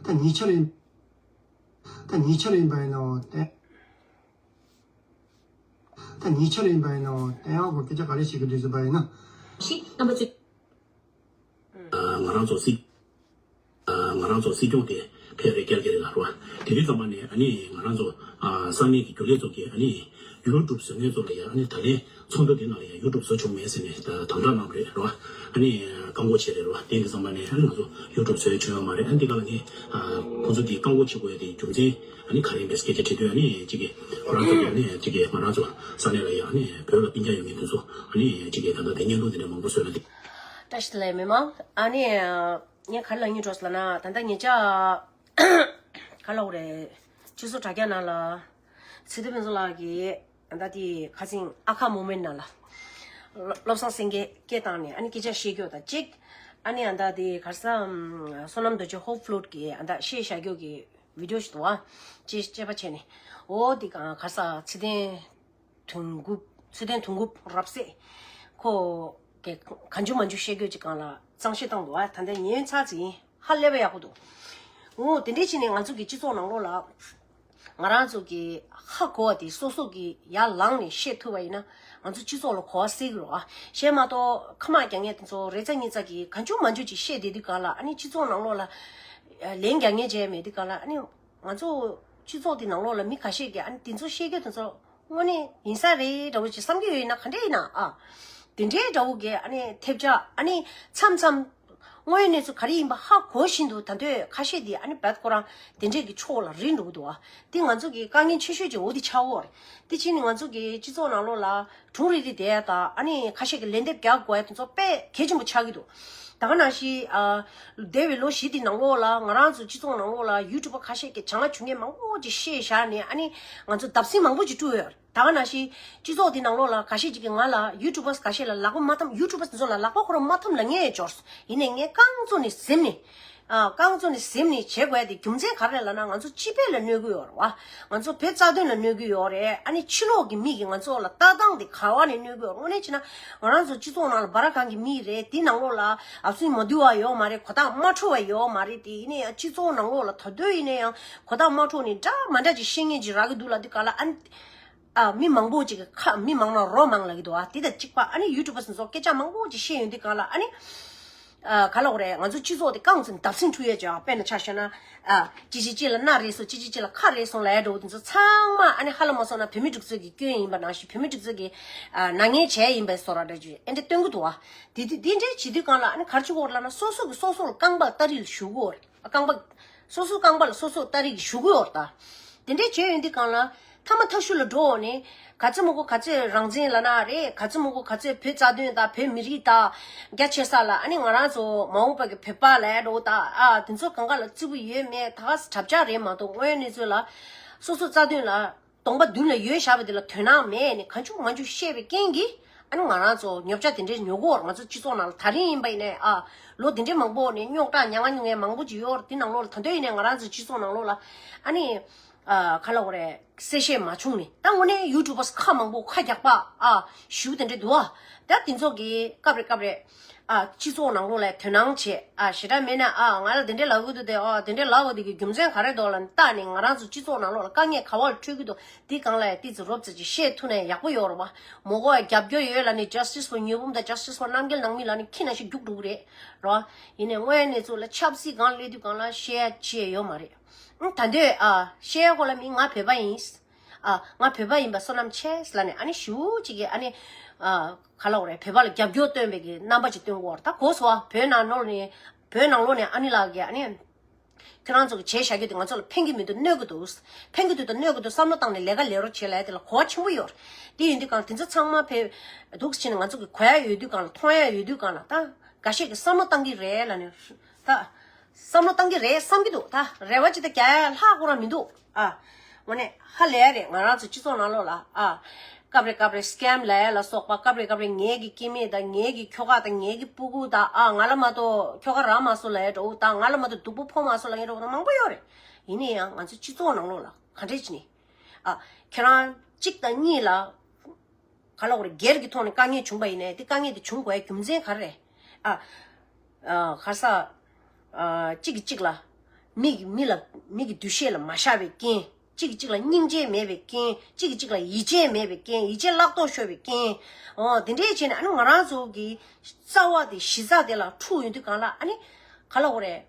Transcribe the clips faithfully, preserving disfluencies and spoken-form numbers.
ད་ཉེ་ཆར་ཡིན། ད་ཉེ་ཆར་ཡིན་པ་ཡིན་ནོ་དེ། ད་ཉེ་ཆར་ཡིན་པ་ཡིན་ནོ་དེ་ཡང་གོ་སྐད་ཆ་ག་རེ་བཤད་ཀྱི་འདུག་ཟེར་བ་ཡིན་ན། ཤིག་རྣམ་པ་ཚོས། ང་རང་ཚོ་སྲིད། ང་རང་ཚོ་སྲིད་སྐྱོང་དེ་ཕེབས་རེ་བསྐྱལ་གྱི་རེད་ལ་རོ། དེ་དུས་ཙམ་པ་ནས་ཨ་ནི་ང་རང་ཚོ་ས་གནས་ཀྱི་རྒྱུན་ལས་ཚོ་གིས་ཨ་ནི་ཡུ་ཊུབ་བཟོ་མཁན་ཚོ་ལ་ཡང་ཨ་ནི་ད་ལན་ཚོགས་འདུ་དེ་ནང་ལ་ཡང་ཡུ་ཊུབ་བཟོ་བྱུང་མེད་ཟེར་ནས་དམ་དྲག་གནང་བ་རེད་རོ། ཨ་ནི་བཀག་འགོག་བྱས་རེད་རོ། དེ་དུས་ཙམ་པ་ནས་ཨ་ནི་ང་ཚོ་ཡུ་ཊུབ་བཟོ་ཡ་བྱུང་ཡོད་མ་རེད། ཨ་འདི་ག་ལ་ངས་ཁོང་ཚོ་དེ་བཀག་འགོག་བྱེད་དགོས་ཡ་དེ་རྒྱུ་མཚན་ཨ་ནི་ག་རེ་ཡིན་པའི་སྐད་ཆ་དྲིས་དུས་ཨ་ནི་གཅིག་གིས་ཁོ་རང་ཚོ་གིས་ཨ་ནི་གཅིག་གིས་ང་རང་ཚོ་ས་གནས་ལ་ཡང་ཨ་ནི་བོད་ལ་སྤུན་ཀྱག་ཡོད་མཁན་དེ་ཚོ་ཨ་ནི་གཅིག་གིས་ད་ལྟ་དེ་བརྙན་ཐུང་དེ་འདྲ་མང་པོ་བཟོས་ན་དེ། བཀྲ་ཤིས་བདེ་ལེགས་མི་མང་། ཨ་ནི། ངས་ག་རེ་ལབ་སྙིང་འདོད་ལབ་ན། ད་ལྟ་ཉེ་ཆར་ག་ལབ་དགོས་རེད། ཆུ་སོ་དྲ་རྒྱ་ནང་ལ་ཚེ་བརྟན་ཕུན་ཚོགས་ལགས་ཀྱིས་ད་ལྟ་དེ་ཁ་སང་ཨ་ཁ་མོ་མེན་ཊི་ནང་ལ་བློ་བཟང་སེང་གེ་སྐད་བཏང་ནས་ཨ་ནི་སྐད་ཆ་བཤད་རྒྱུ་དང་གཅིག་ཨ་ནི་ཨ་ད་དེ་ག་རེ་ཟེར། བསོད་ནམས་རྡོ་རྗེ་ཧོབ་ཕློད་ཀྱིས་ཨ་ད་བཤད་བཞག་རྒྱུ་གི་བི་ཌི་ཡོ་ཞིག་འདུག་བ། ཅེས་དཔྱད་པ་བྱས་ནས། འོ་དེ་ག་རེ་ཟེར། ཚེ་བརྟན། དོན་གྲུབ། ཚེ་བརྟན་དོན་གྲུབ་རབ་གསལ་ཁོ་གི་གང་བྱུང་མང་བྱུང་བཤད་རྒྱུ་ཅིག་སྒང་ལ་གཙང་བཤད་བཏང་འདུག་ཨ། ད་ལྟ་ཉན་ཚར་ཙམ་ཡིན། ཧ་ལས་པ་ཡག་པོ་འདུག་འོ་དེ་འདྲས་བྱས་ནས་ང་ཚོ་གི་སྤྱི་ཚོགས་ནང་ལོགས་ལ་ང་རང་ཚོ་གི་ཧ་གོ་བ་དེ་སོ་སོ་གི་ཡར་ལངས་ནས་བཤད་ཐུབ་པ་ཡིན་ན་ང་ཚོ་སྤྱི་ཚོགས་ལ་གོ་བ་སད་ཀྱི་རེད་ཨ། བཤད་མ་གཏོགས་ཁ་མ་རྒྱག་མཁན་དེ་ཚོ་རེ་ཚ་ཉི་ཚ་གི་གང་བྱུང་མང་བྱུང་ཅིག་བཤད་བསྡད་དུས་སྒང་ལ་ཨ་ནི་སྤྱི་ཚོགས་ནང་ལོགས་ལ་ལན་རྒྱག་མཁན་བྱས་མེད་དུས་སྒང་ལ་ཨ་ནི། ང་ཚོ་སྤྱི་ཚོགས་དེ་ནང་ལོགས་ལ་མི་ཁ་ཤས་ཀྱིས་ཨ་ནི་དེ་ཚོ་བཤད་རྒྱུ་དེ་ཚོ་དངོས་གནས་ཡིན་ས་རེད་འདྲ་བོ་ཅིག་བསམ་གྱི་ཡོད་ཡིན་ན་ག་འདྲས་ཡིན་ན་ཨ། དེ་འདྲའི་འདྲ་བོ་གི་ཨ་ནི་ཐེབས་ཆག་ཨ་ནི་མཚམས་མཚམས་དངོས་ཡོད་གནས་ཚུལ་ག་རེ་ཡིན་པ་ཧ་གོ་བཞིན་དུ་ད་དུང་ཁ་ཤས་དེ་ཨ་ནི་བད་ཁོ་རང་དེ་འདྲས་ཀྱི་ཕྱོགས་ལ་རིལ་འགྲོ་གི་འདུག་ཨ། དེ་ང་ཚོ་གི་དཀའ་ངལ་ཆེ་ཤོས་ཀྱི་འོ་དེ་ཆགས་ཀྱི་ཡོད་རེད། དེ་ཕྱིན་ནས་ང་ཚོ་གི་སྤྱི་ཚོགས་ནང་ལོགས་ལ། གྲུང་རིག་རིག་བསྡད་ཡ་དང་ཨ་ནི་ཁ་ཤས་ཀྱི་ལན་འདེབས་རྒྱག་དགོས་ཡ་དེ་ཚོ་དཔེ་གལ་ཆེན་པོ་ཆགས་ཀྱི་འདུག་ད་ག་ནང་བཞིན་ཨ། འདས་པའི་ལོ་བཞི་དེའི་ནང་ལོགས་ལ་ང་རང་ཚོ་སྤྱི་ཚོགས་ནང་ལོགས་ལ་ཡུ་ཊུབ་པ་ཁ་ཤས་ཀྱིས་བྱང་ལ་བྱུང་མཁན་མང་པོ་ཅིག་བཤད་བཞག་ནས་ཨ་ནི་ང་ཚོ་བརྡབ་གསིག་མང་པོ་ཅིག་བསྐྲུན་ཡོད། ད་ག་ནང་བཞིན་སྤྱི་ཚོགས་དེའི་ནང་ལོགས་ལ་ཁ་ཤས་ཅིག་གིས་ང་ལ་ཡུ་ཊུབ་པ་ཁ་ཤས་ལ་ལག་པ་མ་འཐམ། ཡུ་ཊུབ་པ་དེ་ཚོ་ལ་ལག་པ་ཁོ་རང་མ་འཐམ་ལབ་མཁན་ཡང་འབྱོར་སོང་། ཡིན་ནའི་ངས་རྐང་བཙུགས་ནས་གཟིམ་ནས། ཨ། རྐང་བཙུགས་ནས་གཟིམ་ནས་བྱེད་དགོས་ཡ་དེ་རྒྱུ་མཚན་ག་རེ་རེད་ལབ་ན་ང་ཚོ་སྤྱི་པའི་ལ་གནོད་ཀྱི་ཡོད་རེད་བ། ང་ཚོ་བོད་རྩ་དོན་ལ་གནོད་ཀྱི་ཡོད་རེད། ཨ་ནི་ཕྱི་ལོགས་ཀྱི་མི་གིས་ང་ཚོ་ལ་ལྟ་སྟངས་དེ་ག་བ་ནས་གནོད་ཀྱི་ཡོད་རེད། དངོས་གནས་བྱས་ན་ང་རང་ཚོ་སྤྱི་ཚོགས་ནང་ལ་འབའ་ར་གང་གི་མི་རེད། དེ་ནང་ལོགས་ལ་ཨབ་སུའི་མ་འདུལ་བ་ཡོད་མ་རེད། གོ་རྟགས་མ་འཕྲོད་པ་ཡོད་མ་རེད། དེ་ཡིན་ནའི་སྤྱི་ཚོགས་ནང་ལོགས་ལ་ད་དུང་ཡིན་ན་ཡང་གོ་རྟགས་མ་འཕྲོད་ནས་འདྲ་མ་འདྲ་ཅིག་བཤད་མཁན་ཅིག་རག་གི་འདུག་ལབ་དུས་སྒང་ལ་ཨ་ནི། ཨ། མི་མང་པོ་ཅིག་གིས་ཁ། མི་མང་ན་རོ་མང་ལབ་ཀྱི་འདུག་ཨ། དེ་དང་གཅིག་པ་ཨ་ནི་ཡུ་ཊུབ་པ་སོགས་སྐད་ཆ་མང་པོ་ཅིག་བཤད་ཡོང་དུས་སྒང་ལ་ཨ་ནི། ཨ། ག་ལབ་དགོས་རེད། ང་ཚོ་སྤྱི་ཚོགས་དེ་རྐང་བཙུགས་བརྡབ་གསིག་འཁྲུག་ཡས་ཅིག་ཨ། དཔེར་ན་ཆ་བཞག་ན། ཨ། གཅིག་གིས་གཅིག་ལ་སྣ་རེག་སོང་། གཅིག་གིས་གཅིག་ལ་ཁ་རེག་སོང་ལབ་ཡས་འདྲ་བོ་དེ་ཚོ་ཚང་མ་ཨ་ནི་ཧ་ལམ་མ་སོང་ན་བོད་མི་སྒྲིག་འཛུགས་ཀྱི་སྐྱོན་ཡིན་པ་ནང་བཞིན། བོད་མི་སྒྲིག་འཛུགས་ཀྱིས། ཨ། ནག་ཉེས་བྱས་ཡིན་པའི་བཟོ་འདྲ་འདྲ་ཅིག་ཨེ་འདྲ་སྟོན་གྱི་འདུག་ཨ། དེ་དེ་དེ་འདྲ་བྱེད་དུས་སྒང་ལ་ཨ་ནི་ག་རེ་བྱེད་ཀྱི་ཡོད་རེད་ལབ་ན་སོ་སོ་གིས་སོ་སོ་ལ་རྐང་པ་སྟ་རེ་གཞུ་གི་ཡོད་རེད། རྐང་པ། སོ་སོའི་རྐང་པ་ལ་སོ་སོ་སྟ་རེ་གཞུ་གི་ཡོད་རེད་ད། དེ་འདྲས་བྱས་ཡོང་དུས་སྒང་ལ་ཐ་མ་ཐག་ཤུལ་ལ་འགྲོ་འོང་ནས་ག་ཚོད་མང་པོ་ག་ཚོད་རང་བཙན་ལབ་ན་རེད། ག་ཚོད་མང་པོ་ག་ཚོད་བོད་རྩ་དོན་དང་བོད་མི་རིགས་དང་རྒྱ་ཆེ་ས་ལ་ཨ་ནི་ང་རང་ཚོ་མ་འོངས་པ་གི་བོད་པ་ལབ་ཡས་འདྲ་བོ་དང་ཨ་དེ་ཚོ་གང་ག་ལ་བརྩི་བ་ཡོད་མེད་ད་ག་ས་གྲབས་ཆག་རེད་མ་གཏོགས་དངོས་ཡོད་གནས་ཚུལ་ལ་སོ་སོ་རྩ་དོན་ལ་གདོང་པ་མདུན་ལ་ཡོད་བཞག་པ་དེ་ལ་དོན་སྣང་མེད་ནས་གང་བྱུང་མང་བྱུང་བཤད་པའི་རྐྱེན་གྱིས། ཨ་ནི་ང་རང་ཚོ་ཉོ་ཆ་དེ་འདྲའི་ཉོ་གི་ཡོད་རེད། ང་ཚོ་སྤྱི་ཚོགས་ནང་ལ་ད་རིང་ཡིན་པ་ཡིན་ནའི་ཨ་ལོ་དེ་འདྲའི་མང་པོ་ནས་རྙོག་དྲ་མྱ་ངན་མྱ་ངན་མང་པོ་ཅིག་ཡོད་རེད། དེ་ནང་ལོགས་ལ་ད་དུང་ཡིན་ནའི་ང་རང་ཚོ་སྤྱི་ཚོགས་ནང་ལོགས་ལ་ཨ་ནི་ཨ་ག་ལབ་དགོས་རེད། གསལ་བཤད་མ་བྱུང་ནས་ད་དངོས་གནས་ཡུ་ཊུབ་པ་ཁ་མང་པོ་ཁ་རྒྱག་པ་ཨ་ཞུ་དེ་འདྲ་འདུག་ཨ། ད་དེ་ཚོ་གི་སྐབས་རེ་སྐབས་རེ་ཨ་སྤྱི་ཚོགས་ནང་ལོགས་ལ་དོ་སྣང་བྱེད་ཨ་ཞེ་དྲག་མེད་ན་ཨ་ང་ལ་དེ་འདྲ་ལབ་གི་འདུག་དེ་ཨ་དེ་འདྲ་ལབ་དགོས་དེ་གི་རྒྱུ་མཚན་ག་རེ་འདུག་ལབ་ན་ད་ནི་ང་རང་ཚོ་སྤྱི་ཚོགས་ནང་ལོགས་ལ་དཀའ་ངལ་ག་བ་ལ་འཕྲད་ཀྱི་འདུག་དེ་སྒང་ལ་ཡང་ཏོག་ཙམ་རོབ་ཙམ་ཅིག་བཤད་ཐུབ་ན་ཡག་པོ་ཡོད་རེད་བ། མོ་གོ་རྒྱབ་སྐྱོར་ཡོད་ལབ་ནས་Justice for ཉི་འབུམ་དང་Justice for རྣམ་རྒྱལ་ནང་མི་ལབ་ནས་ཁྱི་ནང་བཞིན་རྒྱུགས་འགྲོ་གི་རེད་རེད་བ། ཡིན་ནའི་དངོས་ཡོད་གནས་ཚུལ་ལ་ཆབ་སྲིད་སྒང་སླེབས་དུས་སྒང་ལ་བཤད་ཡ་ཅི་ཡང་ཡོད་མ་རེད། ཨང་ད་འདོད་ཨ་བཤད་ཡ་ཁོ་ལ་མི་ང་བོད་པ་ཡིན། ཨ་ང་བོད་པ་ཡིན་པ་བསོད་ནམས་ཆེ་ལབ་ནས་ཨ་ནི་ཞུ་ཅིག་གིས་ཨ་ནི་ཨ་ག་ལབ་དགོས་རེད། བོད་པ་ལ་རྒྱབ་སྐྱོར་སྟོན་པའི་གི་རྣམ་པ་ཅིག་སྟོན་གྱི་ཡོད་རེད། ད་གོ་སོང་ཨ། བོད་ནང་ལོགས་ནས་བོད་ནང་ལོགས་ནས་ཨ་ནི་ལགས་ཀྱིས་ཨ་ནི། ཁྱེད་རང་ཚོ་གི་བྱས་བཞག་རྒྱུ་དེ་ང་ཚོ་ལ་ཕན་གྱི་མི་འདུག་གནོད་ཀྱི་འདུག་ཕན་གྱི་འདུག་དང་གནོད་ཀྱི་འདུག་བསམ་བློ་བཏང་ནས་ལས་ཀ་ལས་རོགས་བྱེད་ལབ་ཡ་དེ་ལ་གོ་བ་ཆེན་པོ་ཡོད་རེད། དེ་ཡིན་དུས་གང་དེ་ཚོ་ཚང་མ་ཕེབས་འདུག་ཕྱིན་ནས་ང་ཚོ་གི་གོ་ཡ་ཡོད་དུས་གང་ལ་མཐོང་ཡ་ཡོད་དུས་གང་ལ་ད་འགའ་ཤས་ཀྱིས་བསམ་བློ་བཏང་གི་རེད་ལབ་ནས་ད་བསམ་བློ་བཏང་གི་རེད་བསམ་གྱི་འདུག་ད་རེ་བ་ཅིག་ད་རྒྱག་ཡ་ལྷག་ཁོ་རང་མི་འདུག་ཨ། དངོས་གནས་ཧ་ལས་རེད། ང་རང་ཚོ་སྤྱི་ཚོགས་ནང་ལོགས་ལ་ཨ། སྐབས་རེ་སྐབས་རེ་སི་ཀེམ་ལབ་ཡ་ལ་སོགས་པ། སྐབས་རེ་སྐབས་རེ་ངེད་ཀྱི་སྐྱེ་དམན་དང་ངེད་ཀྱི་ཁྱོ་ག་དང་ངེད་ཀྱི་སྤུ་གུ་དང་ཨ་ང་ལ་མ་གཏོགས་ཁྱོ་ག་རག་མ་སོང་ལབ་ཡ་འདྲ་བོ་དང་ང་ལ་མ་གཏོགས་སྡུག་པོ་ཕོག་མ་སོང་ལབ་ཡ་འདྲ་བོ་དང་མང་པོ་ཡོད་རེད། ཡིན་ན་ཡང་ང་ཚོ་སྤྱི་ཚོགས་ནང་ལོགས་ལ་ག་འདྲས་བྱས་ནས་ཨ། ཁྱེད་རང་གཅིག་དང་གཉིས་ལ་ག་ལབ་དགོས་རེད། སྒེར་གྱི་ཐོག་ནས་དཀའ་ངལ་བྱུང་པ་ཡིན་ནའི་དེ་དཀའ་ངལ་དེ་བྱུང་དགོས་ཡ་རྒྱུ་མཚན་ག་རེ་རེད། ཨ། ཨ། ག་རེ་ཟེར། ཨ། གཅིག་གིས་གཅིག་ལ་ མི་གི་མི་ལ་མི་གི་འདུ་ཤེས་ལ་མ་ཤར་བའི་རྐྱེན། གཅིག་གིས་གཅིག་ལ་སྙིང་རྗེ་མེད་པའི་རྐྱེན། གཅིག་གིས་གཅིག་ལ་ཡིད་ཆེས་མེད་པའི་རྐྱེན། ཡིད་ཆེས་བརླག་ཐོག་ཤོར་བའི་རྐྱེན། འོ་དེ་འདྲའི་བྱས་ནས་ཨ་ནི་ང་རང་ཚོ་གི་རྩ་བ་དེ་གཞི་རྩ་དེ་ལ་འཁྲུག་ཡོང་དུས་གང་ལ་ཨ་ནི་ག་ལ་འོ་རེད།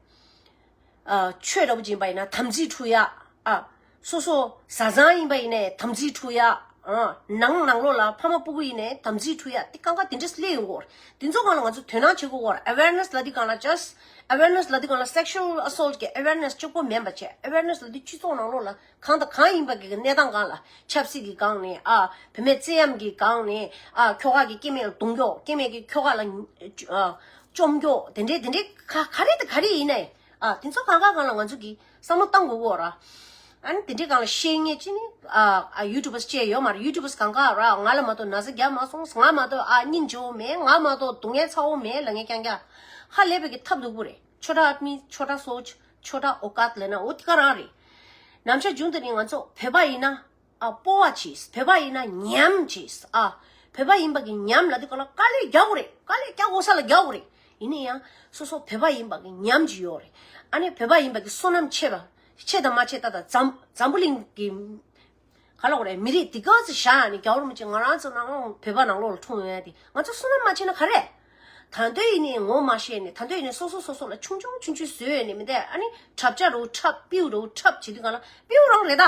ཨ། ཆོས་འདྲ་པོ་ཅིག་ཡིན་པ་ཡིན་ན་དམ་ཚིག་འཁྲུག་ཡ། ཨ། སོ་སོ་བཟའ་ཚང་ཡིན་པ་ཡིན་ནའི་དམ་ཚིག་འཁྲུག་ཡ། ཨ། ནང་ནང་ལོགས་ལ་ཕ་མ་སྤུ་གུ་ཡིན་ནའི་དམ་ཚིག་འཁྲུག་ཡ། དེ་གང་ག་དེ་འདྲས་སླེབས་ཡོང་གི་ཡོད་རེད། དེ་ཚོ་སྒང་ལ་ང་ཚོ་དོ་སྣང་བྱེད་དགོས་ཀྱི་ཡོད་རེད། awareness ལབ་དུས་སྒང་ལ་just awareness ལབ་དུས་སྒང་ལ་sexual assault གི་awareness གཅིག་པོ་མིན་པ་བྱས། awareness ལབ་དུས་སྤྱི་ཚོགས་ནང་ལོགས་ལ་གང་དང་གང་ཡིན་པ་གི་གནས་སྟངས་སྒང་ལ་ཆབ་སྲིད་ཀྱི་སྒང་ནས། ཨ། བུད་མེད་བཙན་གཡེམ་གྱི་སྒང་ནས། ཨ། ཁྱོ་ག་གིས་སྐྱེ་དམན་ལ་རྡུང་རྒྱོ། སྐྱེ་དམན་གྱིས་ཁྱོ་ག་ལ། ཨ། བཅོམ་རྒྱོ། དེ་འདྲའི་དེ་འདྲའི་ག་ག་རེ་དང་ག་རེ་ཡིན་ནའི། ཨ། དེ་ཚོ་གང་ག་སྒང་ལ་ང་ཚོ་གིས་བསམ་བློ་བཏང་དགོས་ཀྱི་ཡོད་རེད། ཨ་ནི་དེ་འདྲའི་སྒང་ལ་བཤད་མཁན་ཅིག་ནི། ཨ། ཨ། YouTubers བཅས་ཡོད་མ་རེད། YouTubers གང་ག་ར་ང་ལ་མ་གཏོགས་ན་ཚ་རྒྱབ་མ་སོང་། ང་མ་གཏོགས། ཨ། སྙིང་རྗེ་བོ་མེད། ང་མ་གཏོགས་སྡུག་བསྔལ་ཚ་བོ་མེད་ལབ་མཁན་རྐྱང་རྐྱང་ཧ་ལས་པའི་གི་ཐབས་སྡུག་པོ་རེད། छोटा आदमी छोटा सोच, छोटा औकात ལབ་ན་འོ་དེ་ག་རང་རེད། ནམ་ཞག་རྒྱུན་དུ་ནི་ང་ཚོ་བོད་པ་ཡིན་ན། ཨ། སྤོབས་པ་བྱས། བོད་པ་ཡིན་ན་ཉམས་བྱས། ཨ། བོད་པ་ཡིན་པ་གི་ཉམས་ལབ་དུས་སྒང་ལ་དཀའ་ལས་རྒྱག་དགོས་རེད། དཀའ་ལས་རྒྱག་དགོས་ས་ལ་རྒྱག་དགོས་རེད། ཡིན་ན་ཡང་སོ་སོ་བོད་པ་ཡིན་པ་གི་ཉམས་ཅིག་ཡོད་རེད། ཨ་ནི་བོད་པ་ཡིན་པ་གི་བསོད་ནམས་ཆེ་བ། ཆེ་དང་མ་ཆེ་ད་ལྟ་འཛམ་འཛམ་བུ་གླིང་གི་ག་ལ་འོ་རེད། མི་རིགས་འདི་ག་ཚོད་བཞག་ནས་རྒྱལ་བ་རིན་པོ་ཆེ་ང་རང་ཚོ་ནང་བོད་པ་ནང་ལོགས་ལ་འཁྲུངས་ཡོད་དེ་ང་ཚོ་བསོད་ནམས་མ་ཆེ་ན་ག་རེ། ད་དུང་ཡིན་ནའི་ངོ་མ་ཤེས་ནས། ད་དུང་ཡིན་ནའི་སོ་སོ་སོ་སོ་ལ་ཆུང་ཆུང་ཆུང་ཆུང་བཟོས་ཡོད་ནས་མི་འདུག་ཨ་ནི་འཁྲབ་ཆ་རུ་འཁྲབ། སྤྲེའུ་རུ་འཁྲབ་བྱེད་དུས་སྒང་ལ་སྤྲེའུ་རང་རེད་ད།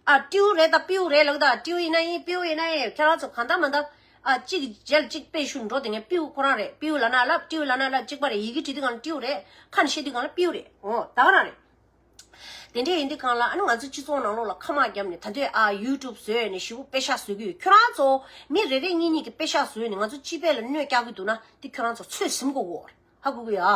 ཨ། སྤྲེའུ་རེད་ད། སྤྲེའུ་རེད་ལབ་ད། སྤྲེའུ་ཡིན་ན་ཡིན། སྤྲེའུ་ཡིན་ན་ཡིན། ཁྱེད་རང་ཚོ་གང་ལྟར་མ་ལྟར། ཨ། གཅིག་རྗེས་ལ་གཅིག་དཔེ་ཞུ་འགྲོ་དེ་ངས་སྤྲེའུ་ཁོ་རང་རེད། སྤྲེའུ་ལབ་ན་ལབ། སྤྲེའུ་ལབ་ན་ལབ། གཅིག་པ་རེད། ཡི་གེ་བྲིས་དུས་སྒང་ལ་སྤྲེའུ་རེད། ཁ་ནས་བཤད་དུས་སྒང་ལ་སྤྲེའུ་རེད། འོ་ད་ག་རང་རེད། དེ་འདྲས་ཡིན་དུས་སྒང་ལ་ཨ་ནི་ང་ཚོ་སྤྱི་ཚོགས་ནང་ལོགས་ལ་ཁ་དམག་བརྒྱབ་ནས། ད་དུང་ཨ་YouTube བཟོས་ནས་ཞེ་པོ་པེ་ཤག་བཟོ་གི་ཡོད། ཁྱོད་རང་ཚོ་མི་རེ་རེ་གཉིས་གཉིས་ཀྱིས་པེ་ཤག་བཟོས་ནས་ང་ཚོ་སྤྱི་པའི་ལ་གནོད་རྒྱག་གི་འདུག་ན་དེ་ཁྱོད་རང་ཚོ་ཚོད་ཟིན་དགོས་ཀྱི་ཡོད་རེད། ཧ་གོ་གི་ཡ།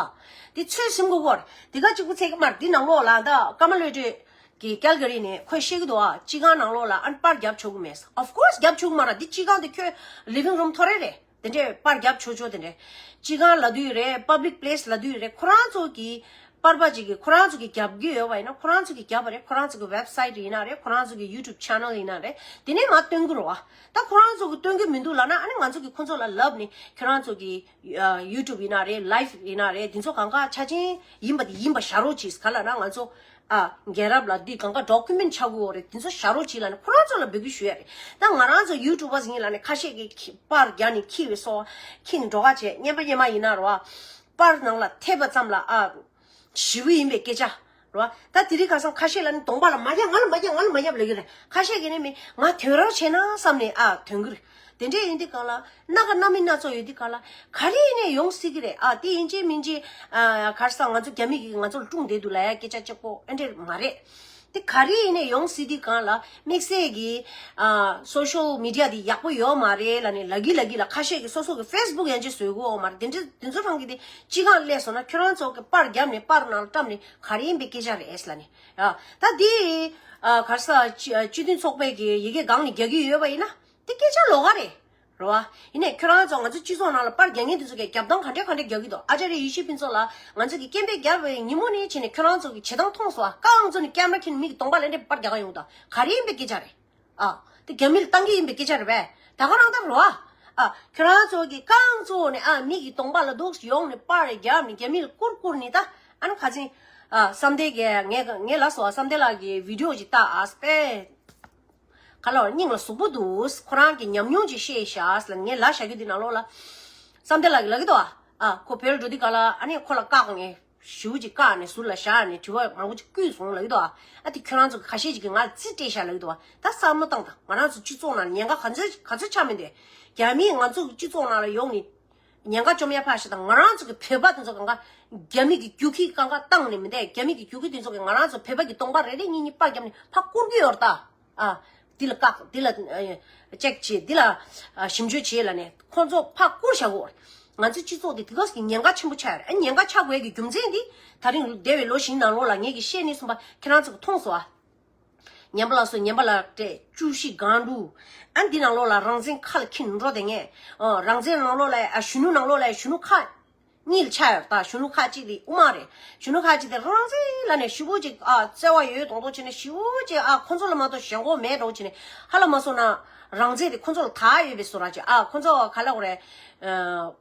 དེ་ཚོད་ཟིན་དགོས་ཀྱི་ཡོད་རེད། དེ་ག་གཅིག་པུ་ཚད་ཀྱི་མ་རེད། དེ་ནང་ལོགས་ལ་ད་ཀརྨ་བློ་གྲོས་ཀྱིས་ཀལ་ག་རི་ནས་ཁོས་བཤད་ཀྱི་འདུག་ཨ། སྤྱི་ཁང་ནང་ལོགས་ལ་ཨ་ནི་པར་རྒྱབ་ཆོག་གི་མེད། Of course རྒྱབ་ཆོག་གི་མ་རེད། དེ་སྤྱི་ཁང་དེ་ཁྱོད་living room ཐོ་རེ་རེད། དེ་འདྲས་པར་རྒྱབ་ཆོག་ཆོག་དེ་འདྲས། སྤྱི་ཁང་ལབ་དུས་རེད། public place ལབ་དུས་རེད། ཁོ་རང་ཚོ་གི་པར་པ་ཅིག་གིས་ཁོ་རང་ཚོ་གིས་རྒྱབ་ཀྱི་ཡོད་པ་ཡིན་ན་ཁོ་རང་ཚོ་གིས་རྒྱབ་པ་རེད། ཁོ་རང་ཚོ་གི་website ཡིན་ན་རེད། ཁོ་རང་ཚོ་གི་YouTube channel ཡིན་ན་རེད། དེ་ནས་མར་སྟོན་གྱི་རེད་པ། ད་ཁོ་རང་ཚོ་གིས་སྟོན་གྱི་མི་འདུག་ལབ་ན་ཨ་ནི་ང་ཚོ་གིས་ཁོ་ཚོ་ལ་ལབ་ནས་ཁྱོད་རང་ཚོ་གི་ཨ། YouTube ཡིན་ན་རེད། live ཡིན་ན་རེད། དེ་ཚོ་གང་ག་ཆ་ཅན་ཡིན་པ་དེ་ཡིན་པ་བཞག་རོགས་གྱིས། ག་ལབ་ན་ང་ཚོ། ཨ། རྒྱལ་རབས་ལ་འདི་གང་ག་document ཆགས་ཀྱི་ཡོད་རེད། དེ་ཚོ་བཞག་རོགས་གྱིས་ལབ་ནས་ཁོ་རང་ཚོ་ལ་འབོད་སྐུལ་ཞུ་ཡ་རེད། ད་ང་རང་ཚོ་YouTubers ཡིན་ལབ་ནས་ཁ་ཤས་ཀྱིས་ཁྱི་པར་རྒྱག་ནས་ཁྱི་བའི་སོ་ཁྱི་ནས་འགྲོ་ཁ་བྱས། རྔན་པ་རྔན་མ་ཡིན་ན་རེད་པ། པར་ནང་ལ་ཐེབས་པ་ཙམ་ལ་ཨ། ཞེ་པོ་ཡིན་པའི་སྐད་ཆ་རེད་པ། ད་དེ་རིང་ཁ་སང་ཁ་ཤས་ལ་ནི་གདོང་པ་ལ་མ་རྒྱབ། ང་ལ་མ་རྒྱབ། ང་ལ་མ་རྒྱབ་ལབ་ཀྱི་རེད། ཁ་ཤས་ཀྱིས་ནི་མི་ང་དོན་རང་བྱས་ན་བསམ་ནས་ཨ་དོན་གྱི་རེད། དེ་འདྲས་ཡིན་དུས་གང་ལ་སྣ་ཁ་སྣ་མིན་སྣ་ཚོགས་ཡོད་དུས་གང་ལ་ག་རེ་ཡིན་ནའི་ཡོང་སྲིད་ཀྱི་རེད། ཨ་དེ་ཡིན་གཅིག་མིན་གཅིག་ཨ་ག་རེ་ཟེར། ང་ཚོ་རྒྱ་མི་གིས་ང་ཚོ་ལ་སྲུང་བསྡད་འདུག་ལབ་ཡ་སྐད་ཆ་གཅིག་པོ་ཨེ་འདྲས་མ་རེད། དེ་ག་རེ་ཡིན་ནའི་ཡོང་སྲིད་དུས་གང་ལ་དམིགས་བསལ་གྱི་ཨ་social media དེ་ཡག་པོ་ཡོད་མ་རེད་ལབ་ནས་ལབ་ཀྱི་ལབ་ཀྱི་ལ། ཁ་ཤས་ཀྱིས་སོ་སོ་གི་Facebook ཡང་ཅིག་བཟོ་གི་ཡོད་མ་རེད། དེ་འདྲས་དེ་ཚོ་རང་གི་དེ་སྤྱི་ཁང་སླེབས་སོང་ན་ཁྱོད་རང་ཚོ་གི་པར་བརྒྱབ་ནས་པར་ནང་ལ་བཀྲམ་ནས་ག་རེ་ཡིན་པའི་སྐད་ཆ་རེད་ལབ་ནས། ཨ་ད་དེ་ཨ་ག་རེ་ཟེར། སྤྱི་སྤྱི་མཐུན་ཚོགས་པའི་གི་ཡི་གེ་སྒང་ནས་རྒྱག་གི་ཡོད་པ་ཡིན་ན་དེ་སྐད་ཆ་ལོགས་ཀ་རེད། རེད་པ། ཡིན་ནའི་ཁྱོད་རང་ཚོ་ང་ཚོ་སྤྱི་ཚོགས་ནང་ལ་པར་རྒྱག་མཁན་དེ་ཚོ་གིས་རྒྱབ་སྟངས་ག་འདྲས་ག་འདྲས་རྒྱག་གི་འདུག་ཨ་ཙརྱ་ཡེ་ཤེས་ཕུན་ཚོགས་ལགས་ང་ཚོ་གིས་སྐད་འབོད་བརྒྱབ་པའི་ཉིན་མོ་ནས་བྱས་ནས་ཁྱོད་རང་ཚོ་གིས་བྱེད་སྟངས་མཐོང་སོང་ཨ། རྐང་བཙུགས་ནས་ཀེམ་ར་འཁྱེར་ནས་མི་གི་གདོང་པ་ལ་འདྲས་པར་རྒྱག་ག་ཡོང་འདུག་ག་རེ་ཡིན་པའི་སྐད་ཆ་རེད། ཨ་དེ་རྒྱ་མི་ལ་བཏང་གི་ཡིན་པའི་སྐད་ཆ་རེད་པས། ད་ག་རང་ལྟར་རེད་པ། ཨ་ཁྱོད་རང་ཚོ་གིས་རྐང་བཙུགས་ནས་ཨ་མི་གི་གདོང་པ་ལ་འདུག་ཡོང་ནས་པར་རྒྱབ་ནས་རྒྱ་མི་ལ་བསྐུར་བསྐུར་ནས། ད་ཨ་ནི་ཁ་སང་ཨ་བསམ་གཏན་གྱིས་ངས་ངས་ལབ་སོང་ཨ། བསམ་གཏན་ལགས་ཀྱི་བི་ཌི་ཡོ་ཅིག་ལྟ་ཨ་སྤེ། ག་ལ་བ་སྙིང་ལ་ཟུག་པོ་འདུག་ཁོ་རང་གི་ཉམས་མྱོང་ཅིག་བཤད་ཤག་ཟེར་ལ་ངས་ལབ་བཞག་རྒྱུ་འདི་ནང་ལོགས་ལ། བསམ་གཏན་ལགས་ཀྱིས་ལབ་ཀྱི་འདུག་ཨ། ཨ་ཁོ་བོད་ལ་འགྲོ་དུས་ག་ལ་ཨ་ནི་ཁོ་ལ་བཀག་ནས་ཞེ་པོ་ཅིག་བཀག་ནས་ཟུར་ལ་བཞག་ནས་དྲི་བ་མང་པོ་ཅིག་བསྐུལ་སོང་ལབ་ཀྱི་འདུག་ཨ། ཨ་དེ་ཁྱོད་རང་ཚོ་ཁ་ཤས་ཅིག་གིས་ང་ལ་རྩིས་སྤྲད་ཤག་ལབ་ཀྱི་འདུག་ཨ། ད་བསམ་བློ་བཏང་དང་། ང་རང་ཚོ་སྤྱི་ཚོགས་ནང་ལ་ཉེན་ཁ་ག་ཚོད་ག་ཚོད་ཆགས་མི་འདུག་རྒྱ་མིས་ང་ཚོ་གི་སྤྱི་ཚོགས་ནང་ལ་ཡོང་ནས་ཉེན་ཁ་བཅོམ་ཡ་ཕར་བཞག་དང་། ང་རང་ཚོ་གི་བོད་པ་དེ་ཚོ་གང་ག་རྒྱ་མི་གི་རྒྱུག་ཁྱི་གང་ག་བཏང་ནས་མི་འདུག་རྒྱ་མི་གི་རྒྱུག་ཁྱི་དེ་ཚོ་གིས་ང་རང་ཚོ་བོད་པ་གི་གདོང་པ་རེ་རེ་གཉིས་གཉིས་པར་བརྒྱབ་ནས་ཕར་བསྐུར་གྱི་ཡོད་རེད་ད། ཨ། འདི་ལ་བཀག་འདི་ལ་ཨ་ཅེག་བྱེད། འདི་ལ་ཨ་ཞིབ་འཇུག་བྱེད་ལབ་ནས་ཁོང་ཚོ་ཕར་བསྐུར་བཞག་གོ། ང་ཚོའི་སྤྱི་ཚོགས་འདི་དེ་ག་ཙམ་གྱི་ཉེན་ཁ་ཆེན་པོ་ཆགས་ཡོད་རེད། ཨ་ཉེན་ཁ་ཆགས་དགོས་ཀྱི་རྒྱུ་མཚན་འདི་ད་རིང་འདས་པའི་ལོ་བཞིའི་ནང་ལོགས་ལ་ངེད་ཀྱིས་བཤད་ནས་གསུངས་པ་ཁྱེད་རང་ཚོ་གིས་མཐོང་སོང་ཨ། ཉན་པ་ལ་སོ་ཉན་པ་ལ་སྤྲད། བཅུ་བཞི་སྒང་དྲུག་ཨ་འདི་ནང་ལོགས་ལ་རང་བཙན་ཁ་ལ་འཁྱེར་འགྲོ་བསྡད་མཁན། ཨོ་རང་བཙན་ནང་ལོགས་ལ་ཨ་གཞོན་ནུ་ནང་ལོགས་ལ་གཞོན་ནུ་ཁག་གཉིས་ལ་ཆགས་ཡོད་རེད་ད། གཞོན་ནུ་ཁག་གཅིག་དེ་དབུ་མ་རེད། གཞོན་ནུ་ཁག་གཅིག་དེ་རང་བཙན་ལབ་ནས་ཞེ་པོ་ཅིག་ཨ་བརྩེ་བ་ཡོད་མདོག་མདོག་བྱས་ནས་ཞེ་པོ་ཅིག་ཨ་ཁོ་ཚོ་ལ་མ་གཏོགས་གཞན་དག་མེད་འདྲ་བོ་བྱས་ནས་ཧ་ལམ་མ་སོང་ན་རང་བཙན་དེ་ཁོ་ཚོ་ལ་དག་ཡོད་པའི་བཟོ་འདྲ་ཅིག་ཨ་ཁོ་ཚོ་ག་ལབ་དགོས་རེད། ཨ་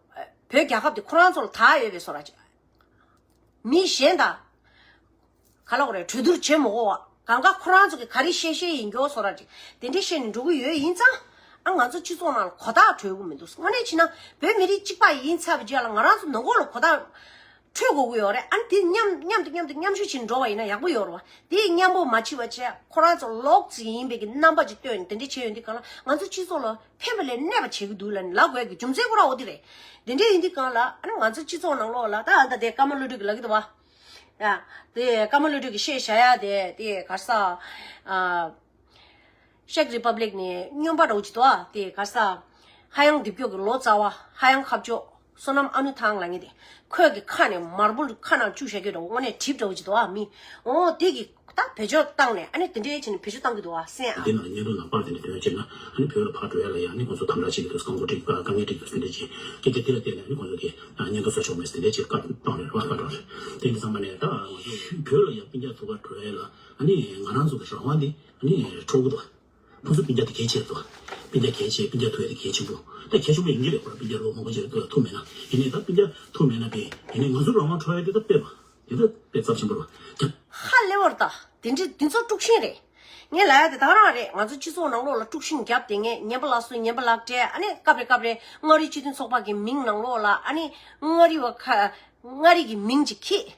བོད་རྒྱལ་ཁབ་དེ་ཁོ་རང་ཚོ་ལ་དག་ཡོད་པའི་བཟོ་འདྲ་ཅིག་མི་གཞན་དང་། ག་ལ་གོ་རེད། གྲོས་བསྡུར་བྱེད་མི་དགོས་པ། གང་ག་ཁོ་རང་ཚོ་གི་ག་རེ་བཤད་བཤད་ཡིན་རྒྱུ་བཟོ་འདྲ་ཅིག་དེ་འདྲས་བཤད་ནས་འགྲོ་གི་ཡོད་ཡིན་ཙང་། ཨ་ང་ཚོ་སྤྱི་ཚོགས་ནང་ལ་གོ་བརྡ་འཕྲོད་གི་མི་འདུག་དངོས་གནས་བྱས་ན་བོད་མི་རིགས་གཅིག་པ་ཡིན་ཚར་བའི་རྗེས་ལ་ང་རང་ཚོ་ནང་ལོགས་ལ་གོ་བརྡ་འཕྲོད་དགོས་ཀྱི་ཡོད་རེད། ཨ་ནི་དེ་མཉམ་མཉམ་དུ་མཉམ་དུ་མཉམ་ཞུགས་བྱེད་འགྲོ་བ་ཡིན་ན་ཡག་པོ་ཡོད་རེད་བ། དེ་མཉམ་པོ་མ་བྱེད་པ་བྱས་ཁོ་རང་ཚོ་ལོག་ཙམ་ཡིན་པའི་གི་རྣམ་པ་ཅིག་སྟོན་དེ་འདྲས་བྱས་ཡོང་དུས་གང་ལ་ང་ཚོ་སྤྱི་ཚོགས་ལ་ཕན་པ་ལས་གནོད་པ་བྱེད་ཀྱི་འདུག་ལབ་ནས་ལབ་དགོས་ཀྱི་རྒྱུ་མཚན་ཁོ་རང་འོ་དེ་རེད། དེ་འདྲས་ཡིན་དུས་གང་ལ་ཨ་ནི་ང་ཚོ་སྤྱི་ཚོགས་ནང་ལོགས་ལ་ད་ཨ་ད་དེ་ཀརྨ་བློ་གྲོས་ཀྱིས་ལབ་ཀྱི་འདུག་བ། ཡ། དེ་ཀརྨ་བློ་གྲོས་ཀྱིས་བཤད་བཞག་ཡ་དེ་དེ་ག་རེ་ཟ། ཨ། ཤེག་རི་པབ་ལིག་ནས་སྨྱོན་པ་འདྲ་བོ་ཅིག་འདུག་ཨ། དེ་ག་རེ་ཟ། ཧ་ཡང་རྡིབ་སྐྱོ་གི་ལོ་ཙཱ་བ་ཧ་ཡང་ཁ་ཕྱོགས་བསོད་ནམས་ཨ་ནུ་ཐང་ལབ་མཁན་དེ། ཁོས་ཀྱི་ཁ་ནས་མར་བུལ་ཁ་ནང་བཅུག་བཞག་གི་འདྲ་བོ། དངོས་གནས་གྲིབ་འདྲ་བོ་ཅིག་འདུག་ཨ། མི་འོ་དེ་གི་ད་བེད་སྤྱོད་བཏང་ནས་ཨ་ནི་དེ་འདྲའི་བྱས་ནས་བེད་སྤྱོད་བཏང་གི་འདུག་ཨ། སེམས་ཨ། དེ་ནང་ལ་བརྙན་ཐུང་ནང་པར་དེ་འདྲ་ཐོན་ཡ་བྱས་ན་ཨ་ནི་བོད་ལ་ཕར་འགྲོ་ཡ་ལ་ཡ་ཨ་ནི་ཁོང་ཚོ་དམ་དྲག་བྱེད་ཀྱི་འདུག་རྐང་འཁོར་སྒྲིག་དཀའ་ངལ་འགྲིག་འདུག་དེ་འདྲ་བྱས། སྐད་ཆ་དེ་ལ་བརྟེན་ནས་ཨ་ནི་ཁོང་ཚོ་གིས་བརྙན་ཐུང་བཟོ་ཆོག་མེད་དེ་འདྲ་བྱས་བཀའ་བཏང་རེད་བ། བཀའ་བཏང་རེད། དེ་ཡིན་ཙང་མ་ནས་ད་ང་ཚོ་བོད་ལ་ཡ་སྤུན་ཀྱག་ཐུག་པར་འགྲོ་ཡ་ལ་ཨ་ནི་ང་རང་ཚོ་གི་རང་དབང་དེ་ཨ་ནི་འཕྲོག་གི་འདུག་ཁོང་ཚོ་སྤུན་ཀྱག་དེ་གལ་ཆེ་འདུག་སྤུན་ཀྱག་གལ་ཆེ། སྤུན་ཀྱག་ཐུག་ཡ་དེ་གལ་ཆེན་པོ། ད་གལ་ཆེན་པོ་ཡིན་གྱི་རེད། ཁོ་རང་སྤུན་ཀྱག་ལོ་མང་པོ་ཅིག་ཐུག་མེད་ན། ཡིན་ནའི་ད་སྤུན་ཀྱག་ཐུག་མེད་ན་དེ་ཡིན་ནའི་ང་ཚོ་རང་དབང་འཕྲོག་ཡ་དེ་ད་དཔེ་བ་དེ་ད་དཔེ་ཚབས་ཆེན་པོ་རེད་བ། ཧ་ལས་པ་རེད་ད། དེ་འདྲ་འདི་ཚོ་དཀྲུག་ཤིང་རེད། ངས་ལབ་ཡ་དེ་ད་ག་རང་རེད། ང་ཚོ་སྤྱི་ཚོགས་ནང་ལོགས་ལ་དཀྲུག་ཤིང་བརྒྱབ་དེ་ངས་ངན་པ་ལ་སུ་ངན་པ་ལག་སྤྲད། ཨ་ནི་སྐབས་རེ་སྐབས་རེ་མངའ་རིས་སྤྱི་མཐུན་ཚོགས་པ་གི་མིང་ནང་ལོགས་ལ་ཨ་ནི་མངའ་རིས་པ་ཁ་མངའ་རིས་ཀྱི་མིང་ཅིག་ཁྱེར།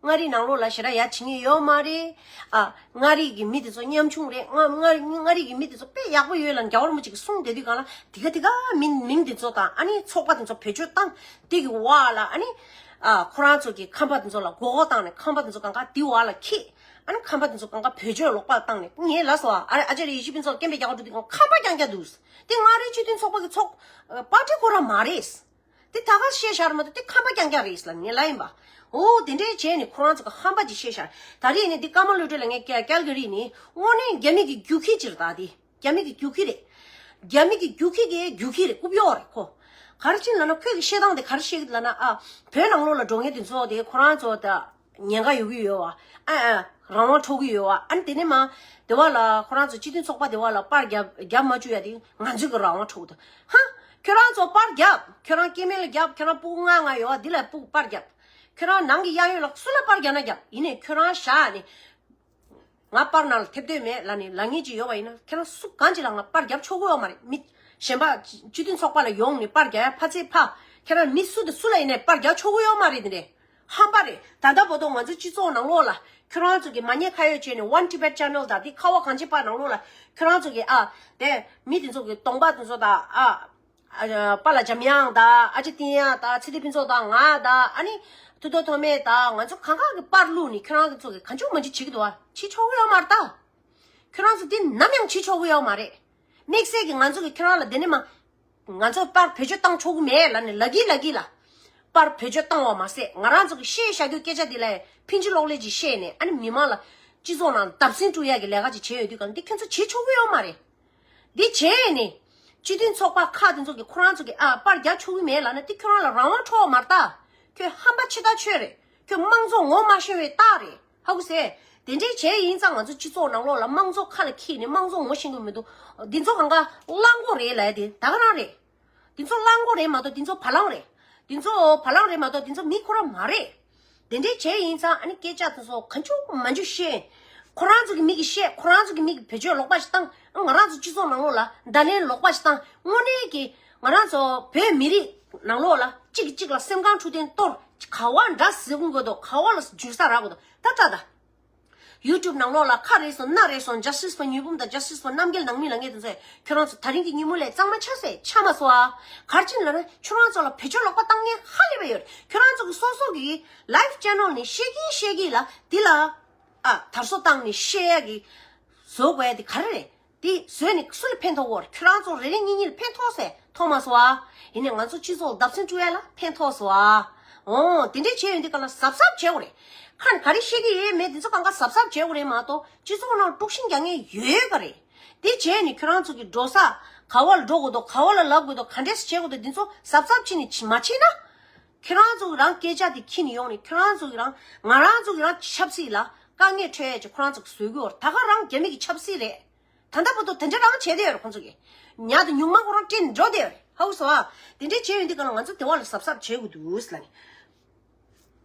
མངའ་རིས་ནང་ལོགས་ལ་ཞེ་དྲག་ཡ་བྱེད་མཁན་ཡོད་མ་རེད། ཨ། མངའ་རིས་ཀྱི་མི་དེ་ཚོ་ཉམ་ཆུང་རེད། མངའ་མངའ་མངའ་རིས་ཀྱི་མི་དེ་ཚོ་དཔེ་ཡག་པོ་ཡོད་ལབ་རྒྱ་གར་མི་ཅིག་གིས་གསུངས་བསྡད་དུས་གང་ལ་དེ་ག་དེ་ག་མིང་མིང་དེ་ཚོ་དང་ཨ་ནི་ཚོགས་པ་དེ་ཚོ་བེད་སྤྱོད་བཏང་དེ་གི་བར་ལ་ཨ་ནི། ཨ། ཁོ་རང་ཚོ་གི་ཁམས་པ་དེ་ཚོ་ལ་མགོ་སྐོར་བཏང་ནས་ཁམས་པ་དེ་ཚོ་གང་ག་དེ་བར་ལ་ཁྱེར། ཨ་ནི་ཁམས་པ་དེ་ཚོ་གང་ག་བེད་སྤྱོད་ལོག་པ་བཏང་ནས་ངས་ལབ་སོང་། ཨ་རེ་ཨ་ཅེ་རེ་ཡེ་ཤེས་ཕུན་ཚོགས་སྐད་འབོད་རྒྱག་ག་འགྲོ་དུས་གང་ཁམས་པ་རྐྱང་རྐྱང་འདུག་དེ་མངའ་རིས་སྤྱི་མཐུན་ཚོགས་པ་གི་ཚོགས་པར་ཊི་ཁོ་རང་མ་རེད། དེ་ད་ག་བཤད་བཞག་མ་གཏོགས་དེ་ཁམས་པ་རྐྱང་རྐྱང་རེད་ལབ་ངས་ལབ་ཡིན་པ། འོ་དེ་འདྲའི་བྱས་ནས་ཁོ་རང་ཚོ་གི་ཧམ་པ་ཅིག་བཤད་བཞག་ད་རེས་ནས་འདི་ཀརྨ་བློ་གྲོས་ལ་ངས་ཀལ་ཀལ་ག་རི་ནས་དངོས་གནས་རྒྱ་མི་གི་རྒྱུག་ཁྱི་ཅིག་རེད། ད་དེ་རྒྱ་མི་གི་རྒྱུག་ཁྱི་རེད། རྒྱ་མི་གི་རྒྱུག་ཁྱི་གི་རྒྱུག་ཁྱི་རེད། རྐུབ་གཡོག་རེད་ཁོ། ག་རེ་བྱས་ནས་ལབ་ན་ཁོས་གི་བཤད་སྟངས་དེ་ག་རེ་བཤད་ཀྱི་ལབ་ན། ཨ། བོད་ནང་ལོགས་ལ་འགྲོ་མཁན་དེ་ཚོ་དེ་ཁོ་རང་ཚོ་ད། ཉེན་ཁ་ཡོད་ཀྱི་ཡོད་བ། ཨ་ཨ། རང་དབང་འཕྲོག་གི་ཡོད་བ། ཨ་ནི་དེ་ནས་མ། དེ་བ་ལ་ཁོ་རང་ཚོ་སྤྱི་མཐུན་ཚོགས་པ་དེ་བ་ལ་པར་རྒྱབ་རྒྱབ་མ་བཅུག་ཡ་དེ་ང་ཚོའི་གི་རང་དབང་འཕྲོག་འདུག་ཧ། ཁྱོད་རང་ཚོ་པར་རྒྱབ། ཁྱོད་རང་སྐྱེ་དམན་ལ་རྒྱབ། ཁྱོད་རང་སྤུ་གུ་ལྔ་ལྔ་ཡོད་བ་འདི་ལ་སྤུ་གུ་པར་རྒྱབ། ཁྱོད་རང་ནང་གི་གཡས་གཡོན་ལ་སུ་ལ་པར་རྒྱབ་ན་རྒྱབ། ཡིན་ནའི་ཁྱོད་རང་བཞག་ནས། ང་པར་ནང་ལ་ཐེབས་འདོད་མེད་ལབ་ནས་ལབ་མཁན་ཅིག་ཡོད་པ་ཡིན་ན་ཁྱེད་རང་སུ་གང་ཅིག་ལ་ང་པར་རྒྱབ་ཆོག་གི་ཡོད་མ་རེད། མི་གཞན་པ་སྤྱི་མཐུན་ཚོགས་པ་ལ་ཡོང་ནས་པར་རྒྱབ་ཡ་ཕ་ཚེ་ཕ། ཁྱེད་རང་མི་སུ་དང་སུ་ལ་ཡིན་ནའི་པར་རྒྱག་ཆོག་གི་ཡོད་མ་རེད། དེ་འདྲས་ཧམ་པ་རེད། ད་ལྟ་བར་དུ་ང་ཚོའི་སྤྱི་ཚོགས་ནང་ལོགས་ལ་ཁྱོད་རང་ཚོ་གི་མ་ཉེས་ཁ་གཡོགས་བྱས་ནས་One Tibet Channel དང་དེ་ཁ་བ་གངས་ཅན་པ་ནང་ལོགས་ལ་ཁྱོད་རང་ཚོ་གི་ཨ་དེ་མི་དེ་ཚོ་གི་གདོང་པ་དེ་ཚོ་དང་ཨ། ཨ། པཱ་ལགས་འཇམ་དབྱངས་དང་ཨ་ཅེ་བསྟན་དབྱངས་དང་ཚེ་བརྟན་ཕུན་ཚོགས་དང་ང་དང་ཨ་ནི་ཐུབ་བསྟན་ཐོགས་མེད་དང་ང་ཚོ་གང་ག་གི་པར་བླུགས་ནས་ཁྱོད་རང་ཚོ་གི་གང་བྱུང་མང་བྱུང་བྱེད་ཀྱི་འདུག་བ། བྱེད་ཆོག་གི་ཡོད་མ་རེད་ད། ཁྱོད་རང་ཚོ་འདི་ནམ་ཡང་བྱེད་ཆོག་གི་ཡོད་མ་རེད། དམིགས་བསལ་གྱི་ང་ཚོ་གི་ཁྱོད་རང་ལ་འདི་ནས་མ། ང་ཚོ་པར་བེད་སྤྱོད་བཏང་ཆོག་གི་མེད་ལབ་ནས་ལབ་ཀྱི་ལབ་ཀྱི་ལ། པར་བེད་སྤྱོད་བཏང་བ་མ་ཟད་ང་རང་ཚོ་གི་བཤད་བཞག་རྒྱུ་སྐད་ཆ་འདི་ལ་ཕིན་ཅི་གློག་ཀླད་ཅིག་བཤད་ནས་ཨ་ནི་མི་མང་ལ་སྤྱི་ཚོགས་ནང་བརྡབ་གསིག་སྤྲོད་ཡག་གི་ལས་ཀ་ཅིག་བྱས་ཡོད་དུས་གང་འདི་ཁྱོད་ཚོ་བྱེད་ཆོག་གི་ཡོད་མ་རེད། འདི་བྱས་ནས། སྤྱི་མཐུན་ཚོགས་པ་ཁག་དེ་ཚོ་གིས་ཁོ་རང་ཚོ་གིས་ཨ་པར་རྒྱག་ཆོག་གི་མེད་ལབ་ན་འདི་ཁྱོད་རང་ལ་རང་དབང་འཕྲོག་པ་མ་རེད་ད། ཁྱོད་ཧམ་པ་ཆེ་ཐག་ཆོད་རེད། ཁྱོད་དམངས་གཙོ་ངོ་མ་ཤེས་པའི་རྟགས་རེད། ཧ་གོ་སོང་། དེ་འདྲའི་བྱས་ཡིན་ཙང་ང་ཚོ་སྤྱི་ཚོགས་ནང་ལོགས་ལ་དམངས་གཙོ་ཁ་ལ་འཁྱེར་ནས་དམངས་གཙོ་ངོ་ཤེས་ཀྱི་མི་འདུག་འདི་ཚོ་གང་ག་གླང་མགོ་རེད་ལབ་ཡ་དེ་ད་ག་རང་རེད། འདི་ཚོ་གླང་མགོ་རེད་མ་གཏོགས་འདི་ཚོ་བ་ལང་རེད། འདི་ཚོ་བ་ལང་རེད་མ་གཏོགས་འདི་ཚོ་མི་ཁོ་རང་མ་རེད། དེ་འདྲའི་བྱས་ཡིན་ཙང་ཨ་ནི་སྐད་ཆ་དེ་ཚོ་གང་བྱུང་མང་བྱུང་བཤད། ཁོ་རང་ཚོ་གི་མི་གིས་བཤད། ཁོ་རང་ཚོ་གི་མི་གིས་བེད་སྤྱོད་ལོག་པ་ཞིག་བཏང་། ཨ་ང་རང་ཚོ་སྤྱི་ཚོགས་ནང་ལོགས་ལ་བརྡ་ལན་ལོག་པ་ཞིག་བཏང་། དངོས་གནས་ཀྱི་ང་རང་ཚོ་བོད་མི་རིགས་ནང་ལོགས་ལ་གཅིག་གིས་གཅིག་ལ་སེམས་ཁམས་འཁྲུག་རྐྱེན་གཏོར། ག་བ་འདྲ་ཟེར་དགོས་འདུག་ག་བ་ལ་འཇུ་ས་རག་དགོས་འདུག་ད་ལྟ་ད། ཡུ་ཊུབ་ནང་ལོགས་ལ་ཁ་རེ་སོང་སྣ་རེ་སོང་Justice for ཉི་འབུམ་དང་Justice for རྣམ་རྒྱལ་ནང་མི་ལ་ངས་དེ་ཚོས་ཁྱོད་རང་ཚོ་ད་རིང་གི་ཉིན་མོ་ལས་གཙང་མ་ཆགས་སེ་ཆགས་མ་སོང་ཨ། ག་རེ་བྱས་ནས་ལབ་ན་ཁྱོད་རང་ཚོ་ལ་བེད་སྤྱོད་ལོག་པ་བཏང་མཁན་ཧ་ལས་པ་ཡོད་རེད། ཁྱོད་རང་ཚོ་གི་སོ་སོ་གི་live channel ནས་བཤད་ཀྱིན་བཤད་ཀྱིན་ལ་འདི་ལ་ཨ་དར་སྲོལ་བཏང་ནས་བཤད་ཡ་གི་བཟོ་དགོས་ཡ་དེ་ག་རེ་རེད། དེ་བཟོས་ནས་སུ་ལ་ཕན་ཐོགས་ཀྱི་ཡོད་རེད། ཁྱོད་རང་ཚོ་རེ་རེ་གཉིས་གཉིས་ལ་ཕན་ཐོགས་སེ་ཐོགས་མ་སོང་ཨ། ཡིན་ནའི་ང་ཚོ་སྤྱི་ཚོགས་ལ་བརྡབ་གསིག་སྤྲོད་ཡ་ལ་ཕན་ཐོགས་སོང་ཨ། འོ་དེ་འདྲས་བྱས་ཡོང་དུས་ག་ལ་གཟབ་གཟབ་བྱེད་དགོས་རེད། ཁ་ནས་ག་རེ་བཤད་ཀྱི་ཡོད་མེད་དེ་ཚོ་གང་ག་གཟབ་གཟབ་བྱེད་དགོས་རེད་མ་གཏོགས་སྤྱི་ཚོགས་ནང་དཀྲུག་ཤིང་རྒྱག་མཁན་ཡོད་ཡོད་ག་རེད། དེ་བྱས་ནས་ཁྱོད་རང་ཚོ་གི་འགྲོ་ས་ག་བ་ལ་འགྲོ་དགོས་འདུག་ག་བ་ལ་ལབ་དགོས་འདུག་ག་འདྲས་བྱེད་དགོས་འདུག་དེ་ཚོ་གཟབ་གཟབ་བྱས་ནས་བྱེད་མ་བྱེད་ན། ཁྱེད་རང་ཚོ་གི་རང་སྐད་ཆ་དེ་ཁྱེར་ནས་ཡོང་ནས་ཁྱེད་རང་ཚོ་གི་རང་ང་རང་ཚོ་གི་རང་ཆབ་སྲིད་ལ་དཀའ་ངལ་འཕྲད་ཡས་ཀྱི་ཁོ་རང་ཚོ་གི་བཟོས་གི་ཡོད་རེད། ད་ག་རང་རྒྱ་མི་གི་ཆབ་སྲིད་རེད། ད་ལྟ་བར་དུ་དེ་འདྲ་རང་བྱས་བསྡད་ཡོད་རེད་ཁོང་ཚོ་གིས། ཉག་དེ་ཉུང་མ་ཁོ་རང་སྤྲད་ནས་འགྲོ་བསྡད་ཡོད་རེད། ཧ་གོ་སོང་ཨ། དེ་འདྲས་བྱས་ཡོང་དུས་ག་ལ་ང་ཚོ་དེ་བ་ལ་གཟབ་གཟབ་བྱེད་དགོས་འདུག་ཟེར་ལབ་ནས།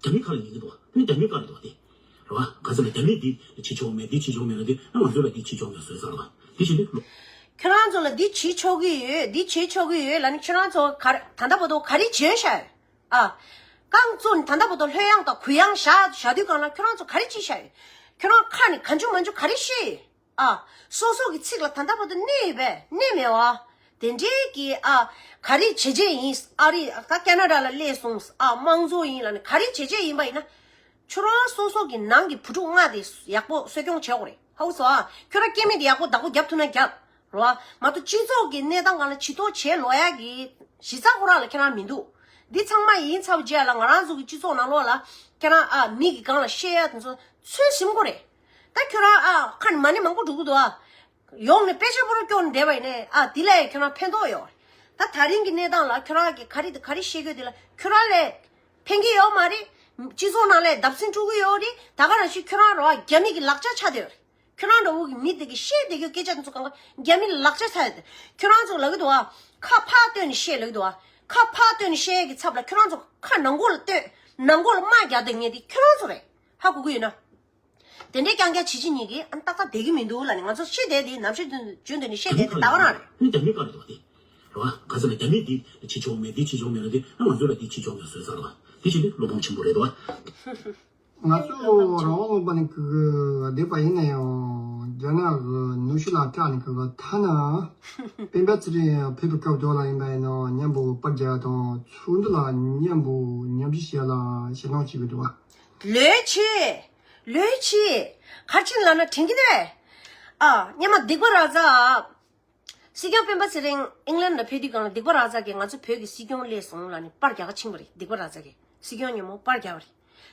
རྒྱ་མི་ཁ་ལ་ཡིན་གྱི་འདུག་བ། དེ་ནི་རྒྱ་མི་ཁ་ལ་འདུག་བ་དེ། རེད་བ། ག་ཚོད་ལ་རྒྱ་མིས་འདི་བྱེད་ཆོག་མེད། འདི་བྱེད་ཆོག་མེད་ལ། འདི་ང་ཚོ་ལ་འདི་བྱེད་ཆོག་མེད་བཟོས་ཚར་བ། འདི་བྱེད་འདི་ལོ། ཁྱོད་རང་ཚོ་ལ་འདི་བྱེད་ཆོག་གི་ཡོད། འདི་བྱེད་ཆོག་གི་ཡོད་ལ་ནི། ཁྱོད་རང་ཚོ་ག་རེ་ད་ལྟ་བར་དུ་ག་རེ་བྱས་བཞག་ཡོད། ཨ། རྐང་བཙུགས་ནས་ད་ལྟ་བར་དུ་ལྷོད་ཡངས་དང་གུ་ཡངས་བཞག་བཞག་དུས་སྒང་ལ་ཁྱོད་རང་ཚོ་ག་རེ་བྱས་བཞག་ཡོད། ཁྱོད་རང་ཁ་ནས་གང་བྱུང་མང་བྱུང་ག་རེ་བཤད་ཡོད། ཨ། སོ་སོ་གི་ཚིག་ལ་ད་ལྟ་བར་དུ་གནས་ཡོད་པས་གནས་མེད་བ། དེ་འདྲའི་གི་ཨ། ག་རེ་བྱས་བྱས་ཡིན། ཨ་རི་ད་ཁེ་ན་ཌ་ལ་སླེབས་སོང་། ཨ། དམངས་གཙོ་ཡིན་ལ་ནི་ག་རེ་བྱས་བྱས་ཡིན་པ་ཡིན་ན། ཁྱོད་རང་སོ་སོ་གི་ནང་གི་བུ་ཕྲུག་ལྔ་དེ་ཡག་པོ་གསོ་སྐྱོང་བྱེད་དགོས་རེད། ཧ་གོ་སོང་ཨ། ཁྱོད་རང་སྐྱེ་དམན་དེ་ཡག་པོ་བདག་པོ་རྒྱབ་ཐུབ་ན་རྒྱབ། རེད་བ། མ་གཏོགས་སྤྱི་ཚོགས་ཀྱི་གནས་སྟངས་སྒང་ལ་ཇུས་གཏོགས་བྱེད་ལོ་ཡག་གི་གཞི་རྩ་ཁོ་རང་ལ་ཁྱེད་རང་མི་འདུག་འདི་ཚང་མ་ཡིན་ཚར་བའི་རྗེས་ལ་ང་རང་ཚོ་གི་སྤྱི་ཚོགས་ནང་ལོགས་ལ་ཁྱེད་རང་ཨ་མི་གི་སྒང་ལ་བཤད་ཡ་དེ་ཚོ་ཚོད་ཟིན་དགོས་རེད། ད་ཁྱོད་རང་ཨ་ཁ་ནས་མ་ཎི་མང་པོ་སྒྲུག་གི་འདུག་ཨ། ཡོང་ནས་དཔེ་ཆ་པོ་ར་སྐྱོར་བསྡད་པ་ཡིན་ནའི་ཨ་དེ་ལ་ཡང་ཁྱོད་རང་ཕན་ཐོགས་ཡོད་རེད། ད་ད་རིང་གི་གནས་སྟངས་ལ་ཁྱོད་རང་གི་ག་རེ་དང་ག་རེ་བཤད་དགོས་དེ་ལ་ཁྱོད་རང་ལས་ཕན་གྱི་ཡོད་མ་རེད། སྤྱི་ཚོགས་ནང་ལས་བརྡབ་གསིག་འགྲོ་གི་ཡོད་རེད། ད་ག་ནང་བཞིན་ཁྱོད་རང་ར་རྒྱ་མི་གི་ལག་ཆ་ཆགས་བསྡད་ཡོད་རེད། ཁྱོད་རང་འདྲ་བོ་གི་མི་དེ་གི་བཤད་བསྡད་རྒྱུ་སྐད་ཆ་དེ་ཚོ་གང་ག་རྒྱ་མི་ལ་ལག་ཆ་ཚ་ཡོད་དེ། ཁྱོད་རང་ཚོ་ལབ་གི་འདུག་ཨ། ཁ་ཕར་སྟོན་ནས་བཤད་ལབ་གི་འདུག་ཨ། ཁ་ཕར་སྟོན་ནས་བཤད་ཡས་ཀྱི་ཚབ་ལ་ཁྱོད་རང་ཚོ་ཁ་ནང་ཁོག་ལ་སྟོན། ནང་ཁོག་ལ་དམག་རྒྱག་བསྡད་མཁན་དེ་ཁྱོད་རང་ཚོ་རེད། ཧ་གོ་གི་ཡོད་ན། དེ་འདྲའི་རྐྱང་རྐྱང་བྱེད་བྱེད་གཉིས་ཀྱིས་ཨ་ནི་ཏག་ཏག་བསྡད་ཀྱི་མི་འདུག་ལབ་ནས། ང་ཚོ་བཤད་བསྡད་དེ་ནམ་ཞིག་བརྗོད་འདོད་ནས་བཤད་བསྡད་དེ་ད་ག་རང་རེད། ནི་རྒྱ་མི་པར་འདུག་དེ། རེད་བ། ག་ཚོད་ལ་རྒྱ་མིས་འདི་བྱེད་ཆོག་མེད། འདི་བྱེད་ཆོག་མེད་ལ། དེ་ང་ཚོ་ལ་འདི་བྱེད་ཆོག་མེད་བཟོས་ཚར་བ། འདི་བྱེད་འདི་བློ་ཕམ་ཆེན་པོ་རེད་དོ། ང་ཚོ་རང་དབང་ལུང་པ་ནས་ཀི་ཀི་བསྡད་པ་ཡིན་ན་ཡང་རྒྱ་ནག་གི་ནུ་ཞོ་ལ་སྐྲག་ནས་ཀི་ཀི་ཐ་ན་སྤེན་པ་ཚེ་རིང་ཕེབས་པའི་སྐབས་དེ་ལ་ཡིན་པ་ཡིན་ན་མཉམ་པོ་པར་རྒྱག་དང་ཚོགས་འདུ་ལ་མཉམ་པོ་ཉམས་ཞིབ་བྱེད་ལ་ཞེད་སྣང་བྱེད་ཀྱི་འདུག་བ། ལོས་བྱེད། ལོས་བྱེད། ག་རེ་བྱས་ནས་ལབ་ན་དྲན་གྱི་འདུག་ཨ། སྔོན་མ་སྡིག་པ་ར་ཛ། སྲིད་སྐྱོང་སྤེན་པ་ཚེ་རིང་ཨིང་ལན་ལ་ཕེབས་དུས་སྒང་ལ་སྡིག་པ་ར་ཛ་གིས་ང་ཚོ་བོད་ཀྱི་སྲིད་སྐྱོང་སླེབས་སོང་ལབ་ནས་པར་རྒྱག་ག་ཕྱིན་པ་རེད། སྡིག་པ་ར་ཛ་གིས་སྲིད་སྐྱོང་མཉམ་པོ་པར་རྒྱག་པ་རེད།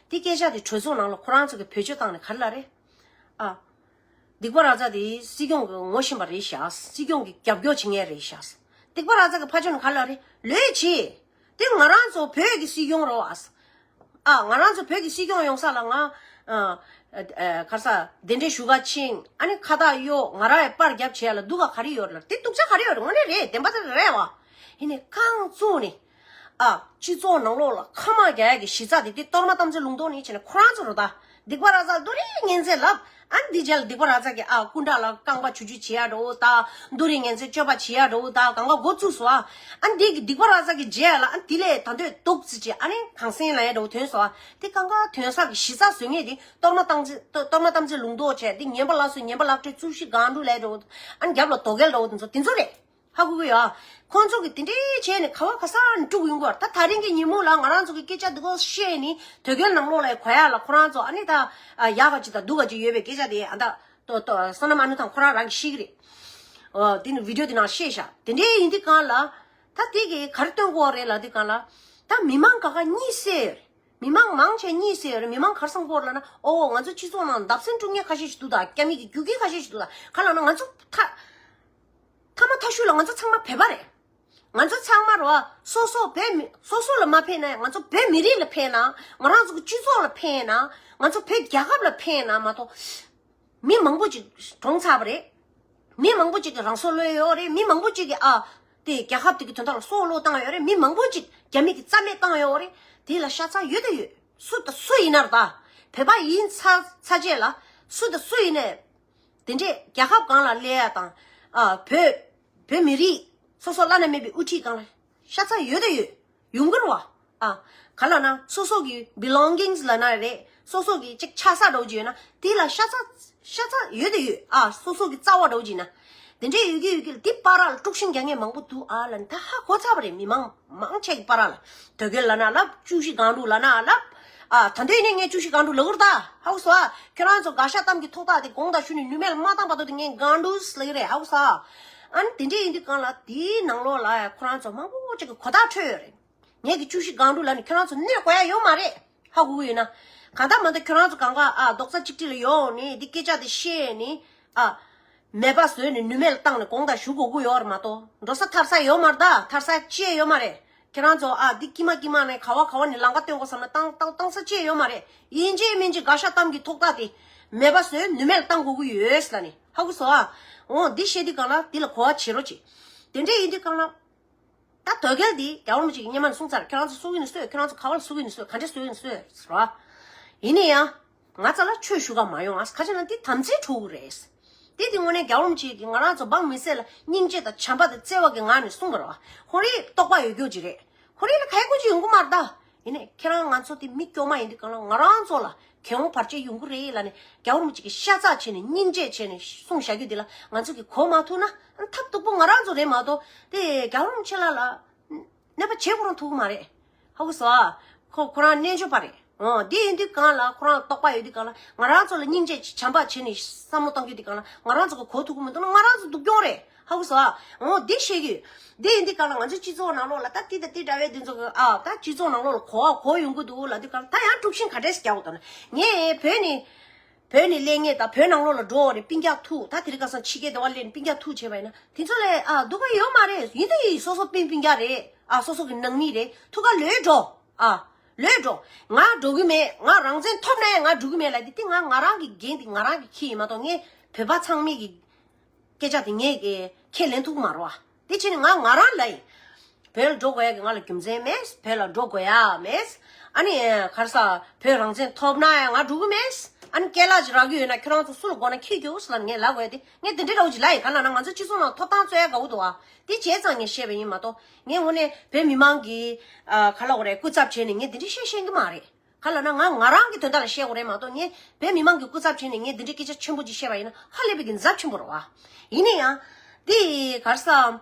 དེ་སྐད་ཆ་དེ་གྲོས་ཚོགས་ནང་ལ་ཁོ་རང་ཚོ་གིས་བེད་སྤྱོད་བཏང་ནས་ག་རེ་ལབ་རེད། ཨ། སྡིག་པ་ར་ཛ་དེ་སྲིད་སྐྱོང་གི་ངོ་ཤེས་པ་རེད་ཤག་སྲིད་སྐྱོང་གི་རྒྱབ་སྐྱོར་བྱེད་མཁན་རེད་ཤག་སྡིག་པ་ར་ཛ་གི་ཕ་ཆོས་ནས་ག་རེ་ལབ་རེད། ལོས་བྱེད། དེ་ང་རང་ཚོ་བོད་ཀྱི་སྲིད་སྐྱོང་རེད་བ། ཨ། ང་རང་ཚོ་བོད་ཀྱི་སྲིད་སྐྱོང་ཡོང་ས་ལ་ང་། ཨ། ཨ། ག་རེ་ཟ། གདན་འདྲེན་ཞུ་ག་ཕྱིན། ཨ་ནི་ཁ་བཏགས་གཡོག་ང་རང་ཡང་པར་རྒྱབ་བྱས་ལ་སྡུག་ག་ག་རེ་ཡོད་རེད་ལ། དེ་སྡུག་ཅག་ག་རེ་ཡོད་རེད། དངོས་གནས་རེད། བདེན་པ་དེ་རེད་བ། ཡིན་ནའི་རྐང་བཙུགས་ནས། ཨ། སྤྱི་ཚོགས་ནང་ལོགས་ལ་ཁ་དམག་རྒྱག་ཡ་གི་གཞི་རྩ་དེ་དེ་གཏོར་མ་གཏམ་ཚེ་ལུང་རྟོགས་ནས་བྱས་ནས་ཁོ་རང་ཚོ་རེད་ད། སྡིག་པ་ར་ཛ་ལ་རྡོ་རིང་ངན་ཚད་ལབ། ཨ་ནི་འདི་རྗེས་ལ་སྡིག་པ་ར་ཛ་གི་ཨ་སྐུ་འདྲ་ལ་རྐང་པ་ཆུ་ཆུ་བྱེད་ཡ་འགྲོ་ད། རྡོ་རིང་ངན་ཚད་སྤྱོད་པ་བྱེད་ཡ་འགྲོ་ད། གང་ག་འགོ་བཙུགས་སོ་ཨ། ཨ་ནི་འདི་གི་སྡིག་པ་ར་ཛ་གི་རྗེས་ལ་ཨ་ནི་འདི་ལས་ད་འདོད་སྡུག་ཙི་ཅི་ཨ་ནི་གང་སེང་ལ་ཡ་འགྲོ་ཐོན་སོ་ཨ། དེ་གང་ག་ཐོན་ས་གི་གཞི་རྩ་བཟོ་ངེས་དེ་གཏོར་མ་གཏམ་ཚེ་གཏོར་མ་གཏམ་ཚེ་ལུང་རྟོགས་བྱས་དེ་ངན་པ་ལ་སོ་ངན་པ་ལག་སྤྲོད་རྩོད་གཞི་གང་འགྲུལ་ལས་འགྲོ། ཨ་ནི་རྒྱབ་ལ་དོ་གལ་འགྲོ་དེ་ཚོ་དེ་ཚོ་རེད། ཧ་གོ་གི་ཡོད། ཁོང་ཚོ་གིས་དེ་འདྲའི་བྱས་ནས་ག་བ་ག་ས་ནས་དཀྲུག་ཡོང་གི་ཡོད་རེད། ད་ད་རིང་གི་ཉིན་མོ་ལ་ང་རང་ཚོ་གི་སྐད་ཆ་འདི་གོ་བཤད་ནི་དོལ་རྒྱལ་ནང་ལོགས་ལ་གོ་ཡ་ལ་ཁོ་རང་ཚོ་ཨ་ནི་ད་ཡག་ག་ཅིག་དང་སྡུག་ག་ཅིག་ཡོད་པའི་སྐད་ཆ་དེ་ཨ་ད་ཏོ་ཏོ་བསོད་ནམས་ཨ་ནུ་ཐང་ཁོ་རང་རང་གིས་ཤེས་ཀྱི་རེད། ཨོ་དེ་ནི་བི་ཌིའོ་དེ་ནང་བཤད་ཤག་དེ་འདྲའི་ཡིན་དུས་སྒང་ལ་ད་དེ་གི་ག་རེ་སྟོན་དགོས་རེད་ལབ་དུས་སྒང་ལ་ད་མི་མང་ག་ག་གཉིད་སད་ཡོད་རེད། མི་མང་མང་ཆེ་གཉིད་སད་ཡོད་རེད། མི་མང་ག་རེ་བསམ་གྱི་ཡོད་རེད་ལབ་ན། ཨོ་ང་ཚོ་སྤྱི་ཚོགས་ནང་བརྡབ་གསིག་འགྲོ་མཁན་ཁ་ཤས་ཤིག་འདུག་ད། རྒྱ་མི་གི་རྒྱུག་ཁྱི་ཁ་ཤས་ཤིག་འདུག་ད། ག་ལབ་ན་ང་ཚོ་ཐ་ཐ་མ་ཐ་ཤུ་ལ་ང་ཚོ་ཚང་མ་བོད་པ་རེད། ང་ཚོ་ཚང་མ་རེད་བ། སོ་སོ་བོད་མི་སོ་སོ་ལ་མ་ཕན་ན་ང་ཚོ་བོད་མི་རིགས་ལ་ཕན་ན། ང་རང་ཚོ་གི་སྤྱི་ཚོགས་ལ་ཕན་ན། ང་ཚོ་བོད་རྒྱལ་ཁབ་ལ་ཕན་ན་མ་གཏོགས། མི་མང་པོ་ཅིག་གྲོངས་ཚར་བ་རེད། མི་མང་པོ་ཅིག་གིས་རང་སྲོག་བློས་ཡོད་རེད། མི་མང་པོ་ཅིག་གིས་ཨ་དེ་རྒྱལ་ཁབ་དེ་གི་དོན་དག་ལ་སྲོག་བློས་བཏང་ཡོད་རེད། མི་མང་པོ་ཅིག་རྒྱ་མི་གིས་རྩ་མེད་བཏང་ཡོད་རེད། དེ་ལ་ཤ་ཚ་ཡོད་དང་ཡོད། སུ་དང་སུ་ཡིན་ན་རེད་ད། བོད་པ་ཡིན་ཚ་ཚ་རྗེས་ལ་སུ་དང་སུ་ཡིན་ནའི་དེ་འདྲས་རྒྱལ་ཁབ་སྒང་ལ་སླེབས་ཡ་དང་ཨ་བོད་བོད་མི་རིགས་སོ་སོ་བླ་ན་མེད་པའི་དབུ་ཁྲིད་སྒང་ལ་ཤ་ཚ་ཡོད་དང་ཡོད། ཡོང་གི་རེད་བ། ཨ། ག་ལབ་ན་སོ་སོ་གི་belongings་ལབ་ན་རེད། སོ་སོ་གི་ཅིག་ཆགས་ས་འདྲ་བོ་ཅིག་ཡོད་ན་དེ་ལ་ཤ་ཚ་ཤ་ཚ་ཡོད་དང་ཡོད། ཨ། སོ་སོ་གི་རྩ་བ་འདྲ་བོ་ཅིག་ཡིན་ན། དེ་འདྲས་ཡོད་ཀྱི་ཡོད་ཀྱི་ལ་དེ་བར་ལ་དཀྲུག་ཤིང་རྒྱག་མཁན་མང་པོ་འདུག་ཨ་ལབ་ནས་ད་ཧ་གོ་ཚར་བ་རེད། མི་མང་མང་ཆེ་གི་བར་ལ་དོལ་རྒྱལ་ལབ་ན་ལབ། བཅུ་བཞི་སྒང་དྲུག་ལབ་ན་ལབ། ཨ། ད་འདོད་ནས་ངས་བཅུ་བཞི་སྒང་དྲུག་ལབ་ཀྱི་རེད་ད། ཧ་གོ་སོང་ཨ། ཁྱོད་རང་ཚོ་དགག་བཞག་གཏམ་གྱི་ཐོག་ཐག་དེ་དགོངས་དག་ཞུ་ནས་ནུས་མེད་ལ་མ་བཏང་བར་དུ་དེ་ངས་སྒང་དྲུག་ལབ་ཀྱི་རེད། ཧ་གོ་སོང་ཨ། ཨ་ནི་དེ་འདྲས་ཡིན་དུས་སྒང་ལ་དེའི་ནང་ལོགས་ལ་ཡ་ཁོ་རང་ཚོ་མང་པོ་ཅིག་གི་གོ་བརྡ་འཕྲོད་ཡོད་རེད། ངས་ཀྱི་བཅུ་བཞི་སྒང་དྲུག་ལབ་ནས་ཁྱོད་རང་ཚོ་གནོད་དགོས་ཡ་ཡོད་མ་རེད། ཧ་གོ་གི་ཡོད་ན། གང་ལྟར་མ་ལྟར་ཁྱོད་རང་ཚོ་གང་ག་ཨ་རྡོག་རྩ་གཅིག་སྒྲིལ་ལ་ཡོང་ནས་འདི་སྐད་ཆ་དེ་བཤད་ནས་ཨ། མེད་པ་བཟོས་ནས་ནུས་མེད་ལ་བཏང་ནས་དགོངས་དག་ཞུ་དགོས་ཀྱི་ཡོད་རེད་མ་གཏོགས་འགྲོ་ས་ཐར་ས་ཡོད་མ་རེད་ད། ཐར་ས་ཅི་ཡང་ཡོད་མ་རེད། ཁྱེད་རང་ཚོ་ཨ་འདི་ཀྱི་མ་ཀྱི་མ་ནས་ག་བ་ག་བ་ནས་ལམ་ཁ་སྟོན་དགོས་བསམ་ན་བཏང་བཏང་བཏང་ས་ཅི་ཡང་ཡོད་མ་རེད། ཡིན་གཅིག་མིན་གཅིག་དགག་བཞག་གཏམ་གྱི་ཐོག་ཐག་དེ་མེད་པ་བཟོས་ནུས་མེད་ལ་བཏང་དགོས་ཀྱི་ཡོད་ལབ་ནས་ཧ་གོ་སོང་ཨ། འོ་འདི་བཤད་དུས་གང་ལ་འདི་ལ་གོ་བ་བྱེད་རོགས་བྱེད། དེ་འདྲས་ཡིན་དུས་གང་ལ། ད་དོལ་རྒྱལ་འདི་རྒྱལ་བ་རིན་པོ་ཆེ་གི་སྔོན་མ་ནས་གསུངས་ཚར། ཁྱེད་རང་ཚོ་གསོད་ཀྱི་ནི་གསོད། ཁྱེད་རང་ཚོ་ག་བ་ལ་གསོད་ཀྱི་ནི་གསོད། ག་འདྲས་གསོད་ཀྱི་ནི་གསོད་ཟེར་བ། ཡིན་ན་ཡང་ ང་རྩ་ལ་ཆོས་ཞུ་ག་མ་ཡོང་ཨ། ཁ་ཆེ་ན་འདི་དམ་ཚིག་འཁྲུག་གི་རེད། དེ་དེ་དངོས་གནས་རྒྱལ་བ་རིན་པོ་ཆེ་གིས་ང་རང་ཚོ་འབངས་མི་སེར་ལ་སྙིང་རྗེ་དང་བྱམས་པ་དང་བརྩེ་བ་གི་ངང་ནས་གསུང་གི་རེད་བ། ཁོ་རའི་རྟོགས་པ་ཡོད་རྒྱུ་ཅིག་རེད། ཁོ་རའི་ལ་ག་ཡེ་ཀུན་གྱི་ཡོང་གི་མ་རེད་ད། ཡིན་ནའི་ཁྱེད་རང་ང་ཚོ་དེ་མི་སྐྱོ་མ་ཡིན་དུས་གང་ལ་ང་རང་ཚོ་ལ་གྱོང་བར་ཆད་ཡོང་གི་རེད་ལབ་ནས་རྒྱལ་བ་རིན་པོ་ཆེ་གིས་ཤ་ཚ་བྱས་ནས་སྙིང་རྗེ་བྱས་ནས་གསུངས་བཞག་རྒྱུ་དེ་ལ་ང་ཚོ་གིས་གོ་མ་ཐུབ་ན་ཐབས་སྡུག་པོ་ང་རང་ཚོ་རེད་མ་གཏོགས་དེ་རྒྱལ་བ་རིན་པོ་ཆེ་ལ་ལ། གནོད་པ་བྱེད་ཁོ་རང་ཐུབ་ཀྱི་མ་རེད། ཧ་གོ་སོང་ཨ། ཁོ་ཁོ་རང་རྣལ་འབྱོར་པ་རེད། འོ་འདི་ཡིན་དུས་གང་ལ་ཁོ་རང་རྟོགས་པ་ཡོད་དུས་གང་ལ་ང་རང་ཚོ་ལ་སྙིང་རྗེ་བྱམས་པ་བྱས་ནས་བསམ་བློ་གཏོང་རྒྱུ་དུས་གང་ལ་ང་རང་ཚོ་གི་གོ་ཐུབ་ཀྱི་མི་འདུག་ན་ང་རང་ཚོ་སྡུག་གྱོང་རེད། ཧ་གོ་སོང་ཨ། འོ་འདི་བཤད་ཀྱི་ཡོད། འདི་ཡིན་དུས་གང་ལ་ང་ཚོའི་སྤྱི་ཚོགས་ནང་ལོགས་ལ་ད་དེ་དང་དེ་འདྲ་བའི་འདི་ཚོ་གི་ཨ་ད་སྤྱི་ཚོགས་ནང་ལོགས་ལ་གོ་བ་གོ་ཡོང་གི་འདུག་ལབ་དུས་གང་ལ་ད་ཡང་དཀྲུག་ཤིང་ག་འདྲས་སེ་རྒྱག་དགོས་འདུག་ན་ངས་བོད་ནས། བོད་ནས་སླེབས་མཁན་དང་བོད་ནང་ལོགས་ལ་འགྲོ་བ་རེད་སྤུན་ཀྱག་ཐུག་ད་དེ་རིང་ཁ་སང་ཕྱི་རྒྱལ་དེ་བ་སླེབས་ནས་སྤུན་ཀྱག་ཐུག་བྱས་པ་ཡིན་ན་དེ་ཚོ་ལས་ཨ་སྡུག་པ་ཡོད་མ་རེད། ཡིན་ད་ཡིན་སོ་སོ་སྤུན་སྤུན་ཀྱག་རེད་ཨ། སོ་སོ་གི་ནང་མི་རེད། ཐུག་ག་ལོས་འགྲོ་ཨ། ལོས་འགྲོ། ང་འགྲོ་གི་མེད། ང་རང་བཙན་ཐོབ་ན་ཡང་ང་འགྲོ་གི་མེད་ལབ་དེ་དེ་ང་ང་རང་གི་འགན་དེ་ང་རང་གི་ཁྱི་ཡིན་མ་གཏོགས་ངས་བོད་པ་ཚང་མས་གི་སྐད་ཆ་དེ་ངས་གི་ཁས་ལེན་ཐུབ་ཀྱི་མ་རེད་བ། དེ་བྱས་ནས་ང་ང་རང་ལ་ཡིན། བོད་ལ་འགྲོ་དགོས་ཡ་གི་ང་ལ་རྒྱུ་མཚན་མེད། བོད་ལ་འགྲོ་དགོས་ཡ་མེད། ཨ་ནི་ག་རེ་ཟ། བོད་རང་བཙན་ཐོབ་ན་ཡང་ང་འགྲོ་གི་མེད། ཨ་ནི་སྐད་ལ་ཅིག་རག་གི་ཡོད་ན་ཁྱོད་རང་ཚོ་སུ་ལ་དགོས་ན་འཁྱེར་རྒྱུགས་ལབ་ངས་ལབ་དགོས་ཡ་དེ་ངས་དེ་འདྲའི་འདྲ་བོ་ཅིག་ལབ་ཡིན། ག་ལབ་ན་ང་ཚོ་སྤྱི་ཚོགས་ནང་ཐོབ་ཐང་རྩོད་ཡ་དགའ་བོ་འདུག་ཨ། དེ་བྱས་ཙང་ངས་བཤད་པ་ཡིན་མ་གཏོགས་ངས་དངོས་གནས་བོད་མི་མང་གི་ཨ་ག་ལབ་དགོས་རེད་སྐུ་ཚབ་བྱས་ནས་ངས་དེ་འདྲའི་བཤད་ཤེས་ཀྱི་མ་རེད། ག་ལབ་ན་ང་ང་རང་གི་དོན་དག་ལ་བཤད་དགོས་རེད་མ་གཏོགས་ངས་བོད་མི་མང་གི་སྐུ་ཚབ་བྱས་ནས་ངས་འདི་འདྲའི་སྐད་ཆ་ཆེན་པོ་ཅིག་བཤད་པ་ཡིན་ན་ཧ་ལས་པའི་གི་འཛབ་ཆེན་པོ་རེད་བ། ཡིན་ན་ཡང་། འདི་ག་རེ་ཟ།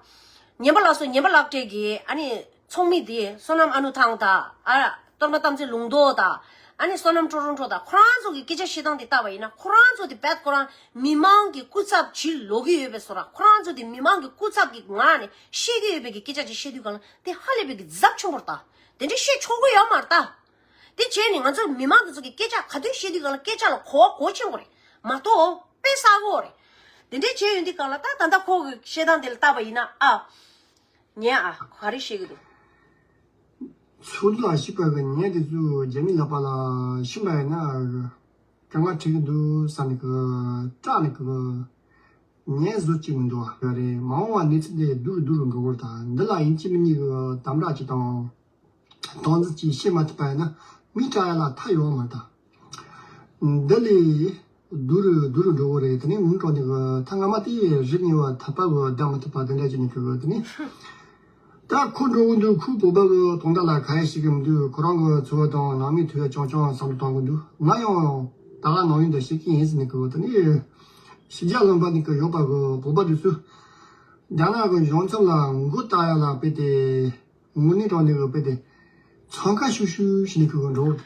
ཉན་པ་ལགས་སོ་ཉན་པ་ལགས་གྲས་ཀྱི་ཨ་ནི་ཚོགས་མི་འདི་བསོད་ནམས་ཨ་ནུ་ཐང་དང་ཨ་གཏོར་མ་དམ་ཚིག་ལུང་རྟོགས་དང་ཨ་ནི་བསོད་ནམས་ཀྲོ་རོང་ཀྲོ་དང་ཁོ་རང་ཚོ་གི་སྐད་ཆ་བཤད་སྟངས་དེ་བལྟས་པ་ཡིན་ན་ཁོ་རང་ཚོ་དེ་རྦད་ཁོ་རང་མི་མང་གི་སྐུ་ཚབ་བྱེད་ལོག་གི་ཡོད་པའི་བཟོ་འདྲ། ཁོ་རང་ཚོ་དེ་མི་མང་གི་སྐུ་ཚབ་ཀྱི་ངང་ནས་བཤད་ཀྱི་ཡོད་པའི་གི་སྐད་ཆ་ཅིག་བཤད་དུས་གང་ལ་དེ་ཧ་ལས་པའི་གི་འཛབ་ཆེན་པོ་རེད་ད། དེ་འདྲ་བཤད་ཆོག་གི་ཡོད་མ་རེད་ད། དེ་བྱས་ནས་ང་ཚོ་མི་མང་དེ་ཚོ་གི་སྐད་ཆ་ག་དུས་བཤད་དུས་གང་ལ་སྐད་ཆ་ལ་གོ་བ་གོ་ཆེན་པོ་རེད་མ་གཏོགས་དཔེ་བསགས་གོ་རེད། དེ་འདྲས་བྱས་ཡོང་དུས་གང་ལ་ད་ད་ལྟ་ཁོ་གི་བཤད་སྟངས་དེ་ལ་བལྟས་པ་ཡིན་ན་ཨ། ཉན་ཨ་ག་རེ་བཤད་གི་འདུག་ཚུར་ལ་ཤི་པ་གི་ཉན་དེ་ཚོ་རྒྱ་མི་ལག་པ་ལ་ཤི་པ་ཡིན་ན་གང་ག་ཁྲིད་གི་འདུག་བསམ་ནས་གི་སྐྲག་ནས་གི་ཉན་བཟོ་གཅིག་མི་འདུག་ཨ། རེད་མ་འོངས་པ་གནས་ཚུལ་དེ་སྡུག་རུ་སྡུག་རུ་འགྲོ་གི་རེད་ད། འདི་ལ་ཡིན་གཅིག་མིན་གཉིས་གི་དམ་དྲག་གཅིག་དང་། སྟངས་འཛིན་གྱིས་བཤད་མ་ཐུབ་པ་ཡིན་ན་མི་སྐྲག་ཡ་ལ་མཐའ་ཡོད་མ་རེད་ད། འདི་ལས་སྡུག་རུ་སྡུག་རུ་འགྲོ་གི་རེད། དེ་ནས་ངུ་དྲག་ནས་གི་ཐ་སྔ་མ་དེ་རིག་ངེས་པ་ཐག་པ་གི་བསྡད་མ་ཐུབ་པ་དེ་འདྲ་བྱས་ནས་གི་དེ་ནས་ད་ཁོ་འགྲོ་གི་འདུག་ཁོའི་བོད་པ་གི་དོན་དག་ལ་ག་ཡེ་ཤེས་གི་མི་འདུག་ཁོ་རང་གི་འཚོ་བ་དང་ནང་མིའི་འཚོ་བ་རྐྱང་རྐྱང་བསམ་བློ་གཏོང་གི་འདུག་ང་ཡང་ད་ག་ནང་ཡོད་འདི་ཤེས་ཀྱི་ཡིན་ཟེར་ནས་གི་དེ་ནས་ཕྱི་རྒྱལ་ལུང་པ་ནས་གི་ཡོད་པ་གི་བོད་པ་དེ་ཚོས་རྒྱ་ནག་གི་གཞུང་ཚབ་ལ་མགོ་བཏགས་ཡ་ལ་དཔེ་དེ། དངོས་གནས་དྲང་གནས་ཀྱི་དཔེ་དེ་འཚང་ཁ་ཤུག་ཤུག་ཞིག་ནས་ཁུར་གི་འགྲོ།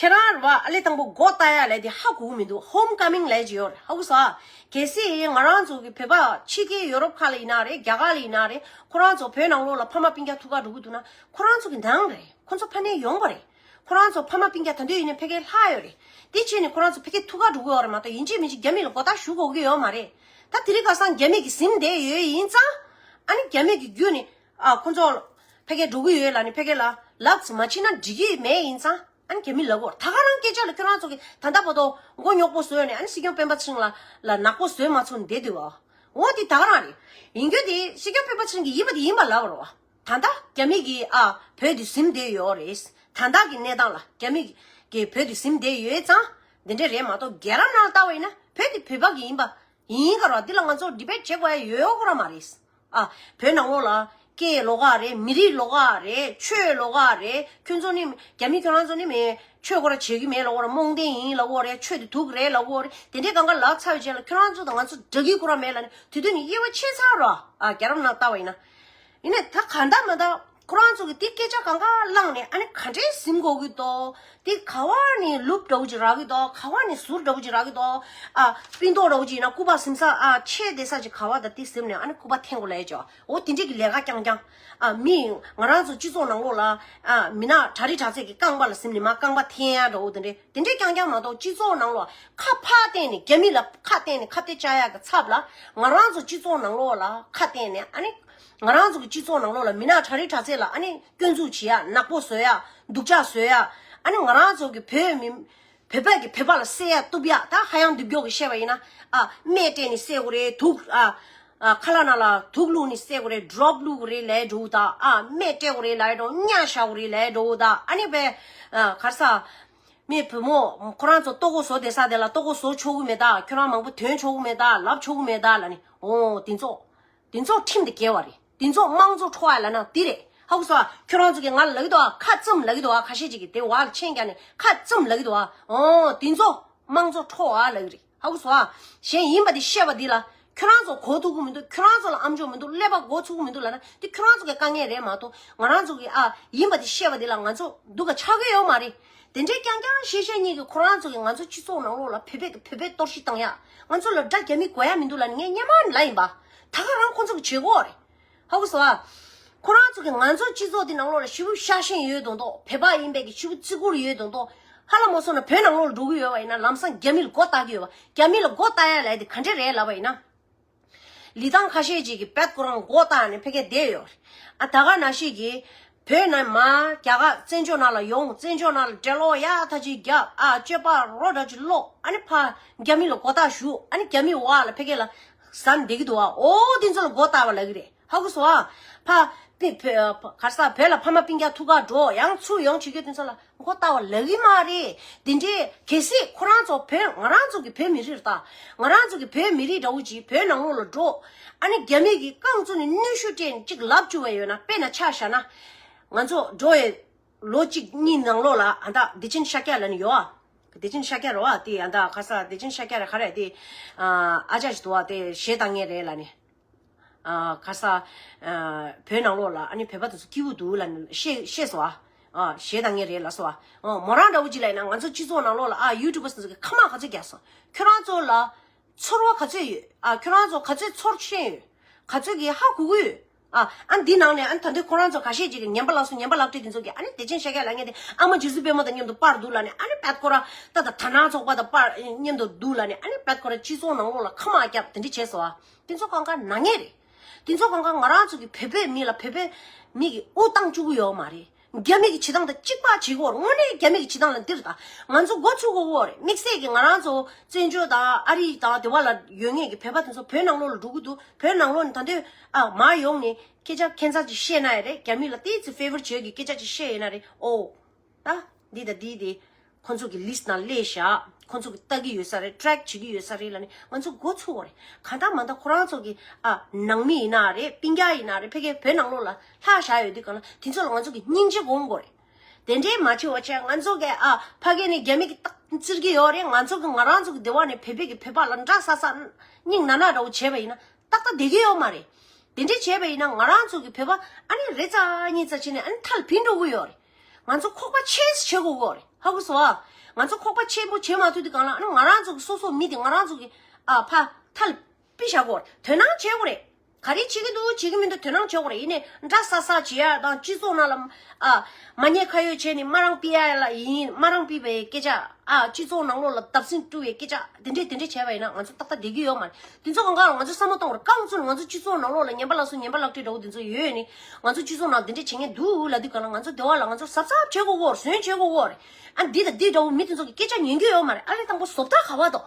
ཁྱེད་རང་རེད་བ་ཨ་ལེ་དང་པོ་མགོ་བཏགས་ཡ་ལས་དེ་ཧ་གོ་གི་མི་འདུག་ཧོམ་ཀ་མིང་ལས་ཅིག་ཡོད་རེད། ཧ་གོ་སོང་ཨ། གལ་སྲིད་ང་རང་ཚོ་གི་བོད་པ་ཕྱི་རྒྱལ་ཡོ་རོབ་ཁག་ལ་ཡིན་ན་རེད། རྒྱ་གར་ལ་ཡིན་ན་རེད། ཁོ་རང་ཚོ་བོད་ནང་ལོགས་ལ་ཕ་མ་སྤུན་ཀྱག་ཐུག་ག་འགྲོ་གི་འདུག་ན་ཁོ་རང་ཚོ་གི་འདང་རེད། ཁོ་ཚོ་ཕ་ནས་ཡོང་པ་རེད། ཁོ་རང་ཚོ་ཕ་མ་སྤུན་ཀྱག་ད་དུང་ཡིན་ན་ཕ་གིར་ལྷག་ཡོད་རེད། དེ་བྱས་ནས་ཁོ་རང་ཚོ་ཕ་གིར་ཐུག་ག་འགྲོ་གི་ཡོད་རེད་མ་གཏོགས་ཡིན་གཅིག་མིན་གཅིག་རྒྱ་མི་ལ་མགོ་བཏགས་ཞུ་དགོས་ཀྱི་ཡོད་མ་རེད། ད་དེ་རིང་ཁ་སང་རྒྱ་མི་གིས་ཟིན་བསྡད་ཡོད་ཡིན་ཙང་། ཨ་ནི་རྒྱ་མི་གི་བརྒྱུད་ནས། ཨ་ཁོ་ཚོ་ཕ་གིར་འགྲོ་གི་ཡོད་ལབ་ནས་ཕ་གི་ལ་ལབ་མ་ཕྱིན་ན་འགྲིག་གི་མེད་ཡིན་ཙང་། ཨ་ནི་རྒྱ་མི་ལབ་གོ་ད་ག་རང་སྐད་ཆ་ལ་ཁྱོད་རང་ཚོ་གི་ད་ལྟ་བར་དུ་མགོ་རྙོག་པོ་བཟོས་ནས་ཨ་ནི་སྲིད་སྐྱོང་སྤེན་པ་ཚེ་རིང་ལ་ལ་ནག་པོ་བཟོས་མ་ཚུགས་ནས་བསྡད་འདུག་བ། འོ་དེ་ད་ག་རང་རེད། ཡིན་རྒྱུ་དེ་སྲིད་སྐྱོང་སྤེན་པ་ཚེ་རིང་གི་ཡིན་པ་དེ་ཡིན་པ་ལབ་རོགས། ད་ལྟ་རྒྱ་མི་གིས་ཨ་བོད་དེ་ཟིན་བསྡད་ཡོད་རེད། ད་ལྟ་གི་གནས་སྟངས་ལ་རྒྱ་མི་གིས་བོད་དེ་ཟིན་བསྡད་ཡོད་ཙང་། འདི་འདྲ་རེད་མ་གཏོགས་རྒྱལ་རབས་ནང་ལ་ལྟ་བ་ཡིན་ན་བོད་དེ་བོད་པ་གི་ཡིན་པ་ཡིན་ག་རོགས། འདི་ལ་ང་ཚོ་ཌི་བེཊ་བྱེད་དགོས་ཡ་ཡོད་ཁོ་ར་མ་རེད། ཨ་བོད་ནང་ལོགས་ལ་སྐད་ལོགས་ཀ་རེད། མི་རིགས་ལོགས་ཀ་རེད། ཆོས་ལོགས་ཀ་རེད། ཁྱོད་ཚོ་ནི་རྒྱ་མི་ཁྱོད་རང་ཚོ་ནི་མི་ཆོས་ཁོ་ར་བྱེད་ཀྱི་མེད་ལབ་གོ་ར། རྨོངས་ལྡན་ཡིན་ལབ་གོ་རེད། ཆོས་དེ་དུག་རེད་ལབ་གོ་རེད། དེ་འདྲའི་གང་ག་ལབ་ཚར་བའི་རྗེས་ལ་ཁྱོད་རང་ཚོ་དང་ང་ཚོ་འདྲ་གི་ཁོ་ར་མེད་ལབ་ནས་དེ་དུས་ནི་དབྱེ་བ་ཕྱེ་ཚར་རོགས། ཨ་རྒྱལ་རབས་ནང་ལྟ་བ་ཡིན་ན། ཡིན་ནའི་ད་གང་ལྟར་མ་ལྟར་ཁོ་རང་ཚོ་གི་དེ་སྐད་ཆ་གང་ག་བླངས་ནས་ཨ་ནི་ག་འདྲས་ཟིན་དགོས་ཀྱི་འདུག་དེ་ག་བ་ནས་ལུབ་འདྲ་བོ་ཅིག་རག་གི་འདུག་ག་བ་ནས་ཟུར་འདྲ་བོ་ཅིག་རག་གི་འདུག་ཨ་སྤུན་ཏོག་འདྲ་བོ་ཅིག་ཡིན་ན་སྐུ་པར་ཟིན་ས་ཨ་ཆེ་བསྡད་ས་ཅིག་ག་བ་དང་དེ་ཟིན་ནས་ཨ་ནི་སྐུ་པར་འཐེན་དགོས་ལབ་ཡ་ཅིག་འོ་དེ་འདྲས་ཀྱི་ལས་ཀ་རྐྱང་རྐྱང་། ཨ་མི་ང་རང་ཚོ་སྤྱི་ཚོགས་ནང་ལོགས་ལ་ཨ་མི་ནག་གྲ་སྒྲིག་དྲག་ཚད་ཀྱི་རྐང་པ་ལ་ཟིན་ནས་མར་རྐང་པ་འཐེན་ཡ་འདྲ་བོ་དེ་འདྲས། དེ་འདྲས་རྐྱང་རྐྱང་མ་གཏོགས་སྤྱི་ཚོགས་ནང་ལོགས་ཁ་ཕར་བསྟན་ནས་རྒྱ་མི་ལ་ཁ་བསྟན་ནས་ཁ་གཏད་བཅག་ཡག་གི་ཚབ་ལ་ང་རང་ཚོ་སྤྱི་ཚོགས་ནང་ལོགས་ལ་ཁ་བསྟན་ནས་ཨ་ནི་ང་རང་ཚོ་གི་སྤྱི་ཚོགས་ནང་ལོགས་ལ་མི་ནག་གྲ་སྒྲིག་དྲག་ཚད་ལ་ཨ་ནི་སྐྱོན་འཛུགས་བྱེད་ཡ། ནག་པོ་བཟོ་ཡ། སྡུག་ཅག་བཟོ་ཡ། ཨ་ནི་ང་རང་ཚོ་གི་བོད་མི་བོད་པ་གི་བོད་པ་ལ་བསད་ཡ་གཏུབ་ཡ། ད་ཧ་ཡང་སྡུག་གྱོག་གི་བཤད་པ་ཡིན་ན་ཨ་སྨན་སྤྲད་ནས་བསད་དགོས་རེད། དུག་ཨ། ཨ་ཁ་ལག་ནང་ལ་དུག་བླུགས་ནས་བསད་དགོས་རེད། ཌོབ་བླུགས་དགོས་རེད་ལབ་འགྲོ་ད། ཨ་སྨན་སྤྲད་དགོས་རེད་ལབ་འགྲོ། ཉ་བཞག་དགོས་རེད་ལབ་འགྲོ་ད། ཨ་ནི་བས་ཨ་ག་རེ་ཟ། མི་བུ་མོ་ཁོ་རང་ཚོ་ལྟོ་གོས་བཟོ་བསྡད་ས་དེ་ལ་ལྟོ་གོས་བཟོ་ཆོག་གི་མེད་ད། ཁྱོད་རང་མང་པོ་འདོན་ཆོག་གི་མེད་ད། ལབ་ཆོག་གི་མེད་ད་ལབ་ནི། འོ་དེ་ཚོ་དེ་ཚོ་ཁྲིམས་དེ་འགལ་བ་རེད། དེ་ཚོ་དམངས་གཙོ་འཕྲོག་ཡ་ལབ་ན་དེ་རེད། ཧ་གོ་སོང་ཨ། ཁྱོད་རང་ཚོ་གིས་ང་ལ་ལབ་ཀྱི་འདུག་ཨ། ཁ་བཙུམ་ལབ་ཀྱི་འདུག་ཨ། ཁ་ཤས་ཅིག་གིས་དེ་བ་ལ་མཆན་རྒྱག་ནས་ཁ་བཙུམ་ལབ་ཀྱི་འདུག་ཨ། འོ་དེ་ཚོ་དམངས་གཙོ་འཕྲོག་ཨ་ལབ་ཀྱི་རེད། ཧ་གོ་སོང་ཨ། གཞན་ཡིན་པ་དེ་བཤད་པ་འདི་ལ་ཁྱོད་རང་ཚོ་གོ་ཐུབ་ཀྱི་མི་འདུག། ཁྱོད་རང་ཚོ་ལ་ཨམ་ཅོག་མི་འདུག། ཀླད་པ་གོ་ཚུགས་ཀྱི་མི་འདུག་ལབ་ན་དེ་ཁྱོད་རང་ཚོ་གི་དཀའ་ངལ་རེད་མ་གཏོགས། ང་རང་ཚོ་གི་ཨ་ཡིན་པ་དེ་བཤད་པ་འདི་ལ་ང་ཚོ་སྡུག་ག་ཆགས་ཀྱི་ཡོད་མ་རེད། དེ་འདྲའི་རྐྱང་རྐྱང་བཤད་བཤད་ཉིད་ཀྱི་ཁོ་རང་ཚོ་གི་ང་ཚོ་སྤྱི་ཚོགས་ནང་ལོགས་ལ་བོད་པའི་བོད་པའི་གཏོར་བཤིག་བཏང་ཡ། ང་ཚོ་ལ་དགྲ་རྒྱ་མི་དགོས་ཡ་མི་འདུག་ལབ་ནས་ངས་སྔོན་མ་ནས་ལབ་ཡིན་པ། ད་ག་རང་ཁོ་ཚོ་གི་བྱེད་སྒོ་རེད། ཧ་གོ་སོང་ཨ། ཁོ་རང་ཚོ་གི་ང་ཚོ་སྤྱི་ཚོགས་འདི་ནང་ལོགས་ལ་ཞེ་པོ་ཤ་ཞེན་ཡོད་མདོག་མདོག། བོད་པ་ཡིན་པའི་གི་ཞེ་པོ་བརྩི་བཀུར་ཡོད་མདོག་མདོག། ཧ་ལམ་མ་སོང་ན་བོད་ནང་ལོགས་ལ་འགྲོ་གི་ཡོད་པ་ཡིན་ན་ལམ་སང་རྒྱ་མི་ལ་མགོ་བཏགས་ཀྱི་ཡོད་པ། རྒྱ་མི་ལ་མགོ་བཏགས་ཡ་ལབ་ཡ་དེ་ག་འདྲ་རེད་ལབ་པ་ཡིན་ན། ལི་ཐང་ཁ་ཤས་ཅིག་གིས་བེད་ཁོ་རང་མགོ་བཏགས་ནས་ཕ་གིར་བསྡད་ཡོད་རེད། ཨ་ད་ག་ནང་བཞིན་གྱི་བོད་ནས་མར་རྒྱ་གར་བཙན་བྱོལ་ནང་ལ་ཡོང་། བཙན་བྱོལ་ནང་ལ་འགྲེ་ལོག་ཡག་ཐག་ཅིག་རྒྱབ། ཨ་སྤྱོད་པ་རོ་འདྲ་ཅིག་ཀློག། ཨ་ནི་ཕར་རྒྱ་མི་ལ་མགོ་བཏགས་ཞུ། ཨ་ནི་རྒྱ་མི་བ་ལ་ཕ་གི་ལ་ཟ་ནས་བསྡད་ཀྱི་འདུག་ཨ། འོ་དེ་ཚོ་ལ་མགོ་བཏགས་པ་ལབ་ཀྱི་རེད། ཧ་གོ་སོང་ཨ། ཕ་པི་བོད་ག་ས་བོད་ལ་ཕ་མ་སྤུན་ཀྱག་ཐུག་ག་འགྲོ་ཡང་ཚུར་ཡོང་བྱེད་རྒྱུ་དེ་ཚོ་ལ་མགོ་བཏགས་པ་ལབ་ཀྱི་མ་རེད། དེ་འདྲའི་གལ་སྲིད་ཁོ་རང་ཚོ་བོད་ང་རང་ཚོ་གི་བོད་མི་རིགས་རེད་ད། ང་རང་ཚོ་གི་བོད་མི་རིགས་འདྲ་བོ་ཅིག་བོད་ནང་ལོགས་ལ་འགྲོ། ཨ་ནི་རྒྱ་མི་གི་རྐང་བཙུགས་ནས་གནོན་ཤུགས་སྤྲད་ནས་ཅིག་ལབ་བཅུག་པ་ཡོད་ན། དཔེར་ན་ཆ་བཞག་ན། ང་ཚོ་འགྲོ་བའི་ལོ་གཅིག་གཉིས་ནང་ལོགས་ལ་ཨ་ད་བདེ་ཆེན་ཤཱཀྱ་ལབ་ནི་ཡོད་ཨ། བདེ་ཆེན་ཤཱཀྱ་རེད་བ། དེ་ཨ་ད་ག་ས་བདེ་ཆེན་ཤཱཀྱ་རེད་ག་རེ་དེ། ཨ་ཅག་ཞིག་འདུག་བ། དེ་གཞས་བཏང་མཁན་རེད་ལབ་ནི། ཨ་ག་ས། ཨ་བོད་ནང་ལོགས་ལ་ཨ་ནི་བོད་པ་དེ་ཚོ་སྐྱིད་པོ་འདུག་ལབ་ནི་བཤད་བཤད་སོང་ཨ། ཨ་གཞས་བཏང་མཁན་རེད་ལབ་སོང་ཨ། ཨ་མོ་རང་འདྲ་བོ་ཅིག་ལབ་ཡིན་ན་ང་ཚོ་སྤྱི་ཚོགས་ནང་ལོགས་ལ་ཨ་ཡུ་ཊུབ་པ་དེ་ཚོ་གིས་ཁ་མ་ག་ཚོད་རྒྱག་སོང་། ཁྱོད་རང་ཚོ་ལ་ཚོར་བ་ག་ཚོད་ཡོད། ཨ་ཁྱོད་རང་ཚོ་ག་ཚོད་ཚོར་ཤེས་ཡོད། ག་ཚོད་ཀྱིས་ཧ་གོ་གི་ཡོད། ཨ་ཨ་འདི་ནང་ནས་ཨ་ནི་ད་འདི་ཁོ་རང་ཚོ་ཁ་ཤས་ཅིག་གིས་ངན་པ་ལགས་སོ་ངན་པ་ལག་བྲིས་འདི་ཚོ་གིས་ཨ་ནི་བདེ་ཆེན་ཤཱཀྱ་ལབ་མཁན་དེ་ཨ་མ་རྗེ་བཙུན་པད་མ་དང་མཉམ་དུ་པར་འདུག་ལབ་ནས། ཨ་ནི་བད་ཁོ་ར་ད་ད་དར་ནག་ཚོགས་པ་དང་པར་མཉམ་དུ་འདུག་ལབ་ནས། ཨ་ནི་བད་ཁོ་ར་སྤྱི་ཚོགས་ནང་ལོགས་ལ་ཁ་མ་བརྒྱབ་དེ་འདྲ་བྱས་སོང་ཨ། དེ་ཚོ་གང་ག་ནག་ཉེས་རེད། དེ་ཚོ་གང་ག་ང་རང་ཚོ་གི་བོད་པའི་མི་ལ་བོད་པའི་མི་གི་དབུ་བཏང་བཅུག་གི་ཡོད་མ་རེད། རྒྱ་མི་གི་བྱེད་སྟངས་དང་གཅིག་པ་བྱེད་དགོས་རེད། དངོས་གནས་རྒྱ་མི་གི་བྱེད་སྟངས་ལ་འདིར་ད་ང་ཚོ་མགོ་ཚུགས་དགོས་རེད། དམིགས་བསལ་གྱི་ང་རང་ཚོ་བཙན་བྱོལ་དང་ཨ་རི་དང་དེ་བ་ལ་ཡོད་མཁན་གྱི་བོད་པ་དེ་ཚོ་བོད་ནང་ལོགས་ལ་འགྲོ་གི་འདུག། བོད་ནང་ལོགས་ནས་ད་འདོད་ཨ་མར་ཡོང་ནས་སྐད་ཆ་ཁྱད་མཚར་ཅིག་བཤད་ན་ཡང་རེད། རྒྱ་མི་ལ་ཏོག་ཙམ་ཕེ་ཝར་བྱེད་ཀྱི་སྐད་ཆ་ཅིག་བཤད་ཡོད་ན་རེད། ཨོ། ད་འདི་དང་འདི་དེ་ཁོ་ཚོ་གི་ལིས་ནང་སླེབས་བཞག། ཁོ་ཚོ་གི་ལྟ་གི་ཡོད་ས་རེད། ཊེག་བྱེད་ཀྱི་ཡོད་ས་རེད་ལབ་ནས་ང་ཚོ་མགོ་ཚུགས་པ་རེད། གང་ལྟར་མ་ལྟར་ཁོ་རང་ཚོ་གི་ཨ་ནང་མི་ཡིན་ན་རེད། སྤུན་ཀྱག་ཡིན་ན་རེད། ཕ་གིའི་བོད་ནང་ལོགས་ལ་ལྷག་བཞག་ཡོད་དུས་གང་ལ་དེ་ཚོ་ལ་ང་ཚོ་གི་སྙིང་རྗེ་སྒོམ་དགོས་རེད། དེ་འདྲའི་མ་བྱེད་པ་བྱས་ང་ཚོ་གི་ཨ་ཕ་གི་ནས་རྒྱ་མི་གི་རྟགས་བཙིར་གི་ཡོད་རེད། ང་ཚོ་གི་ང་རང་ཚོ་གི་སྡེ་བ་ནས་བོད་པའི་གི་བོད་པ་ལ་འདྲ་ས་ས་སྙིང་ན་ན་འདྲ་བོ་བྱས་པ་ཡིན་ན་ཏག་ཏག་བསྡད་གི་ཡོད་མ་རེད། དེ་འདྲའི་བྱས་པ་ཡིན་ན་ང་རང་ཚོ་གི་བོད་པ་ཨ་ནི་རེ་ཙ་གཉིས་ཙ་བྱས་ནས་ཨ་ནི་མཐའ་ལ་བུད་འགྲོ་གི་ཡོད་རེད། ང་ཚོ་ཁོག་པ་ཆེ་ཙམ་བྱེད་དགོས་གི་ཡོད་རེད། ཧ་གོ་སོང་ཨ། ང་ཚོ་ཁོག་པ་ཆེན་པོ་བྱེད་མ་ཐུབ་དུས་གང་ལ་ཨ་ནི་ང་རང་ཚོ་གི་སོ་སོ་མི་དེ་ང་རང་ཚོ་གི་ཨ་ཕ་མཐའ་ལ་ཕུད་བཞག་དགོས་རེད། དོ་སྣང་བྱེད་དགོས་རེད། ག་རེ་བྱེད་ཀྱི་འདུག་བྱེད་ཀྱི་མི་འདུག་དོ་སྣང་བྱེད་དགོས་རེད། ཡིན་ནའི་འདྲ་ས་ས་བྱེད་ཡ་དང་སྤྱི་ཚོགས་ནང་ལ་ཨ་མ་ཉེས་ཁ་གཡོགས་བྱས་ནས་མ་རང་ཕུད་ཡ་ལ་ཡིན། མ་རང་ཕུད་པའི་སྐད་ཆ། ཨ་སྤྱི་ཚོགས་ནང་ལོགས་ལ་བརྡབ་གསིག་བསྐྲུན་པའི་སྐད་ཆ་དེ་འདྲས་དེ་འདྲས་བྱས་པ་ཡིན་ན་ང་ཚོ་ཏག་ཏག་བསྡད་ཀྱི་ཡོད་མ་རེད། དེ་ཚོ་གང་ག་ང་ཚོ་བསམ་བློ་གཏོང་བར་རྐང་བཙུགས་ནས་ང་ཚོ་སྤྱི་ཚོགས་ནང་ལོགས་ལ་ངན་པ་ལགས་སོ་ངན་པ་ལག་བྲིས་འདྲ་བོ་དེ་ཚོ་ཡོད་ནི། ང་ཚོ་སྤྱི་ཚོགས་ནང་དེ་འདྲས་བྱེད་མཁན་འདུག་ལབ་དུས་གང་ལ་ང་ཚོ་སྡེ་བ་ལ་ང་ཚོ་གཟབ་གཟབ་བྱེད་དགོས་གོ་རེད། ཟོན་བྱེད་དགོས་གོ་རེད། ཨ་འདི་དང་འདི་འདྲ་བོ་མི་དེ་ཚོ་གི་སྐད་ཆ་ཉན་རྒྱུ་ཡོད་མ་རེད། ཨ་ལས་དང་པོ་བཟོ་ལྟ་ག་བ་དོ།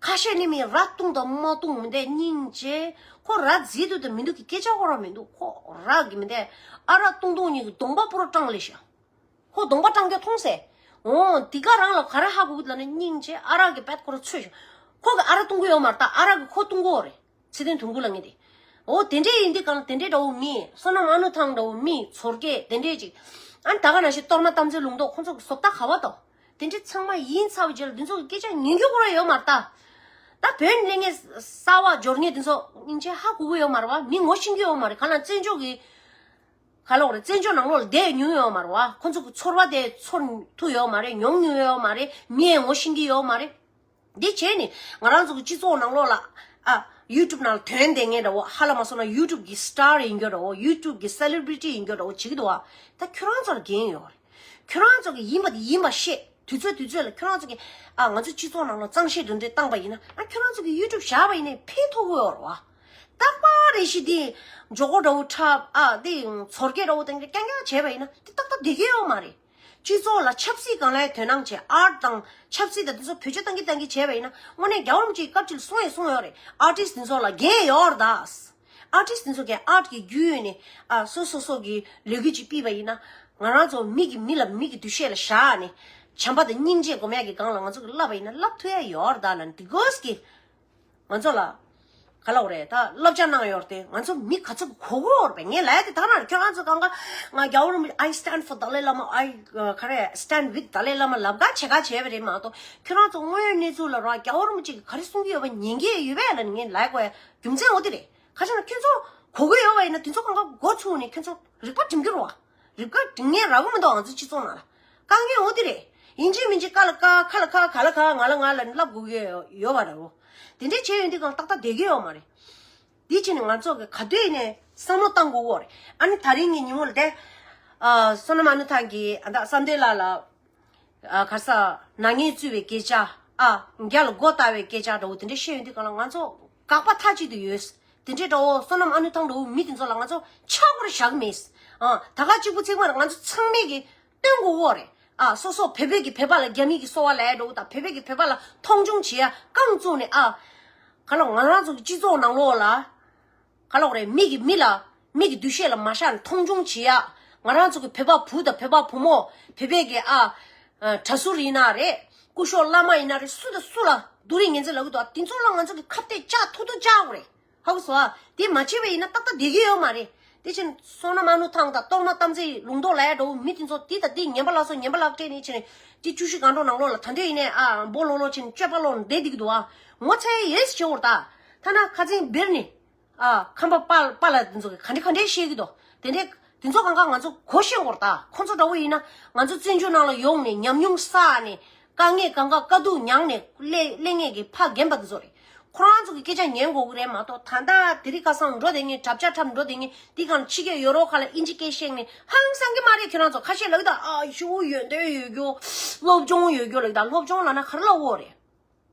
ཁ་ཤས་ནི་མི་ར་བཏུང་དང་མ་བཏུང་མི་འདྲ་སྙིང་རྗེ། ཁོ་ར་རྫིས་འདུག་དང་མི་འདུག་གི་སྐད་ཆ་ཁོ་ར་མི་འདུག། ཁོ་ར་གི་མི་འདྲ་ཨ་ར་བཏུང་བཏུང་གཉིས་ཀྱི་གདོང་པ་པུ་ར་སྐྲངས་ལེ་ཤ། ཁོ་གདོང་པ་སྐྲངས་རྒྱུ་མཐོང་སེ། འོ་འདི་ག་རང་ལ་ག་རེ་ཧ་གོ་གི་ལབ་ན་སྙིང་རྗེ་ཨ་ར་གི་བད་ཁོ་ར་ཚོས་ཤོག། ཁོ་གི་ཨ་ར་བཏུང་གི་ཡོད་མ་རེད་ད། ཨ་ར་གི་ཁོ་བཏུང་གི་ཡོད་རེད། ཚེ་བརྟན་དུང་དཀར་ལ་ངེས་ཏེ། འོ་དེ་འདྲས་ཡིན་དུས་གང་ལ་དེ་འདྲས་འདྲ་བོ་མི་བསོད་ནམས་ཨ་ནུ་ཐང་འདྲ་བོ་མི་ཚོར་སྐད་དེ་འདྲས་ཅིག། ཨ་ནི་ད་ག་ནང་བཞིན་གཏོར་མ་དམ་ཚིག་ལུང་རྟོགས་ཁོ་ཚོ་གི་བཟོ་ལྟ་ག་བ་དང་། དེ་འདྲས་ཚང་མ་ཡིན་ཚར་བའི་རྗེས་ལ་འདི་ཚོ་གི་སྐད་ཆ་ཉན་རྒྱུ་ཁོ་རང་ཡོད་མ་རེད་ད། ད་བོད་ནས་སླེབས་མཁན་གསར་པ་འབྱོར་མཁན་འདི་ཚོ་སྙིང་རྗེ་ཧ་གོ་གི་ཡོད་མ་རེད་བ། མི་ངོ་ཤེས་ཀྱི་ཡོད་མ་རེད། གང་ལ་བཙན་བྱོལ་གི་ག་ལབ་དགོས་རེད། བཙན་བྱོལ་ནང་ལོགས་ལ་བསྡད་མྱོང་ཡོད་མ་རེད་བ། ཁོ་ཚོ་གི་ཚོར་བ་དེ་ཚོར་ཐུབ་ཡོད་མ་རེད། མྱོང་མྱོང་ཡོད་མ་རེད། མི་ཡང་ངོ་ཤེས་ཀྱི་ཡོད་མ་རེད། འདི་བྱས་ནས་ང་རང་ཚོ་གི་སྤྱི་ཚོགས་ནང་ལོགས་ལ་ཨ་ཡུ་ཊུབ་ནང་ལ་ཐོན་བསྡད་མཁན་འདྲ་བོ། ཧ་ལམ་མ་སོང་ན་ཡུ་ཊུབ་གི་སི་ཊར་ཡིན་རྒྱུ་འདྲ་བོ། ཡུ་ཊུབ་གི་སེ་ལེ་བྷི་རི་ཊི་ཡིན་རྒྱུ་འདྲ་བོ་བྱེད་ཀྱི་འདུག་བ། ད་ཁྱོད་རང་ཚོ་ལ་འགན་ཡོད་རེད། ཁྱོད་རང་ཚོ་གི་ཡིན་པ་དེ་ཡིན་པ་བཤད། དུས་ཚོད་དུས་ཚོད་ལ་ཁྱོད་རང་ཚོ་གི་ཨ་ང་ཚོ་སྤྱི་ཚོགས་ནང་ལ་གཙང་བཤེར་འདི་འདྲས་བཏང་པ་ཡིན་ན། ཨ་ཁྱོད་རང་ཚོ་གི་ཡུ་ཊུབ་བཞག་པ་ཡིན་ནའི་ཕན་ཐོགས་ཀྱི་ཡོད་རེད་བ། རྟག་པར་རེ་ཞིག་འདི་མགྱོགས་པོ་འདྲ་བོ་འཁྲབ། ཨ་འདི་ཚོར་སྐད་འདྲ་བོ་དང་རྐྱང་རྐྱང་བྱས་པ་ཡིན་ན་དེ་ཏག་ཏག་བསྡད་ཀྱི་ཡོད་མ་རེད། སྤྱི་ཚོགས་ལ་ཆབ་སྲིད་སྒང་ལ་དོ་སྣང་བྱས། ཨར་ཊི་དང་ཆབ་སྲིད་དང་དེ་ཚོ་བེད་སྤྱོད་བཏང་གི་བཏང་གི་བྱས་པ་ཡིན་ན། དངོས་གནས་རྒྱལ་བ་རིན་པོ་ཆེས་སྐབས་གཅིག་ལ་གསུངས་ཡང་གསུངས་ཡོད་རེད། ཨར་ཊིསི་དེ་ཚོ་ལ་འགན་ཡོད་རེད་ད། ཨར་ཊིསི་དེ་ཚོ་གིས་ཨར་ཊི་གི་བརྒྱུད་ནས་ཨ་སོ་སོ་སོ་གི་ལས་འགུལ་ཅིག་སྤེལ་བ་ཡིན་ན། ང་རང་ཚོ་མི་གི་མི་ལ་མི་གི་འདུ་ཤེས་ལ་བཞག་ནས་ བྱམས་པ་དང་སྙིང་རྗེ་སྒོམ་ཡག་གི་སྒང་ལ་ང་ཚོ་གི་བསླབ་པ་ཡིན་ན་བསླབ་ཐུབ་ཡ་ཡོད་རེད་ད་ལ་འདི་གོས་ཀྱི། ང་ཚོ་ལ། ག་ལ་འོ་རེད་ད་བསླབ་བྱ་གནང་ཡོད་རེད་དེ་ང་ཚོ་མི་ག་ཚོད་གོ་གོ་འོར་པས་ངས་ལ་ཡ་དེ་ད་ན་ཁྱོད་རང་ཚོ་གང་ག་ང་རྒྱལ་བ་རིན་པོ་ཆེ། I stand for Dalai Lama. I ག་རེ་stand with Dalai Lama ལབ་ག་བྱེད་ག་བྱས་པ་རེད་མ་གཏོགས་ཁྱོད་རང་ཚོ་དངོས་ཡོད་གནས་ཚུལ་ལ་རང་རྒྱལ་བ་རིན་པོ་ཆེ་གི་ག་རེ་གསུང་གི་ཡོད་པ་ཉན་གི་ཡོད་པས་ལ་ངས་ལ་ཡ་གོ་ཡ་རྒྱུ་མཚན་འོ་དེ་རེད། ཁ་ཤས་ན་ཁྱོད་ཚོ་གོ་གི་ཡོད་པ་ཡིན་ན་དེ་ཚོ་གང་ག་འགོ་ཚུགས་ནས་ཁྱོད་ཚོ་རིག་པ་སྒྲིམ་གི་རོགས། རིག་པ་སྒྲིམ་ངེས་རག་གི་མི་འདུག་ང་ཚོ་སྤྱི་ཚོགས་ནང་ལ། དཀའ་ངལ་འོ་དེ་རེད། ཡིན་གཅིག་མིན་གཅིག་ཀ་ལ་ཀ་ཁ་ལ་ཁ་ག་ལ་ག་ང་ལ་ང་ལ་བསླབ་དགོས་ཀྱི་ཡོད་པ་རེད་འོ། དེ་འདྲས་བྱས་ཡོད་འདི་གང་ཏག་ཏག་བསྡད་ཀྱི་ཡོད་མ་རེད། འདི་བྱས་ནས་ང་ཚོ་གི་ག་དུས་ནས་བསམ་བློ་བཏང་དགོས་གོ་རེད། ཨ་ནི་ད་རིང་གི་ཉིན་མོ་ལ་དེ། ཨ་བསོད་ནམས་ཨ་ནུ་ཐང་གི་ཨ་ད་བསམ་གཏན་ལགས་ལ། ཨ་ག་ས་ནག་ཉེས་བཙུགས་པའི་སྐད་ཆ། ཨ་རྒྱ་ལ་མགོ་ལྟ་བའི་སྐད་ཆ་འདྲ་བོ་དེ་འདྲས་བཤད་ཡོད་འདི་གང་ལ་ང་ཚོ་དགག་པ་མཐའ་གཅིག་ཏུ་ཡོད། དེ་འདྲས་འདྲ་བོ་བསོད་ནམས་ཨ་ནུ་ཐང་འདྲ་བོ་མི་དེ་ཚོ་ལ་ང་ཚོ་ཆག་པར་བཞག་མེད། ཨ་ད་ག་གཅིག་པུ་ཚིག་མ་རེད། ང་ཚོ་ཚང་མས་ཀྱི་སྟོན་དགོས་འོ་རེད། ཨ་སོ་སོ་བོད་པའི་གི་བོད་པ་ལ་རྒྱ་མི་གི་གསོ་བ་ལས་འགྲོ་དང་བོད་པའི་གི་བོད་པ་ལ་མཐོང་ཆུང་བྱེད་ཡ་རྐང་བཙུགས་ནས་ཨ་ག་ལ་ང་རང་ཚོ་གི་སྤྱི་ཚོགས་ནང་ལོགས་ལ་ག་ལ་རེད། མི་གི་མི་ལ་མི་གི་འདུ་ཤེས་ལ་མ་ཤར་ནས་མཐོང་ཆུང་བྱེད་ཡ། ང་རང་ཚོ་གི་བོད་པ་བུ་དང་བོད་པ་བུ་མོ་བོད་པའི་གི་ཨ་གྲྭ་ཟུར་ཡིན་ན་རེད། སྐུ་ཞབས་བླ་མ་ཡིན་ན་རེད། སུ་དང་སུ་ལ་སྡུག་རུས་ངན་ཚད་ལབ་གི་འདུག་དེ་ཚོ་ལ་ང་ཚོ་གི་ཁ་གཏད་བཅག་ཐུབ་ཐུབ་བཅག་དགོས་རེད། ཧ་གོ་སོང་ཨ། དེ་མ་བྱས་པ་ཡིན་ན་ཏག་ཏག་བསྡད་ཀྱི་ཡོད་མ་རེད། དེ་ཕྱིན་བསོད་ནམས་ཨ་ནུ་ཐང་དང་རྟོགས་ན་གཏམ་ཚེ་ལུང་རྟོགས་ལ་ཡ་འགྲོ་བོ་མི་དེ་ཚོ་དེ་དང་དེ་ངན་པ་ལ་སོགས་ངན་པ་ལག་སྤྲད་ནས་ཕྱིན་ནས་དེ་བཅུ་བཞི་སྒང་དྲུག་ནང་ལོགས་ལ་ད་འདོད་ཡིན་ནས་ཨ་འབོ་ལོག་ལོག་ཕྱིན་སྤྱོད་པ་ལོག་བསྡད་འདུག་གི་འདུག་ཨ། ངོ་ཚ་ཡི་ཡོད་ཟེར་བྱེད་འོར་ད། ཐ་ན་ཁ་ཚན་བེར་ནི། ཨ་ཁམས་པ་པ་པ་ལ་དེ་ཚོ་གི་ག་འདྲ་ག་འདྲ་བཤད་ཀྱི་འདུག་དེ་འདྲས་དེ་ཚོ་གང་ག་ང་ཚོ་གོ་ཤེས་འོར་ད་ཁོང་ཚོ་འདྲ་བོ་ཡིན་ན་ང་ཚོ་བཙན་བྱོལ་ནང་ལ་ཡོང་ནས་ཉམས་མྱོང་བསགས་ནས། དཀའ་ངལ་གང་ག་དཀའ་སྡུག་མྱངས་ནས་སླེ་སླེབས་མཁན་གྱི་ཕ་རྒན་པ་དེ་ཚོ་རེད། ཁོ་རང་ཚོ་གི་སྐད་ཆ་ཉན་དགོས་ཀྱི་རེད་མ་གཏོགས་ད་ལྟ་དེ་རིང་ཁ་སང་འགྲོ་བསྡད་མཁན་གྲྭ་ཆ་འཁྲབ་འགྲོ་བསྡད་མཁན་འདི་གང་ཕྱི་རྒྱལ་ཡོ་རོབ་ཁག་ལ་ཨིན་ཇི་སྐད་བཤད་མཁན་ཧང་སང་གི་མ་རེད། ཁྱོད་རང་ཚོ་ཁ་ཤས་ལབ་ཀྱི་འདུག་ཨ་ཤུ་ཡོན་ཏན་ཡོད་རྒྱུ། སློབ་སྦྱོང་ཡོད་རྒྱུ་ལབ་ཀྱི་འདུག་སློབ་སྦྱོང་ལབ་ན་ག་རེ་ལབ་དགོས་རེད།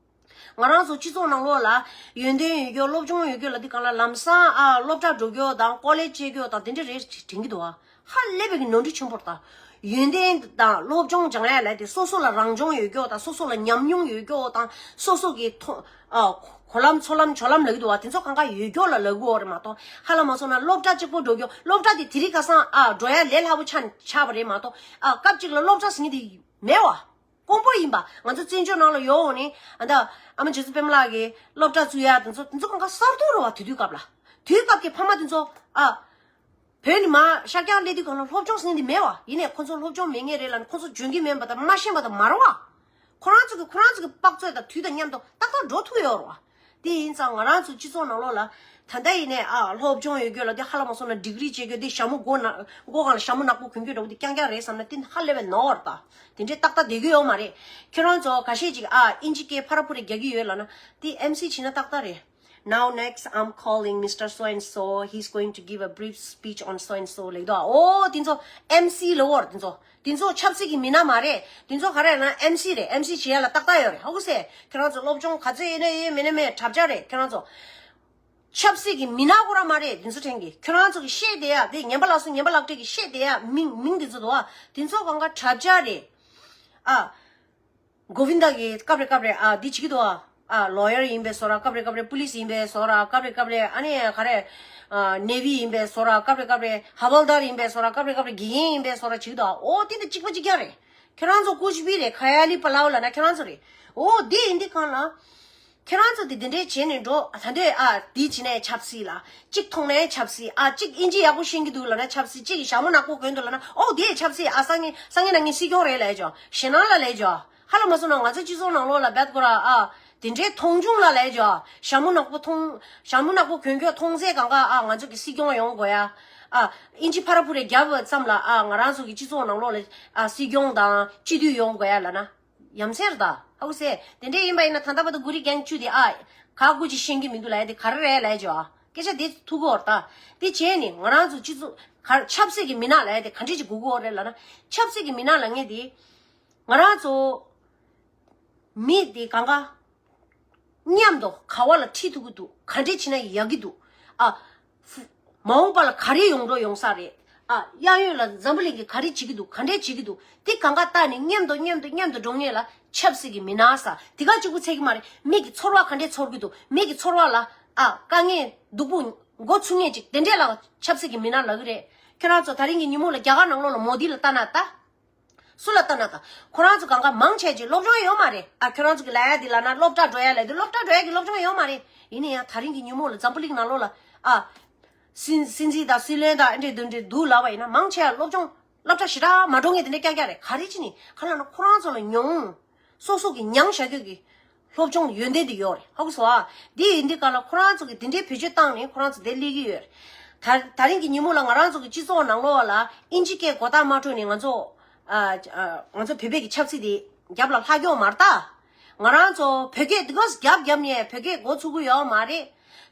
ང་རང་ཚོ་སྤྱི་ཚོགས་ནང་ལོགས་ལ་ཡོན་ཏན་ཡོད་རྒྱུ་སློབ་སྦྱོང་ཡོད་རྒྱུ་ལབ་དུས་གང་ལ་ལམ་སང་ཨ་སློབ་གྲྭ་འགྲོ་རྒྱུ་དང་ཀོ་ལེཇ་བྱེད་རྒྱུ་དང་དེ་འདྲ་རེད་དྲན་གྱི་འདུག་ཨ། ཧ་ལས་པའི་གི་ནོར་འཁྲུལ་ཆེན་པོ་རེད་ད། ཡོན་ཏན་དང་སློབ་སྦྱོང་སྦྱང་ཡ་ལབ་དེ་སོ་སོ་ལ་རང་སྦྱོང་ཡོད་རྒྱུ་དང་སོ་སོ་ལ་ཉམས་མྱོང་ཡོད་རྒྱུ་དང་སོ་སོ་གི་ཐོ་ཨ་གོ་ལམ་ཚོ་ལམ་ཇོ་ལམ་ལབ་ཀྱི་འདུག་བ། དེ་ཚོ་གང་ག་ཡོད་རྒྱུ་ལ་ལབ་དགོས་རེད་མ་གཏོགས་ཧ་ལམ་མ་སོང་ན་སློབ་གྲྭ་གཅིག་པོ་འགྲོ་རྒྱུ་སློབ་གྲྭ་དེ་དེ་རིང་ཁ་སང་ཨ་འགྲོ་ཡ་ལས་སླ་པོ་ཆགས་ཆགས་པ་རེད་མ་གཏོགས་ཨ་སྐབས་གཅིག་ལ་སློབ་གྲྭ་ཟེར་མཁན་དེ་མེད་བ། དཀོན་པོ་ཡིན་པ། ང་ཚོ་བཙན་བྱོལ་ནང་ལ་ཡོང་འོང་ནས་ཨ་ད་ཨ་མ་རྗེ་བཙུན་པད་མ་ལགས་ཀྱིས་སློབ་གྲྭ་བཙུགས་ཡ་དེ་ཚོ་དེ་ཚོ་གང་ག་གསར་གཏོད་རེད་བ། དུས་དུས་སྐབས་ལ་དུས་སྐབས་ཀྱི་ཕ་མ་དེ་ཚོ་ཨ་བོད་ནས་མར་ཤར་རྒྱག་སླེབས་དུས་གང་ལ་སློབ་སྦྱོང་ཟེར་མཁན་དེ་མེད་བ། ཡིན་ནའི་ཁོ་ཚོ་སློབ་སྦྱོང་མེད་མཁན་རེད་ལབ་ནས་ཁོ་ཚོ་འཇོན་གྱི་མེད་པ་དང་མ་ཤེས་པ་དང་མ་རེད་བ། ཁོ་རང་ཚོ་གི་ཁོ་རང་ཚོ་གི་དཔག་ཚོད་དང་དུས་དང་མཉམ་དུ་ཏག་ཏག་འགྲོ་ཐུབ་ཡོད་རེད་བ། དེ་ཡིན་ཙང་ང་རང་ཚོ་སྤྱི་ཚོགས་ནང་ལོགས་ལ་ད་ལྟ་ཡིན་ནའི་ཨ་སློབ་སྦྱོང་ཡོད་རྒྱུ་ལ་དེ་ཧ་ལམ་མ་སོང་ན་ཌིག་རི་བྱེད་རྒྱུ་དེ་ཞྭ་མོ་མགོ་ན་མགོ་སྒང་ལ་ཞྭ་མོ་ནག་པོ་གོན་རྒྱུ་འདྲ་བོ་དེ་རྐྱང་རྐྱང་རེད་བསམ་ན་དེ་ཧ་ལས་པའི་ནོར་བ་རེད་ད། དེ་འདྲའི་ཏག་ཏག་བསྡད་ཀྱི་ཡོད་མ་རེད། ཁྱོད་རང་ཚོ་ཁ་ཤས་ཅིག་ཨ་ཨིན་ཇི་སྐད་ཕ་ར་ཕུ་རེ་རྒྱག་གི་ཡོད་ལབ་ན་དེ་ཨེམ་སི་བྱས་ན་ཏག་ཏག་རེད། Now next I'm calling Mister So and So. He's going to give a brief speech on so and so ལབ་འདུག་ཨོ་དེ་ཚོ་ཨེམ་སི་ལབ་ཡོད་རེད། དེ་ཚོ་དེ་ཚོ་ཆབ་སྲིད་ཀྱི་མི་སྣ་མ་རེད། དེ་ཚོ་ག་རེ་ལབ་ན་ཨེམ་སི་རེད། ཨེམ་སི་བྱེད་ཡ་ལ་ཏག་ཏག་ཡོད་རེད། ཧ་གོ་སོང་ངས། ཁྱོད་རང་ཚོ་སློབ་སྦྱོང་ག་ཚོད་ཡིན་ན་ཡིན་མིན་ན་མིན་དྲ་རྒྱ་རེད། ཁྱོད་རང་ཚོ་ཆབ་སྲིད་ཀྱི་མི་སྣ་ཁོ་རང་མ་རེད། དེ་ཚོ་དྲན་གི། ཁྱོད་རང་ཚོ་གི་བཤད་བསྡད་ཡ་དེ་ངན་པ་ལ་སོགས་ངན་པ་ལག་སྤྲད་ཀྱི་བཤད་བསྡད་ཡ་མིང་མིང་དེ་ཚོ་འདུག་ཨ། དེ་ཚོ་གང་ག་དྲ་རྒྱ་རེད། ཨ། གོ་བིན་དཱ་གི་སྐབས་རེ་སྐབས་རེ་ཨ་འདི་བྱེད་ཀྱི་འདུག་ཨ། ཨ་ལོ་ཡར་ཡིན་པའི་བཟོ་འདྲ། སྐབས་རེ་སྐབས་རེ་པུ་ལིས་ཡིན་པའི་བཟོ་འདྲ། སྐབས་རེ་སྐབས་རེ་ཨ་ནི་ག་རེ་ཨ་ནེ་ཝི་ཡིན་པའི་བཟོ་འདྲ། སྐབས་རེ་སྐབས་རེ་ཧ་བལ་དར་ཡིན་པའི་བཟོ་འདྲ། སྐབས་རེ་སྐབས་རེ་དགེ་རྒན་ཡིན་པའི་བཟོ་འདྲ་བྱེད་ཀྱི་འདུག་ཨ། ཨོ་དེ་འདི་གཅིག་པ་གཅིག་རྐྱང་རེད། ཁྱེད་རང་ཚོ་ཀུ་ཆུ་བི་རེད། ཁ་ཡ་ལི་པ་ལའོ་ལབ་ན་ཁྱེད་རང་ཚོ་རེད། ཨོ་དེ་ཡིན་དུས་གང་ལ། ཁྱེད་རང་ཚོ་དེ་དེ་འདྲས་བྱས་ནས་འགྲོ་ད་འདོད་ཨ། དེ་བྱས་ནས་ཆབ་སྲིད་ལ། གཅིག་མཐོང་ནས་ཆབ་སྲིད་ཨ། གཅིག་ཨིན་ཇི་ཡག་པོ་ཤེས་ཀྱི་འདུག་ལབ་ན་ཆབ་སྲིད། གཅིག་གིས་ཞྭ་མོ་ནག་པོ་གོན་འདུག་ལབ་ན་ཨོ་དེ་ཆབ་སྲིད་ཨ། སང་ཉིན་སང་ཉིན་གནངས་ཉིན་སྲིད་སྐྱོང་རེད་ལབ་ཡ་ཅོ། ཞེད་སྣང་ལ་ལབ་ཡ་ཅོ། ཧ་ལམ་མ་སོང་ན་ང་ཚོ་སྤྱི་ཚོགས་ནང་ལོགས་ལ་བད་ཀོ་ར་ཨ། དེ་འདྲའི་མཐོང་ཆུང་ལ་ལབ་ཡ་ཅོ། ཞྭ་མོ་ནག་པོ་མཐོང་ཞྭ་མོ་ནག་པོ་གོན་གྱོ་མཐོང་ཚད་གང་ག་ཨ། ང་ཚོ་གི་སྲིད་སྐྱོང་ཡོང་དགོས་ཡ། ཨ། ཨིན་ཇི་ཕ་ར་ཕུ་རེ་རྒྱབ་ཙམ་ལ་ཨ། ང་རང་ཚོ་གི་སྤྱི་ཚོགས་ནང་ལོགས་ལ་ཨ། སྲིད་སྐྱོང་དང་སྤྱི་འཐུས་ཡོང་དགོས་ཡ་ལབ་ན། ཡ་མཚན་རེད་ད། ཧ་གོ་སོང་ངས། དེ་འདྲས་ཡིན་པ་ཡིན་ན་ད་ལྟ་བར་དུ་གུ་རི་རྒན་བཅུ་དེ་ཨ། ག་གུ་ཅི་ཤེས་ཀྱི་མི་འདུག་ལབ་ཡ་དེ་ག་རེ་རེད་ལབ་ཡ་ཅོ་ཨ། སྐད་ཆ་དེ་ཐུག་གི་ཡོད་རེད་ད། དེ་བྱས་ནས་ང་རང་ཚོ་སྤྱི་ཚོགས་ག་ཆབ་སྲིད་ཀྱི་མི་སྣ་ལབ་ཡ་དེ་ག་འདྲས་ཅིག་དགོས་ཀྱི་ཡོད་རེད་ལབ་ན། ཆབ་སྲིད་ཀྱི་མི་སྣ་ལབ་མཁན་དེ་ང་རང་ཚོ་མི་དེ་གང་ག་མཉམ་དུ་ག་བ་ལ་ཁྲིད་ཐུབ་ཀྱི་འདུག་ག་འདྲས་བྱས་ན་ཡག་གི་འདུག་ཨ། མ་འོངས་པ་ལ་ག་རེ་ཡོང་འགྲོ་ཡོང་ས་རེད། ཨ། གཡས་གཡོན་ལ་འཛམ་བུ་གླིང་གི་ག་རེ་བྱེད་ཀྱི་འདུག་ག་འདྲས་བྱེད་ཀྱི་འདུག་དེ་གང་ག་ལྟ་ནས་མཉམ་དུ་མཉམ་དུ་མཉམ་དུ་འགྲོ་མཁན་ལ་ཆབ་སྲིད་ཀྱི་མི་སྣ་ཟེར། དེ་ག་གཅིག་པུ་ཚད་ཀྱི་མ་རེད། མི་གི་ཚོར་བ་ག་འདྲས་ཚོར་གྱི་འདུག་མི་གི་ཚོར་བ་ལ་ཨ། དཀའ་ངལ་སྡུག་པོ་འགོ་ཚུགས་མཁན་ཅིག་དེ་འདྲས་ལ་ཆབ་སྲིད་ཀྱི་མི་སྣ་ལབ་ཀྱི་རེད། ཁྱེད་རང་ཚོ་ད་རིང་གི་ཉིན་མོ་ལ་རྒྱ་གར་ནང་ལོགས་ལ་མོ་དི་ལ་ལྟ་ན་ད། སུ་ལ་ལྟ་ན་ད། ཁོ་རང་ཚོ་གང་ག་མང་ཆེ་ཅིག་སློབ་སྦྱོང་ཡོད་མ་རེད། ཨ་ཁྱོད་རང་ཚོ་གི་ལ་ཡ་འདི་ལ་ན་སློབ་གྲྭ་འགྲོ་ཡ་ལ་དེ་སློབ་གྲྭ་འགྲོ་ཡ་གི་སློབ་སྦྱོང་ཡོད་མ་རེད། ཡིན་ན་ཡང་དེ་རིང་གི་ཉིན་མོ་ལ་འཛམ་བུ་གླིང་ནང་ལོགས་ལ་ཨ། སྲིད་སྲིད་འཛིན་དང་སྲིད་བློན་དང་ཨ་འདྲས་འདུག་འདྲས་འདུག་ལབ་པ་ཡིན་ན་མང་ཆེ་བ་སློབ་སྦྱོང་སློབ་གྲྭ་ཞེ་དྲག་མ་འགྲོ་མཁན་དེ་འདྲས་ཀྱག་ཀྱག་རེད། ག་རེ་བྱས་ནས་ག་ལབ་ན་ཁོ་རང་ཚོ་ལ་མྱོང་། སོ་སོ་གི་མྱང་བཞག་རྒྱུ་གི་སློབ་སྦྱོང་ཡོན་ཏན་དེ་ཡོད་རེད། ཧ་གོ་སོང་ཨ། དེ་ཡིན་དུས་ག་ལ་ཁོ་རང་ཚོ་གི་དེ་འདྲའི་བེད་སྤྱོད་བཏང་ནས་ཁོ་རང་ཚོ་དེ་སླེབས་ཀྱི་ཡོད་རེད། ད་ད་རིང་གི་ཉིན་མོ་ལ་ང་རང་ཚོ་གི་སྤྱི་ཚོགས་ནང་ལོགས་ལ་ཨིན་ཇི་སྐད་གོ་བརྡ་མ་འཕྲོད་ནས་ང་ཚོ་ཨ་ཨ་ང་ཚོ་བོད་པའི་གི་ཆབ་སྲིད་དེ་རྒྱབ་ལ་ལྷག་ཡོད་མ་རེད་ད། ང་རང་ཚོ་བོད་སྐད་དེ་ག་རྒྱབ་རྒྱབ་ནས་བོད་སྐད་གོ་ཚུགས་ཀྱི་ཡོད་མ་རེད།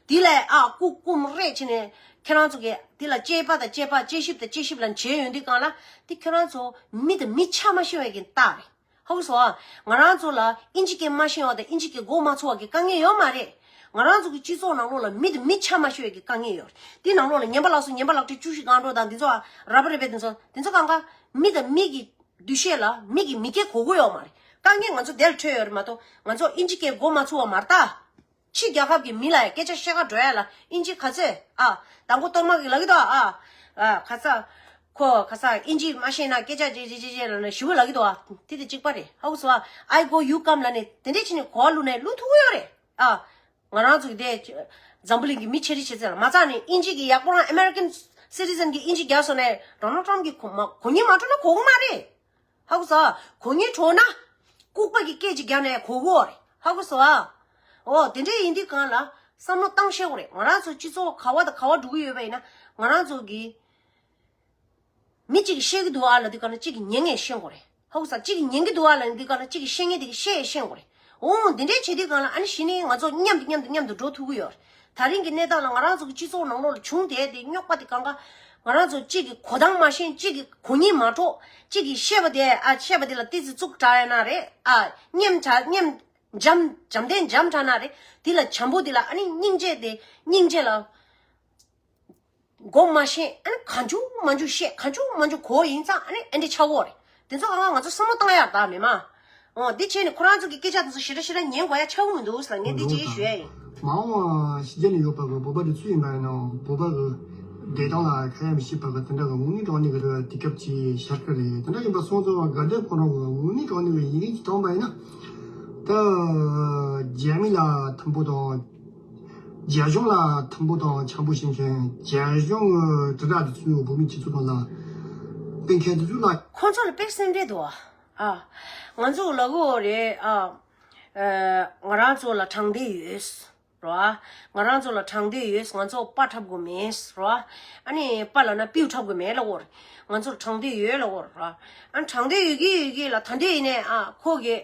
དེ་ལས་ཨ་ཀུ་ཀུམ་རེད་བྱས་ནས་ཁྱེད་རང་ཚོ་གི་དེ་ལ་དཔྱད་པ་དང་དཔྱད་པ་དཔྱད་ཞིབ་དང་དཔྱད་ཞིབ་ལ་བྱས་ཡོང་དུས་གང་ལ་དེ་ཁྱེད་རང་ཚོ་མི་དང་མི་ཆ་མ་ཤེས་པའི་གི་རྟགས་རེད། ཧ་གོ་སོང་ཨ། ང་རང་ཚོ་ལ་ཨིན་ཇི་སྐད་མ་ཤེས་པ་དང་ཨིན་ཇི་སྐད་གོ་མ་ཚུགས་པ་གི་དཀའ་ངལ་ཡོད་མ་རེད། ང་རང་ཚོ་གི་སྤྱི་ཚོགས་ནང་ལོགས་ལ་མི་དང་མི་ཆ་མ་ཤེས་པའི་གི་དཀའ་ངལ་ཡོད་རེད། དེ་ནང་ལོགས་ལ་ཉན་པ་ལགས་སོ་ཉན་པ་ལགས་ཀྲི་བཅུ་བཞི་སྒང་དྲུག་དང་འདི་ཚོ་ཨ་ར་པ་རེ་པེ་འདི་ཚོ་འདི་ཚོ་གང་ག་མི་དང་མི་གི་འདུ་ཤེས་ལ་མི་གི་མི་སྐད་གོ་གི་ཡོད་མ་རེད། དཀའ་ངལ་ང་ཚོ་དེར་འཕྲད་ཡོད་རེད་མ་གཏོགས་ང་ཚོ་ཨིན་ཇི་སྐད་གོ་མ་ཚུགས་པ་མ་རེད་ད། ཕྱི་རྒྱལ་ཁབ་ཀྱི་མི་ལ་ཡང་སྐད་ཆ་བཤད་ག་འགྲོ་ཡ་ལ་ཨིན་ཇི་ག་ཚོད་ཨ། དང་པོ་གཏོར་མ་གི་ལབ་ཀྱི་འདུག་ཨ། ཨ་ཁ་ས། ཁོ་ཁ་ས་ཨིན་ཇི་མ་ཤེས་ན་སྐད་ཆ་ཅེ་ཅེ་ཅེ་ཅེ་ལབ་ན་ཞུ་བ་ལབ་ཀྱི་འདུག་ཨ། དེ་དེ་གཅིག་པ་རེད། ཧ་གོ་སོང་ཨ། I go you come ལབ་ནས་དེ་འདྲས་བྱས་ནས་གོ་བ་བླུགས་ནས་བླུགས་ཐུབ་ཀྱི་ཡོད་རེད་ཨ། ང་རང་ཚོ་གི་དེ་འཛམ་བུ་གླིང་གི་མི་ཆེ་རིགས་ཆེ་ཚད་ལ་མ་རྩ་ནས་ཨིན་ཇི་གི་ཡག་པོ་རང་American citizen གི་ཨིན་ཇི་རྒྱག་སོང་ནས་Donald Trump གི་གོ་མ་གོ་ཉིན་མ་འཕྲོད་ན་གོ་གི་མ་རེད། ཧ་གོ་སོང་། གོ་ངེས་འཕྲོད་ན། ལྐུགས་པ་གི་སྐད་ཅིག་རྒྱག་ནས་གོ་གོ་རེད། ཧ་གོ་སོང་ཨ། འོ་དེ་འདྲས་ཡིན་དུས་གང་ལ་བསམ་བློ་བཏང་ཤེས་དགོས་རེད། ང་རང་ཚོ་སྤྱི་ཚོགས་ག་བ་དང་ག་བ་འགྲོ་གི་ཡོད་པ་ཡིན་ན་ང་རང་ཚོ་གི་མི་གཅིག་གིས་བཤད་ཀྱི་འདུག་ཨ་ལབ་དུས་གང་ལ་གཅིག་གིས་ཉན་ངེས་ཤེས་དགོས་རེད། ཧ་གོ་སོང་། གཅིག་གིས་ཉན་གྱི་འདུག་ཨ་ལབ་དུས་གང་ལ་གཅིག་གིས་བཤད་ངེས་དེ་གིས་བཤད་ཤེས་དགོས་རེད། འོ་འདི་འདྲས་བྱེད་དུས་གང་ལ་ཨ་ནི་གཞི་ནས་ང་ཚོ་མཉམ་དུ་མཉམ་དུ་མཉམ་དུ་འགྲོ་ཐུབ་ཀྱི་ཡོད་རེད། ད་རིང་གི་གནས་སྟངས་ལ་ང་རང་ཚོ་གི་སྤྱི་ཚོགས་ནང་ལོགས་ལ་བྱུང་བསྡད་དེ་རྙོག་པ་དེ་གང་ག་ང་རང་ཚོ་གཅིག་གི་གོ་སྟངས་མ་ཤེས། གཅིག་གི་གོ་ཉིན་མ་འཕྲོད། གཅིག་གིས་བཤད་པ་དེ་ཨ་བཤད་པ་དེ་ལ་ཏི་ཙི་བཙུགས་དྲགས་ཡོད་ན་རེད། ཨ་སྙེམས་དྲགས་སྙེམས་འཇམ་འཇམ་ལྡན་འཇམ་དྲགས་ན་རེད། དེ་ལ་བྱམས་པོ་དེ་ལ་ཨ་ནི་སྙིང་རྗེ་དེ་སྙིང་རྗེ་ལ་གོ་མ་ཤེས། ཨ་ནི་གང་བྱུང་མང་བྱུང་བཤད། གང་བྱུང་མང་བྱུང་གོ་ཡིན་ཙང་ཨ་ནི་ཨེ་འདྲ་ཆགས་ཀྱི་ཡོད་རེད། དེ་ཚོ་ང་ང་ཚོ་བསམ་བློ་བཏང་ཡག་ད་མེད་མ། འོ་འདི་བྱས་ནས་ཁོ་རང་ཚོ་གི་སྐད་ཆ་དེ་ཚོ་ཞེ་དྲག་ཞེ་དྲག་ཉན་དགོས་ཡ་ཆགས་ཀྱི་མི་འདུག་ཟེར་ངས་འདི་གཅིག་ཞུ་ཡ་ཡིན། མ་འོངས་ཕྱི་རྒྱལ་ནས་ཡོད་པ་གི་བོད་པ་དེ་ཚོ་ཡིན་པ་ཡིན་ན་བོད་པ་གི་བདེ་ཐང་ལ་ཁ་ཡ་མི་བྱེད་པ་གི་དེ་འདྲ་གི་དངོས་གནས་དྲང་གནས་གི་དུས་སྐབས་ཀྱི་ཤར་ཁ་རེད། དེ་འདྲ་ཡིན་པ་སོང་ཙང་དགའ་ལྡན་ཕོ་བྲང་གི་དངོས་གནས་དྲང་གནས་གི་ཡིན་གཅིག་བཏང་པ་ཡིན་ན་ད་རྒྱ་མི་ལ་མཐུན་པོ་དང་། རྒྱ་གཞུང་ལ་མཐུན་པོ་དང་འཆམ་པོ་བྱེད་མཁན། རྒྱ་གཞུང་གི་དྲིལ་བསྒྲགས་དེ་ཚོས་བོད་མི་སྤྱི་ཚོགས་ནང་ལ་སྤེལ་མཁན་དེ་ཚོ་ལ། ཁོང་ཚོ་ལ་དཔེ་སེམས་ཁྲལ་འདུག་ཨ། ང་ཚོ་ལབ་ཀྱི་ཡོད་རེད་ཨ། ཨ། ང་རང་ཚོ་ལ་དྲང་བདེན་ཡོད་རོ། ང་རང་ཚོ་ལ་དྲང་བདེན་ཡོད། ང་ཚོ་དཔའ་འཁྲབ་དགོས་མེད་རོ། ཨ་ནི་དཔའ་ལབ་ན་སྤུ་འཁྲབ་དགོས་མེད་ལབ་ཀྱི་ཡོད་རེད། ང་ཚོ་ལ་དྲང་བདེན་ཡོད་ལབ་ཀྱི་ཡོད་རོ། ཨ་ནི་དྲང་བདེན་ཡོད་ཀྱི་ཡོད་ཀྱི་ལ་ད་འདོད་ཡིན་ནའི་ཨ་ཁོ་གི་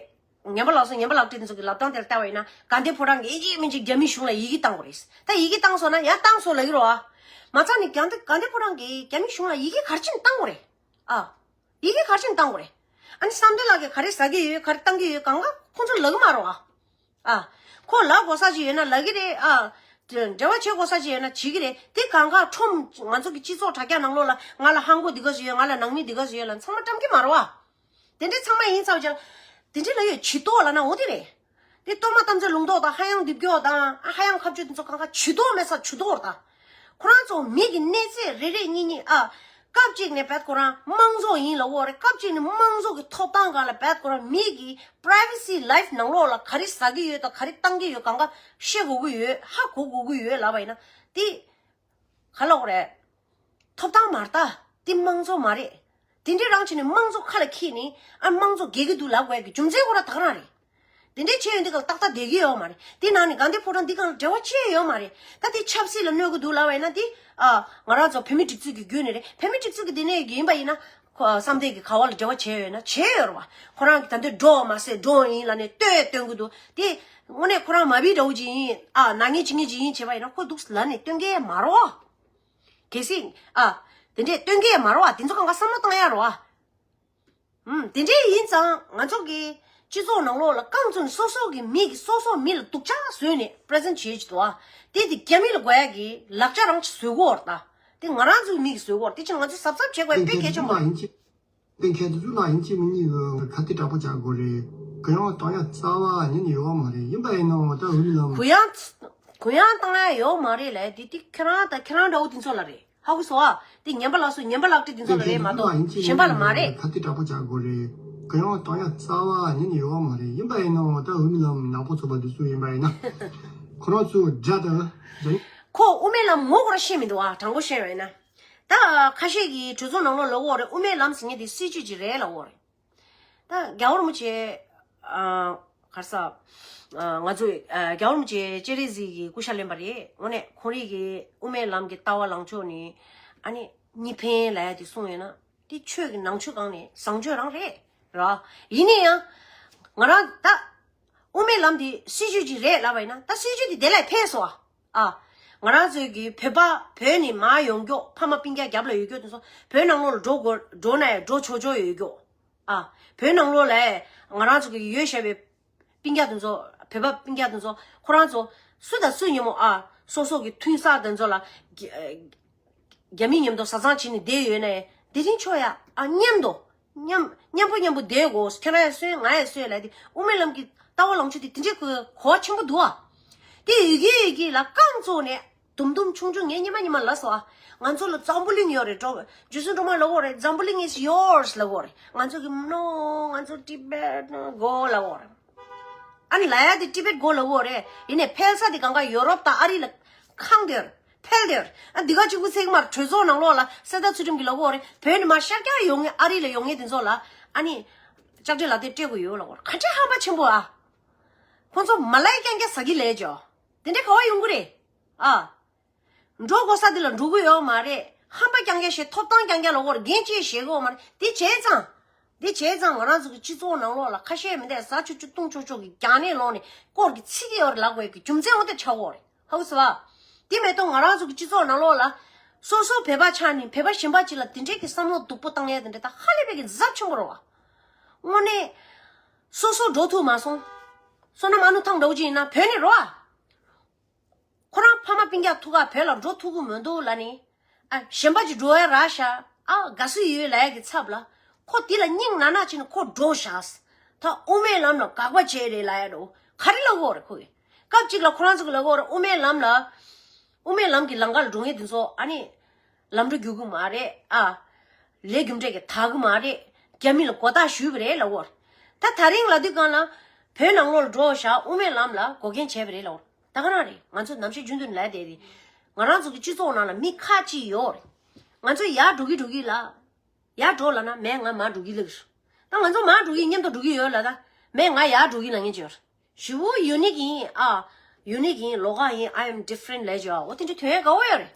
ཉན་པ་ལགས་སོ་ཉན་པ་ལགས་བཀྲིས་དེ་ཚོ་གི་ལབ་སྟངས་དེར་ལྟ་བ་ཡིན་ན་དགའ་ལྡན་ཕོ་བྲང་གིས་ཡིན་གཅིག་མིན་གཅིག་རྒྱ་མི་གཞུང་ལ་ཡི་གེ་བཏང་དགོས་རེད། ད་ཡི་གེ་བཏང་སོང་ན་ཡང་བཏང་སོང་ལབ་ཀྱི་རེད་བ། མ་རྩ་ནས་དགའ་ལྡན་དགའ་ལྡན་ཕོ་བྲང་གིས་རྒྱ་མི་གཞུང་ལ་ཡི་གེ་ག་རེ་བྱས་ནས་བཏང་དགོས་རེད། ཨ། ཡི་གེ་ག་རེ་བྱས་ནས་བཏང་དགོས་རེད། ཨ་ནི་བསམ་གཏན་ལགས་ཀྱིས་ག་རེ་ཟ་གི་ཡོད་ག་རེ་བཏང་གི་ཡོད་གང་ག་ཁོང་ཚོར་ལབ་ཀྱི་མ་རེད་བ། ཨ། ཁོ་ལབ་དགོས་ས་ཅིག་ཡོད་ན་ལབ་ཀྱི་རེད་ཨ། འབྲེལ་བ་བྱེད་དགོས་ས་ཅིག་ཡོད་ན་བྱེད་ཀྱི་རེད། དེ་གང་ག་ཁྲོམ་ང་ཚོ་གི་སྤྱི་ཚོགས་དྲ་རྒྱ་ནང་ལོགས་ལ་ང་ལ་ཧང་གོ་འདི་ག་ཟིག་ཡོད། ང་ལ་ནང་མི་འདི་ག་ཟིག་ཡོད་ལབ་ཚང་མ་བཀྲམ་གྱི་མ་རེད་བ། དེ་འདྲའི་ཚང་མ་ཡིན་ཚར་བ་ཅིག་ལ། དེ་འདྲའི་ལ་ཡོད་ཇུས་གཏོགས་ལབ་ན་འོ་དེ་རེད། དེ་གཏོར་མ་དམ་བཅའ་ལུང་རྟོགས་དང་ཧ་ཡང་འདེབས་སྐྱོར་དང་ཨ་ཧ་ཡང་ཁ་གཅོད་དེ་ཚོ་གང་ག་ཇུས་གཏོགས་མེད་ས་ཇུས་གཏོགས་རེད་ད། ཁོ་རང་ཚོ་མི་གི་གནས་ཚད་རེ་རེ་གཉིས་གཉིས་ཨ། སྐབས་གཅིག་ནས་བད་ཁོ་རང་དམངས་གཙོ་ཡིན་ལབ་ཀྱི་ཡོད་རེད། སྐབས་གཅིག་ནས་དམངས་གཙོ་གི་ཐོབ་ཐང་སྒང་ལ་བད་ཁོ་རང་མི་གི་privacy life ནང་ལོགས་ལ་ག་རེ་ཟ་གི་ཡོད་དང་ག་རེ་བཏང་གི་ཡོད་གང་ག་ཤེས་དགོས་ཀྱི་ཡོད། ཧ་གོ་དགོས་ཀྱི་ཡོད་ལབ་པ་ཡིན་ན་དེ། ག་ལབ་དགོས་རེད། ཐོབ་ཐང་མ་རེད་ད། དེ་དམངས་གཙོ་མ་རེད། དེ་འདྲའི་རང་བྱས་ནས་དམངས་གཙོ་ཁ་ལ་འཁྱེར་ནས་ཨ་དམངས་གཙོ་རྒྱལ་གྱི་འདུག་ལབ་དགོས་ཀྱི་རྒྱུ་མཚན་ཁོ་རང་ད་ག་རང་རེད། དེ་འདྲའི་བྱས་ཡོང་དུས་སྐབས་ཏག་ཏག་བསྡད་ཀྱི་ཡོད་མ་རེད། དེ་ནང་ནས་དགའ་ལྡན་ཕོ་བྲང་འདི་སྒང་ལ་འབྲེལ་བ་ཅི་ཡང་ཡོད་མ་རེད། ད་དེ་ཆབ་སྲིད་ལ་གནོད་ཀྱི་འདུག་ལབ་པ་ཡིན་ན་དེ་ཨ་ང་རང་ཚོ་བོད་མི་སྒྲིག་འཛུགས་ཀྱི་བརྒྱུད་ནས་རེད། བོད་མི་སྒྲིག་འཛུགས་ཀྱི་འདི་ནས་ཡིན་པ་ཡིན་ན་ཁོ་བསམ་གཏན་གྱི་ག་བ་ལ་འབྲེལ་བ་བྱས་ཡོད་ན་བྱས་ཡོད་རེད་བ། ཁོ་རང་གི་ད་འདོད་འགྲོ་བ་མ་ཟད་འགྲོ་ཡིན་ལབ་ནས་ལྟོས་སྟོན་གྱི་འདུག་དེ་དངོས་གནས་ཁོ་རང་མ་བི་འདྲ་བོ་ཅིག་ཡིན་ཨ་ནག་ཉེས་ཅི་ཉེས་ཅིག་ཡིན་བྱས་པ་ཡིན་ན་ཁོ་འདུག་ལབ་ནས་སྟོན་གྱི་མ་རེད་བ། གལ་སྲིད་ཨ། དེ་འདྲས་སྟོན་གྱི་མ་རེད་བ། དེ་ཚོ་གང་ག་བསམ་བློ་བཏང་ཡ་རེད་བ། ཨུམ། དེ་འདྲས་ཡིན་ཙང་ང་ཚོ་གི་སྤྱི་ཚོགས་ནང་ལོགས་ལ་རྐང་བཙུགས་ནས་སོ་སོ་གི་མི་གི་སོ་སོ་མི་ལ་སྡུག་ཅག་བཟོས་ནས་པི་རི་ཛེན་བྱེད་ཀྱི་འདུག་བ། དེ་དེ་རྒྱ་མི་ལ་དགོས་ཡ་གི་ལག་ཆ་རང་ཅིག་བཟོས་གོ་བར་ད། དེ་ང་རང་ཚོའི་མི་གི་བཟོས་གོ་བར་དེ་ཕྱིན་ང་ཚོ་གཟབ་གཟབ་བྱེད་དགོས་ཡ་དཔེ་གལ་ཆེན་པོ་རེད། དེ་ཁྱེད་ཚོ་ལ་ཡིན་གཅིག་མིན་གཉིས་ཀྱི་ཁ་གཏད་དྲག་པོ་བྱ་དགོས་རེད། གུ་ཡངས་གཏོང་ཡ་རྩ་བ་ཉིད་ནས་ཡོད་མ་རེད། ཡིན་པ་ཡིན་ནའང་ད་འོས་མི་ལ། གུ་ཡངས་གུ་ཡངས་བཏང་ཡ་ཡོད་མ་རེད་ལས་དེ་དེ་ཁྱེད་རང་དང་ཁྱེད་རང་འདྲ་བོ་དེ་ཚོ་ལ་རེད། ཧ་གོ་སོང་ཨ། དེ་ངན་པ་ལབ་སོང་། ངན་པ་ལབ་དེ་དེ་ཚོ་ལ་རེད་མ་གཏོགས་གཞན་པ་ལ་མ་རེད། ཐབས་ཤེས་དྲག་པོ་བྱ་དགོས་རེད། གུ་ཡངས་གཏོང་ཡ་རྩ་བ་ཉིད་ནས་ཡོད་མ་རེད། ཡིན་པ་ཡིན་ན་འོ་ད་དབུ་མའི་ལམ་ནག་པོ་ཚོགས་པ་འདི་ཚོ་ཡིན་པ་ཡིན་ན་ཁོ་རང་ཚོ་དགྲ་དང་། ཁོ་དབུ་མའི་ལམ་ངོ་སྐོར་ཤེས་མི་འདུག་ཨ། དྲང་པོ་བཤད་པ་ཡིན་ན། ད་ཁ་ཤས་ཀྱིས་གྲོས་ཚོགས་ནང་ལོགས་ལབ་ཡོད་རེད། དབུ་མའི་ལམ་ཟེར་མཁན་དེ་སྲིད་བྱུས་ཅིག་རེད་ལབ་ཡོད་རེད། ད་རྒྱལ་བ་རིན་པོ་ཆེ། ཨ། ག་རེ་ཟེར། ཨ། ང་ཚོས་ཨ། རྒྱལ་བ་རིན་པོ་ཆེ་སྤྱན་རས་གཟིགས་ཀྱི་སྐུ་ཤ་ལེན་པ་རེད། དངོས་གནས་ཁོང་རང་གི་དབུ་མའི་ལམ་གྱི་ལྟ་བ་ལངས་ཕྱོགས་ནི། ཨ་ནི་གཉིས་ཕན་ལབ་ཡ་དེ་གསུངས་ཡོད་ན། དེ་ཆོས་ཀྱི་ནང་ཆོས་སྒང་ནས་བཟང་སྤྱོད་རང་རེད། ར། ཡིན་ན་ཡང་། ང་རང་ད། དབུ་མའི་ལམ་དེ་སྲིད་བྱུས་ཅིག་རེད་ལབ་པ་ཡིན་ན། ད་སྲིད་བྱུས་དེ་དེ་ལ་ཕན་སོང་ཨ། ཨ། ང་རང་ཚོའི་གི་བོད་པ་བོད་ནས་མར་ཡོང་མཁན་ཕ་མ་སྤུན་ཀྱག་རྒྱབ་ལ་ཡོད་མཁན་དེ་ཚོ་བོད་ནང་ལོགས་ལ་འགྲོ་དགོས། འགྲོ་ན་ཡང་འགྲོ་ཆོག་ཆོག་ཡོད་མཁན། ཨ། བོད་ནང་ལོགས་ལ་ང་རང་ཚོ་གི་ཡོད་བཞག་པའི་སྤུན་ཀྱག་དེ་ཚོ། བོད་པ་སྤུན་ཀྱག་དེ་ཚོ་ཁོ་རང་ཚོ་སུ་དང་སུ་མཉམ་པོ་ཨ། སོ་སོ་གི་མཐུན་ས་དེ་ཚོ་ལ་རྒྱ་རྒྱ་མི་མཉམ་དུ་བཟའ་ཚང་བྱས་ནས་བསྡད་ཡོད་ན་ཡང་དེ་རིང་ཆོག་ཡ་ཨ། མཉམ་དུ། མཉམ་མཉམ་པོ་མཉམ་པོ་བསྡད་དགོས། ཁྱེད་རང་ཡ་སོན་ང་ཡ་སོན་ལབ་དེ་དབུ་མའི་ལམ་གྱི་ལྟ་བ་ལངས་ཕྱོགས་དེ་དེ་འདྲའི་གོ་གོ་བ་ཆེན་པོ་འདུག་ཨ། དེ་ཡི་གེ་ཡི་གེ་ལ་རྐང་བཙུགས་ནས་དུམ་དུམ་ཆུང་ཆུང་ངས་སྙེ་མ་སྙེ་མ་ལབ་སོང་ཨ། ང་ཚོ་ལ་འཛམ་བུ་གླིང་ཡོད་རེད། འགྲོ་རྗེ་བཙུན་སྒྲོལ་མ་ལབ་ཡོད་རེད། འཛམ་བུ་གླིང་is yours ལབ་ཡོད་རེད། ང་ཚོ་གི་no ང་ཚོ་Tibet go ལབ་ཡོད་རེད། ཨ་ནི་ལབ་ཡ་དེ་Tibet go ལབ་ཡོད་རེད། ཡིན་ནའི་འཕེལ་ས་དེ་གང་ག་ཡོ་རོབ་དང་ཨ་རི་ལ་ཁེངས་བསྡད་ཡོད་རེད། འཕེལ་བསྡད་ཡོད་རེད། ཨ་འདི་ག་གཅིག་པུ་ཚིག་མར་གྲོས་ཚོགས་ནང་ལོགས་ལ་གསེར་རྟ་ཚུལ་ཁྲིམས་ཀྱིས་ལབ་ཡོད་རེད། བོད་ནས་མར་ཤར་རྒྱག་ཡོང་མཁན་ཨ་རི་ལ་ཡོང་མཁན་དེ་ཚོ་ལ་ཨ་ནི་ལྕགས་དྲེག་ལག་དེབ་སྤྲད་དགོས་ཡོད་ལབ་ཡོད་རེད། ག་འདྲའི་ཧམ་པ་ཆེན་པོ་ཨ། ཁོང་ཚོ་མ་ལབ་ཡ་རྐྱང་རྐྱང་ཟ་གི་ལབ་ཅོག་དེ་འདྲའི་ག་བ་ཡོང་གི་རེད་ཨ། འགྲོ་དགོས་ས་དེ་ལ་འགྲོ་གི་ཡོད་མ་རེད། ཧམ་པ་རྐྱང་རྐྱང་བཤད། ཐོབ་ཐང་རྐྱང་རྐྱང་ལབ་ཡོད་རེད། འགན་ཅིག་བཞེས་གི་ཡོད་མ་རེད། དེ་བྱས་ཙང་། དེ་བྱས་ཙང་ང་རང་ཚོ་གི་སྤྱི་ཚོགས་ནང་ལོགས་ལ་ཁ་ཤས་མི་འདུག་ཟ་ཆོག་ཆོག་བཏུང་ཆོག་ཆོག་གི་རྒྱ་ནད་ལོག་ནས་སྐོར་གི་ཚིག་གི་ཡོད་རེད་ལབ་དགོས་ཀྱི་རྒྱུ་མཚན་འོ་དེ་ཆགས་ཡོད་རེད། ཧ་གོ་སོང་ཨ། དེ་མ་གཏོགས་ང་རང་ཚོ་གི་སྤྱི་ཚོགས་ནང་ལོགས་ལ་སོ་སོ་བོད་པ་ཆགས་ནས་བོད་པ་གཞན་པ་ཅིག་ལ་དེ་འདྲས་ཀྱི་བསམ་བློ་སྡུག་པོ་བཏང་ཡས་དེ་འདྲས་ད་ཧ་ལས་པའི་གི་ཚབས་ཆེན་པོ་རེད་བ། དངོས་གནས། སོ་སོ་འགྲོ་ཐུབ་མ་སོང་། བསོད་ནམས་ཨ་ནུ་ཐང་འདྲ་བོ་ཅིག་ཡིན་ན་བོད་ནས་རོ་ཨ། ཁོ་རང་ཕ་མ་སྤུན་ཀྱག་ཐུག་ག་བོད་ལ་འགྲོ་ཐུབ་ཀྱི་མི་འདུག་ལབ་ནི། ཨ་གཞན་པ་ཅིག་འགྲོ་ཡ་རག་ཤག་ཨ་དགའ་བསུ་ཡོད་ལབ་ཡ་གི་ཚབ་ལ། ཁོ་དེ་ལ་སྙིང་ན་ན་བྱས་ནས་ཁོ་འགྲོ་ཤག་ད་དབུ་མའི་ལམ་ལ་དགག་པ་བྱས་རེད་ལབ་ཡ་འགྲོ་ག་རེ་ལབ་དགོས་རེད་ཁོ་གིས། སྐབས་གཅིག་ལ་ཁོ་རང་ཚོ་གིས་ལབ་དགོས་རེད། དབུ་མའི་ལམ་ལ། དབུ་མའི་ལམ་གྱི་ལམ་ཁ་ལ་འགྲོ་མཁན་དེ་ཚོ་ཨ་ནི། ལམ་འགྲོ་རྒྱུག་གི་མ་རེད་ཨ། ལས་རྒྱུ་འབྲས་ཀྱི་དག་གི་མ་རེད། རྒྱ་མི་ལ་མགོ་བཏགས་ཞུས་པ་རེད་ལབ་དགོས་རེད། ད་ད་རིང་ལབ་དུས་སྒང་ལ། བོད་ནང་ལོགས་ལ་འགྲོ་ཤག་དབུ་མའི་ལམ་ལ་འགོག་རྐྱེན་བྱས་པ་རེད་ལབ་དགོས་རེད། ད་ག་རང་རེད། ང་ཚོ་ནམ་ཞིག་རྒྱུན་དུ་ལབ་བསྡད་དེ། ང་རང་ཚོ་གི་སྤྱི་ཚོགས་ནང་ལ་མི་ཁག་ཅིག་ཡོད་རེད། ང་ཚོ་ཡར་འགྲོ་གི་འགྲོ་གི་ལ། ཡར་འགྲོ་ལབ་ན་མས་ང་མར་འགྲོ་གི་ལབ་གི་རེད། ད་ང་ཚོ་མར་འགྲོ་གི་མཉམ་དུ་འགྲོ་གི་ཡོད་ལབ་ད། མས་ང་ཡར་འགྲོ་གི་ལབ་མཁན་ཅིག་ཡོད་རེད། ཞི་བོ་ཡུ་ནིག་ཡིན་ཨ། ཡུ་ནིག་ཡིན་ལོགས་ཀ་ཡིན། I am different ལབ་ཅིག་ཡོད་རེད། འོ་དེ་འདྲ་དོན་ཡ་དགའ་བོ་ཡོད་རེད།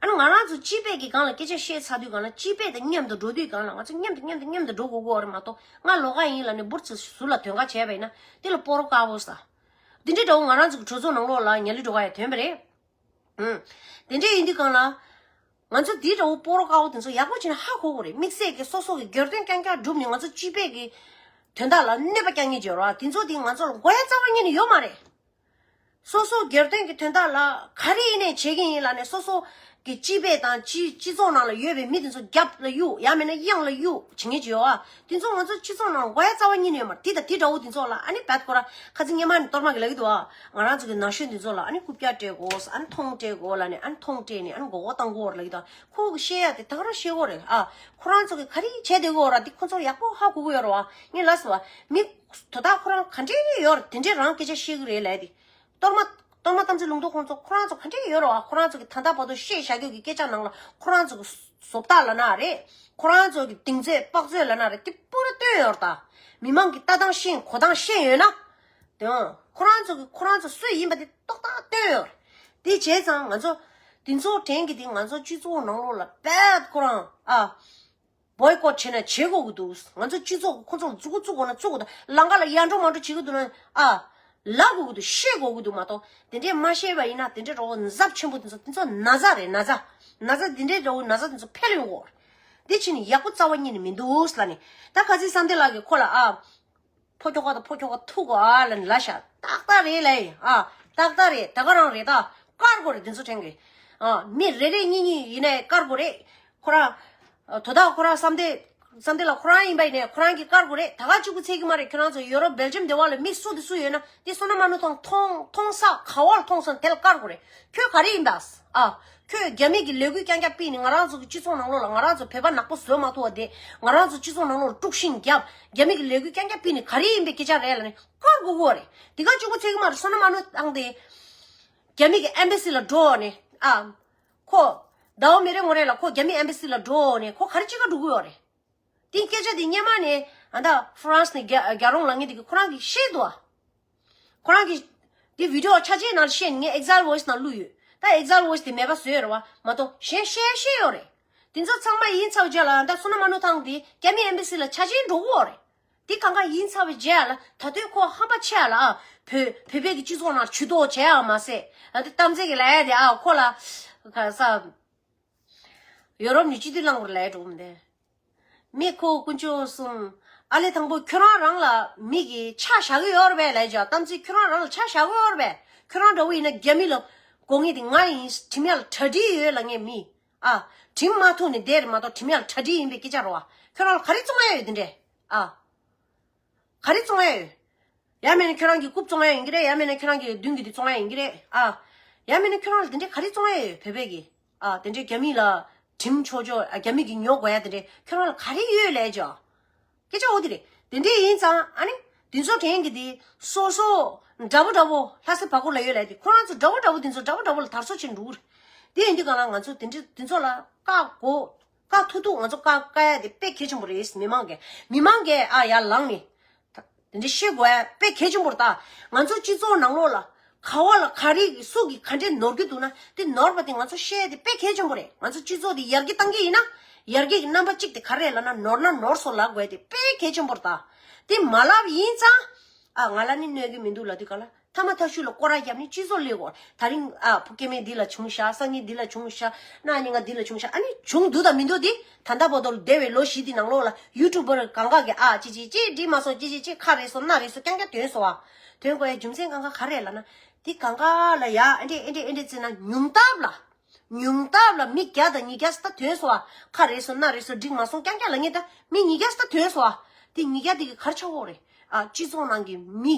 ཨ་ནི་ང་རང་ཚོ་སྤྱི་པའི་གི་སྒང་ལ་སྐད་ཆ་བཤད་ཚར་དུས་སྒང་ལ་སྤྱི་པའི་དང་མཉམ་དུ་འགྲོ་དུས་སྒང་ལ་ང་ཚོ་མཉམ་དུ་མཉམ་དུ་མཉམ་དུ་འགྲོ་དགོས་ཀྱི་ཡོད་རེད་མ་གཏོགས་ང་ལོགས་ཀ་ཡིན་ལབ་ནས་འབུར་ཚེ་ཟུར་ལ་དོན་ཁ་བྱས་པ་ཡིན་ན་དེ་ལ་སྤོ་རོ་དཀར་པོ་ཟ། འདི་འདྲའི་འདྲ་བོ་ང་རང་ཚོ་གི་གྲོས་ཚོགས་ནང་ལོགས་ལ་ཉ་ལི་འགྲོ་ག་ཡ་དོན་པ་རེད། ཨང་། དེ་འདྲ་ཡིན་དུས་སྒང་ལ། ང་ཚོ་འདི་འདྲ་བོ་སྤོ་རོ་དཀར་པོ་དེ་ཚོ་ཡག་པོ་བྱས་ནས་ཧ་གོ་དགོས་རེད། དམིགས་བསལ་གྱི་སོ་སོ་གི་སྒེར་དོན་རྐྱང་རྐྱང་བསྒྲུབས་ནས་ང་ཚོ་སྤྱི་པའི་གི་དོན་དག་ལ་གནོད་པ་རྐྱང་ངེས་བྱོས་ར་དེ་ཚོ་དེ་ང་ཚོ་ལ་དགོས་ཡ་རྩ་བ་ཉིད་ནས་ཡོད་མ་རེད། སོ་སོ་སྒེར་དོན་གྱི་དོན་དག་ལ་ག་རེ་ཡིན་ནའི་བྱེད་ཀྱི་ཡིན་ལབ་ནས་སོ་སོ་གི་སྤྱི་པའི་དང་སྤྱི་སྤྱི་ཚོགས་ནང་ལ་ཡོད་པའི་མི་དེ་ཚོ་རྒྱབ་ལ་གཡུག་ཡང་མིན་ན་གཡང་ལ་གཡུག་བྱེད་ངེས་ཅིག་ཡོད་ཨ། དེ་ཚོ་ང་ཚོ་སྤྱི་ཚོགས་ནང་དགོས་ཡ་རྩ་བ་ཉིད་ནས་ཡོད་མ་རེད། དེ་དང་དེ་འདྲ་བོ་དེ་ཚོ་ལ་ཨ་ནི་བད་ཁོ་ར་ཁ་ཚིག་སྔོན་མ་ནས་གཏོར་མ་གི་ལབ་ཀྱི་འདུག་ཨ། ང་རང་ཚོ་གི་ན་གཞོན་དེ་ཚོ་ལ་ཨ་ནི་རྐུབ་བཀྱག་སྤྲད་དགོས། ཨ་ནི་མཐོང་སྤྲད་དགོས་ལབ་ནས་ཨ་ནི་མཐོང་སྤྲད་ནས་ཨ་ནི་མགོ་སྐོར་བཏང་གི་ཡོད་རེད་ལབ་ཀྱི་འདུག་ཁོ་གི་བཤད་ཡ་དེ་ད་ག་རང་བཤད་ཀྱི་ཡོད་རེད་ཨ། ཁོ་རང་ཚོ་གི་ག་རེ་བྱས་བསྡད་ཀྱི་ཡོད་ར་དེ་ཁོ་ཚོར་ཡག་པོ་ཧ་གོ་གི་ཡོད་རེད་བ། ངས་ལབ་སོང་བ། མི་དོ་བདག་ཁོ་རང་ག་འདྲས་ཡོད་རེད། དེ་འདྲས་རང་སྐད་ཆ་བཤད་ཀྱི་རེད་ལབ་དེ། གཏོར་མ། གཏོར་མ་དམ་ཚིག་ལུང་རྟོགས་ཁོང་ཚོ་ཁོ་རང་ཚོ་ག་འདྲས་ཡོད་རེད་བ། ཁོ་རང་ཚོ་གི་ད་ལྟ་བར་དུ་བཤད་བཞག་རྒྱུ་གི་སྐད་ཆ་ནང་ལ་ཁོ་རང་ཚོ་གི་བཟོ་ལྟ་ལབ་ན་རེད། ཁོ་རང་ཚོ་གི་གདེང་ཚོད་དཔག་ཚོད་ལབ་ན་རེད། དེ་པུ་ར་བཏོན་ཡོད་རེད་ད། མི་མང་གི་ལྟ་སྟངས་ཤེས་གོ་སྟངས་ཤེས་ཡོད་ན། དེའང་ཁོ་རང་ཚོ་གི་ཁོ་རང་ཚོ་སུ་ཡིན་པ་དེ་ཏག་ཏག་བཏོན་ཡོད་རེད། དེ་བྱས་ཙང་ང་ཚོ་དེ་ཚོ་དྲན་གི་དེ་ང་ཚོ་སྤྱི་ཚོགས་ནང་ལོགས་ལ་རྦད་ཁོ་རང་ཨ། བོའི་ཀོ་ཊི་བྱས་ན་བྱེད་དགོས་ཀྱི་འདུག་ང་ཚོ་སྤྱི་ཚོགས་ཁོ་ཚོ་ལ་མཛུ་གུ་བཙུགས་དགོས་ན་བཙུགས་དགོས་འདུག་ལམ་ཁ་ལ་ཡར་འགྲོ་མར་འགྲོ་བྱེད་ཀྱི་འདུག་ན་ཨ། ལབ་དགོས་ཀྱི་འདུག་བཤད་དགོས་ཀྱི་འདུག་མ་གཏོགས་དེ་འདྲས་མ་བཤད་པ་ཡིན་ན་དེ་འདྲས་འདྲ་བོ་ནག་ཚབས་ཆེན་པོ་དེ་ཚོ་དེ་ཚོ་ན་ཚ་རེད། ན་ཚ། ན་ཚ་དེ་འདྲས་འདྲ་བོ་ན་ཚ་དེ་ཚོ་འཕེལ་ཡོང་གི་རེད། དེ་ཕྱིན་ནས་ཡག་པོ་རྩ་བ་ཉིད་ནས་མི་འདུག་ལབ་ནས་ད་ཁ་སང་བསམ་གཏན་ལགས་ཀྱིས་ཁོ་ལ་ཨ། ཕོ་ཁྱོ་ག་དང་ཕོ་ཁྱོ་ག་ཐུག་གོ་ཨ་ལ་ནི་ལ་ཤ་ཏག་ཏག་རེད་ལ་ཡིན་ཨ། ཏག་ཏག་རེད། ད་ག་རང་རེད་ད། བཀར་དགོས་རེད་དེ་ཚོ་དྲན་གི། ཨ་མི་རེ་རེ་གཉིས་གཉིས་ཡིན་ནའི་བཀར་དགོས་རེད། ཁོ་ར། དོ་བདག་ཁོ་ར་བསམ་སྟེ། ས་འདི་ལ་ཁོ་རང་ཡིན་པ་ཡིན་ནའི་ཁོ་རང་གིས་བཀར་དགོས་རེད། ད་ག་གཅིག་པུ་ཚད་ཀྱི་མ་རེད། ཁྱོད་རང་ཚོ་ཡོ་རོབ་སྦེལ་ཇམ་དེ་བ་ལ་མི་སུ་དེ་སུ་ཡོད་ན་དེ་བསོད་ནམས་མ་ནུ་ཐང་མཐོང་མཐོང་ས་ག་བ་ལ་མཐོང་སོང་དེ་ལ་བཀར་དགོས་རེད། ཁྱོད་ག་རེ་ཡིན་པ། ཨ། ཁྱོད་རྒྱ་མི་གི་ལས་འགུལ་རྐྱང་རྐྱང་སྤེལ་ནས་ང་རང་ཚོ་གི་སྤྱི་ཚོགས་ནང་ལོགས་ལ་ང་རང་ཚོ་བོད་པ་ནག་པོ་བཟོ་མ་ཐུབ་པ་དེ། ང་རང་ཚོ་སྤྱི་ཚོགས་ནང་ལོགས་ལ་དཀྲུག་ཤིང་རྒྱབ། རྒྱ་མི་གི་ལས་འགུལ་རྐྱང་རྐྱང་སྤེལ་ནས་ག་རེ་ཡིན་པའི་སྐད་ཆ་རེད་ལབ་ནས་བཀར་དགོས་ཀྱི་ཡོད་རེད། དེ་ག་གཅིག་པུ་ཚད་ཀྱི་མ་རེད། བསོད་ནམས་མ་ནུ་ཐང་དེ་རྒྱ་མི་གི་ཨེམ་བྷ་སི་ལ་འགྲོ་ནས། ཨ། ཁོ། ཟླ་བ་མི་རེ་ངོ་རེ་ལ་ཁོ་རྒྱ་མི་ཨེམ་བྷ་སི་ལ་འགྲོ་ནས་ཁོ་ག་རེ་བྱེད་ག་འགྲོ་གི་ཡོད་རེད། དེ་སྐད་ཆ་དེ་སྔོན་མ་ནས་ཨ་ད་ཧྥ་རན་སི་ནས་རྒྱ་རྒྱ་རོང་ལ་ངེད་དེ་གི་ཁོ་རང་གིས་བཤད་འདུག་ཨ། ཁོ་རང་གིས་དེ་བི་ཌི་ཡོ་ཆ་ཆའི་ནང་ལ་བཤད་ནས་ངས་ཨེག་ཛལ་ཝོ་ཡི་སི་ནང་བླུགས་ཡོད། ད་ཨེག་ཛལ་ཝོ་ཡི་སི་དེ་མེད་པ་བཟོས་ཡོད་རེད་བ། མ་གཏོགས་གཞན་བཤད་བཤད་ཡོད་རེད། དེ་ཚོ་ཚང་མ་ཡིན་ཚར་བའི་རྗེས་ལ་ཨ་ད་བསོད་ནམས་མ་ནུ་ཐང་དེ་རྒྱ་མི་ཨེམ་བྷ་སི་ལ་ཆ་ཆའི་འགྲོ་གི་ཡོད་རེད། དེ་གང་ག་ཡིན་ཚར་བའི་རྗེས་ལ་ད་དུང་ཁོ་ཧམ་པ་ཆེ་ཡ་ལ་ཨ། བོད་བོད་པའི་གི་སྤྱི་ཚོགས་ནང་ཇུས་གཏོགས་བྱེད་ཡ་མ་ཟད་ཨ་དེ་གཏམ་ཚེ་གི་ལབ་ཡ་དེ་ཨ་ཁོ་ལ་ག་ས། ཡོ་རོབ་ནས་སྤྱི་འཐུས་བླངས་པར་ལས་འགྲོ་མི་འདུག་མི་ཁོ་དཀོན་མཆོག་གསུམ། ཨ་ལེ་དང་པོ་ཁྱོད་རང་རང་ལ་མི་གི་ཆ་བཞག་གི་ཡོད་རེད་པས་ལབ་ཅག་གཏམ་ཚིག་ཁྱོད་རང་རང་ལ་ཆ་བཞག་གི་ཡོད་རེད་པས། ཁྱོད་རང་འདྲ་བོ་ཡིན་ན་རྒྱ་མི་ལ་དགོས་ངེས་དེ་ང་ཡིན། ཁྲིམས་ཡ་ལ་གྲ་སྒྲིག་ཡོད་ལབ་ངེས་མི། ཨ། ཁྲིམས་མ་ཐུག་ནས་བསྡད་རེད་མ་གཏོགས་ཁྲིམས་ཡ་ལ་གྲ་སྒྲིག་ཡིན་པའི་སྐད་ཆ་རེད་བ། ཁྱོད་རང་ལ་ག་རེ་བཙོང་ཡ་ཡོད་དེ་འདྲས། ཨ། ག་རེ་བཙོང་ཡ་ཡོད། ཡང་མིན་ན་ཁྱོད་རང་གི་རྐུབ་བཙོང་ཡ་ཡིན་གྱི་རེད། ཡང་མིན་ན་ཁྱོད་རང་གི་མདུན་གྱི་དེ་བཙོང་ཡ་ཡིན་གྱི་རེད། ཨ། ཡང་མིན་ན་ཁྱོད་རང་ལ་དེ་འདྲས་ག་རེ་བཙོང་ཡ་ཡོད་བོད་པས་གི། ཨ། དེ་འདྲས་རྒྱ་མི་ལ་ཁྲིམས་ཆོག་ཆོག་ཨ་རྒྱ་མི་གི་ཉོ་དགོས་ཡ་དེ་འདྲས་ཁྱོད་རང་ལ་ག་རེ་ཡོད་ལས་ཅོ། སྐད་ཆ་འོ་དེ་རེད། དེ་འདྲས་ཡིན་ཙང་ཨ་ནི། དེ་ཚོ་དྲན་གི་དེ། སོ་སོ། འདྲ་པོ་འདྲ་པོ་ལྷ་སའི་བར་སྐོར་ལ་ཡོད་ལས་དེ་ཁོ་རང་ཚོ་འདྲ་པོ་འདྲ་པོ་དེ་ཚོ་འདྲ་པོ་འདྲ་པོ་ལ་དར་སྲོལ་ཆེན་འགྲོ་གི་རེད། དེ་ཡིན་དུས་གང་ལ་ང་ཚོ་དེ་འདྲས་དེ་ཚོ་ལ་བཀག་དགོས། བཀག་ཐུབ་ཐུབ་ང་ཚོ་བཀག་བཀག་ཡ་དེ་དཔེ་གལ་ཆེན་པོ་རེད། མི་མང་གིས་མི་མང་གིས་ཨ་ཡར་ལངས་ནས། དེ་འདྲ་བཤད་དགོས་ཡ་དཔེ་གལ་ཆེན་པོ་རེད་ད། ང་ཚོ་སྤྱི་ཚོགས་ནང་ལོགས་ལ་ག་བ་ལ་ག་རེ་སུ་གིས་ག་འདྲས་ནོར་གྱི་འདུག་ན་དེ་ནོར་བ་དེ་ང་ཚོ་བཤད་ཡ་དེ་དཔེ་གལ་ཆེན་པོ་རེད། ང་ཚོ་སྤྱི་ཚོགས་དེ་ཡར་རྒྱས་གཏང་གི་ཡིན་ན་ཡར་རྒྱས་ཀྱི་རྣམ་པ་གཅིག་དེ་ག་རེ་རེད་ལབ་ན་ནོར་ན་ནོར་སོང་ལབ་དགོས་ཡ་དེ་དཔེ་གལ་ཆེན་པོ་རེད་ད། དེ་མ་ལབ་ཡིན་ཙང་ཨ་ང་ལ་ནི་གནོད་ཀྱི་མི་འདུག་ལབ་དུས་ག་ལ། ཐ་མ་ཐག་ཤུལ་ལ་སྐོར་ར་བརྒྱབ་ནས་སྤྱི་ཚོགས་སླེབས་གོ། ད་རིང་ཨ་ཕ་སྐྱེ་དམན་འདི་ལ་བྱུང་ཤག་སང་ཉིན་འདི་ལ་བྱུང་ཤག་གནངས་ཉིན་ང་འདི་ལ་བྱུང་ཤག་ཨ་ནི་བྱུང་འདུག་དང་མི་འདུག་འདི་ད་ལྟ་བར་དུ་འདས་པའི་ལོ་བཞི་འདི་ནང་ལོགས་ལ་ཡུ་ཊུབ་པར་གང་ག་གི་ཨ་ཅི་ཅི་ཅི་འགྲིག་མ་སོང་ཅི་ཅི་ཅི་ཁ་རེད་སོང་གནག་རེད་སོང་རྐྱང་རྐྱང་ཐོན་སོང་ཨ། ཐོན་དགོས་ཡ་རྒྱུ་མཚན་གང་ག་ག་རེད་ལབ་ན། འདི་གང་ག་ལ་ཡ་ཨེ་འདྲས་ཨེ་འདྲས་ཨེ་འདྲས་བརྩིས་ན་ཉུང་མཐའ་ལ། ཉུང་མཐའ་ལ་མི་བརྒྱ་དང་ཉིས་བརྒྱ་ཙམ་ད་ཐོན་སོང་ཨ། ཁ་རེད་སོང་གནག་རེད་སོང་འགྲིག་མ་སོང་རྐྱང་རྐྱང་ལབ་ངེས་ད་མི་ཉིས་བརྒྱ་ཙམ་ད་ཐོན་སོང་ཨ། འདི་ཉིས་བརྒྱ་འདི་གི་ག་རེ་ཆགས་ཡོད་རེད། ཨ་སྤྱི་ཚོགས་ནང་གི་མི།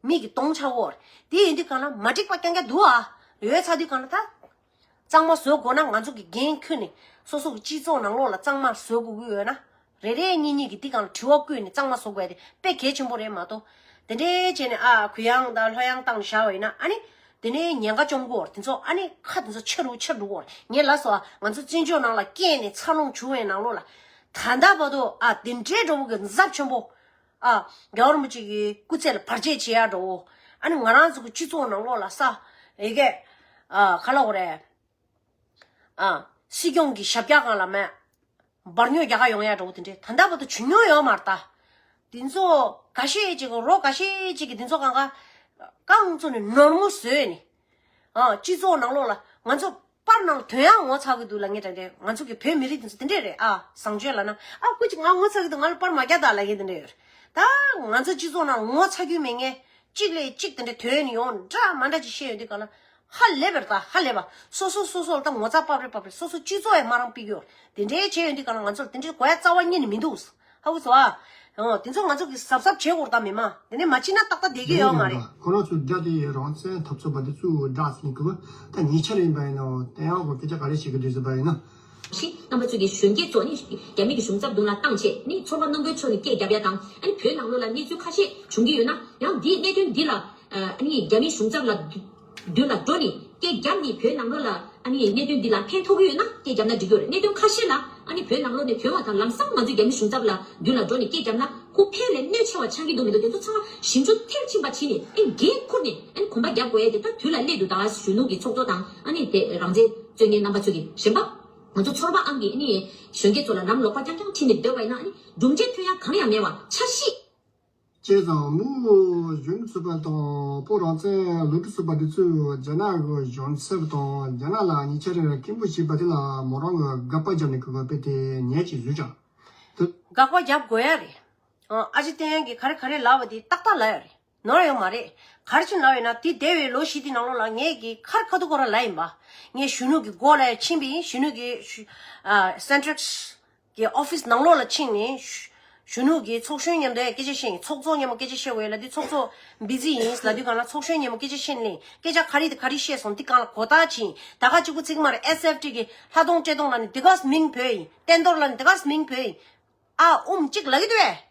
མི་གི་གདོང་ཆགས་ཡོད་རེད། དེ་ཡིན་དུས་གང་ལ་མ་འགྲིག་པ་རྐྱང་རྐྱང་འདུག་ཨ། ཡོད་ཚ་དུས་གང་ལ་ད། གཙང་མ་བཟོ་དགོས་ན་ང་ཚོ་གི་འགན་ཁུར་ནས་སོ་སོ་གི་སྤྱི་ཚོགས་ནང་ལོགས་ལ་གཙང་མ་བཟོ་དགོས་ཀྱི་ཡོད་ན། རེ་རེ་གཉིས་གཉིས་ཀྱིས་དེ་གང་ལ་དྲི་བ་བཀོད་ནས་གཙང་མ་བཟོ་དགོས་ཡ་དེ་དཔེ་གལ་ཆེན་པོ་རེད་མ་གཏོགས། དེ་འདྲའི་བྱས་ནས་ཨ་གུ་ཡངས་དང་ལྷོད་ཡངས་བཏང་བཞག་པ་ཡིན་ན་ཨ་ནི། དེ་ནས་ཉེན་ཁ་བཅོམ་གྱི་ཡོད་རེད། དེ་ཚོ་ཨ་ནི་ཁ་དེ་ཚོ་ཆེ་རུ་ཆེ་རུ་འགྲོ་གི་ཡོད་རེད། ངས་ལབ་སོང་ཨ། ང་ཚོ་བཙན་བྱོལ་ནང་ལ་སྐྱེས་ནས་འཚར་ལོངས་བྱུང་བའི་ནང་ལོགས་ལ། ད་ལྟ་བར་དུ་ཨ་དེ་འདྲའི་འདྲ་བོ་གི་ཚབས་ཆེན་པོ། ཨ། རྒྱལ་བ་རིན་པོ་ཆེ་གི་སྐུ་ཚེ་ལ་བར་ཆད་བྱེད་ཡ་འདྲ་བོ། ཨ་ནི་ང་རང་ཚོ་གི་སྤྱི་ཚོགས་ནང་ལོགས་ལ་ས། ཨེ་གེ། ཨ། ག་ལབ་དགོས་རེད། ཨ། སྲིད་སྐྱོང་གི་ཞབས་བཀྱག་སྒང་ལ་མེད། འབར་ཉོག་རྒྱག་ག་ཡོང་ཡ་འདྲ་བོ་དེ་འདྲས་ད་ལྟ་བར་དུ་བྱུང་མྱོང་ཡོད་མ་རེད་ད། དེ་ཚོ་འགའ་ཤས་ཅིག་རོ་འགའ་ཤས་ཅིག་གིས་དེ་ཚོ་གང་ག་རྐང་བཙུགས་ནས་ནོར་མོ་བཟོས་ནས། ཨ། སྤྱི་ཚོགས་ནང་ལོགས་ལ་ང་ཚོ་པར་ནང་ལ་དོན་ཡང་ངོ་ཚ་གི་འདུག་ལབ་ངེས་དྲན་དྲན་ང་ཚོ་གི་བོད་མི་རིགས་དེ་ཚོ་དེ་འདྲས་རེད་ཨ། བཟང་སྤྱོད་ལབ་ན་ཨ་སྐུ་མཁྱེན་ང་ངོ་ཚ་གི་འདུག་ང་ལ་པར་མ་རྒྱག་དང་ལབ་མཁན་དེ་འདྲས་ཡོད་རེད། ད་ང་ཚོ་སྤྱི་ཚོགས་ནང་ངོ་ཚ་རྒྱུ་མེད་མཁན་གཅིག་ལས་གཅིག་དེ་འདྲས་དོན་ནི་ཡོང་འདྲ་མ་འདྲ་ཅིག་བཤད་ཡོང་དུས་ག་ལ་ཧ་ལས་པ་རེད་ད་ཧ་ལས་པ། སོ་སོ་སོ་སོ་ལ་ད་ངོ་ཚ་པ་རེད་པ་རེད། སོ་སོ་སྤྱི་ཚོགས་ཡང་མ་རང་ཕིག་ཡོད་རེད། དེ་འདྲས་བྱས་ཡོང་དུས་ག་ལ་ང་ཚོ་ལ་དེ་འདྲས་དགོས་ཡ་རྩ་བ་ཉིད་ནས་མི་འདུག་ཧ་གོ་སོང་ཨ། འོ། དེ་ཚོ་ང་ཚོ་གི་གཟབ་གཟབ་བྱེད་དགོས་རེད་ད་མི་མང་། དེ་ནས་མ་བྱེད་ན་ཏག་ཏག་བསྡད་ཀྱི་ཡོད་མ་རེད། ཁོ་རང་ཚོ་དགྲ་དེ་རང་བཙན་འཐབ་རྩོད་པ་དེ་ཚོའི་དགྲ་ཟིན་གི་བ། ད་ཉེ་ཆར་ཡིན་པ་ཡིན་ནའང་དེ་ཡང་གི་སྐད་ཆ་ག་རེ་བཤད་ཀྱི་འདུག་ཟེར་བ་ཡིན་ན། ཤིང་རྣམ་པ་ཚོ་གི་གཞོན་སྐྱེས་ཚོ་ནི་རྒྱ་མི་གི་གཞུང་ཚབ་མདུན་ལ་བཏང་བྱས་ནི་ཚོར་བ་རྣོན་པོའི་ཕྱོགས་ནས་སྐད་རྒྱབ་ཡ་དང་ཨ་ནི་བོད་ནང་ལོགས་ལ་གནས་ཚུལ་ཁ་ཤས་བྱུང་གི་ཡོད་ན་ཡང་འདིའི་གནད་དོན་འདི་ལ་ཨ་ནི་རྒྱ་མི་གཞུང་ཚབ་ལ་མདུན་ལ་འགྲོ་ནས་སྐད་རྒྱབ་ནས་བོད་ནང་ལོགས་ལ། ཨ་ནི་གནད་དོན་འདི་ལ་ཕན་ཐོགས་ཀྱི་ཡོད་ན་སྐད་བརྒྱབ་ན་འགྲིག་གི་ཡོད་རེད། གནད་དོན་ཁ་ཤས་ལ་ཨ་ནི་བོད་ནང་ལོགས་ནས་ཐོན་བ་དང་ལམ་སང་ང་ཚོའི་རྒྱ་མི་གཞུང་ཚབ་ལ་མདུན་ལ་འགྲོ་ནས་སྐད་བརྒྱབ་ན་ཁོ་ཕན་ལས་གནོད་ཆེ་བ་ཆགས་ཀྱི་འདུག་མི་འདུག་དེ་ཚོ་ཚང་མ་ཞིབ་འཇུག་མཐིལ་ཕྱིན་པ་བྱས་ནས་ཨ་ནི་འགན་འཁུར་ནས་ཨ་ནི་གོམ་པ་རྒྱབ་དགོས་ཡ་དེ་ད་དུས་ལ་སླེབས་འདུག་ད་གཞོན་ནུ་གི་ཚོགས་གཙོ་དང་ཨ་ནི་དེ་རང་བཙན་རྩོད་མཁན་རྣམ་པ་ཚོ་གི་གཞན་པ་ང་ཚོ་ཚོར་བ་ཨང་གི་ཨ་ནི་གཞོན་སྐྱེས་ཚོ་ལ་ལམ་ལོག་པ་རྐྱང་རྐྱང་ཁྲིད་ནས་སྡོད་པ་ཡིན་ན་ཨ་ནི་སྒྲུབ་བྱེད་ཐོན་ཡ་གང་ཡང་མེད་པ་འཆར་གཞི། བྱས་ཙང་མུའུ་གཞོན་ནུ་ཚོགས་པ་དང་བོད་རང་བཙན་སློབ་ཕྲུག་ཚོགས་པ་འདི་ཚོས་རྒྱ་ནག་གི་གཞུང་ཚབ་དང་རྒྱ་ནག་ལ་ཉེ་ཆར་སྐད་འབོད་བྱས་པ་དེ་ལ་མོ་རང་གིས་དགག་པ་བརྒྱབ་ནས་ཁོ་གིས་དཔེ་དེ་ཉེས་ཅིག་བཟོས་ཀྱང་། དགག་པ་རྒྱབ་དགོས་ཡ་རེད། ཨ་ཅེ་བསྟན་ཡང་གིས་ག་རེ་ག་རེ་ལབ་པ་དེ་ཏག་ཏག་ལབ་ཡ་རེད། ནོར་ཡོད་མ་རེད། ག་རེ་བྱས་ལབ་ཡོད་ན་དེ་འདས་པའི་ལོ་བཞི་དེ་ནང་ལོགས་ལ་ངས་གིས་ཁ་རི་ཁ་ཐུག་ཁོ་རང་ལབ་ཡིན་པ། ངས་གཞོན་ནུ་གི་མགོ་ལ་ཕྱིན་པ་ཡིན། གཞོན་ནུ་གི་ཨ་སེན་ཊར། གི་ཨོ་ཕིས་ནང་ལོགས་ལ་ཕྱིན་ནས་གཞོན་ནུ་གི་ཚོགས་གཞོན་མཉམ་དུ་སྐད་ཆ་བཤད་ཡིན། ཚོགས་གཙོ་མཉམ་པོ་སྐད་ཆ་བཤད་དགོས་ལབ་དུས་ཚོགས་གཙོ་བི་ཛི་ཡིན་ལབ་དུས་གང་ལ་ཚོགས་གཞོན་མཉམ་པོ་སྐད་ཆ་བཤད་ནས་སྐད་ཆ་ག་རེ་དང་ག་རེ་བཤད་སོང་འདི་གང་ལ་གོ་བརྡ་ཕྱིན། ད་ག་གཅིག་པུ་ཚིག་མ་རེད། ཨེས་ཨེཕ་ཊི་གི་ལྷ་མཐོང་བཀྲས་མཐོང་ལ་ནི་དེ་ག་མིང་བོས་ཡིན། བསྟན་རྡོར་ལ་ནི་དེ་ག་མིང་བོས་ཡིན། ཨ་ཨུམ་གཅིག་ལབ་ཀྱི་འདུག་བས།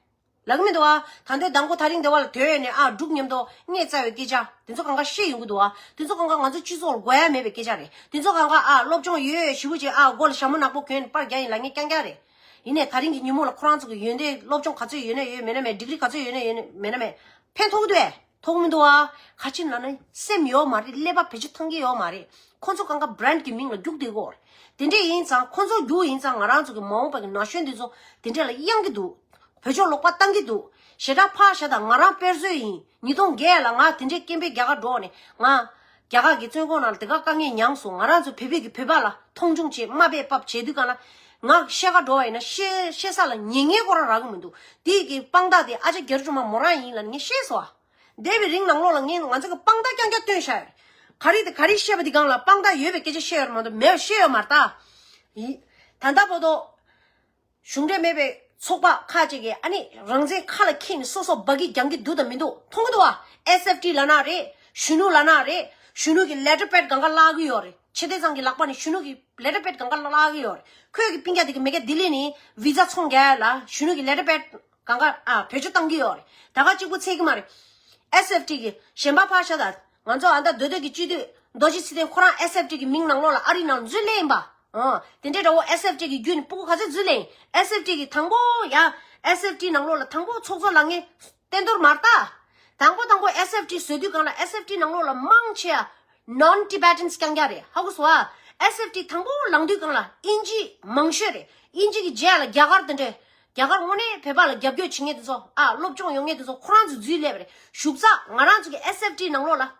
ལབ་ཀྱི་མི་འདུག་བ། ད་འདོད་དང་པོ་ད་རིང་འདི་བ་ལ་དོད་ནས་ཨ་འབྲུག་མཉམ་དུ་སྙད་བཙལ་བའི་སྐད་ཆ་དེ་ཚོ་གང་ག་བཤད་ཡོང་གི་འདུག་བ། དེ་ཚོ་གང་ག་ང་ཚོ་སྤྱི་ཚོགས་ལ་དགོས་ཡ་མེད་པའི་སྐད་ཆ་རེད། དེ་ཚོ་གང་ག་ཨ་སློབ་སྦྱོང་ཡོད་ཞེ་པོ་ཅིག་ཨ་མགོ་ལ་ཞྭ་མོ་ནག་པོ་གྱོན་པར་རྒྱག་ཡིན་ལབ་མཁན་རྐྱང་རྐྱང་རེད། ཡིན་ནའི་ད་རིང་གི་ཉིན་མོ་ལ་ཁོ་རང་ཚོ་གི་ཡོན་ཏན་སློབ་སྦྱོང་ག་ཚོད་ཡོད་ན་ཡོད། མེད་ན་མེད། ཌིག་རི་ག་ཚོད་ཡོད་ན་ཡོད། མེད་ན་མེད། ཕན་ཐོགས་འདུག་ཨེ། ཐོགས་མི་འདུག་ཨ། ག་ཅི་ན་ན་སེམས་ཡོད་མ་རེད། ཀླད་པ་བེད་སྤྱོད་གཏང་གི་ཡོད་མ་རེད། ཁོ་ཚོ་གང་ག་བྷི་རེན་ཌི་གི་མིང་ལ་རྒྱུག་བསྡད་ཀྱི་ཡོད་རེད། དེ་འདྲས་ཡིན་ཙང་ཁོ་ཚོ་རྒྱུག་ཡིན་ཙང་ང་རང་ཚོ་གི་མ་འོངས་པ་གི་ན་གཞོན་འདི་ཚོ་དེ་འདྲས་ལ་གཡེང་གི་འདུག་བེད་སྤྱོད་ལོག་པ་བཏང་གི་འདུག་ཞེ་དྲག་ཕར་བཞག་དང་ང་རང་དཔེར་བཟོ་ཡིན། ཉིས་སྟོང་བརྒྱད་ལ་ང་དེ་འདྲས་སྐད་འབོད་རྒྱག་ག་འགྲོ་ནས་ང་རྒྱ་གར་གྱི་བཙོན་ཁང་ནང་ལ་དེ་ག་དཀའ་ངལ་མྱངས་སོང་། ང་རང་ཚོ་བོད་པའི་གི་བོད་པ་ལ་མཐོང་ཆུང་བྱེད། དམའ་འབེབས་བབས་བྱེད་དུས་གང་ལ་ང་བཤད་ག་འགྲོ་བ་ཡིན་ན་བཤད་བཤད་ས་ལ་ཉན་མཁན་ཁོ་རང་རག་གི་མི་འདུག་དེའི་གི་དཔང་རྟགས་དེ་ཨ་ཅག་རྒྱ་རི་སྒྲོལ་མ་མོ་རང་ཡིན་ལབ་ནས་ངས་བཤད་སོང་ཨ། འདས་པའི་རིང་ནང་ལོགས་ལ་ངས་ང་ཚོ་གི་དཔང་རྟགས་རྐྱང་རྐྱང་བཏོན་བཞག་ཡོད། ག་རེ་དེ་ག་རེ་བཤད་པ་དེ་སྒང་ལ་དཔང་རྟགས་ཡོད་པའི་སྐད་ཆ་བཤད་ཡོད་མ་གཏོགས་མེད་པ་བཤད་ཡོད་མ་རེད་ད། ཡིན། ད་ལྟ་བར་དུ་གཞུང་འབྲེལ་མེད་པའི་ཚོགས་པ་ཁག་ཅིག་གིས་ཨ་ནི་རང་བཙན་ཁ་ལ་འཁྱེར་ནས་སོ་སོ་འབའ་གི་རྒྱང་གི་འདུག་དང་མི་འདུག་མཐོང་གི་འདུག་བ། ཨེས་ཨེཕ་ཊི་ལབ་ན་རེད། གཞོན་ནུ་ལབ་ན་རེད། གཞོན་ནུ་གི་ལེ་ཊར་པེཌ་སྒང་ག་བཀླག་གི་ཡོད་རེད། ཆེ་བསྟན་ཚང་གི་ལག་པ་ནས་གཞོན་ནུ་གི་ལེ་ཊར་པེཌ་སྒང་ག་བཀླག་གི་ཡོད་རེད། ཁོས་གི་པིང་རྒྱ་དེ་གི་མེ་ཀ་ལྡི་ལི་ནས་བི་ཛ་ཚོང་རྒྱག་ཡ་ལ་གཞོན་ནུ་གི་ལེ་ཊར་པེཌ་སྒང་ག་ཨ་བེད་སྤྱོད་བཏང་གི་ཡོད་རེད། ད་ག་གཅིག་པུ་ཚད་གི་མ་རེད། ཨེས་ཨེཕ་ཊི་གི་གཞན་པ་ཕར་བཞག་དང་ང་ཚོ་ཨ་མདའ་མདོ་སྟོད་ཀྱི་སྤྱི་འཐུས་རྡོ་རྗེ་ཚེ་བརྟན་ཁོ་རང་ཨེས་ཨེཕ་ཊི་གི་མིང་ནང་ལོགས་ལ་ཨ་རི་ནང་འཛུལ་སླེབས་ཡིན་པ། ཨ་དེ་འདྲའི་འདྲ་བོ་ཨེས་ཨེཕ་ཊི་གི་བརྒྱུད་ནས་སྤུ་གུ་ག་ཚོད་འཛུལ་སླེབས་ཡིན། ཨེས་ཨེཕ་ཊི་གི་དང་པོ་ཡ་ཨེས་ཨེཕ་ཊི་ནང་ལོགས་ལ་དང་པོ་ཚོགས་གཙོ་ལངས་མཁན་བསྟན་རྡོར་མ་རེད་ད། དང་པོ་དང་པོ་ཨེས་ཨེཕ་ཊི་བཟོས་དུས་སྒང་ལ་ཨེས་ཨེཕ་ཊི་ནང་ལོགས་ལ་མང་ཆེ་བ་ནོན་ཊི་བེ་ཊན་རྐྱང་རྐྱང་རེད། ཧ་གོ་སོང་ཨ། ཨེས་ཨེཕ་ཊི་དང་པོ་ལངས་དུས་སྒང་ལ་དབྱིན་ཇི་མང་ཤོས་རེད། དབྱིན་ཇི་གི་རྗེས་ལ་རྒྱ་གར་དེ་འདྲས། རྒྱ་གར་དངོས་གནས་བོད་པ་ལ་རྒྱབ་སྐྱོར་བྱེད་མཁན་དེ་ཚོ་ཨ་སློབ་སྦྱོང་ཡོང་མཁན་དེ་ཚོ་ཁོ་རང་ཚོ་འཛུལ་སླེབས་པ་རེད། ཞུགས་ཚགས་ང་རང་ཚོ་གི་ཨེས་ཨེཕ་ཊི་ནང་ལོགས་ལ་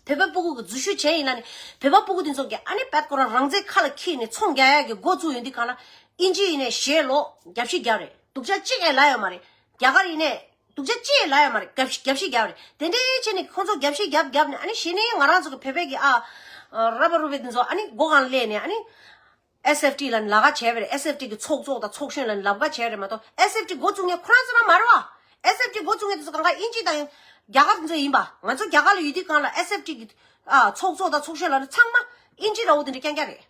བོད་པ་སྤུ་གུ་གི་འཛུལ་ཞུགས་བྱས་ཡིན་ལ་ནི་བོད་པ་སྤུ་གུ་དེ་ཚོ་གི་ཨ་ནི་བད་ཁོ་རང་རང་བཙན་ཁ་ལ་འཁྱེར་ནས་ཚོང་རྒྱག་ཡག་གི་འགོ་བཙུགས་ཡོང་དུས་གང་ལ་དབྱིན་ཇི་ཡིན་ནའི་ཞེ་ལོག་རྒྱབ་བཤིག་རྒྱབ་རེད། སྡུག་ཅག་གཅིག་ཡང་ལབ་ཡོད་མ་རེད། རྒྱ་གར་ཡིན་ནའི་སྡུག་ཅག་གཅིག་ཡང་ལབ་ཡོད་མ་རེད། རྒྱབ་བཤིག་རྒྱབ་བཤིག་རྒྱབ་རེད། དེ་འདྲའི་བྱས་ནས་ཁོང་ཚོ་རྒྱབ་བཤིག་རྒྱབ་རྒྱབ་ནས་ཨ་ནི་གཞི་ནས་ང་རང་ཚོ་གི་བོད་པའི་གི་ཨ་ར་བ་རུ་བའི་དེ་ཚོ་ཨ་ནི་སྒོ་གང་སླེབས་ནས་ཨ་ནི། ཨེས་ཨེཕ་ཊི་ལ་ལག་ཁ་བྱས་པ་རེད། ཨེས་ཨེཕ་ཊི་གི་ཚོགས་གཙོ་དང་ཚོགས་གཞོན་ལ་ལག་ཁ་བྱས་རེད་མ་གཏོགས་ཨེས་ཨེཕ་ཊི་འགོ་བཙུགས་མཁན་ཁོ་རང་ཚོ་རང་མ་རེད་བ། ཨེས་ཨེཕ་ཊི་འགོ་བཙུགས་མཁན་དེ་ཚོ་གང་ག་དབྱིན་ཇི་དང་རྒྱ་གར་དེ་ཚོ་ཡིན་པ། ང་ཚོ་རྒྱ་གར་ལ་ཡོད་དུས་གང་ལ་ཨེས་ཨེཕ་ཊི་གི་ཨ་ཚོགས་གཙོ་དང་ཚོགས་གཞོན་ལ་ནི་ཚང་མ་དབྱིན་ཇི་འདྲ་བོ་དེ་འདྲ་རྐྱང་རྐྱང་རེད།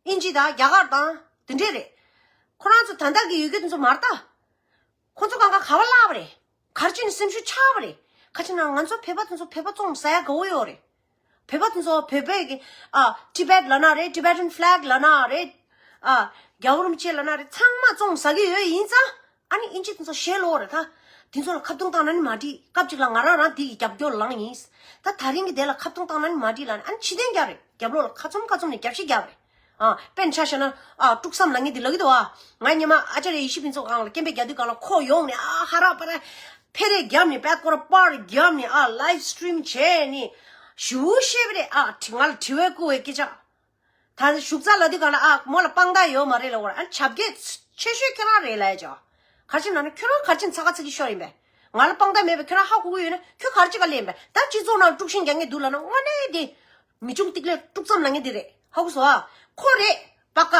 དབྱིན་ཇི་དང་རྒྱ་གར་དང་དེ་འདྲས་རེད། ཁོ་རང་ཚོ་ད་ལྟ་གི་ཡོད་རྒྱུ་དེ་ཚོ་མ་རེད་ད། ཁོ་ཚོ་གང་ག་ག་བ་བརླག་པ་རེད། ག་རེ་བྱས་ནས་སེམས་ཤུགས་ཆག་པ་རེད། ག་རེ་བྱས་ན་ང་ཚོ་བོད་པ་དེ་ཚོ་བོད་པ་བཙོང་ཟ་ཡ་དགའ་བོ་ཡོད་རེད། བོད་པ་དེ་ཚོ་བོད་པའི་གི་ཨ་ཊི་བེཊ་ལབ་ན་རེད། ཊི་བེ་ཊན་ཕི་ལེག་ལབ་ན་རེད། ཨ་རྒྱལ་བ་རིན་པོ་ཆེ་ལབ་ན་རེད། ཚང་མ་བཙོང་ཟ་གི་ཡོད་ཡིན་ཙང་ཨ་ནི་དབྱིན་ཇི་དེ་ཚོ་ཞེ་ལོག་རེད་ད། དེ་ཚོ་ལ་ཁ་རྡུང་བཏང་ན་ནི་མ་འགྲིག་སྐབས་གཅིག་ལ་ང་རང་རང་དེ་གི་རྒྱབ་སྐྱོར་ལངས་ཡིན། ད་ད་རིང་གི་དེ་ལ་ཁ་རྡུང་བཏང་ན་ནི་མ་འགྲིག་ལབ་ནི་ཨ་ནི་ཕྱི་རྟེན་རྒྱབ་རེད། རྒྱབ་ལོགས་ལ་ཁ་ཚུམ་ཁ་ཚུམ་ནས་རྒྱབ་བཤིག་རྒྱབ་རེད། ཨ་དཔེར་ན་ཆ་བཞག་ན་ཨ་དཀྲུག་བསམ་ལབ་མཁན་དེ་ལབ་ཀྱི་འདུག་ཨ། ང་སྔོན་མ་ཨ་ཅཱརྱ་ཡེ་ཤེས་ཕུན་ཚོགས་སྒང་ལ་སྐད་འབོད་རྒྱག་དུས་སྒང་ལ་ཁོ་ཡོང་ནས་ཨ་ཧ་ར་པ་ར་ཕེ་རེ་བརྒྱབ་ནས་པད་ཀོར་པར་བརྒྱབ་ནས་ཨ་ལའིབ་སི་ཊི་རིམ་བྱས་ནས་ཞུ་བཤད་པ་རེད། ཨ་དྲི་ང་ལ་དྲི་བ་བསྐུར་བའི་སྐད་ཆ། ད་ཞུགས་ཚགས་ལབ་དུས་སྒང་ལ་ཨ་མོ་ལ་དཔང་རྟགས་ཡོད་མ་རེད་ལབ་པ་རེད། ཨ་ཆབ་གེ་ཆེ་ཤོས་ཁྱོད་རང་རེད་ལབ་ཡ་ཅོ། ག་རེ་བྱས་ན་ནི་ཁྱོད་རང་ག་རེ་བྱས་ནས་ཚ་ཁ་ཚ་གི་ཤོར་ཡིན་པས། ང་ལ་དཔང་རྟགས་མེད་པས་ཁྱོད་རང་ཧ་གོ་གི་ཡོད་ན་ཁྱོད་ག་རེ་བྱེད་ག་སླེབས་ཡིན་པས། ད་སྤྱི་ཚོགས་ནང་དཀྲུག་ཤིང་རྒྱག་མཁན་འདུག་ལབ་ན་དངོས་གནས་དེ། མི་ཆུང་ཏིག་ལས་དཀྲུག་མཚམས་ལབ་མཁན་དེ་རེད། ཧ་གོ་སོང་ཨ། ཁོ་རེད། པ་ཀ།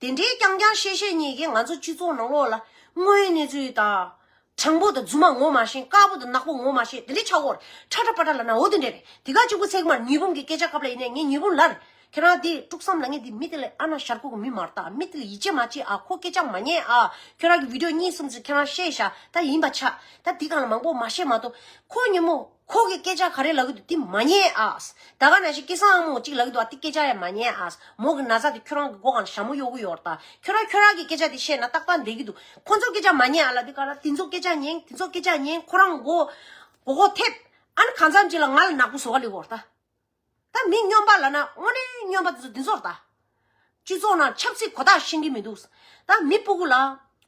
དེ་འདྲའི་རྐྱང་རྐྱང་བཤད་བཤད་ཉིད་ཀྱིས་ང་ཚོ་སྤྱི་ཚོགས་ནང་ལོགས་ལ་དངོས་ཡོད་གནས་ཚུལ་དང་། དྲང་པོ་དང་རྫུན་མ་ངོ་མ་ཤེས། དཀར་པོ་དང་ནག་པོ་ངོ་མ་ཤེས། དེ་འདྲའི་ཆགས་ཡོད་རེད། ཁྲ་ཁྲ་པ་ཏྲ་ལབ་ན་འོ་དེ་འདྲ་རེད། དེ་ག་གཅིག་པུ་ཚད་མ་ཉི་འབུམ་གྱི་སྐད་ཆ་སྐབས་ལ་ཡིན་ནའི་ངས་ཉི་འབུམ་ལབ་རེད། ཁྱེད་རང་དེ་དཀྲུག་མཚམས་ལབ་མཁན་དེ་མི་དེ་ལ་ཨ་ན་ཞར་ཁོག་གི་མི་མ་རེད་ད། མི་དེ་ལ་ཡིད་ཆེས་མ་བྱེད་ཨ། ཁོ་སྐད་ཆ་མ་ཉན་ཨ། ཁྱོད་རང་གི་བི་ཌི་ཡོ་གཉིས་གསུམ་ཙམ་ཁྱེད་རང་བཤད་ཤག་ད་ཡིན་པ་ཆགས། ད་དེ་སྒང་ལ་མང་པོ་མ་བཤད་མ་གཏོགས་ཁོ་ཉིན་མོ། ཁོ་གི་སྐད་ཆ་ག་རེ་ལབ་ཀྱི་འདུག་དེ་མ་ཉན་ཨ། ད་ག་ནང་བཞིན་སྐལ་བཟང་ཨ་མོ་གཅིག་ལབ་ཀྱི་འདུག་ཨ། དེ་སྐད་ཆ་ཡང་མ་ཉན་ཨ། མོ་གི་ན་ཚ་དེ་ཁྱོད་རང་གི་མགོ་སྒང་ལ་ཞྭ་མོ་གཡོག་གི་ཡོད་རེད་ད། ཁྱོད་རང་ཁྱོད་རང་གི་སྐད་ཆ་དེ་བཤད་ན་རྟག་པར་བསྡད་ཀྱི་འདུག་ཁོ་ཚོ་སྐད་ཆ་མ་ཉན་ཨ་ལབ་དུས་ག་ལ་དེ་ཚོ་སྐད་ཆ་ཉན། དེ་ཚོ་སྐད་ཆ་ཉན། ཁོ་རང་མགོ་མགོ་སྐོར་ཐེབས། ཨ་ནི་གང་འཚམ་ཅིག་ལ་ང་ལ་ནག་པོ་བཟོ་ག་སླེབས་ཀྱི་ཡོད་རེད་ད། ད་མི་སྨྱོན་པ་ལབ་ན་དངོས་གནས་སྨྱོན་པ་དེ་ཚོ་འདི་ཚོ་རེད་ད། སྤྱི་ཚོགས་ནང་ཆབ་སྲིད་གོ་རྟོགས་ཤེས་ཀྱི་མི་འདུག་ད་མི་སྤུ་གུ་ལ་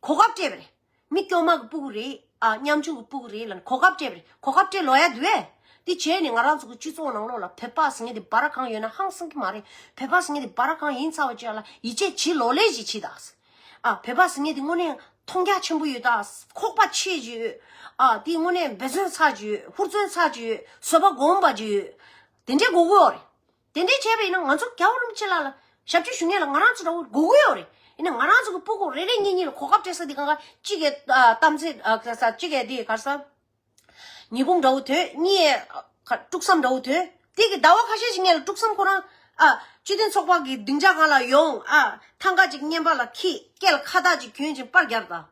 གོ་སྐབས་སྤྲད་པ་རེད། མི་སྐྱོ་མ་གི་སྤུ་གུ་རེད་ཨ། ཉམ་ཆུང་གི་སྤུ་གུ་རེད་ལབ་ནས་གོ་སྐབས་སྤྲད་པ་རེད། གོ་སྐབས་སྤྲད་ལོག་ཡ་འདུག་བས། དེ་བྱས་ནས་ང་རང་ཚོ་གི་སྤྱི་ཚོགས་ནང་ལོགས་ལ་བོད་པ་ཟེར་མཁན་དེ་སྦ་ར་གང་ཡོད་ན་ཧང་སང་གི་མ་རེད། བོད་པ་ཟེར་མཁན་དེ་སྦ་ར་གང་ཡིན་ཚར་བ་ཅིག་ལ་ཡིད་ཆེས་བྱེད་ལོག་ལས་ཅིག་བྱེད་ད། ཨ་བོད་པ་ཟེར་མཁན་དེ་དངོས་གནས་མཐོང་རྒྱ་ཆེན་པོ་ཡོད་ད། ཁོག་པ་ཆེ་ཅིག་ཡོད། ཨ་དེ་དངོས་གནས་འབད་བརྩོན་ཚ་ཅིག་ཡོད། ཧུར་བརྩོན་ཚ་ཅིག་ཡོད། བཟོད་པ་སྒོམ་པ་ཅིག་ཡོད། དེ་འདྲའི་དགོས་ཀྱི་ཡོད་རེད། དེ་འདྲའི་བྱས་པ་ཡིན་ན་ང་ཚོ་རྒྱལ་བ་རིན་པོ་ཆེ་ལགས་ལ་ཞབས་ཕྱི་ཞུ་མཁན་ལ་ང་རང་ཚོ་འདྲ་བོ་དགོས་ཀྱི་ཡོད་རེད། ཡིན་ན་ང་རང་ཚོ་གི་སྤུ་གུ་རེ་རེ་གཉིས་གཉིས་ལ་གོ་སྐབས་སྤྲད་ས་དེ་གང་ག་གཅིག་གི་ཨ་གཏམ་ཚེ་ཨ་ག་ས་གཅིག་གི་དེ་ག་ས་ཉི་འབུམ་འདྲ་བོ་ཐོན། གཉིས་ཨ་དཀྲུག་ས་འདྲ་བོ་ཐོན། དེ་གི་ཟླ་བ་ཁ་ཤས་ཤིག་སྔོན་ལ་དཀྲུག་ས་ཁོ་རང་ཨ་སྤྱི་མཐུན་ཚོགས་པ་གི་སྡིངས་ཆ་སྒང་ལ་ཡོང་། ཨ་ཐང་ག་ཅིག་བརྙན་པར་ལ་འཁྱེར། སྐེ་ལ་ཁ་བཏགས་ཅིག་གྱོན་ཅིང་པར་རྒྱག་ད།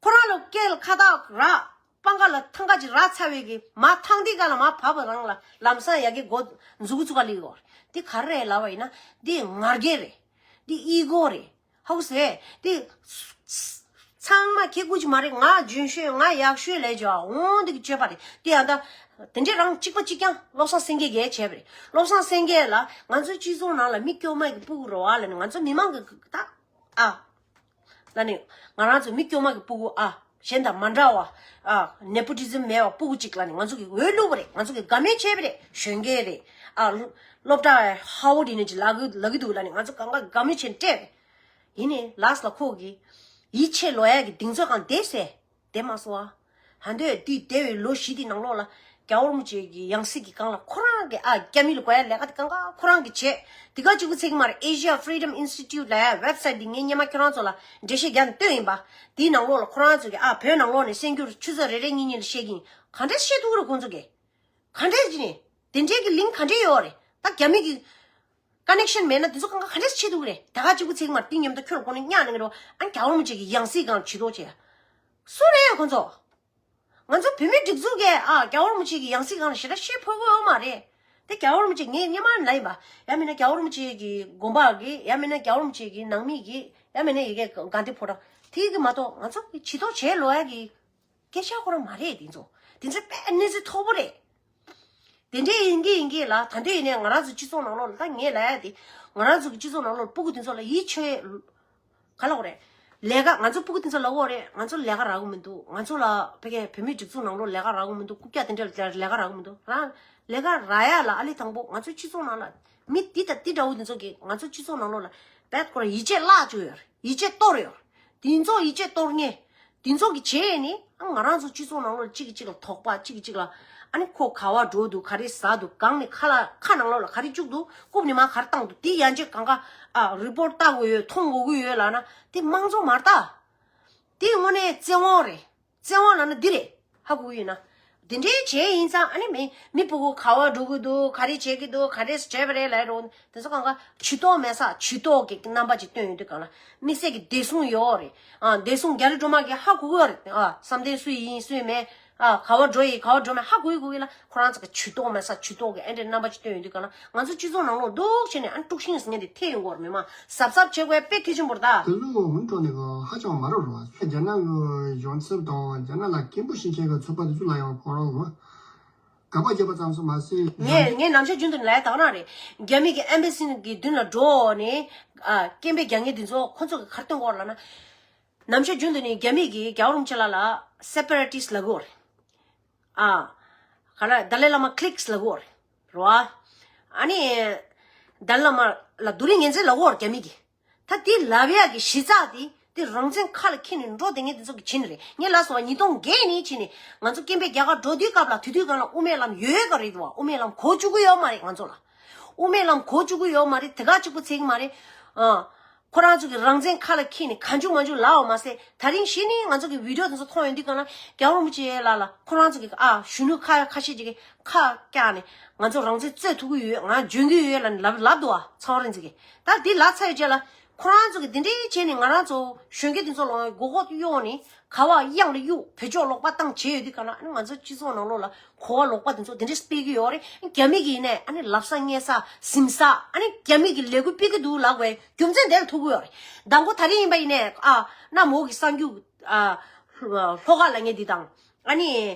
ཁོ་རང་ལ་སྐེ་ལ་ཁ་བཏགས་རག་པང་ཁ་ལ་ཐང་ག་ཅིག་རག་ཚར་བའི་གི་མ་ཐང་དེ་ག་ལ་མ་བབས་པ་རང་ལ་ལམ་སང་ཡ་གི་མགོ་འཛུགས་འཛུགས་ག་ལི་ཡོད། དེ་ག་རེ་ལབ་པ་ཡིན་ན་དེ་ང་རྒྱལ་རེད། དེ་ཨི་གོ་རེད། ཧའུ་སེ་དེ་ཚང་མ་ཁྱེད་ཀུ་ཅི་མ་རེད། ང་རྒྱུན་ཤོས་ང་ཡག་ཤོས་ལས་ཇོ་འོང་དེ་གི་སྤྱོད་པ་རེད། དེ་ཡང་ད་དེ་འདྲས་རང་གཅིག་པ་གཅིག་རྐྱང་བློ་བཟང་སེང་གེ་གིས་བྱས་པ་རེད། བློ་བཟང་སེང་གེ་ལ་ང་ཚོའི་སྤྱི་ཚོགས་ནང་ལ་མི་སྐྱོ་མ་གི་སྤུ་གུ་རེད་བ་ལ་ནི་ང་ཚོ་མི་མང་གི་ད་ཨ། ལ་ནི་ང་རང་ཚོ་མི་སྐྱོ་མ་གི་སྤུ་གུ་ཨ་གཞན་དང་མ་འདྲ་བ་ཨ་ནེ་པོ་ཏི་ཛིམ་མེད་པ་སྤུ་གུ་གཅིག་ལ་ནི་ང་ཚོ་གི་འོས་བླུགས་པ་རེད། ང་ཚོ་གི་དགའ་མོས་བྱས་པ་རེད། གཞོན་སྐྱེས་རེད། ཨ་སློབ་གྲྭ་ཧ་བོ་དེ་ནས་ཅི་ལ་གི་ལ་གི་འདུག་ལ་ནི་ང་ཚོ་གང་ག་དགའ་མོས་བྱས་ནས་སྤྲད་པ་རེད། ཡིན་ནི་ལགས་ལ་ཁོ་གི་ཡིད་ཆེས་ལོ་ཡ་གི་གདེང་ཚོད་གང་བསྡད་སེ་བསྡད་མ་སོང་ཨ། ཧ་འདོད་དེ་བསྡད་པའི་ལོ་བཞི་དེ་ནང་ལོགས་ལ་རྒྱལ་བ་རིན་པོ་ཆེ་གི་ཡང་སྲིད་ཀྱི་སྒང་ལ་ཁོ་རང་གི་ཨ་རྒྱ་མི་ལ་དགོས་ཡ་ལས་ཀ་དེ་གང་ག་ཁོ་རང་གི་བྱས། དེ་ག་གཅིག་པུ་ཚིག་མ་རེད། Asia Freedom Institute ལ་ཡ་ཝེབ་སའིཊ་འདི་ངས་སྔོན་མ་ཁྱོད་རང་ཚོ་ལ་འགྲེལ་བཤད་རྒྱག་ནས་བཏོན་ཡིན་པ། དེའི་ནང་ལོགས་ལ་ཁོ་རང་ཚོ་གི་ཨ་བོད་ནང་ལོགས་ནས་གསར་འགྱུར་ཆུ་ཚོད་རེ་རེ་གཉིས་གཉིས་ལ་བཤད་ཀྱིན་ག་འདྲས་བཤད་ཐུབ་ཀྱི་རེད་ཁོང་ཚོ་གི། ག་འདྲས་ཀྱི་ནི་དེ་འདྲས་ཀྱི་ལིང་ག་འདྲས་ཡོད་རེད། ད་རྒྱ་མི་གི་ཀ་ནེག་ཤན་མེད་ན་དེ་ཚོ་གང་ག་ག་འདྲས་བྱེད་ཐུབ་ཀྱི་རེད། ད་ག་གཅིག་པུ་ཚིག་མ་རེད། དེ་མཉམ་དུ་ཁྱོད་ལ་ཁོ་ནས་གཉའ་གནོན་གྱི་རོ། ཨ་རྒྱལ་བ་རིན་པོ་ཆེ་གི་ཡང་སྲིད་སྒང་ཇུས་གཏོགས་བྱས། སུ་རེད་ཁོང་ཚོ། ང་ཚོ་བོད་མིའི་སྒྲིག་འཛུགས་ཀྱིས་ཨ་རྒྱལ་བ་རིན་པོ་ཆེ་གི་ཡང་སྲིད་སྒང་ལ་ཞེ་དྲག་བཤད་ཕོད་ཀྱི་ཡོད་མ་རེད། དེ་རྒྱལ་བ་རིན་པོ་ཆེ་ངས་སྔོན་མ་ལབ་ཡིན་པ། ཡང་མིན་ན་རྒྱལ་བ་རིན་པོ་ཆེ་གི་དགོན་པ་གི། ཡང་མིན་ན་རྒྱལ་བ་རིན་པོ་ཆེ་གི་ནང་མི་གི། ཡང་མིན་ན་ཡ་གི་དགའ་ལྡན་ཕོ་བྲང་དེ་གི་མ་གཏོགས་ང་ཚོ་གི་ཇུས་གཏོགས་བྱེད་ལོ་ཡ་གི་སྐད་ཆ་ཁོ་རང་མ་རེད། དེ་ཚོ་དེ་ཚོ་དཔེ་གནས་ཚུལ་མཐོ་པོ་རེད། དེ་འདྲས་ཡིན་གྱི་ཡིན་གྱི་ལ་ད་འདོད་ཡིན་ནའི་ང་རང་ཚོ་སྤྱི་ཚོགས་ནང་ལོགས་ལ་ད་ངས་ལབ་ཡ་དེ། ང་རང་ཚོ་གི་སྤྱི་ཚོགས་ནང་ལོགས་ལ་སྤུ་གུ་དེ་ཚོ་ལ་ཡིད་ཆེས། ག་ལབ་དགོས་རེད། ལས་ཀ་ང་ཚོ་སྤུ་གུ་དེ་ཚོ་ལབ་དགོས་རེད། ང་ཚོ་ལས་ཀ་རག་གི་མི་འདུག་ང་ཚོ་ལ་ཕ་གིའི་བོད་མིའི་སྒྲིག་འཛུགས་ནང་ལོགས་ལས་ཀ་རག་གི་མི་འདུག་རྐུབ་བཀྱག་དེ་འདྲ་ལ་ལས་ཀ་རག་གི་མི་འདུག་རང་ལས་ཀ་རག་ཡ་ལ་ཨ་ལི་དང་པོ་ང་ཚོའི་སྤྱི་ཚོགས་ནང་ལ་མི་འདི་དང་འདི་འདྲ་བོ་དེ་ཚོ་གིས་ང་ཚོའི་སྤྱི་ཚོགས་ནང་ལོགས་ལ་བད་ཁོ་རང་ཡིད་ཆེས་བརླག་བཅུག་ཡོད་རེད། ཡིད་ཆེས་གཏོར་ཡོད་རེད། དེ་ཚོ་ཡིད་ཆེས་གཏོར་མཁན། དེ་ཚོ་གི་བྱས་ནི་ཨ་ང་རང་ཚོ་སྤྱི་ཚོགས་ནང་ལོགས་གཅིག་གིས་གཅིག་ལ་དོགས་པ། གཅིག་གིས་གཅིག་ལ་ཨ་ནི་ཁོ་ག་བ་འགྲོ་འདུག་ག་རེ་ཟ་འདུག་གང་ནས་ཁ་ལ་ཁ་ནང་ལོགས་ལ་ག་རེ་བཅུག་འདུག་རྐུབ་ནས་མར་ག་རེ་བཏང་འདུག་དེ་ཡང་ཅིག་གང་ག་ཨ་རི་པོར་ཊི་ལྟ་དགོས་ཡོད། མཐོང་དགོས་ཀྱི་ཡོད་ལབ་ན་དེ་དམངས་གཙོ་མ་རེད་ད། དེ་དངོས་གནས་བཙན་དབང་རེད། བཙན་དབང་ལབ་ན་འདི་རེད། ཧ་གོ་གི་ཡོད་ན། དེ་འདྲའི་བྱས་ཡིན་ཙང་ཨ་ནི་མི་མི་སྤུ་གུ་ག་བ་འགྲོ་གི་འདུག་ག་རེ་བྱེད་ཀྱི་འདུག་ག་རེ་བྱས་པ་རེད་ལབ་རོགས། དེ་ཚོ་གང་ག་ཇུས་གཏོགས་མེད་ས་ཇུས་གཏོགས་ཀྱི་རྣམ་པ་ཅིག་སྟོན་ཡོང་དུས་གང་ལ་དམིགས་བསལ་གྱི་བདེ་སྲུང་ཡོད་རེད། ཨ་བདེ་སྲུང་རྒྱ་རི་སྒྲོལ་མ་གིས་ཧ་གོ་གི་ཡོད་རེད། ཨ་བསམ་གཏན་སུ་ཡིན་སུ་ཡིན་མེད། ཨ་ག་བ་འགྲོ་ཡིན་ག་བ་འགྲོ་མེད་ཧ་གོ་གི་གོ་གི་ལ་ཁོ་རང་ཚོ་གི་ཇུས་གཏོགས་མེད་ས་ཇུས་གཏོགས་ཀྱི་ཨེ་འདྲའི་རྣམ་པ་ཅིག་སྟོན་ཡོང་དུས་གང་ལ་ང་ཚོ་སྤྱི་ཚོགས་ནང་ལོགས་འདུག་བྱས་ནས་ཨ་དཀྲུག་ཤིང་ཟེར་མཁན་དེ་ཐེབས་ཡོང་གི་ཡོད་རེད། མི་མང་གཟབ་གཟབ་བྱེད་དགོས་དཔེ་གལ་ཆེན་པོ་རེད་ད། དེ་ཚོ་འོན་ཀྲོ་ནས་གོ་ཧ་ཅང་མ་རུ་རུ་བ་རྒྱ་ནག་གི་གཞུང་ཚབ་དང་རྒྱ་ནག་ལ་སྐད་འབོད་བྱེད་མཁན་གྱི་ཚོགས་པ་དེ་ཚོ་ལ་ཡང་ཁོ་རང་གི་དགག་པ་བརྒྱབ་པ་ཙམ་སོ་མ་ཟད། ངས་ངས་ནམ་ཞག་རྒྱུན་དུ་ལས་དག་ན་རེད། རྒྱ་མི་གི་ཨེམ་བྷ་སི་གི་མདུན་ལ་འགྲོ་ནས་ཨ་སྐད་འབོད་རྒྱག་མཁན་དེ་ཚོ་ཁོ་ཚོ་གི་གར་སྟོན་སྐོར་ལ་ན། ནམ་ཞག་རྒྱུན་དུ་ནས་རྒྱ་མི་གི་རྒྱལ་བ་རིན་པོ་ཆེ་ལ་ལ་སེ་པ་རེ་ཊིསི་ལབ་གི་ཡོད་རེད། ཨ་ག་ལ་དཱ་ལའི་བླ་མ་ཁི་ལིགས་ལབ་གི་ཡོད་རེད། རེད་བ། ཨ་ནི་དཱ་ལའི་བླ་མ་ལ་རྡུལ་རིང་ངན་ཚད་ལབ་གི་ཡོད་རེད་རྒྱ་མི་གི། ད་དེ་ལབ་ཡག་གི་གཞི་རྩ་དེ་དེ་རང་བཙན་ཁ་ལ་འཁྱེར་ནས་འགྲོ་བསྡད་མཁན་དེ་ཚོ་གི་བྱིན་རེད། ངས་ལབ་སོང་བ་ཉིས་སྟོང་བརྒྱད་ནས་བྱིན་ནས་ང་ཚོ་སྐད་འབོད་རྒྱག་གར་འགྲོ་དུས་སྐབས་ལ་དེ་དུས་སྒང་ལ་དབུ་མའི་ལམ་ཡོད་ག་རེད་འདུག་བ། དབུ་མའི་ལམ་གོ་བཅུག་གི་ཡོད་མ་རེད་ང་ཚོ་ལ། དབུ་མའི་ལམ་གོ་བཅུག་གི་ཡོད་མ་རེད། དེ་ག་གཅིག་པུ་ཚིག་མ་རེད། ཨ་ཁོ་རང་ཚོ་གི་རང་བཙན་ཁ་ལ་འཁྱེར་ནས་གང་བྱུང་མང་བྱུང་ལབ་པ་མ་ཟད་ད་རིང་གཞི་ནས་ང་ཚོ་གི་བི་ཌི་ཡོ་དེ་ཚོ་མཐོང་ཡོང་དུས་སྒང་ལ་རྒྱལ་བ་རིན་པོ་ཆེ་ལ་ལ་ཁོ་རང་ཚོ་གི་ཨ་གཞོན་ནུ་ཁ་ཁ་ཤས་ཅིག་གི་ཁ་བཀྱག་ནས་ང་ཚོ་རང་བཙན་རྩོད་ཐུབ་ཀྱི་ཡོད། ང་འཇོན་གྱི་ཡོད་ལབ་ལབ་ལབ་འདུག་བ། ཚང་མ་རེད་ཚོ་གི། ད་འདི་ལབ་ཚར་ཡོད་རྗེས་ལ་ཁོ་རང་ཚོ་གི་འདི་འདྲའི་བྱས་ནས་ང་རང་ཚོ་གཞོན་སྐྱེས་འདི་ཚོ་ལ་མགོ་སྐོར་གཡོགས་ནས་ག་བ་གཡང་ལ་གཡུག་བོད་ཕྱོགས་ལོག་པ་བཏང་བྱས་ཡོད་དུས་ག་ལ་ཨ་ནི་ང་ཚོ་སྤྱི་ཚོགས་ནང་ལོགས་ལ་གོ་བ་ལོག་པ་འདི་ཚོ་འདི་འདྲའི་སྤེལ་གི་ཡོད་རེད། རྒྱ་མི་གི་ཡིན་ནའི་ཨ་ནི་ལབ་ས་ཉན་ས་ཟིན་ས་ཨ་ནི་རྒྱ་མི་གི་ལས་འགུལ་སྤེལ་གི་འདུག་ལབ་དགོས་རྒྱུ་མཚན་དེ་ལ་ཐུག་གི་ཡོད་རེད། མདང་དགོང་ད་རིང་ཡིན་པ་ཡིན་ནའི་ཨ་གནམ་འོག་གི་གསར་འགྱུར་ཨ་ལྷོ་ཁ་ལབ་མཁན་འདི་དང་ཨ་ནི་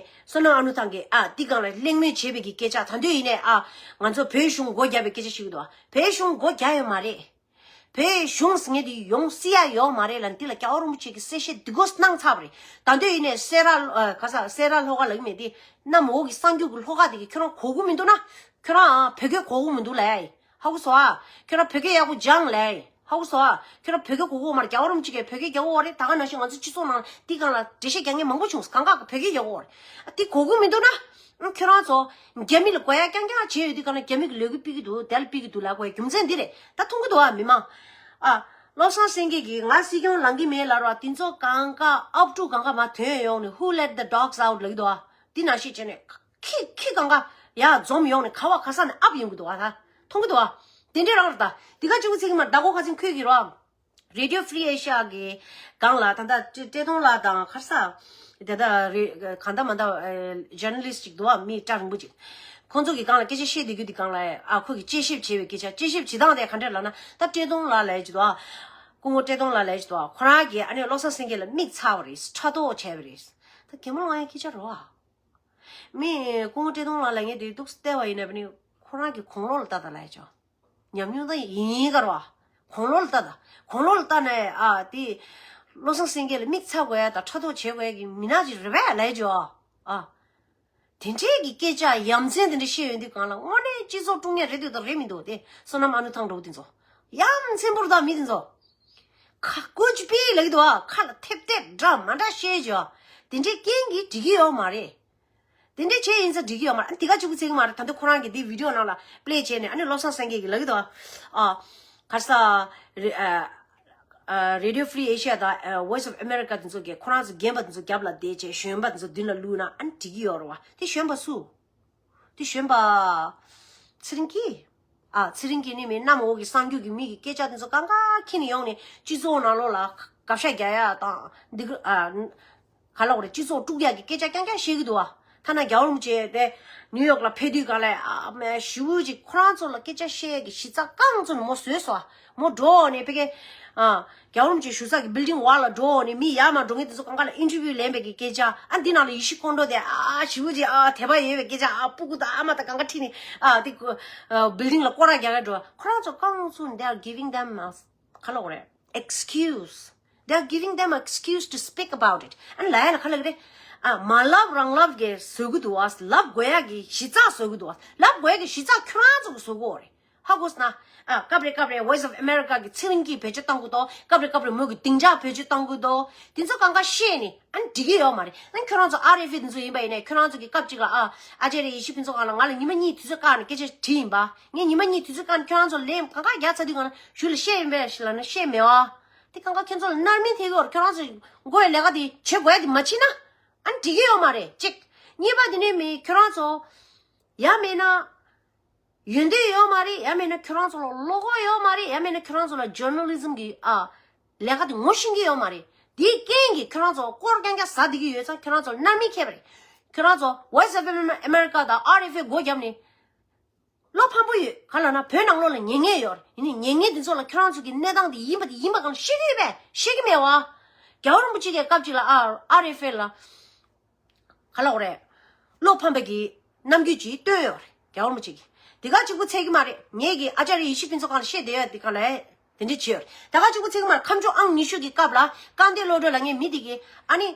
བསོད་ནམས་ཨ་ནུ་ཐང་གི་ཨ་འདི་སྒང་ལ་གླེང་མོལ་བྱས་པའི་གི་སྐད་ཆ་ད་འདོད་ཡིན་ནའི་ཨ་ང་ཚོ་བོད་གཞུང་སྒོ་བརྒྱབ་པའི་སྐད་ཆ་ཞིག་འདུག་བོད་གཞུང་སྒོ་བརྒྱབ་ཡོད་མ་རེད། བོད་གཞུང་ཟེར་མཁན་དེ་ཡོང་སྲིད་ཡ་ཡོད་མ་རེད་ལ་འདི་ལ་རྒྱལ་བ་རིན་པོ་ཆེ་གི་གསལ་བཤད་འདི་གོ་གནང་ཚར་བ་རེད། ད་འདོད་ཡིན་ནའི་སེ་ར་ཨ་ག་ས་སེ་ར་ལྷོ་ཁ་ལབ་ཀྱི་མེད་དེ་གནམ་འོག་གི་གསར་འགྱུར་གི་ལྷོ་ཁ་དེ་གི་ཁྱོད་རང་གོ་གི་མི་འདུག་ན་ཁྱོད་རང་ཨ་བོད་སྐད་གོ་གི་མི་འདུག་ལབ་ཡ་ཡིན། ཧ་གོ་སོང་ཨ། ཁྱོད་རང་བོད་སྐད་ཡག་པོ་སྦྱང་ལབ་ཡ་ཡིན། ཧ་གོ་སོང་ཨ། ཁྱོད་རང་བོད་སྐད་གོ་གོ་མ་རེད། རྒྱལ་བ་རིན་པོ་ཆེ་གིས་བོད་སྐད་རྒྱག་གོ་རེད། ད་ག་ནང་བཞིན་ང་ཚོ་སྤྱི་ཚོགས་ནང་འདི་སྒང་ལ་འགྲེལ་བཤད་རྒྱག་མཁན་མང་པོ་བྱུང་སོང་། གང་ག་གི་བོད་སྐད་རྒྱག་གོ་རེད། ཨ་འདི་གོ་གི་མི་འདུག་ན། ཨ་ཁྱོད་རང་ཚོ་རྒྱ་མི་ལ་དགོས་ཡ་རྐྱང་རྐྱང་བྱས་ཡོད་དུས་ག་ལ་རྒྱ་མི་གི་ལས་འགུལ་སྤེལ་གི་འདུག་དེ་ལ་སྤེལ་གི་འདུག་ལབ་དགོས་ཡ་རྒྱུ་མཚན་འདི་རེད། ད་མཐོང་གི་འདུག་ཨ་མི་མང་། ཨ་ བློ་བཟང་སེང་གེ་གིས་ང་སྲིད་སྐྱོང་ལངས་ཀྱི་མེད་ལབ་ར། དེ་ཚོ་གང་ག་ཨབ་ཕྲུག་གང་ག་མར་ཐོན་ཡོང་ནས། Who let the dogs out ལབ་ཀྱི་འདུག་ཨ། དེ་ནང་བཞིན་བྱས་ནས་ཁྱི་ཁྱི་གང་ག་ཡར་འཛོམས་ཡོང་ནས་ག་བ་ག་ས་ནས་ཨབ་ཡོང་གི་འདུག་ཨ། ད་མཐོང་གི་འདུག་ཨ། དེ་འདྲའི་རང་རེད་ད། དེ་ག་གཅིག་པུ་ཚིག་གི་མ་རེད། ད་གོ་ཁ་ཚིག་ཁོས་གི་རོ། Radio Free Asia གི་སྒང་ལ་ད་ལྟ་བཀྲས་མཐོང་ལགས་དང་ཁ་ས་ད་ལྟ་རེ་གང་ལྟ་མ་ལྟ་ཇར་ནལ་ལིསི་ཅིག་འདུག་ཨ། མི་སྐྲ་རིང་པོ་ཅིག་ཁོང་ཚོ་གི་སྒང་ལ་སྐད་ཆ་བཤད་བསྡད་རྒྱུ་དེ་སྒང་ལ་ཨ་ཁོ་གི་དཔྱད་ཞིབ་བྱས་པའི་སྐད་ཆ། དཔྱད་ཞིབ་བྱེད་སྟངས་དེ་ག་འདྲ་ལབ་ན། ད་བཀྲས་མཐོང་ལགས་ལབ་ཀྱི་འདུག་ཨ། སྐུ་ངོ་བཀྲས་མཐོང་ལགས་ལབ་ཀྱི་འདུག་ཨ། ཁོ་རང་གིས་ཨ་ནི་བློ་བཟང་སེང་གེ་ལ་མིག་ཚ་བ་རེད། ཕྲག་དོག་བྱས་པ་རེད། ད་གད་མོ་ལངས་ཡ་སྐད་ཆ་རེད་བ། མི་སྐུ་ངོ་བཀྲས་མཐོང་ལགས་ལབ་མཁན་དེ་འདུག་སེ་བལྟས་པ་ཡིན་ན་བ་ནི་ཁོ་རང་གི་དགུང་ལོ་ལ་ལྟ་ད་ལབ་ཡ་ཅོ། ཉམས་མྱོང་ད་ཡིན་ག་རེད་བ། དགུང་ལོ་ལ་ལྟ་ད། དགུང་ལོ་ལ་ལྟ་ནས་ཨ་དེ་བློ་བཟང་སེང་གེ་ལ་མིག་ཚ་དགོས་ཡ་དང་ཕྲག་དོག་བྱེད་དགོས་ཡ་གི་མི་ནག་ཅིག་རེད་པས་ལབ་ཡ་ཅོ། ཨ། དེ་འདྲའི་གི་སྐད་ཆ་ཡ་མཚན་དེ་འདྲ་བཤད་ཡོང་དུས་སྒང་ལ་དངོས་གནས་སྤྱི་ཚོགས་དཀྲུག་མཁན་རེད་འདུག་དང་རེད་མི་འདུག་དེ་བསོད་ནམས་ཨ་ནུ་ཐང་འདྲ་བོ་དེ་ཚོ་ཡ་མཚན་པོ་རེད་ད། མི་དེ་ཚོ་ཁ་བཀོད་ཅིག་པི་ལབ་ཀྱི་འདུག་ཨ། ཁ་ལ་ཐེབས་ཐེབས་འདྲ་མ་འདྲ་བཤད་ཅོ། དེ་འདྲའི་རྐྱེན་གྱིས་འགྲིག་གི་ཡོད་མ་རེད། དེ་འདྲའི་བྱས་ཡིན་ཙང་འགྲིག་གི་ཡོད་མ་རེད། དེ་ག་གཅིག་པུ་ཚིག་མ་རེད། ད་དུང་ཁོ་རང་གི་དེ་བི་ཌི་ཡོ་ནང་ལ་པི་ལེ་བྱས་ནས་ཨ་ནི་བློ་བཟང་སེང་གེ་གིས་ལབ་ཀྱི་འདུག་ཨ། ཨ། ག་རེ་ཟ། རེ་ཨ། ཨ། Radio Free Asia དང་ཨ། Voice of America དེ་ཚོ་གིས་ཁོ་རང་ཚོ་རྒན་པ་དེ་ཚོ་རྒྱབ་ལ་བསྡད་བྱས་གཞོན་པ་དེ་ཚོ་མདུན་ལ་བླུགས་ན་ཨ་ནི་འགྲིག་གི་ཡོད་རེད་བ། དེ་གཞོན་པ་སུ། དེ་གཞོན་པ། ཚེ་རིང་སྐྱིད། ཨ། ཚེ་རིང་སྐྱིད་ནི་མི་གནམ་འོག་གི་གསར་འགྱུར་གྱི་མི་གི་སྐད་ཆ་དེ་ཚོ་གང་ག་ཁྱེར་ནས་ཡོང་ནས་སྤྱི་ཚོགས་ནང་ལོགས་ལ་དགག་བྱ་རྒྱག་ཡ་དང་འདི་ག་ཨ། ག་ལབ་དགོས་རེད། སྤྱི་ཚོགས་དཀྲུག་ཡག་གི་སྐད་ཆ་རྐྱང་རྐྱང་བཤད་ཀྱི་འདུག་བ། ཐ་ན་རྒྱལ་བ་རིན་པོ་ཆེ་དེ་ནིའུ་ཡོག་ལ་ཕེབས་དུས་སྒང་ལ་ཨ་མ་ཞེ་པོ་ཅིག་ཁོ་རང་ཚོ་ལ་སྐད་ཆ་བཤད་ཡག་གི་གཞི་རྩ་རྐང་བཙུགས་ནས་མོ་བཟོས་སོང་བ། མོ་འགྲོ་ནས་ཕ་གི་ཨ། རྒྱལ་བ་རིན་པོ་ཆེ་བཞུགས་ས་གི་བིལ་ཌིང་བར་ལ་འགྲོ་ནས་མི་ཡར་མར་འགྲོ་མཁན་དེ་ཚོ་སྒང་ག་ལ་ཨིན་ཊར་བིའུ་ལེན་པའི་གི་སྐད་ཆ། ཨ་འདི་ནང་ལ་ཡེ་ཤུ་ཁོང་ཁྲོ་དེ་ཨ་ཞེ་པོ་ཅིག་ཨ་དད་པ་ཡོད་པའི་སྐད་ཆ། ཨ་སྤུ་གུ་དང་ཨ་མ་དང་སྒང་ག་ཁྲིད་ནས་ཨ་དེ་ཨ་བིལ་ཌིང་ལ་སྐོར་ར་རྒྱག་ག་འགྲོ། ཁོ་རང་ཚོ་རྐང་བཙུགས་ནས་they are giving them a ག་ལབ་དགོས་རེད། Excuse. They are giving them excuse to speak about it. ཨ་ནི་ལབ་ཡ་ལ་ག་ལབ་ཀྱི་རེད། ཨ་མ་ལབ་རང་ལབ་ཀྱི་བཟོ་གི་འདུག་བ། ལབ་དགོས་ཡ་གི་གཞི་རྩ་བཟོ་གི་འདུག་བ། ལབ་དགོས་ཡ་གི་གཞི་རྩ་ཁྱོད་རང་ཚོ་གི་བཟོ་གི་ཡོད་རེད། ཧ་གོ་སོང་ན། ཨ་སྐབས་རེ་སྐབས་རེ་Voice of America གི་ཚེ་རིང་སྐྱིད་བེད་སྤྱོད་གཏོང་གི་འདུག་སྐབས་རེ་སྐབས་རེ་མོ་གི་སྡིངས་ཆ་བེད་སྤྱོད་གཏོང་གི་འདུག་དེ་ཚོ་གང་ག་བཤད་ནས་ཨ་ནི་འགྲིག་གི་ཡོད་མ་རེད། ཨ་ནི་ཁྱོད་རང་ཚོ་ཨར་ཨེཕ་ཨེ་དེ་ཚོ་ཡིན་པ་ཡིན་ནའི་ཁྱོད་རང་ཚོ་གི་སྐབས་གཅིག་ལ་ཨ་ཨ་ཅེ་རེ་ཡེ་ཤུ་ཕུན་ཚོགས་ཁང་ལ་ང་ལ་ཉི་མ་གཉིས་དུས་ཚོད་བཀག་ནས་སྐད་ཆ་དྲིས་ཡིན་པ། ངས་ཉི་མ་གཉིས་དུས་ཚོད་བཀག་ནས་ཁྱོད་རང་ཚོ་ལན་གང་ག་རྒྱག་ཚར་དུས་གང་ལ་ཞུ་ལ་བཤད་མེད་པ་ཞིག་ལབ་ན་བཤད་མེད་པ། དེ་གང་ག་ཁྱོད་ཚོ་ལ་རྣམ་སྨིན་ཐེབས་ཀྱི་ཡོད་རེད། ཁྱོད་རང་ཚོ་མགོ་ཡི་ལས་ཀ་དེ་བྱེད་དགོས་ཡ་དེ་མ་བྱེད་ན་ཨ་ནི་འགྲིག་གི་ཡོད་མ་རེད་གཅིག་གཉིས་པ་དེ་ནས་མི་ཁྱོད་རང་ཚོ་ཡ་མེད་ན། ཡོན་ཏན་ཡོད་མ་རེད། ཡང་མིན་ན་ཁྱོད་རང་ཚོ་ལ་བློ་ཁོག་ཡོད་མ་རེད། ཡང་མིན་ན་ཁྱོད་རང་ཚོ་ལ་ཇར་ནལ་ལི་ཛིམ་གི་ཨ་ལས་ཀ་དེ་ངོ་ཤེས་ཀྱི་ཡོད་མ་རེད། དེའི་རྐྱེན་གྱིས་ཁྱོད་རང་ཚོ་སྐོར་རྐྱང་རྐྱང་ཟ་བསྡད་ཀྱི་ཡོད་ཙང་ཁྱོད་རང་ཚོ་ལ་རྣམ་སྨིན་འཁྱེར་བ་རེད། ཁྱོད་རང་ཚོ་Voice of America དང་ཨར་ཨེཕ་ཨེ་སྒོ་བརྒྱབ་ནས་བློ་ཕམ་པོ་ཡོད། ག་ལབ་ན་བོད་ནང་ལོགས་ལ་ཉེས་ངེས་ཡོད་རེད། ཡིན་ནའི་ཉེས་ངེས་དེ་ཚོ་ལ་ཁྱོད་རང་ཚོ་གི་གནས་སྟངས་དེ་ཡིན་པ་དེ་ཡིན་པ་གང་ཤེས་ཀྱི་ཡོད་པས། ཤེས་ཀྱི་མེད་བ། རྒྱལ་བ་རིན་པོ་ཆེ་གི་སྐབས་ཅིག་ལ་ཨ་ཨར་ཨེཕ་ཨེ་ལ། ག་ལབ་དགོས་རེད། བློ་ཕམ་པ་གི་རྣམ་འགྱུར་ཅིག་སྟོན་ཡོད་རེད། རྒྱལ་བ་རིན་པོ་ཆེ་གིས། དེ་ག་གཅིག་པུ་ཚད་ཀྱི་མ་རེད། ངས་ཀྱི་ཨ་ཅཱརྱ་ཡེ་ཤུ་ཕུན་ཚོགས་ཁང་ལ་བཤད་བསྡད་ཡོད་དེ་ག་ལ་དེ་འདྲ་བྱས་ཡོད་རེད། དེ་ག་གཅིག་པུ་ཚད་ཀྱི་མ་རེད། ཁམས་ཕྱོགས་ཨང་ཉི་ཤུ་གི་སྐབས་ལ་ཀང་ཏེ་བློ་གྲོས་ལབ་མཁན་མི་དེ་གིས་ཨ་ནི།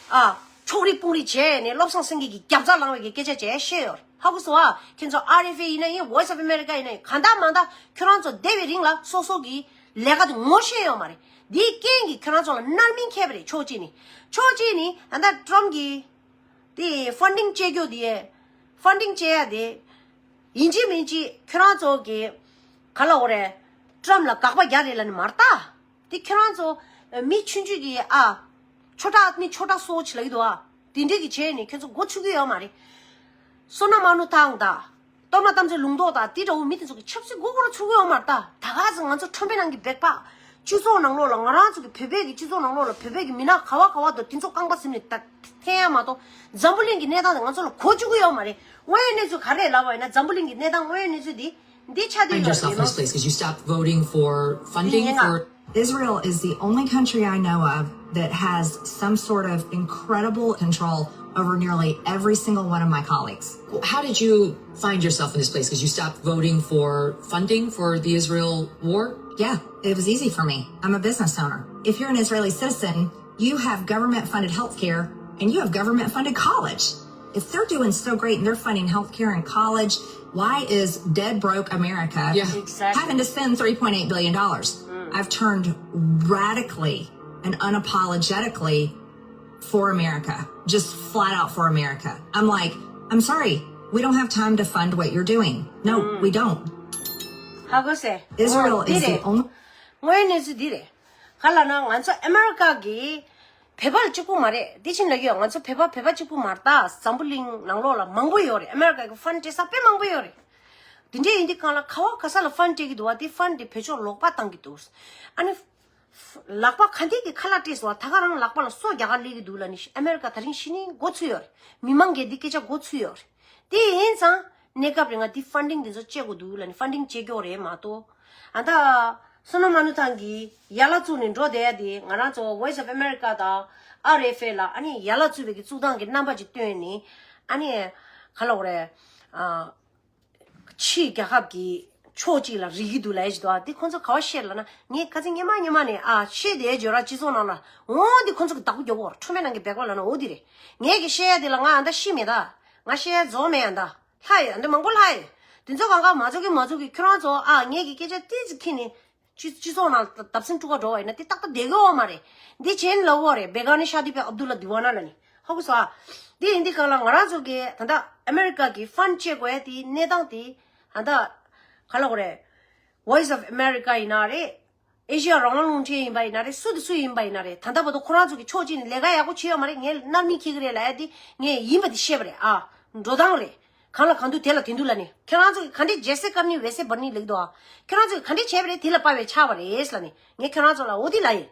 ཨ། ཕྱོགས་རིས་དཔུང་རིས་བྱས་ནས་བློ་བཟང་སེང་གེ་གི་རྒྱབ་རྩ་ལངས་པའི་གི་སྐད་ཆ་བྱས་བཤད་ཡོད་རེད། ཧ་གོ་སོང་ཨ། ཁྱེད་ཚོ་ཨར་ཨེཕ་ཨེ་ཡིན་ན་ཡིན། Voice of America ཡིན་ན་ཡིན། གང་ལྟར་མང་ལྟར་ཁྱོད་རང་ཚོ་བསྡད་པའི་རིང་ལ་སོ་སོ་གི་ལས་ཀ་དེ་ངོ་ཤེས་ཡོད་མ་རེད། འདིའི་རྐྱེན་གྱིས་ཁྱོད་རང་ཚོ་ལ་རྣམ་སྨིན་འཁྱེར་བ་རེད། ཕྱོགས་གཅིག་ནས། ཕྱོགས་གཅིག་ནས་ད་ལྟ་ཊམ་གྱིས་དེ་ཕན་ཌིང་བྱེད་རྒྱུ་དེ། ཕན་ཌིང་བྱེད་ཡ་དེ་ཡིན་གཅིག་མིན་གཅིག་ཁྱོད་རང་ཚོ་གི་ག་ལབ་དགོས་རེད། ཊམ་ལ་དགག་པ་རྒྱག་རེད་ལབ་ནི་མ་རེད་ད། དེ་ཁྱོད་རང་ཚོ་མི་ཆུང་ཆུང་གི་ཨ་ཆོ་འཕྲུལ་མི་ཆོ་འཕྲུལ་སོགས་ཆེ་ལབ་ཀྱི་འདུག་ཨ། དེ་འདྲས་ཀྱི་བྱས་ནས་ཁྱོད་ཚོ་མགོ་ཚོད་ཀྱི་ཡོད་མ་རེད། བསོད་ནམས་ཨ་ནུ་ཐང་དང་། སྟོབས་ན་རྟ་མགྲིན་ལུང་རྟོགས་དང་དེ་འདྲ་བོ་མི་དེ་ཚོ་གི་ཆབ་སྲིད་མགོ་སྐོར་ཚུགས་ཀྱི་ཡོད་མ་རེད་ད། ད་ག་ཚོད་ང་ཚོ་ཁྲོན་པའི་ནང་གི་སྦེག་པ། སྤྱི་ཚོགས་ནང་ལོགས་ལ་ང་རང་ཚོ་གི་བོད་པའི་གི་སྤྱི་ཚོགས་ནང་ལོགས་ལ་བོད་པའི་གི་མི་སྣ་ག་བ་ག་བ་དང་དེ་ཚོ་རྐང་པ་ཟིན་ནས་ད་འཐེན་ཡ་མ་གཏོགས་འཛམ་བུ་གླིང་གི་གནས་སྟངས་དེ་ང་ཚོ་ལ་གོ་བཅུག་གི་ཡོད་མ་རེད། དངོས་ཡོད་གནས་ཚུལ་ག་རེ་ལབ་པ་ཡིན་ན་འཛམ་བུ་གླིང་གི་གནས་སྟངས་དངོས་ཡོད་གནས་ཚུལ་དེ་འདི་ཆགས་བསྡད་ཡོད་རེད། Find yourself in this place because you stopped voting for funding for. Israel is the only country I know of that has some sort of incredible control over nearly every single one of my colleagues. How did you find yourself in this place? Because you stopped voting for funding for the Israel war? Yeah, it was easy for me. I'm a business owner. If you're an Israeli citizen, you have government funded health care and you have government funded college. If they're doing so great and they're funding health care and college, why is dead broke America, yeah, exactly, having to spend three point eight billion dollars? Mm. I've turned radically and unapologetically for America, just flat out for America. I'm like, I'm sorry, we don't have time to fund what you're doing. No, mm, we don't. ཧ་གོ་སོང་། Israel is the only དངོས་གནས་ཚུལ་འདི་རེད། ག་ལ་ན་ང་ཚོ་ཨ་མེ་རི་ཀ་གི་བོད་པ་གཅིག་པུ་མ་རེད། དེ་ཕྱིན་ལ་ཡོད། ང་ཚོ་བོད་པ་བོད་པ་གཅིག་པུ་མ་རེད་ད། འཛམ་བུ་གླིང་ནང་ལོགས་ལ་མང་པོ་ཡོད་རེད། ཨ་མེ་རི་ཀ་གི་ཕན་སྤྲད་ས་དཔེ་མང་པོ་ཡོད་རེད། དེ་འདྲ་ཡིན་དུས་གང་ལ་ག་བ་ག་ས་ལ་ཕན་སྤྲད་ཀྱི་འདུག་བ། དེ་ཕན་དེ་བོད་ཕྱོགས་ལོག་པ་བཏང་གི་འདུག། ཨ་ནི་ལག་པ་ག་འདི་གི་ཁ་ལག་སྤྲད་སོང་བ། ད་ག་རང་ལག་པ་ལ་སོ་རྒྱག་ག་སླེབས་ཀྱི་འདུག་ལ་ནི་ཨ་མེ་རི་ཀ་ད་རིང་ཕྱི་ནས་མགོ་ཚོས་ཡོད་རེད། མི་མང་གིས་འདི་སྐད་ཆ་མགོ་ཚོས་ཡོད་རེད། དེ་ཡིན་ཙང་གནས་སྐབས་རིང་ང་འདི་ཕན་ཌིང་འདི་ཚོ་བྱེད་དགོས་འདུག་ལ་ནི་ཕན་ཌིང་བྱེད་རྒྱུ་རེད་མ་གཏོགས། ཨ་ད་བསོད་ནམས་ལྷ་ནུ་ཐང་གིས་ཡ་ལ་བཙུགས་ནས་འགྲོ་བསྡད་ཡ་དེ། ང་རང་ཚོ་Voice of America་དང་ཨར་ཨེཕ་ཨེ་ལ་ཨ་ནི་ཡ་ལ་བཙུགས་པའི་གི་བཙུགས་སྟངས་ཀྱི་རྣམ་པ་ཅིག་སྟོན་ནས་ཨ་ནི་ག་ལ་འོ་རེད། ཨ་ཕྱིའི་རྒྱལ་ཁབ་ཀྱི་ཕྱོགས་གཅིག་ལ་རིག་གི་འདུག་ལབ་ཡ་ཅིག་འདུག་ཨ། འདི་ཁོང་ཚོ་ག་བ་བཤད་ལབ་ན། ངས་ཁ་སང་སྔོན་མ་སྔོན་མ་ནས་ཨ་བཤད་བསྡད་ཡ་ཅིག་ཡོད་ར། སྤྱི་ཚོགས་ནང་ལ་འོ་འདི་ཁོང་ཚོ་གི་བདག་པོ་རྒྱག་གོ། ཁྲོམ་མེད་ནང་གི་སྦལ་ཀོག་ལབ་ན་འོ་འདི་རེད། ངས་ཀྱི་བཤད་ཡ་དེ་ལ་ང་ཨ་ད་ཤི་མེད་ད། ང་བཤད་ཡ་རྫོགས་མེད་ཨ་ད། ལྷག་ཡོད་ཨ་ད། མང་པོ་ལྷག་ཡོད། དེ་ཚོ་གང་ག་མ་རྫོགས་གི་མ་རྫོགས་གི་ཁྱོད་རང་ཚོ་ཨ་ངས་ཀྱི་སྐད་ཆ་ཏིས་ཙི་ཁྱེར་ནས་སྤྱི་སྤྱི་ཚོགས་ནང་ལ་བརྡབ་གསིག་འཁྲུག་ག་འགྲོ་བ་ཡིན་ན་དེ་ཏག་ཏག་བསྡད་གི་ཡོད་མ་རེད། འདི་བྱས་ནས་ལབ་ཡོད་རེད། བེ་ག་ནི་ཤ་དི་པེ་ཨབ་དུ་ལ་དི་ཝ་ན་ལ་ནི། ཧ་གོ་སོང་ཨ། འདི་ཡིན་དུས་གང་ལ་ང་རང་ཚོ་གི་ད་ལྟ་ཨ་མེ་རི་ཀ་གི་ཕན་བྱེད་དགོས་ཡ་དེ་གནས་སྟངས་དེ་ད་ལྟ་ག་ལ་གོ་རེད། Voice of America་ཡིན་ན་རེད། ཨེ་ཤི་ཡ་རང་དབང་རླུང་འཕྲིན་ཡིན་པ་ཡིན་ན་རེད། སུ་དང་སུ་ཡིན་པ་ཡིན་ན་རེད། ད་ལྟ་བར་དུ་ཁོ་རང་ཚོ་གི་ཕྱོགས་གཅིག་ནས་ལས་ཀ་ཡག་པོ་བྱས་ཡོད་མ་རེད། ངས་མནར་མེད་འཁྱེར་གི་རེད་ལབ་ཡ་དེ་ངས་ཡིན་པ་དེ་བཤད་པ་རེད་ཨ། འགྲོ་སྟངས་རེད། གང་ལ་གང་འདུག་དེ་ལ་དེ་འདུག་ལབ་ནས། ཁྱེད་རང་ཚོ་གི་ག་འདྲས་ཇེ་སེ་ཀར་ནི་ཝེ་སེ་བར་ནི་ལེགས་འདུག་ཨ། ཁྱེད་རང་ཚོ་གི་ག་འདྲས་བྱས་པ་རེད། དེ་ལ་དཔའ་བའི་ཆགས་པ་རེད་ལབ་ནས་ངས་ཁྱེད་རང་ཚོ་ལ་འོ་དེ་ལབ་ཡིན།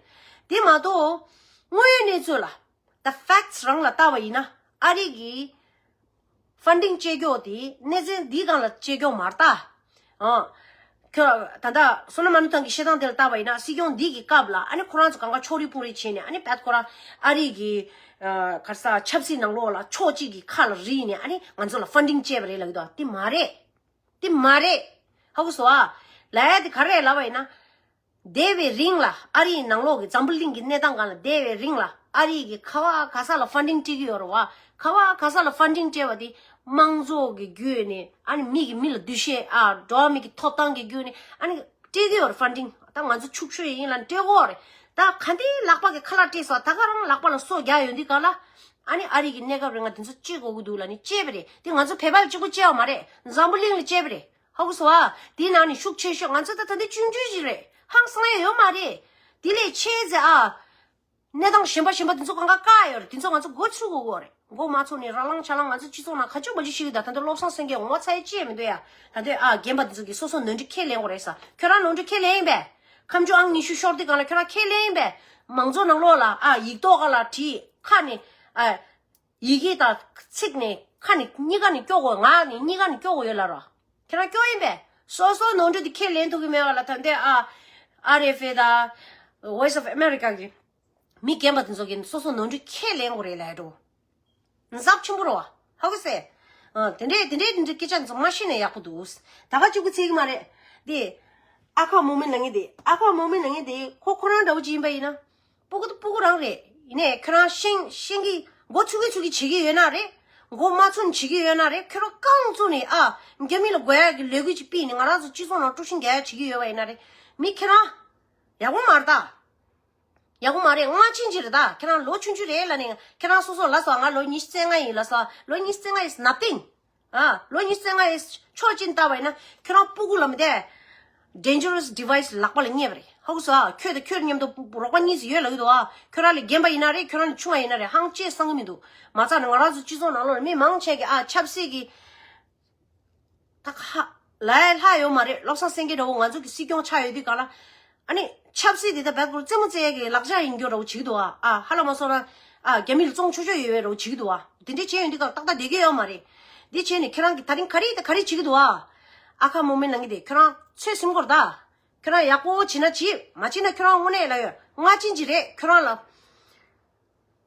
དེ་མ་གཏོགས་དངོས་ཡོད་གནས་ཚུལ་ལ། The facts་རང་ལ་ལྟ་བ་ཡིན་ན་ཨ་རི་གི་ཕན་ཌིང་བྱེད་རྒྱུ་དེ་གནས་ཚུལ་འདིའི་སྒང་ལ་བྱེད་རྒྱུ་མ་རེད་ད། ཨ། ཁྱོད་ད་ལྟ་བསོད་ནམས་ལྷ་ནུ་ཐང་གི་བཤད་སྟངས་དེ་ལ་ལྟ་བ་ཡིན་ན་སྲིད་སྐྱོང་འདི་གི་སྐབས་ལ་ཨ་ནི་ཁོ་རང་ཚོ་གང་ག་ཕྱོགས་རིས་སྤུ་རིས་བྱས་ནས་ཨ་ནི་བད་ཁོ་རང་ཨ་རི་གི་ཨ་ག་རེ་ཟ་ཆབ་སྲིད་ནང་ལོགས་ལ་ཕྱོགས་གཅིག་གི་ཁ་ལ་རིལ་ནས་ཨ་ནི་ང་ཚོ་ལ་ཕན་ཌིང་བྱས་པ་རེད་ལབ་ཀྱི་འདུག་དེ་མ་རེད། དེ་མ་རེད། ཧ་གོ་སོང་ཨ། ལབ་ཡ་དེ་ག་རེ་ལབ་པ་ཡིན་ན། འདས་པའི་རིང་ལ་ཨ་རིའི་ནང་ལོགས་ཀྱི་འཛམ་བུ་གླིང་གི་གནས་སྟངས་སྒང་ལ་འདས་པའི་རིང་ལ་ཨ་རི་གི་ག་བ་ག་ས་ལ་ཕན་ཌིང་སྤྲད་ཀྱི་ཡོད་རེད་བ། ག་བ་ག་ས་ལ་ཕན་ཌིང་སྤྲད་པ་དེ་དམངས་གཙོ་གི་བརྒྱུད་ནས་ཨ་ནི་མི་གི་མི་ལ་འདུ་ཤེས་ཨ་འགྲོ་བ་མི་གི་ཐོབ་ཐང་གི་བརྒྱུད་ནས་ཨ་ནི་སྤྲད་ཀྱི་ཡོད་རེད་ཕན་ཌིང་། ད་ང་ཚོ་ཕྱུག་ཤོས་ཡིན་ལ་སྤྲད་དགོས་རེད། ད་ག་འདི་ལག་པ་གི་ཁ་ལག་སྤྲད་སོང་ད་ག་རང་ལག་པ་ལ་སོ་རྒྱག་ཡོད་འདི་ག་ལ་ཨ་ནི་ཨ་རི་གི་གནས་སྐབས་རིང་ང་དེ་ཚོ་སྤྲད་དགོས་ཀྱི་འདུག་ལ་ནི་སྤྲད་པ་རེད། དེ་ང་ཚོ་བོད་པ་ལ་གཅིག་པུ་སྤྲད་པ་མ་རེད། འཛམ་བུ་གླིང་ལ་སྤྲད་པ་རེད། ཧ་གོ་སོང་ཨ། དེའི་ནང་ནས་ཤུགས་ཆེ་ཤོས་ང་ཚོ་ད་ད་འདི་ཆུང་ཆུང་ཞིག་རེད། ཧང་སང་ཡ་ཡོད་མ་རེད། དེ་ལས་ཆེ་ཟེ་ཨ། གནས་སྟངས་གཞན་པ་གཞན་པ་དེ་ཚོ་གང་ག་བཀག་ཡོད་རེད། དེ་ཚོ་ང་ཚོ་མགོ་ཚུགས་དགོས་གོ་རེད། མགོ་མ་ཚུགས་ནས་ར་ལང་ཆ་ལང་ང་ཚོ་སྤྱི་ཚོགས་ནང་ག་ཅུང་མ་ཅུང་ཤི་གི་ད་ད་ལྟ་བློ་བཟང་སེང་གེ་ངོ་ཚ་ཡ་ཅི་ཡ་མི་འདུག་ཡ། ད་ལྟ་ཨ་རྒན་པ་དེ་ཚོ་གིས་སོ་སོ་ནོར་འཁྲུལ་ཁས་ལེན་དགོས་རེད་ས། ཁྱོད་རང་ནོར་འཁྲུལ་ཁས་ལེན་ཡིན་པས། ཁམ་ཆུ་ཨང་ཉི་ཤུ་ཤོར་དུས་གང་ལ་ཁྱོད་རང་ཁས་ལེན་ཡིན་པས། མང་གཙོ་ནང་ལོགས་ལ་ཨ་ཡིག་ཐོག་ག་ལ་བྲིས་ཁ་ནས་ཨ། ཡི་གེ་དང་ཚིག་ནས་ཁ་ནས་གཉིས་ཀ་ནས་སྐྱོ་དགོས། ངག་ནས་གཉིས་ཀ་ནས་སྐྱོ་དགོས་ཡོད་ལ་རོ། ཁྱེད་རང་སྐྱོ་ཡིན་པས། སོ་སོ་ནོར་འཁྲུལ་དེ་ཁས་ལེན་ཐུབ་ཀྱི་མེད་པ་ལ་ད་ལྟའི་ཨ་ཨར་ཨེཕ་ཨེ་དང་Voice of America་གི་མི་རྒན་པ་དེ་ཚོ་གིས་སོ་སོ་ནོར་འཁྲུལ་ཁས་ལེན་དགོས་རེད་ལབ་འགྲོ། ཟབ་ཆེན་པོ་རེད་བ། ཧ་གོ་སོང་། ཨ་དེ་འདྲས་དེ་འདྲས་དེ་འདྲས་སྐད་ཆ་ཚང་མ་བཤད་ན་ཡག་པོ་འདུག་ད་ག་གཅིག་པུ་ཚིག་གི་མ་རེད། དེ་ཨ་ཁ་མོ་མི་ལ་ངེ་དེ་ཨ་ཁ་མོ་མི་ལ་ངེ་དེ་ཁོ་ཁོ་རང་འདྲ་བོ་ཅིག་ཡིན་པ་ཡིན་ན། སྤུ་གུ་དང་སྤུ་གུ་རང་རེད། ཡིན་ནའི་ཁྱོད་རང་ཤེས་ཤེས་ཀྱི་མགོ་ཚུགས་ཀྱི་ཚུགས་ཀྱི་བྱེད་ཀྱི་ཡོད་ན་རེད། མགོ་མ་ཚུགས་ནས་བྱེད་ཀྱི་ཡོད་ན་རེད། ཁྱོད་རང་རྐང་བཙུགས་ནས་ཨ་རྒྱ་མི་ལ་དགོས་ཡག་གི་ལས་འགུལ་ཅིག་སྤེལ་ནས་ང་རང་ཚོ་སྤྱི་ཚོགས་ནང་དཀྲུག་ཤིང་རྒྱག་ཡག་བྱེད་ཀྱི་ཡོད་པ་ཡིན་ན་རེད། མི་ཁྱེད་རང་ཡག་པོ་མ་རེད་ད། ཡག་པོ་མ་རེད། སྔ་ཕྱིན་ཅི་རེད་ད། ཁྱེད་རང་ལོ་ཆུང་ཆུང་རེད་ལབ་ནས་ཁྱེད་རང་སོ་སོ་ལབ་སོང་། ང་ལོ་ཉི་ཤུ་རྩ་ལྔ་ཡིན་ལབ་སོང་། ལོ་ཉི་ཤུ་རྩ་ལྔ་is nothing། ཨ་ལོ་ཉི་ཤུ་རྩ་ལྔ་ཡི་ཕྱོགས་གཅིག་ནས་བལྟས་པ་ཡིན་ན་ཁྱོད་རང་སྤུ་གུ་ལ་མི་བལྟས། Dangerous device་ལག་པ་ལ་རྙེད་པ་རེད། ཧ་གོ་སོང་ཨ། ཁྱོད་དང་ཁྱོད་མཉམ་དུ་རོགས་པ་གཉིས་ཤིག་ཡོད་ལབ་ཀྱི་འདུག་ཨ། ཁྱོད་རང་ལས་རྒན་པ་ཡིན་ན་རེད། ཁྱོད་རང་ལས་ཆུང་བ་ཡིན་ན་རེད། ཧང་ཅེས་སང་གི་མི་འདུག། མ་རྩ་ནས་ང་རང་ཚོ་སྤྱི་ཚོགས་ནང་ལོགས་ལ་མི་མང་ཆེ་གིས་ཨ་ཆབ་སྲིད་ཀྱི་ད་ཁ་ལ་ཡ་ལྷག་ཡོད་མ་རེད། བློ་བཟང་སེང་གེ་འདྲ་བོ་ང་ཚོ་གི་སྲིད་སྐྱོང་ཆགས་ཡོད་དུས་གང་ལ། ཨ་ནི་ཆབ་སྲིད་དེ་ད་བལ་པོར་རྩེད་མོ་རྩེ་ཡག་གི་ལག་ཆ་ཡིན་རྒྱུ་འདྲ་བོ་བྱེད་ཀྱི་འདུག་ཨ། ཨ་ཧ་ལ་མ་སོང་ན་ཨ་རྒྱ་མི་ལ་བཙོང་ཆོག་ཆོག་ཡོད་པའི་འདྲ་བོ་བྱེད་ཀྱི་འདུག་ཨ། དེ་འདྲས་བྱས་ཡོང་དུས་སྐབས་ཏག་ཏག་བསྡད་ཀྱི་ཡོད་མ་རེད། འདི་བྱས་ནས་ཁྱེད་རང་གིས་ད་རིང་ག་རེ་ད་ག་རེ་བྱེད་ཀྱི་འདུག་ཨ། ཨ་ཁ་མོ་མི་ནང་གི་དེ་ཁྱོད་རང་ཚོད་སེམས་སྐོར་ད། ཁྱོད་རང་ཡག་པོ་བྱེད་ན་བྱེད། མ་བྱེད་ན་ཁྱོད་རང་དངོས་གནས་ལ་ཡོད་ང་ཅན་གྱི་རེད་ཁྱོད་རང་ལ།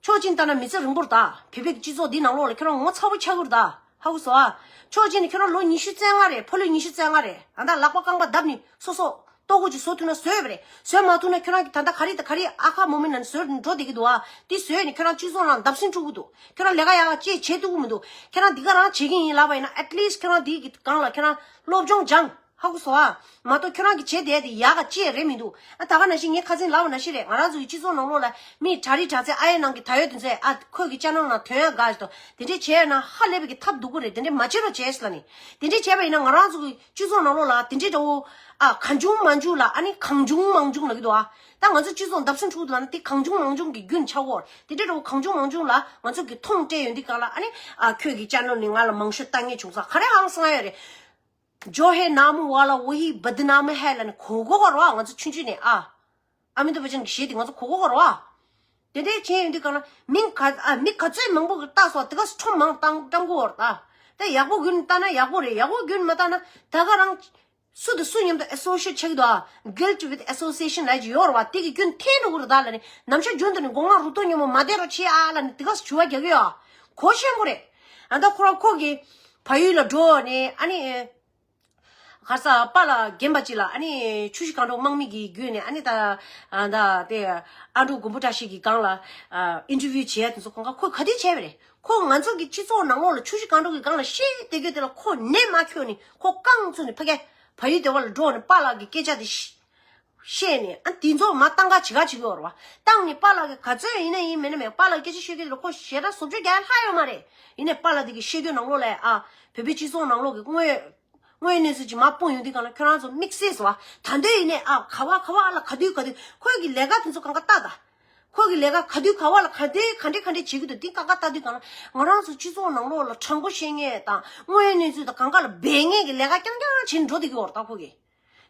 ཕྱོགས་གཅིག་ནས་བལྟས་ན་མི་ཚེ་རིང་པོ་རེད་ད། བོད་པའི་སྤྱི་ཚོགས་འདི་ནང་ལོགས་ལ་ཁྱོད་རང་ངོ་ཚ་པོ་ཆགས་ཀྱི་རེད་ད། ཧ་གོ་སོང་ཨ། ཕྱོགས་གཅིག་ནས་ཁྱོད་རང་ལོ་ཉི་ཤུ་རྩ་ལྔ་རེད། ཕོ་ལོ་ཉི་ཤུ་རྩ་ལྔ་རེད། ཨ་ད་ལག་པ་རྐང་པ་བརྡབས་ནས་སོ་སོ་ལྟོ་གོས་ཅིག་བཟོ་ཐུབ་ན་བཟོས་པ་རེད། བཟོས་མ་ཐུབ་ན་ཁྱོད་རང་གིས་ད་ལྟ་ག་རེ་ད་ག་རེ་ཨ་ཁ་མོ་མི་ནང་བཟོས་འགྲོ་བསྡད་ཀྱི་འདུག་ཨ། འདི་བཟོས་ནས་ཁྱོད་རང་སྤྱི་ཚོགས་ནང་བརྡབ་གསིག་འཁྲུག་གི་འདུག། ཁྱོད་རང་ལས་ཀ་ཡག་ག་ཅིག་བྱེད་ཐུབ་ཀྱི་མི་འདུག། ཁྱོད་རང་འདི་ག་རང་བྱེད་ཀྱི་ཡིན་ལབ་པ་ཡིན་ན་at least་ཁྱོད་རང་འདི་གི་སྒང་ལ་ཁྱོད་རང་སློབ་སྦྱོང་སྦྱངས། ཧ་གོ་སོང་ཨ། མ་གཏོགས་ཁྱོད་རང་གི་བྱེད་བསྡད་དེ་ཡག་ག་ཅི་ཡང་རེད་མི་འདུག་ཨ། ད་ག་ནང་བཞིན་ངས་ཁ་སང་ལབ་པ་ནང་བཞིན་རེད། ང་རང་ཚོ་གི་སྤྱི་ཚོགས་ནང་ལོགས་ལ་མི་དྲ་རིགས་དྲ་ཚིགས་ཨ་ཡའི་ནང་གི་ད་ཡོད་དེ་ཚོས་ཨ་ཁོས་གི་ཅ་ནལ་ནང་ཐོན་ཡག་དགའ་ཞིག་དང་དེ་འདྲས་བྱས་ན་ཧ་ལས་པའི་གི་ཐབས་སྡུག་པོ་རེད། དེ་འདྲས་མ་བྱེད་རོགས་བྱས་ལ་ནི། དེ་འདྲས་བྱས་པ་ཡིན་ན་ང་རང་ཚོ་གི་སྤྱི་ཚོགས་ནང་ལོགས་ལ་དེ་འདྲས་འདྲ་བོ་ཨ་གང་བྱུང་མང་བྱུང་ལ་ཨ་ནི་གང་བྱུང་མང་བྱུང་ལབ་ཀྱི་འདུག་ཨ། ད་ང་ཚོ་སྤྱི་ཚོགས་འདབ་ཆགས་འཁྲུག་འདུག་ན་དེ་གང་བྱུང་མང་བྱུང་གི་རྒྱུན་ཆགས་ཡོད་རེད། དེ་འདྲས་འདྲ་བོ་གང་བྱུང་མང་བྱུང་ལ་ང་ཚོ་གི་མཐོང་སྤྲད་ཡོང་དུས་གང་ལ་ཨ་ནི་ཨ་ཁྱོད་ཀྱི་ཅ་ནལ་ནི་ང་ལ་མང་ཤོས་ལྟ་ངེས་བྱུང་ས་ག་རེ་ཧང་སང་ཡོད་རེད། जो है नाम वाला वही बदनाम है ལབ་ནས་གོ་གོ་གོ་རོ། ང་ཚོ་ཆུང་ཆུང་ནས་ཨ། ཨ་མི་ཏོ་བ་ཅན་གྱི་གཞས་དེ་ང་ཚོ་གོ་གོ་གོ་རོ། དེ་འདྲའི་བྱས་ཡོང་དུས་གང་ལ་མི་ག་ཨ་མི་ག་ཚོད་མང་པོ་གི་ལྟ་སོགས་དེ་ག་ཁྲོམ་མང་བཏང་བཏང་གོ་བར་ད། དེ་ཡག་པོ་རྒྱུན་ལྟ་ན་ཡག་པོ་རེད། ཡག་པོ་རྒྱུན་མ་ལྟ་ན་ད་ག་རང་སུ་དང་སུ་མཉམ་དུ་ཨེ་སོ་ཤི་ཨེཊ་ཆགས་ཀྱི་འདུག་ཨ། guilt with association ལབ་ཀྱི་ཡོད་རེད་བ། དེ་གི་རྒྱུན་འཐེན་འགྲོ་གི་རེད་ད་ལབ་ནས་ནམ་ཞག་རྒྱུན་དུ་ནས་མགོ་རྔ་རུ་ཏོ་ཉོན་མོ་མ་བསྡད་རོགས་བྱེད་ཨ་ལབ་ནས་དེ་ག་ཞུ་བ་རྒྱག་གི་ཡོད་ཨ། གོ་ཤེས་པོ་རེད། ཨ་ད་ཁོ་རང་ཁོ་གི་ཕ་ཡུལ་ལ་འགྲོ་ནས་ཨ་ནི། ཁ་ས་པཱ་ལགས་རྒན་པ་ཅིག་ལ་ཨ་ནི་ཆུ་བཞི་སྒང་དྲུག་དམག་མི་གི་བརྒྱུད་ནས་ཨ་ནི་ད་ཨ་ད་དེ་ཨ་འབྲུག་མགོན་པོ་བཀྲ་ཤིས་ཀྱི་སྒང་ལ་ཨ་ཨིན་ཊར་བིའུ་བྱས་དེ་ཚོ་གང་ག་ཁོས་ག་དུས་བྱས་པ་རེད། ཁོ་ང་ཚོ་གི་སྤྱི་ཚོགས་ནང་ལོགས་ལ་ཆུ་བཞི་སྒང་དྲུག་གི་སྒང་ལ་བཤད་བསྡད་རྒྱུ་དེ་ལ་ཁོ་ནད་མ་ཁྱོན་ནས་ཁོ་རྐང་བཙུགས་ནས་ཕ་གི་ཕ་ཡུལ་སྡེ་བ་ལ་འགྲོ་ནས་པཱ་ལགས་ཀྱི་སྐད་ཆ་དེ་ཤི་བཤད་ནས་ཨ་དེ་ཚོ་མ་བཏང་ག་བྱེད་ག་བྱེད་ཀྱི་ཡོད་རེད་བ། བཏང་ནས་པཱ་ལགས་ཀྱི་ག་ཚོད་ཡིན་ན་ཡིན་མིན་ན་མེད་པཱ་ལགས་སྐད་ཆ་ཤོད་ཀྱི་རེད། ཁོ་ཞེ་དྲག་བཟོ་བཅོས་རྒྱག་ཡ་ལྷག་ཡོད་མ་རེད། ཡིན་ནའི་པཱ་ལགས་དེ་གི་ཤེས་རྒྱུ་ནང་ལོགས་ལ་ཨ་བོད་པའི་སྤྱི་ཚོགས་ནང་ལོགས་ཀྱི་དངོས་དངོས་གནས་ཚུལ་ཅིག་མར་སྤུངས་ཡོང་དུས་གང་ལ་ཁྱོད་རང་ཚོ་དམིགས་བསལ་སོ་ཨ་ད་འདོད་ཡིན་ནའི་ཨ་ག་བ་ག་བ་ཨ་ལ་ག་དུས་ག་དུས་ཁོས་ཀྱི་ལས་ཀ་དེ་ཚོ་གང་ག་ལྟ་ད། ཁོས་ཀྱི་ལས་ཀ་ག་དུས་ག་བ་ལ་ག་དུས་ག་འདྲས་ག་འདྲས་བྱེད་ཀྱི་འདུག་འདི་གང་ག་ལྟ་དུས་གང་ལ་ང་རང་ཚོ་སྤྱི་ཚོགས་ནང་ལོགས་ལ་དྲང་པོ་བཤད་མཁན་དང་དངོས་གནས་ཚུལ་དང་གང་ག་ལ་འབད་མཁན་གྱི་ལས་ཀ་རྐྱང་རྐྱང་བྱེད་འགྲོ་བསྡད་ཀྱི་ཡོད་རེད་ད་ཁོ་གིས།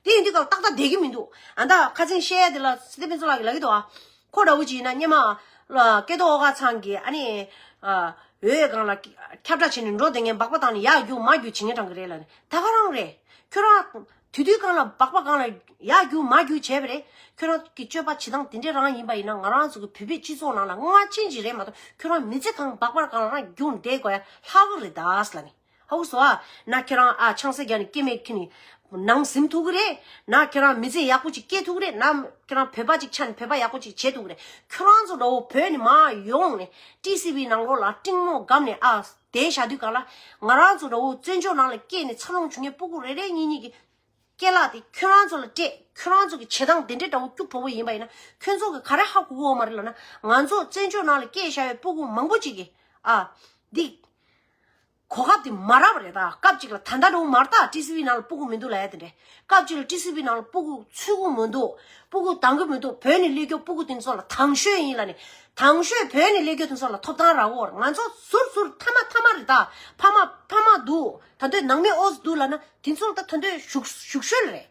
དེ་ཡིན་དུས་གང་ལ་ཏག་ཏག་བསྡད་ཀྱི་མི་འདུག་ཨ་ད་ཁ་སང་བཤད་ཡ་དེ་ལ་སི་ཏེ་ཕན་ཚོ་ལགས་ཀྱིས་ལབ་ཀྱི་འདུག་ཨ། ཁོ་འདྲ་བོ་ཅིག་ཡིན་ན་སྔོན་མ་ལ་སྐལ་རྡོར་ཨོ་དཀར་ཚང་གིས་ཨ་ནི་ཨ་འོས་སྒང་ལ་ཁྱབ་བསྒྲགས་བྱས་ནས་འགྲོ་བསྡད་མཁན་སྦག་སྦག་བཏང་ནས་ཡར་རྒྱུག་མར་རྒྱུག་བྱེད་མཁན་གྲས་ཀྱི་རེད་ལབ་ནས་ད་ག་རང་རེད། ཁྱོད་རང་དུས་དུས་གང་ལ་སྦག་སྦག་སྒང་ལ་ཡར་རྒྱུག་མར་རྒྱུག་བྱས་པ་རེད། ཁྱོད་རང་གི་སྤྱོད་པ་བྱེད་སྟངས་དེ་འདྲས་རང་ཡིན་པ་ཡིན་ན་ང་རང་ཚོ་གི་བོད་པའི་སྤྱི་ཚོགས་ནང་ལ་སྔ་ཕྱི་ཅིག་རེད་མ་གཏོགས་ཁྱོད་རང་མི་ཚེ་གང་སྦག་སྦག་སྒང་ལ་རང་རྒྱུག་བསྡད་དགོས་ཡ་ལྷག་གི་རེད་ད་ལབ་ནས། ཧ་གོ་སོང་ཨ། ན་ཁྱེད་རང་ཨ་ཆང་ས་རྒྱག་ནས་སྐྱེ་མེད་ཁྱེར་ནས་ནང་ཟིན་ཐུབ་ཀྱི་རེད། ན་ཁྱེད་རང་མི་ཚེ་ཡག་པོ་ཅིག་སྐྱེལ་ཐུབ་ཀྱི་རེད། ན་ཁྱེད་རང་བོད་པ་ཅིག་ཆགས་ནས་བོད་པ་ཡག་པོ་ཅིག་བྱེད་ཐུབ་ཀྱི་རེད། ཁྱོད་རང་ཚོ་འདྲ་བོ་བོད་ནས་མར་ཡོང་ནས་ཊི་སི་ཝི་ནང་ལོགས་ལ་ཏིང་མོ་སྒམ་ནས་ཨ་བསྡད་བཞག་དུས་གང་ལ་ང་རང་ཚོ་འདྲ་བོ་བཙན་བྱོལ་ནང་ལ་སྐྱེས་ནས་འཚར་ལོངས་བྱུང་མཁན་སྤུ་གུ་རེ་རེ་གཉིས་གཉིས་ཀྱི་སྐྱེ་ལག་དེ་ཁྱོད་རང་ཚོ་ལ་སྤྲད། ཁྱོད་རང་ཚོ་གི་བྱེད་སྟངས་དེ་འདྲའི་འདྲ་བོ་སྐྱུག་བྲོ་བོ་ཡིན་པ་ཡིན་ན་ཁྱོད་ཚོ་གི་ག་རེ་ཧ་གོ་གི་ཡོད་མ་རེད་ལབ་ན་ང་ཚོ་བཙན་བྱོལ་ནང་ལ་སྐྱེས་བཞག་པའི་སྤུ་གུ་མང་པོ་ཅིག་གིས་ཨ་འདི། གོ་སྐབས་དེ་མ་རག་པ་རེད་ད། སྐབས་གཅིག་ལ་ད་ལྟ་འགྲོ་མ་རེད་ད། ཊི་སི་ཝི་ནང་ལ་སྤུ་གུ་མི་འདུག་ལབ་ཡ་དེ་འདྲས། སྐབས་གཅིག་ལ་ཊི་སི་ཝི་ནང་ལ་སྤུ་གུ་ཚུད་གི་མི་འདུག་སྤུ་གུ་འདང་གི་མི་འདུག་བོད་ནས་སླེབས་རྒྱུ་སྤུ་གུ་དེ་ཚོ་ལ་དང་ཤོས་ཡིན་ལབ་ནས། དང་ཤོས་བོད་ནས་སླེབས་རྒྱུ་དེ་ཚོ་ལ་ཐོབ་ཐང་རག་གོ་ང་ཚོ་ཟུར་ཟུར་ཐ་མ་ཐ་མ་རེད་ད། ཕ་མ་ཕ་མ་འདུག་ད་འདོད་ནང་མི་ཨོ་ཙི་འདུག་ལབ་ན་དེ་ཚོ་ལ་ད་ད་འདོད་ཞུགས་ཞུགས་ཤོས་ལ་རེད།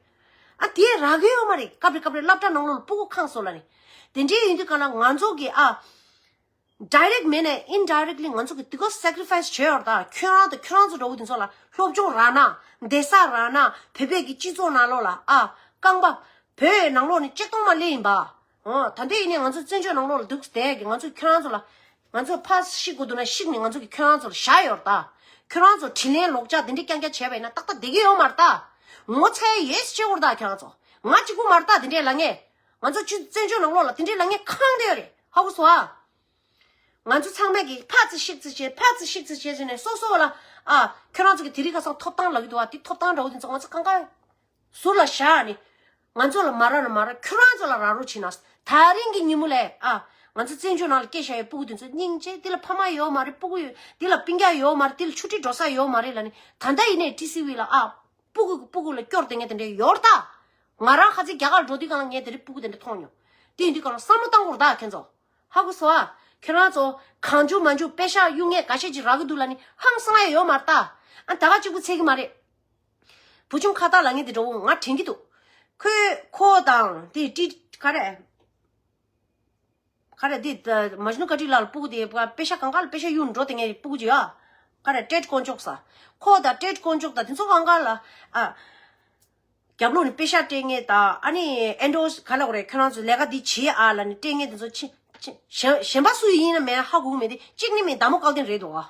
ཨ་དེ་རག་གི་ཡོད་མ་རེད། སྐབས་རེ་སྐབས་རེ་སློབ་གྲྭ་ནང་ལོགས་ལ་སྤུ་གུ་ཁེངས་སོང་ལབ་ནས། དེ་འདྲའི་ཡིན་དུས་གང་ལ་ང་ཚོ་གི་ཨ། direct མེད་ནས་indirectly ང་ཚོ་གི་དེ་ག་sacrifice བྱས་ཡོད་རེད་ད། ཁྱོད་རང་དང་ཁྱོད་རང་ཚོ་འདྲ་བོ་དེ་ཚོ་ལ་སློབ་སྦྱོང་རག་ན་བསྡད་ས་རག་ན་བོད་པའི་གི་སྤྱི་ཚོགས་ནང་ལོགས་ལ་ཨ་རྐང་པ་བོད་ནང་ལོགས་ནས་ཆིག་སྟོང་མ་སླེབས་ཡིན་པ། ཨོ་ད་ལྟ་ཡིན་ནའི་ང་ཚོ་བཙན་བྱོལ་ནང་ལོགས་ལ་འདུག་བསྡད་གི་ང་ཚོ་ཁྱོད་རང་ཚོ་ལ་ང་ཚོ་ཕར་བཤིག་དགོས་འདུག་ན་བཤིག་ནས་ང་ཚོ་གི་ཁྱོད་རང་ཚོ་ལ་བཞག་ཡོད་རེད་ད། ཁྱོད་རང་ཚོ་དྲིན་ལན་ལོག་འཇགས་དེ་འདྲའི་རྐྱང་རྐྱང་བྱས་པ་ཡིན་ན་ཏག་ཏག་བསྡད་ཀྱི་ཡོད་མ་རེད་ད། ངོ་ཚ་ཡས་ཡོད་ཟེར་བྱེད་དགོས་རེད་ད་ཁྱོད་རང་ཚོ། ང་གཅིག་པུ་མ་རེད་ད་དེ་འདྲའི་ལབ་མཁན། ང་ཚོ་ཆུ་བཙན་བྱོལ་ནང་ལོགས་ལ་དེ་འདྲའི་ལབ་མཁན་གང་དེ་ཡོད་རེད། ཧ་གོ་སོང་ཨ། ང་ཚོ་ཚང་མས་ཀྱིས་ཕར་ཙི་བཤིག་ཙི་བྱས་ཕར་ཙི་བཤིག་ཙི་བྱས་ཟེར་ནས་སོ་སོ་ལ་ཨ་ཁྱོད་རང་ཚོ་གི་དེ་རིང་ཁ་སང་ཐོབ་ཐང་ལབ་ཀྱི་འདུག་བ། དེ་ཐོབ་ཐང་འདྲ་བོ་དེ་ཚོ་ང་ཚོ་གང་ག་ཟུར་ལ་བཞག་ནས་ང་ཚོ་ལ་མ་རག་ན་མ་རག་ཁྱོད་རང་ཚོ་ལ་རག་རོགས་བྱེད་ན། ད་རིང་གི་ཉིན་མོ་ལས་ཨ་ང་ཚོ་བཙན་བྱོལ་ནང་ལ་སྐྱེས་བཞག་ཡའི་སྤུ་གུ་དེ་ཚོ་སྙིང་རྗེ། དེ་ལ་ཕ་མ་ཡོད་མ་རེད། སྤུ་གུ་ཡོད་དེ་ལ་སྤུན་ཀྱག་ཡོད་མ་རེད། དེ་ལ་ཆུང་འདྲིས་འགྲོ་ས་ཡོད་མ་རེད་ལབ་ནས་ད་ལྟ་ཡིན་ནའི་ཊི་སི་ཝི་ལ་ཨ། སྤུ་གུ་གི་སྤུ་གུ་ལ་སྐྱོར་དེ་ངས་དེ་འདྲ་ཡོད་རེད་ད། ང་རང་ཁ་ཚིག་རྒྱ་གར་འགྲོ་དུས་གང་ལ་ངས་དེ་འདྲའི་སྤུ་གུ་དེ་འདྲ་མཐོང་མྱོང་། དེ་ཡིན་དུས་གང་ལ་བསམ་བློ་བཏང་དགོས་རེད་ད་ཁྱེད་ཚོ། ཧ་གོ་སོང་ཨ། ཁྱེད་རང་ཚོ་གང་བྱུང་མང་བྱུང་པེ་ཤག་གཡུག་མཁན་འགའ་ཤས་ཅིག་རག་གི་འདུག་ལབ་ནི་ཧང་སང་ཡ་ཡོད་མ་རེད་ད། ཨ་ད་ག་གཅིག་པུ་ཚད་གི་མ་རེད། བུ་ཆུང་ཁ་བཏགས་ལབ་མཁན་དེ་འདྲ་བོ་ང་དྲན་གི་འདུག་ཁོས་ཁོ་དང་དེ་ཏི་ག་རེ། ག་རེ་འདི་ད་མ་ཇུ་ནུ་ཀ་ཊི་ལགས་ལ་སྤུ་གུ་དེ་པེ་ཤ་གང་ག་ལ་པེ་ཤ་གཡུག་འགྲོ་དེ་ངའི་སྤུ་གུ་ཅིག་ཡ། ག་རེ་ཏྲེད་དཀོན་མཆོག་ས། ཁོ་དང་ཏྲེད་དཀོན་མཆོག་དང་དེ་ཚོ་གང་ག་ལ་ཨ། རྒྱབ་ལོགས་ནས་པེ་ཤ་སྤྲད་མཁན་དང་ཨ་ནི་ཨེན་ཌོ་སི་ག་ལ་གོ་རེད། ཁྱོད་རང་ཚོ་ལས་ཀ་འདི་བྱེད་ཨ་ལབ་ནས་སྤྲད་མཁན་དེ་ཚོ་ཆི་ཆི་གཞན་གཞན་པ་སུ་ཡིན་ན་མེད་ཧ་གོ་གི་མེད་དེ་གཅིག་ནི་མེད་དྭ་མོ་བཀའ་བསྟན་རེད་འདུག་ཨ།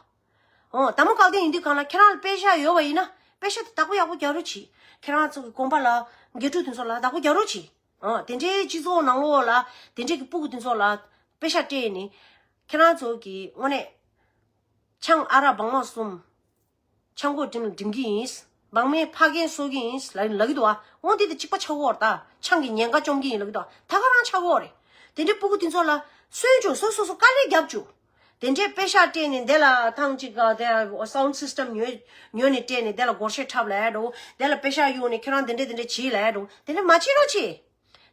ཨོ་དྭ་མོ་བཀའ་བསྟན་ཡིན་དུས་གང་ལ་ཁྱེད་རང་ལ་པེ་ཤ་ཡོད་པ་ཡིན་ན་པེ་ཤ་དེ་བདག་པོ་ཡག་པོ་རྒྱག་རོགས་གྱིས། ཁྱེད་རང་ཚོ་གི་དགོན་པ་ལ་དགེ་ཕྲུག་དེ་ཚོ་ལ་བདག་པོ་རྒྱག་རོགས་གྱིས། ཨོ་དེ་འདྲའི་སྤྱི་ཚོགས་ནང་ལོགས་ལ་དེ་འདྲའི་གི་སྤུ་གུ་དེ་ཚོ་ལ་པེ་ཤ་སྤྲད་ནས་ཁྱེད་རང་ཚོ་གི་དངོས་གནས་ཆང་ཨ་རག་སྦང་མ་གསུམ་ཆང་སྒོ་འགྲིམ་ལ་འགྲིམ་གི་ཡིན། འབངས་མི་ཕ་རྒན་གསོ་གི་ཡིན་ལ་ལབ་ཀྱི་འདུག་ཨ། འོ་འདི་དེ་གཅིག་པ་ཆགས་ཀྱི་ཡོད་རེད་ད། ཆང་གི་ཉེན་ཁ་བཅོམ་གྱི་ཡིན་ལབ་ཀྱི་འདུག་ཨ། ད་ག་རང་ཆགས་ཀྱི་ཡོད་རེད། དེ་འདྲའི་སྤུ་གུ་དེ་ཚོ་ལ་གསོན་བཅུག་སོ་སོ་སོ་དཀའ་ལས་རྒྱབ་བཅུག་དེ་འདྲའི་པེ་ཤག་སྤྲད་ནས་དེ་ལ་ཐང་གཅིག་ག་དེ་སའུན་སིས་ཊམ་ཉོས་ཉོས་ནས་སྤྲད་ནས་དེ་ལ་སྒོར་གཞས་འཁྲབ་ལབ་ཡ་འགྲོ། དེ་ལ་པེ་ཤག་གཡུགས་ནས་ཁྱོད་རང་དེ་འདྲས་དེ་འདྲས་བྱེད་ལབ་ཡ་འགྲོ། དེ་འདྲས་མ་བྱེད་རོགས་བྱེད།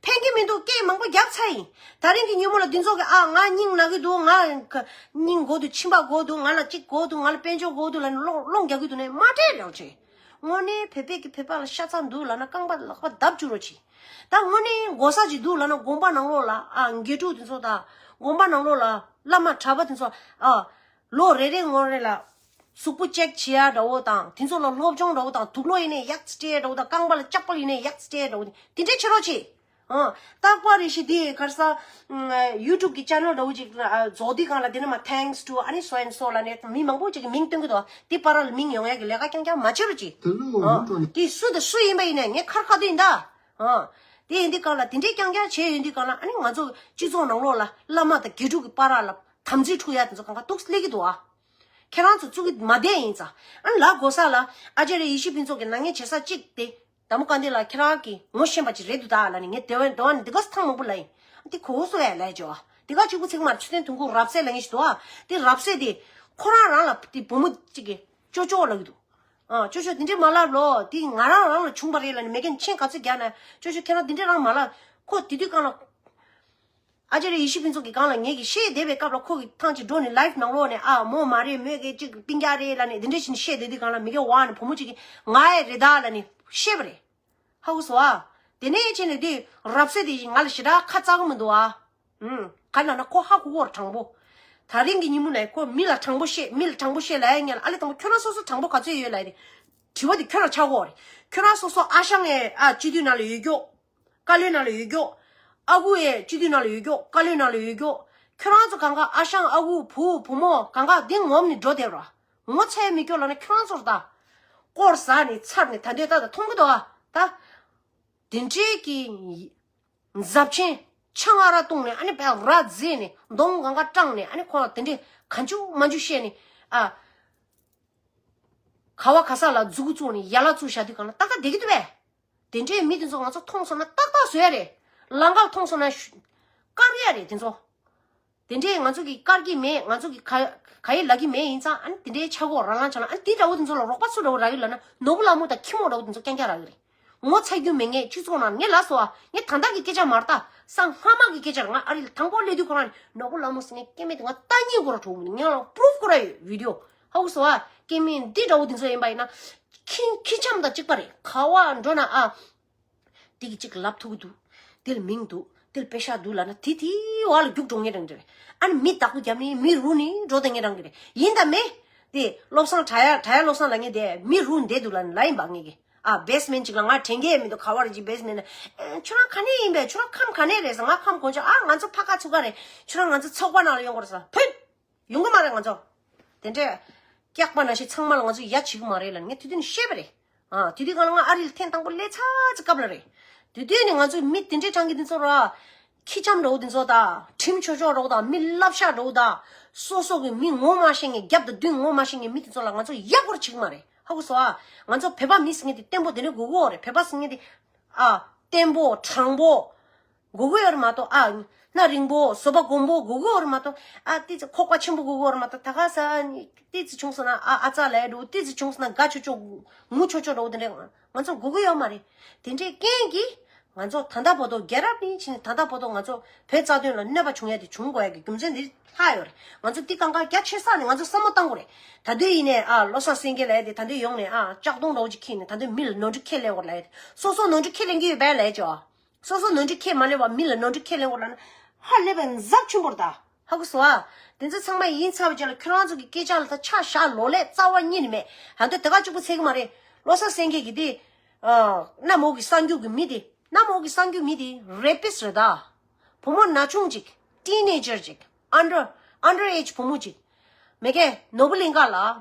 ཕན་གྱི་མི་འདུག་སྐད་མང་པོ་བརྒྱབ་ཚར་ཡིན། ད་རིང་གི་ཉིན་མོ་ལ་འདི་ཚོ་གི་ཨ་ང་སྙིང་ན་གི་འདུག་ང་ཁ་སྙིང་དགོས་འདུག་མཆིན་པ་དགོས་འདུག་ང་ལ་གཅིག་དགོས་འདུག་ང་ལ་དཔལ་འབྱོར་དགོས་འདུག་ལབ་ནས་སློང་སློང་རྒྱག་གི་འདུག་ནས་མ་སྤྲད་རོགས་བྱེད། དངོས་གནས་བོད་པས་ཀྱི་བོད་པ་ལ་ཤ་ཚ་འདུག་ལབ་ན་རྐང་པ་ལག་པ་བརྡབ་བཅུག་རོགས་གྱིས། ད་དངོས་གནས་གོ་ས་ཅིག་འདུག་ལབ་ན་དགོན་པ་ནང་ལོགས་ལ་ཨ་དགེ་ཕྲུག་དེ་ཚོ་དང་དགོན་པ་ནང་ལོགས་ལ་བླ་མ་གྲྭ་པ་དེ་ཚོ་ཨ་ལོ་རེ་རེ་ངོ་རེ་ལ་གཟུགས་པོ་ཅེག་བྱེད་ཡ་འདྲ་བོ་དང་དེ་ཚོ་ལ་སློབ་སྦྱོང་འདྲ་བོ་དང་དུག་ལོག་ཡིན་ནའི་ཡག་ཙི་སྤྲད་འདྲ་བོ་དང་རྐང་པ་ལ་ལྕགས་པོ་ཡིན་ནའི་ཡག་ཙི་སྤྲད་འདྲ་བོ་དེ་འདྲས་བྱེད་རོགས་གྱིས། ཨ། རྟག་པར་རེ་ཞིག་དེ་གར་ས་ཨ་YouTube་གི་channel་འདྲ་བོ་ཅིག་ཨ་རྫོགས་དུས་སྒང་ལ་དེ་ནས་མ་thanks to ཨ་ནི་so and so་ལབ་ནས་མི་མང་པོ་ཅིག་གི་མིང་སྟོན་གི་འདུག་དེ་བར་ལ་མིང་ཡོང་ཡ་གི་ལས་ཀ་རྐྱང་རྐྱང་མ་བྱེད་རོགས་གྱིས། དེ་ལོ་ཨ་ཡུལ་གྲོ་ནས། དེ་སུ་དང་སུ་ཡིན་པ་ཡིན་ནའི་ངས་ཁར་ཁ་དུ་ཡིན་ད། ཨ། དེ་ཡིན་དུས་སྒང་ལ་དེ་འདྲས་རྐྱང་རྐྱང་བྱས་ཡོང་དུས་སྒང་ལ་ཨ་ནི་ང་ཚོ་སྤྱི་ཚོགས་ནང་ལོགས་ལ་བླ་མ་དང་དགེ་ཕྲུག་གི་བར་ལ་དམ་ཚིག་འཁྲུག་ཡ་དེ་ཚོ་གང་ག་ཏོག་ཙམ་སླེབས་ཀྱི་འདུག་ཨ། ཁྱེད་རང་ཚོ་བཙུགས་ཀྱི་མ་བསྡད་ཡིན་ཙང་། ཨ་ནི་ལ་གོ་ས་ལ་ཨ་ཅེ་རེ་ཡེ་ཤེས་ཕུན་ཚོགས་ཀྱི་ནང་ངས་བྱེད་ས་གཅིག་དེ་དམ་པ་དཀར་ལྡན་ལགས་ཁྱེད་རང་གིས་ངོ་ཤེས་པ་ཅིག་རེད་འདུག་ད་ལབ་ནས་ངས་དེ་བ་དེ་བ་ནི་འདི་ག་ཚང་མང་པོ་ལབ་ཡིན། དེ་གོ་སོ་ཡ་ལས་ཇོ་དེ་ག་གཅིག་པུ་ཚིག་མར་ཆུ་ཚན་དུང་ཁུག་རབ་གསལ་ལབ་ངེས་ཤིག་འདུག་ཨ། དེ་རབ་གསལ་དེ་ཁོ་རང་རང་ལ་དེ་བུ་མོ་གཅིག་གིས་ཅོ་ཅོ་ལབ་ཀྱི་འདུག་ཨ་ཅོ་ཅོ་དེ་འདྲས་མ་ལབ་ལོ། དེ་ང་རང་རང་ལ་བྱུང་བ་རེད་ལབ་ནས་མེ་རྒན་མཆན་ག་ཚོད་རྒྱག་ན་ཅོ་ཅོ་ཁྱེད་རང་དེ་འདྲས་རང་མ་ལབ། ཁོ་དེ་དུས་སྒང་ལ། ཨ་ཅེ་རེ་ཡེ་ཤེས་ཕུན་ཚོགས་ཀྱི་སྒང་ལ་ངེད་ཀྱིས་བཤད་བསྡད་པའི་སྐབས་ལ་ཁོ་གིས་ཐང་ཅིག་འགྲོ་ནས་live་ནང་ལོགས་ནས་ཨ་མོ་མ་རེད་མོས་ཀྱི་ཅིག་སྤུན་ཀྱག་རེད་ལབ་ནས་དེ་འདྲ་ཞིག་བཤད་བསྡད་དུས་སྒང་ལ་མི་གེ་ཝ་ནས་བུ་མོ་ཅིག་གིས་ང་ཨེ་རེད་ད་ལབ་ནས་བཤད་པ་རེད། ཧ་གོ་སོང་ཨ། དེ་ནས་ཕྱིན་ནས་དེ་རབ་གསལ་དེ་ང་ལ་ཞེ་དྲག་ཁ་ཚ་གི་མི་འདུག་ཨ། ཨུམ། ག་ལབ་ན་ཁོ་ཧ་གོ་གོ་ར་དྲང་པོ། ད་རིང་གི་ཉིན་མོ་ནས་ཁོ་མི་ལ་དྲང་པོ་བཤད་མི་ལ་དྲང་པོ་བཤད་ལབ་ཡ་ངས་ལ་ཨ་ལེ་དང་པོ་ཁྱོད་རང་སོ་སོ་དྲང་པོ་ག་ཚོད་ཡོད་ལབ་ཡ་དེ། དྲི་བ་དེ་ཁྱོད་རང་ཆགས་གོ་རེད། ཁྱོད་རང་སོ་སོ་ཨ་ཞང་ཨེ་ཨ་སྤྱི་འཐུས་ནང་ལ་ཡོད་རྒྱུ། བཀའ་བློན་ནང་ལ་ཡོད་རྒྱུ། ཨ་ཁུ་ཨེ་སྤྱི་འཐུས་ནང་ལ་ཡོད་རྒྱུ་བཀའ་བློན་ནང་ལ་ཡོད་རྒྱུ། ཁྱོད་རང་ཚོ་གང་ག་ཨ་ཞང་ཨ་ཁུ་བུ་བུ་མོ་གང་ག་འདི་ངོམ་ནས་འགྲོ་བསྡད་ར། ངོ་ཚ་ཡ་མི་སྐྱོ་ལབ་ན་ཁྱོད་རང་ཚོར་ད། སྐོར་ཟ་ནས་ཚར་ནས་ད་འདོད་ད་ད་མཐོང་གི་འདུག་ཨ་ད། དེ་འདྲའི་གི་འཛབ་ཆེན་ཆང་ཨ་རག་བཏུང་ནས་ཨ་ནི་བས་ར་རྫས་ནས་གདོང་གང་ག་སྐྲངས་ནས་ཨ་ནི་ཁོ་དེ་འདྲའི་ག་འཇུ་མ་འཇུ་བཤད་ནས་ཨ། ག་བ་ག་ས་ལ་མཛུ་གུ་བཙུགས་ནས་ཡ་ལ་བཙུགས་བཞག་དུས་གང་ལ་ཏག་ཏག་བསྡད་ཀྱི་འདུག་པས། དེ་འདྲའི་མི་དེ་ཚོ་ང་ཚོ་མཐོང་སོང་ན་ཏག་ཏག་བཟོ་ཡ་རེད། ལམ་ཁར་མཐོང་སོང་ན་ཤུ་བཀར་ཡ་རེད་དེ་ཚོ། དེ་འདྲའི་ང་ཚོ་གིས་བཀར་གྱི་མེད། ང་ཚོ་གིས་ག་ག་ཡི་ལབ་ཀྱི་མེད། ཡིན་ཙང་ཨ་ནི་དེ་འདྲའི་ཆག་སྒོ་རང་ལངས་ཆགས་ན་ཨ་ནི་དེ་འདྲ་བོ་དེ་ཚོ་ལ་རོགས་པ་སུ་འདྲ་བོ་རག་གི་ལབ་ན་ནོར་བུ་ལྷ་མོ་དང་ཁྱི་མོ་འདྲ་བོ་དེ་ཚོ་རྐྱང་རྐྱང་རག་གི་རེད། ངོ་ཚ་རྒྱུ་མེད། ངས་སྤྱི་ཚོགས་ནང་ངས་ལབ་སོང་ཨ། ངས་ད་ལྟ་གི་སྐད་ཆ་མ་རེད་ད། སང་སྔ་མ་གི་སྐད་ཆ་རེད། ང་ཨ་རི་ལ་དང་པོ་སླེབས་དུས་ཁོ་རང་ནོར་བུ་ལྷ་མོ་ཟེར་ངས་སྐད་མེད་དེ་ང་ལྟ་ཉེས་སྐོར་གྲོགས་མི་འདུག་ངས་ལ་པུ་རུབ་སྐོར་ཡོད་བི་ཌི་ཡོ། ཧ་གོ་སོང་ཨ། སྐད་མེད་འདི་འདྲ་བོ་དེ་ཚོ་ཡིན་པ་ཡིན་ན། ཁྱི་ཁྱི་འཆམ་དང་གཅིག་པ་རེད། ག་བ་འགྲོ་ན་ཨ། དེ་གི་གཅིག་ལབ་ཐུབ་ཀྱི་འདུག་དེ་ལ་མིང་འདུག་དེ་ལ་པེ་ཤག་འདུག་ལབ་ན་དེ་དེའི་བར་ལ་རྒྱུགས་འགྲོ་ངེས་རང་རེད། ཨ་ནི་མི་བདག་པོ་རྒྱབ་ནི་མི་རུ་ནི་འགྲོ་དང་ངེས་རང་རེད། ཡིན་དང་མེད། དེ་བློ་བཟང་གྲྭ་ཡ་གྲྭ་ཡ་བློ་བཟང་ལབ་མཁན་དེ་མི་རུ་བསྡད་འདུག་ལབ་ནི་ལབ་ཡིན་པ་ངེས་ཀྱི། ཨ་བེ་སི་མེན་ཊི་ཅིག་ལ་ང་དྲན་གྱི་མི་འདུག་ག་བ་རེད་ཅིག་བེ་སི་མེན་ཊི་ལ། ཨ་ཁྱོད་རང་ག་ནས་ཡིན་པས། ཁྱོད་རང་ཁམས་ག་ནས་རེད་ཟེར། ང་ཁམས་དཀོན་མཆོག་ཨ་ང་ཚོ་ཕ་ཁ་ཚུགས་ཀ་རེད། ཁྱོད་རང་ང་ཚོ་ཚོགས་པ་ནང་ལ་ཡོང་དགོས་རེད་ཟེར། ཕུད། ཡོང་གི་མ་རེད་ང་ཚོ། དེ་འདྲས། སྐྱག་པ་ནང་བཞིན་ཚང་མ་ལ་ང་ཚོ་ཡ་བྱེད་ཀྱི་མ་རེད་ལབ་ནས་ངས་དེ་དུས་ནས་བཤད་པ་རེད། ཨ་དེ་དུས་སྒང་ལ་ང་ཨ་རི་ལ་ཐེངས་དང་པོ་སླེབས་ཚར་ཚེ་སྐབས་ལ་རེད། དེ་དུས་ནས་ང་ཚོས་མི་དེ་འདྲས་དྲང་གི་དེ་ཚོ་ར། ཁྱི་འཆམ་འདྲ་བོ་དེ་ཚོ་དང་ཁྲིམས་ཆོད་ཆོད་འདྲ་བོ་དང་མི་བསླབ་བྱ་འདྲ་བོ་དང་། སོ་སོ་གི་མི་ངོ་མ་ཤེས་མཁན་རྒྱབ་དང་མདུན་ངོ་མ་ཤེས་མཁན་མི་དེ་ཚོ་ལ་ང་ཚོ་ཡ་སྐོར་བྱེད་ཀྱི་མ་རེད། ཧ་གོ་སོང་ཨ། ང་ཚོ་བོད་པ་མི་ཟེར་མཁན་དེ་བརྟན་པོ་དེ་འདྲས་དགོས་ཀྱི་ཡོད་རེད། བོད་པ་ཟེར་མཁན་དེ། ཨ། བརྟན་པོ་དྲང་པོ། དགོས་ཀྱི་ཡོད་རེད་མ་གཏོགས་ཨ། སྣ་རིང་པོ་བཟོད་པ་སྒོམ་པོ་དགོས་ཀྱི་ཡོད་རེད་མ་གཏོགས་ཨ། ཏི་ཙི་ཁོག་པ་ཆེན་པོ་དགོས་ཀྱི་ཡོད་རེད་མ་གཏོགས་ད་ག་ས་ཏི་ཙི་བྱུང་སོང་ན་ཨ་ཨ་ཙ་ལས་འགྲོ། ཏི་ཙི་བྱུང་སོང་ན་དགའ་ཆོག་ཆོག་ངུ་ཆོག་ཆོག་འདྲ་བོ་དེ་འདྲས་ང་ཚོ་དགོས་ཀྱི་ཡོད་མ་རེད། དེ་འདྲས་རྐྱེན་གྱིས་ང་ཚོ་ད་ལྟ་བར་དུ་རྒྱལ་རབས་ནས་ཕྱིན་ནས་ད་ལྟ་བར་དུ་ང་ཚོ་བོད་རྩ་དོན་ལ་གནོད་པ་བྱུང་ཡ་དེ་བྱུང་དགོས་ཡ་གི་རྒྱུ་མཚན་དེ་ལྷག་ཡོད་རེད། ང་ཚོ་འདི་གང་ག་རྒྱ་ཆེ་ས་ནས་ང་ཚོ་བསམ་བློ་བཏང་དགོས་རེད། ད་དུང་ཡིན་ནའི་ཨ་བློ་བཟང་སེང་གེ་ལབ་ཡ་དེ་ད་དུང་ཡོང་ནས་ཨ་ལྕགས་སྡོང་འདྲ་བོ་ཅིག་འཁྱེར་ནས་ད་དུང་མི་ལ་ནོར་འཁྲུལ་ཁས་ལེན་དགོས་རེད་ལབ་ཡ་དེ། སོ་སོ་ནོར་འཁྲུལ་ཁས་ལེན་གྱི་ཡོད་པས་ལབ་ཡ་ཅོ། སོ་སོ་ནོར་འཁྲུལ་ཁས་མ་ལེན་པ་མི་ལ་ནོར་འཁྲུལ་ཁས་ལེན་དགོས་ལབ་ན་ཧ་ལས་པའི་འཛབ་ཆེན་པོ་རེད་ད། ཧ་གོ་སོང་ཨ། དེ་ཚོ་ཚང་མ་ཡིན་ཚར་བའི་རྗེས་ལ་ཁྱོད་རང་ཚོ་གི་སྐད་ཆ་ལ་ད་ཆ་བཞག་ལོ་ལེགས་རྩ་བ་ཉིད་ནས་མེད། ཧ་འདོད་དེ་ག་གཅིག་པུ་ཚད་གི་མ་རེད། བློ་བཟང་སེང་གེ་གི་དེ། ཨ། གནམ་འོག་གི་གསར་འགྱུར་གི་མི་དེ། གནམ་འོག་གི་གསར་འགྱུར་མི་དེ་rapist་རེད་ད། བུ་མོ་ན་ཆུང་ཅིག teenager་ཅིག under under age་བུ་མོ་ཅིག་མེ་ཀའི་ནོར་བུ་གླིང་ག་ལ་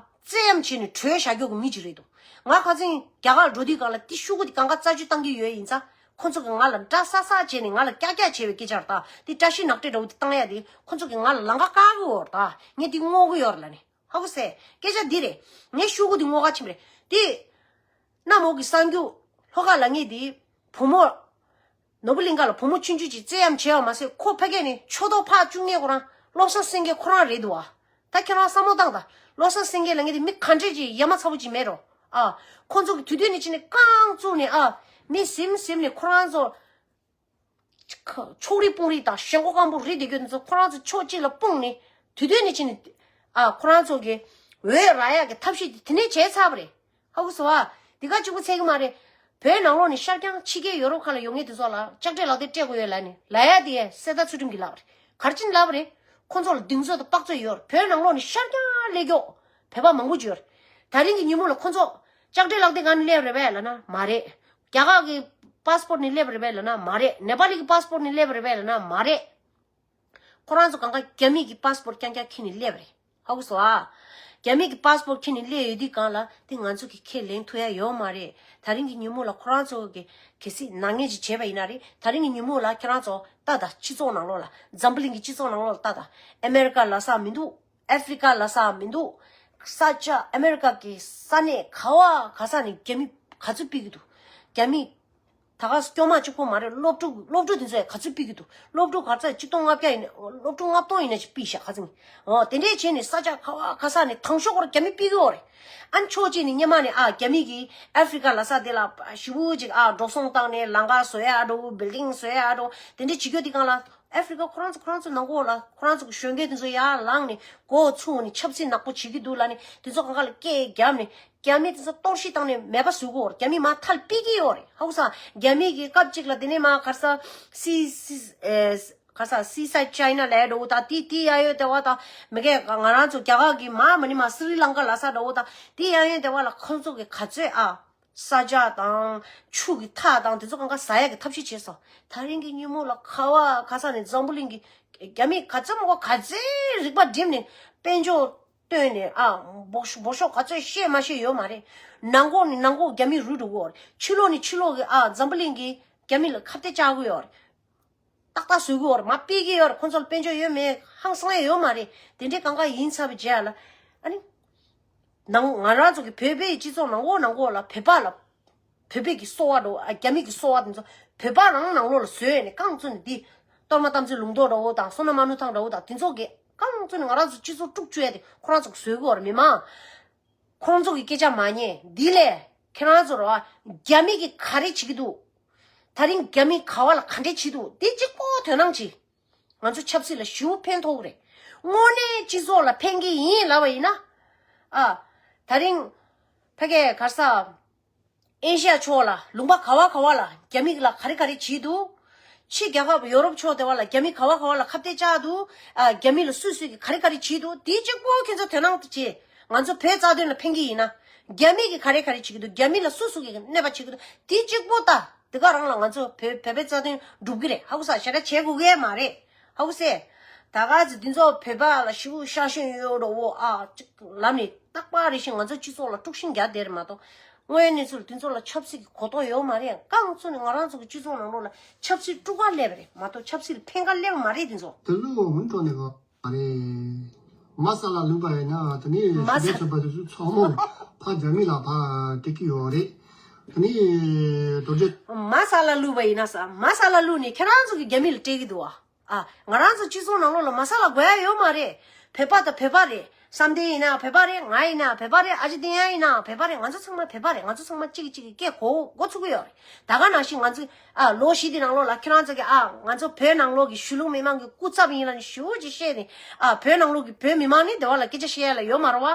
བཙན་གཡེམ་བྱས་ནས་བྲོས་བཞག་རྒྱུ་གི་མི་ཅིག་རེད་འདུག་ང་ཁ་སང་རྒྱ་གར་འགྲོ་དུས་སྒང་ལ་དེ་ཤོག་གུ་དེ་གང་ག་རྩད་གཅོད་བཏང་གི་ཡོད་ཡིན་ཙང་། ཁོ་ཚོ་གིས་ང་ལ་འདྲ་ས་ས་བྱས་ནས་ང་ལ་ཀྱག་ཀྱག་བྱས་པའི་སྐད་ཆ་རེད་ད། དེ་བཀྲ་ཤིས་ནག་ཁྲེ་འདྲ་བོ་དེ་བཏང་ཡ་དེ་ཁོ་ཚོ་གིས་ང་ལ་ལམ་ཁ་བཀག་གི་ཡོད་རེད་ད། ངས་དེ་བསྔོག་གི་ཡོད་རེད་ལབ་ནས། ཧ་གོ་སོང་། སྐད་ཆ་འདི་རེད། ངས་ཤོག་གུ་དེ་བསྔོག་ག་ཕྱིན་པ་རེད་དེ། གི་གསར་འགྱུར་ལྷོ་ཁ་ལ་ངེས་དེ་བུ་མོ། ནོར་བུ་གླིང་ག་ལ་བུ་མོ་ཆུང་ཆུང་ཅིག་བཙལ་ཡམ་བྱས་པ་མ་ཟད་ཁོ་ཕ་གས་ནས་ཆོས་ཐོག་ཕག་བཅུ་ལྔའི་ཁོ་རང་བློ་བཟང་སེང་གེ་ཁོ་རང་རེད་འདུག་བ། ད་ཁྱེད་རང་བསམ་བློ་བཏང་ད། བློ་བཟང་སེང་གེ་ལ་ངེས་དེ་མི་ག་འདྲས་ཅིག་ཡ་མ་ཚ་བོ་ཅིག་མེད་རོ། ཨ། ཁོ་ཚོ་གི་དུས་དུས་ནས་ཅི་ནས་རྐང་བཙུགས་ནས་ཨ། མི་ཟིམ་ཟིམ་ནས་ཁོ་རང་ཚོ། ཕྱོགས་རིས་སྤུངས་རིས་དང་ཞེན་ཁོག་སྐམ་པོ་རིས་དེ་གྱོད་ཚོ་ཁོ་རང་ཚོ་ཕྱོགས་གཅིག་ལ་སྤུངས་ནས་དུས་དུས་ནས་ཕྱིན་ནས། ཨ། ཁོ་རང་ཚོ་གི་འོས་རག་ཡག་གི་ཐབས་ཤེས་དེ་དེ་ནས་བྱས་ཚར་བ་རེད། ཧ་གོ་སོང་ཨ། དེ་ག་གཅིག་པུ་ཚད་གི་མ་རེད། བོད་ནང་ལོགས་ནས་ཤར་རྒྱང་ཕྱི་རྒྱལ་ཡོ་རོབ་ཁག་ལ་ཡོང་མཁན་དེ་ཚོ་ལ་ལྕགས་སྤྲད་ལག་དེབ་སྤྲད་དགོས་ཡོད་ལབ་ནས་ལབ་ཡ་དེ་གསེར་རྟ་ཚུལ་ཁྲིམས་ཀྱིས་ལབ་པ་རེད། ག་རེ་བྱས་ནས་ལབ་པ་རེད། ཁོ་ཚོ་ལ་གདེང་ཚོད་དང་དཔག་ཚོད་ཡོད་རེད། བོད་ནང་ལོགས་ནས་ཤར་རྒྱང་སླེབས་མཁན་བོད་པ་མང་པོ་ཅིག་ཡོད་རེད། ད་རིང་གི་ཉིན་མོ་ལ་ཁོ་ཚོ་ལྕགས་སྤྲད་ལག་དེབ་སྒང་ནས་སླེབས་རེད་པས་ལབ་ན་མ་རེད། རྒྱ་གར་གྱི་པ་སི་པོར་ནས་སླེབས་རེད་པས་ལབ་ན་མ་རེད། ནེ་པ་ལི་གི་པ་སི་པོར་ནས་སླེབས་རེད་པས་ལབ་ན་མ་རེད། ཁོ་རང་ཚོ་གང་ག་རྒྱ་མི་གི་པ་སི་པོར་རྐྱང་རྐྱང་འཁྱེར་ནས་སླེབས་རེད། ཧ་གོ་སོང་ཨ། རྒྱ་མི་གི་པ་སི་པོར་འཁྱེར་ནས་སླེབས་ཡོད་དུས་སྒང་ལ་དེ་ང་ཚོ་གི་ཁས་ལེན་ཐུབ་ཡ་ཡོད་མ་རེད། ད་རིང་གི་ཉིན་མོ་ལ་ཁོ་རང་ཚོ་གི་གལ་སྲིད་ནག་ཉེས་ཅིག་བྱས་པ་ཡིན་ན་རེད། ད་རིང་གི་ཉིན་མོ་ལ་ཁྱེད་རང་ཚོ་ལྟ་དང་། སྤྱི་ཚོགས་ནང་ལོགས་ལ། འཛམ་བུ་གླིང་གི་སྤྱི་ཚོགས་ནང་ལོགས་ལ་ལྟ་དང་། ཨ་མེ་རི་ཀ་ལབ་ས་མི་འདུག་ཨ་ཧྥི་རི་ཀ་ལབ་ས་མི་འདུག་ས་ཆ་ཨ་མེ་རི་ཀ་གི་ས་གནས་ག་བ་ག་ས་ནས་རྒྱ་མི་ག་ཚོད་ཕེབས་ཀྱི་འདུག་རྒྱ་མི་ད་ག་སྐྱོ་མ་གཅིག་པོ་མ་རེད། སློབ་ཕྲུག་སློབ་ཕྲུག་དེ་ཚོ་ཡང་ག་ཚོད་ཕེབས་ཀྱི་འདུག་སློབ་ཕྲུག་ག་ཚོད་གཅིག་སྟོང་ལྔ་བརྒྱ་ཡིན་ན། སློབ་ཕྲུག་ལྔ་སྟོང་ཡིན་ན་ཅིག་ཕེབས་ཤག་ཁ་ཚིག་ཨོ་དེ་འདྲས་བྱས་ནས་ས་ཆ་ག་བ་ག་ས་ནས་དང་ཤོས་སྐོར་རྒྱ་མི་ཕེབས་ཀྱི་ཡོད་རེད། ཨ་ནི་ཕྱོགས་གཅིག་ནས་སྔོན་མ་ནས་ཨ་རྒྱ་མི་གིས་ཨ་ཧྥི་རི་ཀ་ལབ་ས་དེ་ལ་ཞེ་པོ་ཅིག་ཨ་འགྲོ་སོང་བཏང་ནས་ལམ་ཁ་བཟོ་ཡ་འགྲོ། བིལ་ཌིང་བཟོ་ཡ་འགྲོ། དེ་འདྲས་བྱེད་རྒྱུ་དེ་སྒང་ལ། ཨ་ཧྥི་རི་ཀ་ཁོ་རང་ཚོ་ཁོ་རང་ཚོ་ནང་ཁོག་ལ་ཁོ་རང་ཚོ་གི་གཞོན་སྐྱེས་དེ་ཚོ་ཡར་ལངས་ནས་མགོ་ཚུགས་ནས་ཆབ་སྲིད་ནག་པོ་བྱེད་ཀྱི་འདུག་ལབ་ནས་དེ་ཚོ་གང་ག་ལ་སྐད་བརྒྱབ་ནས་རྒྱ་མི་དེ་ཚོ་གཏོར་བཤིག་བཏང་ནས་མེད་པ་བཟོ་གི་ཡོད་རེད། རྒྱ་མི་མར་ཐལ་ཕེབས་ཀྱི་ཡོད་རེད། ཧ་གོ་སོང་། རྒྱ་མི་གི་སྐབས་གཅིག་ལ་དེ་ནས་མར་ག་རེ་ཟེར། སི་སི་ཨེ་ག་རེ་ཟེར། སི་སའིཌ་ཅའི་ན་ལབ་འདྲ་བོ་དང་། དེ་དེ་གཡས་གཡོན་སྡེ་བ་དང་། མི་སྒེར་ང་རང་ཚོ་རྒྱ་གར་གྱི་མར་མ་ནི་མར་སི་རི་ལང་ཀ་ལབ་ས་འདྲ་བོ་དང་། དེ་གཡས་གཡོན་སྡེ་བ་ལ་ཁོང་ཚོ་གི་ག་ཚོད་ཨ། ས་ཆ་དང་ཆུ་གི་ཐག་དང་དེ་ཚོ་གང་ག་ཟ་ཡག་གི་ཐབས་ཤེས་བྱས་སོང་། ད་རིང་གི་ཉིན་མོ་ལ་ག་བ་ག་ས་ནས་འཛམ་བུ་གླིང་གི་རྒྱ་མི་ག་ཚོད་མང་པོ་ག་ཚོད་རིག་པ་བསྒྲིམས་ནས་དཔལ་འབྱོར་བཏོན་ནས་ཨ་འབོར་ཤོག་འབོར་ཤོག་ག་ཚོད་བཤད་མ་བཤད་ཡོད་མ་རེད། ནང་ཁོག་ནས་ནང་ཁོག་རྒྱ་མི་རུལ་འགྲོ་གི་ཡོད་རེད། ཕྱི་ལོགས་ནས་ཕྱི་ལོགས་གི་ཨ་འཛམ་བུ་གླིང་གི་རྒྱ་མི་ལ་ཁ་གཏད་བཅག་གི་ཡོད་རེད། ཏག་ཏག་བཟོ་གི་ཡོད་རེད། མར་ཕེབས་ཀྱི་ཡོད་རེད། ཁོང་ཚོ་ལ་དཔལ་འབྱོར་ཡོད་མེད་ཧང་སང་ཡ་ཡོད་མ་རེད། དེ་འདྲའི་གང་ག་ཡིན་ཚར་བའི་རྗེས་ལ་ཨ་ནི། ནང་ང་རང་ཚོ་གི་བོད་པའི་སྤྱི་ཚོགས་ནང་ཁོག་ནང་ཁོག་ལ་བོད་པ་ལ་བོད་པའི་གི་སོ་བ་འདྲ་བོ། ཨ་རྒྱ་མི་གི་སོ་བ་དེ་ཚོ་བོད་པ་རང་ནང་ལོགས་ལ་བཟོས་ནས་རྐང་བཙུགས་ནས་འདི་གཏོར་མ་དམ་ཚིག་ལུང་རྟོགས་འདྲ་བོ་དང་བསོད་ནམས་དམར་ནག་ཐང་འདྲ་བོ་དང་དེ་ཚོ་གི་རྐང་བཙུགས་ནས་ང་རང་ཚོ་སྤྱི་ཚོགས་དཀྲུག་བཅུག་ཡ་དེ་ཁོ་རང་ཚོ་གི་བཟོས་གི་ཡོད་རེད། མི་མང་ཁོང་ཚོ་གི་སྐད་ཆ་མ་ཉན། འདི་ལས་ཁྱེད་རང་ཚོ་ར་བ་རྒྱ་མི་གི་ག་རེ་བྱེད་ཀྱི་འདུག་ད་རིང་རྒྱ་མི་ག་བ་ལ་ག་འདྲས་བྱེད་འདུག་དེ་གཅིག་པོ་དོ་སྣང་བྱེད། ང་ཚོ་ཆབ་སྲིད་ལ་ཞེ་པོ་ཕན་ཐོགས་ཀྱི་རེད། དངོས་གནས་སྤྱི་ཚོགས་ལ་ཕན་གྱི་ཡིན་ལབ་པ་ཡིན་ན། ཨ། ད་རིང་ཕ་གིའི་ག་རེ་ཟེར། ཨེ་ཤི་ཡ་ཕྱོགས་ལ་ལུང་པ་ག་བ་ག་བ་ལ་རྒྱ་མི་ལ་ག་རེ་ག་རེ་བྱེད་འདུག་ཕྱི་རྒྱལ་ཁབ་ཡོ་རོབ་ཕྱོགས་དེ་བ་ལ་རྒྱ་མི་ག་བ་ག་བ་ལ་ཁ་གཏད་བཅག་འདུག་ཨ། རྒྱ་མི་ལ་སུས་སུས་ཀྱིས་ག་རེ་ག་རེ་བྱེད་འདུག་དེ་གཅིག་པོ་ཁྱེད་ཚོ་དོ་སྣང་བྱེད། ང་ཚོ་བོད་རྩ་དོན་ལ་ཕན་གྱི་ཡིན་ན། རྒྱ་མི་གིས་ག་རེ་ག་རེ་བྱེད་ཀྱི་འདུག་རྒྱ་མི་ལ་སུ་སུ་གིས་གནོད་པ་བྱེད་ཀྱི་འདུག་དེ་གཅིག་པོ་ལྟ། དེ་ག་རང་ལ་ང་ཚོ་བོད་བོད་པའི་རྩ་དོན་འགྲུབ་ཀྱི་རེད། ཧ་གོ་ས་ཞེ་དྲག་བྱེད་དགོས་ཀྱི་མ་རེད། ཧ་གོ་སེ། ད་ག་ཚོད་འདི་ཚོ་བོད་པ་ལ་ཞེ་པོ་ཤ་ཞེན་ཡོད་འགྲོ་བོ་ཨ་ཅིག་ལབ་ནས་རྟག་པར་རེ་བཞིན་ང་ཚོ་སྤྱི་ཚོགས་ལ་དཀྲུག་ཤིང་རྒྱག་བསྡད་རེད་མ་གཏོགས། དངོས་ཡོད་གནས་ཚུལ་འདི་ཚོ་ལ་ཆབ་སྲིད་ཀྱི་གོ་རྟོགས་ཡོད་མ་རེད། རྐང་བཙུགས་ནས་ང་རང་ཚོ་གི་སྤྱི་ཚོགས་ནང་ལོགས་ལ་ཆབ་སྲིད་དཀྲུག་ག་སླེབས་པ་རེད་མ་གཏོགས་ཆབ་སྲིད་ལ་ཕན་ག་སླེབས་པ་མ་རེད་འདི་ཚོ། དེ་ལུ་མུན་འགྲོ་ནས་གོ། རེད། མ་ས་ལ་ལུས་པ་ཡིན་ན་དེ་ནི་མ་ཞི་བདེ་ས་མཆོད་པ་དེ་ཚོ་ཚང་མ་ཕ་རྒྱ་མི་ལ་ཕ་སྤྲད་ཀྱི་ཡོད་རེད། དེ་ནི་རྡོ་རྗེ། མ་ས་ལ་ལུས་པ་ཡིན་ན་ས་མ་ས་ལ་ལུས་ནས་ཁྱེད་རང་ཚོ་གི་རྒྱ་མི་ལ་སྤྲད་ཀྱི་འདུག་ཨ། ཨ། ང་རང་ཚོ་སྤྱི་ཚོགས་ནང་ལོགས་ལ་མ་ས་ལ་དགོས་ཡ་ཡོད་མ་རེད། བོད་པ་དང་བོད་པ་རེད། བསམ་གཏན་ཡིན་ན་བོད་པ་རེད། ང་ཡིན་ན་བོད་པ་རེད། ཨ་ཅེ་ཏི་ཡ་ཡིན་ན་བོད་པ་རེད། ང་ཚོ་ཚང་མ་བོད་པ་རེད། ང་ཚོ་ཚང་མ་གཅིག་གིས་གཅིག་གི་སྐད་གོ་གོ་ཚུགས་ཀྱི་ཡོད་རེད། ད་ག་ནང་བཞིན་ང་ཚོ་ཨ་ལོ་བཞི་དེ་ནང་ལོགས་ལ་ཁྱེད་རང་ཚོ་གིས་ཨ་ང་ཚོ་བོད་ནང་ལོགས་ཀྱི་གཞིས་ལུས་མི་མང་གི་སྐུ་ཚབ་ཡིན་ལབ་ནས་ཞེ་པོ་ཅིག་བཤད་ནས། ཨ། བོད་ནང་ལོགས་ཀྱི་བོད་མི་མང་ནི་སྡེ་བ་ལ་སྐད་ཆ་བཤད་ཡ་ལ་ཡོད་མ་རེད་བ།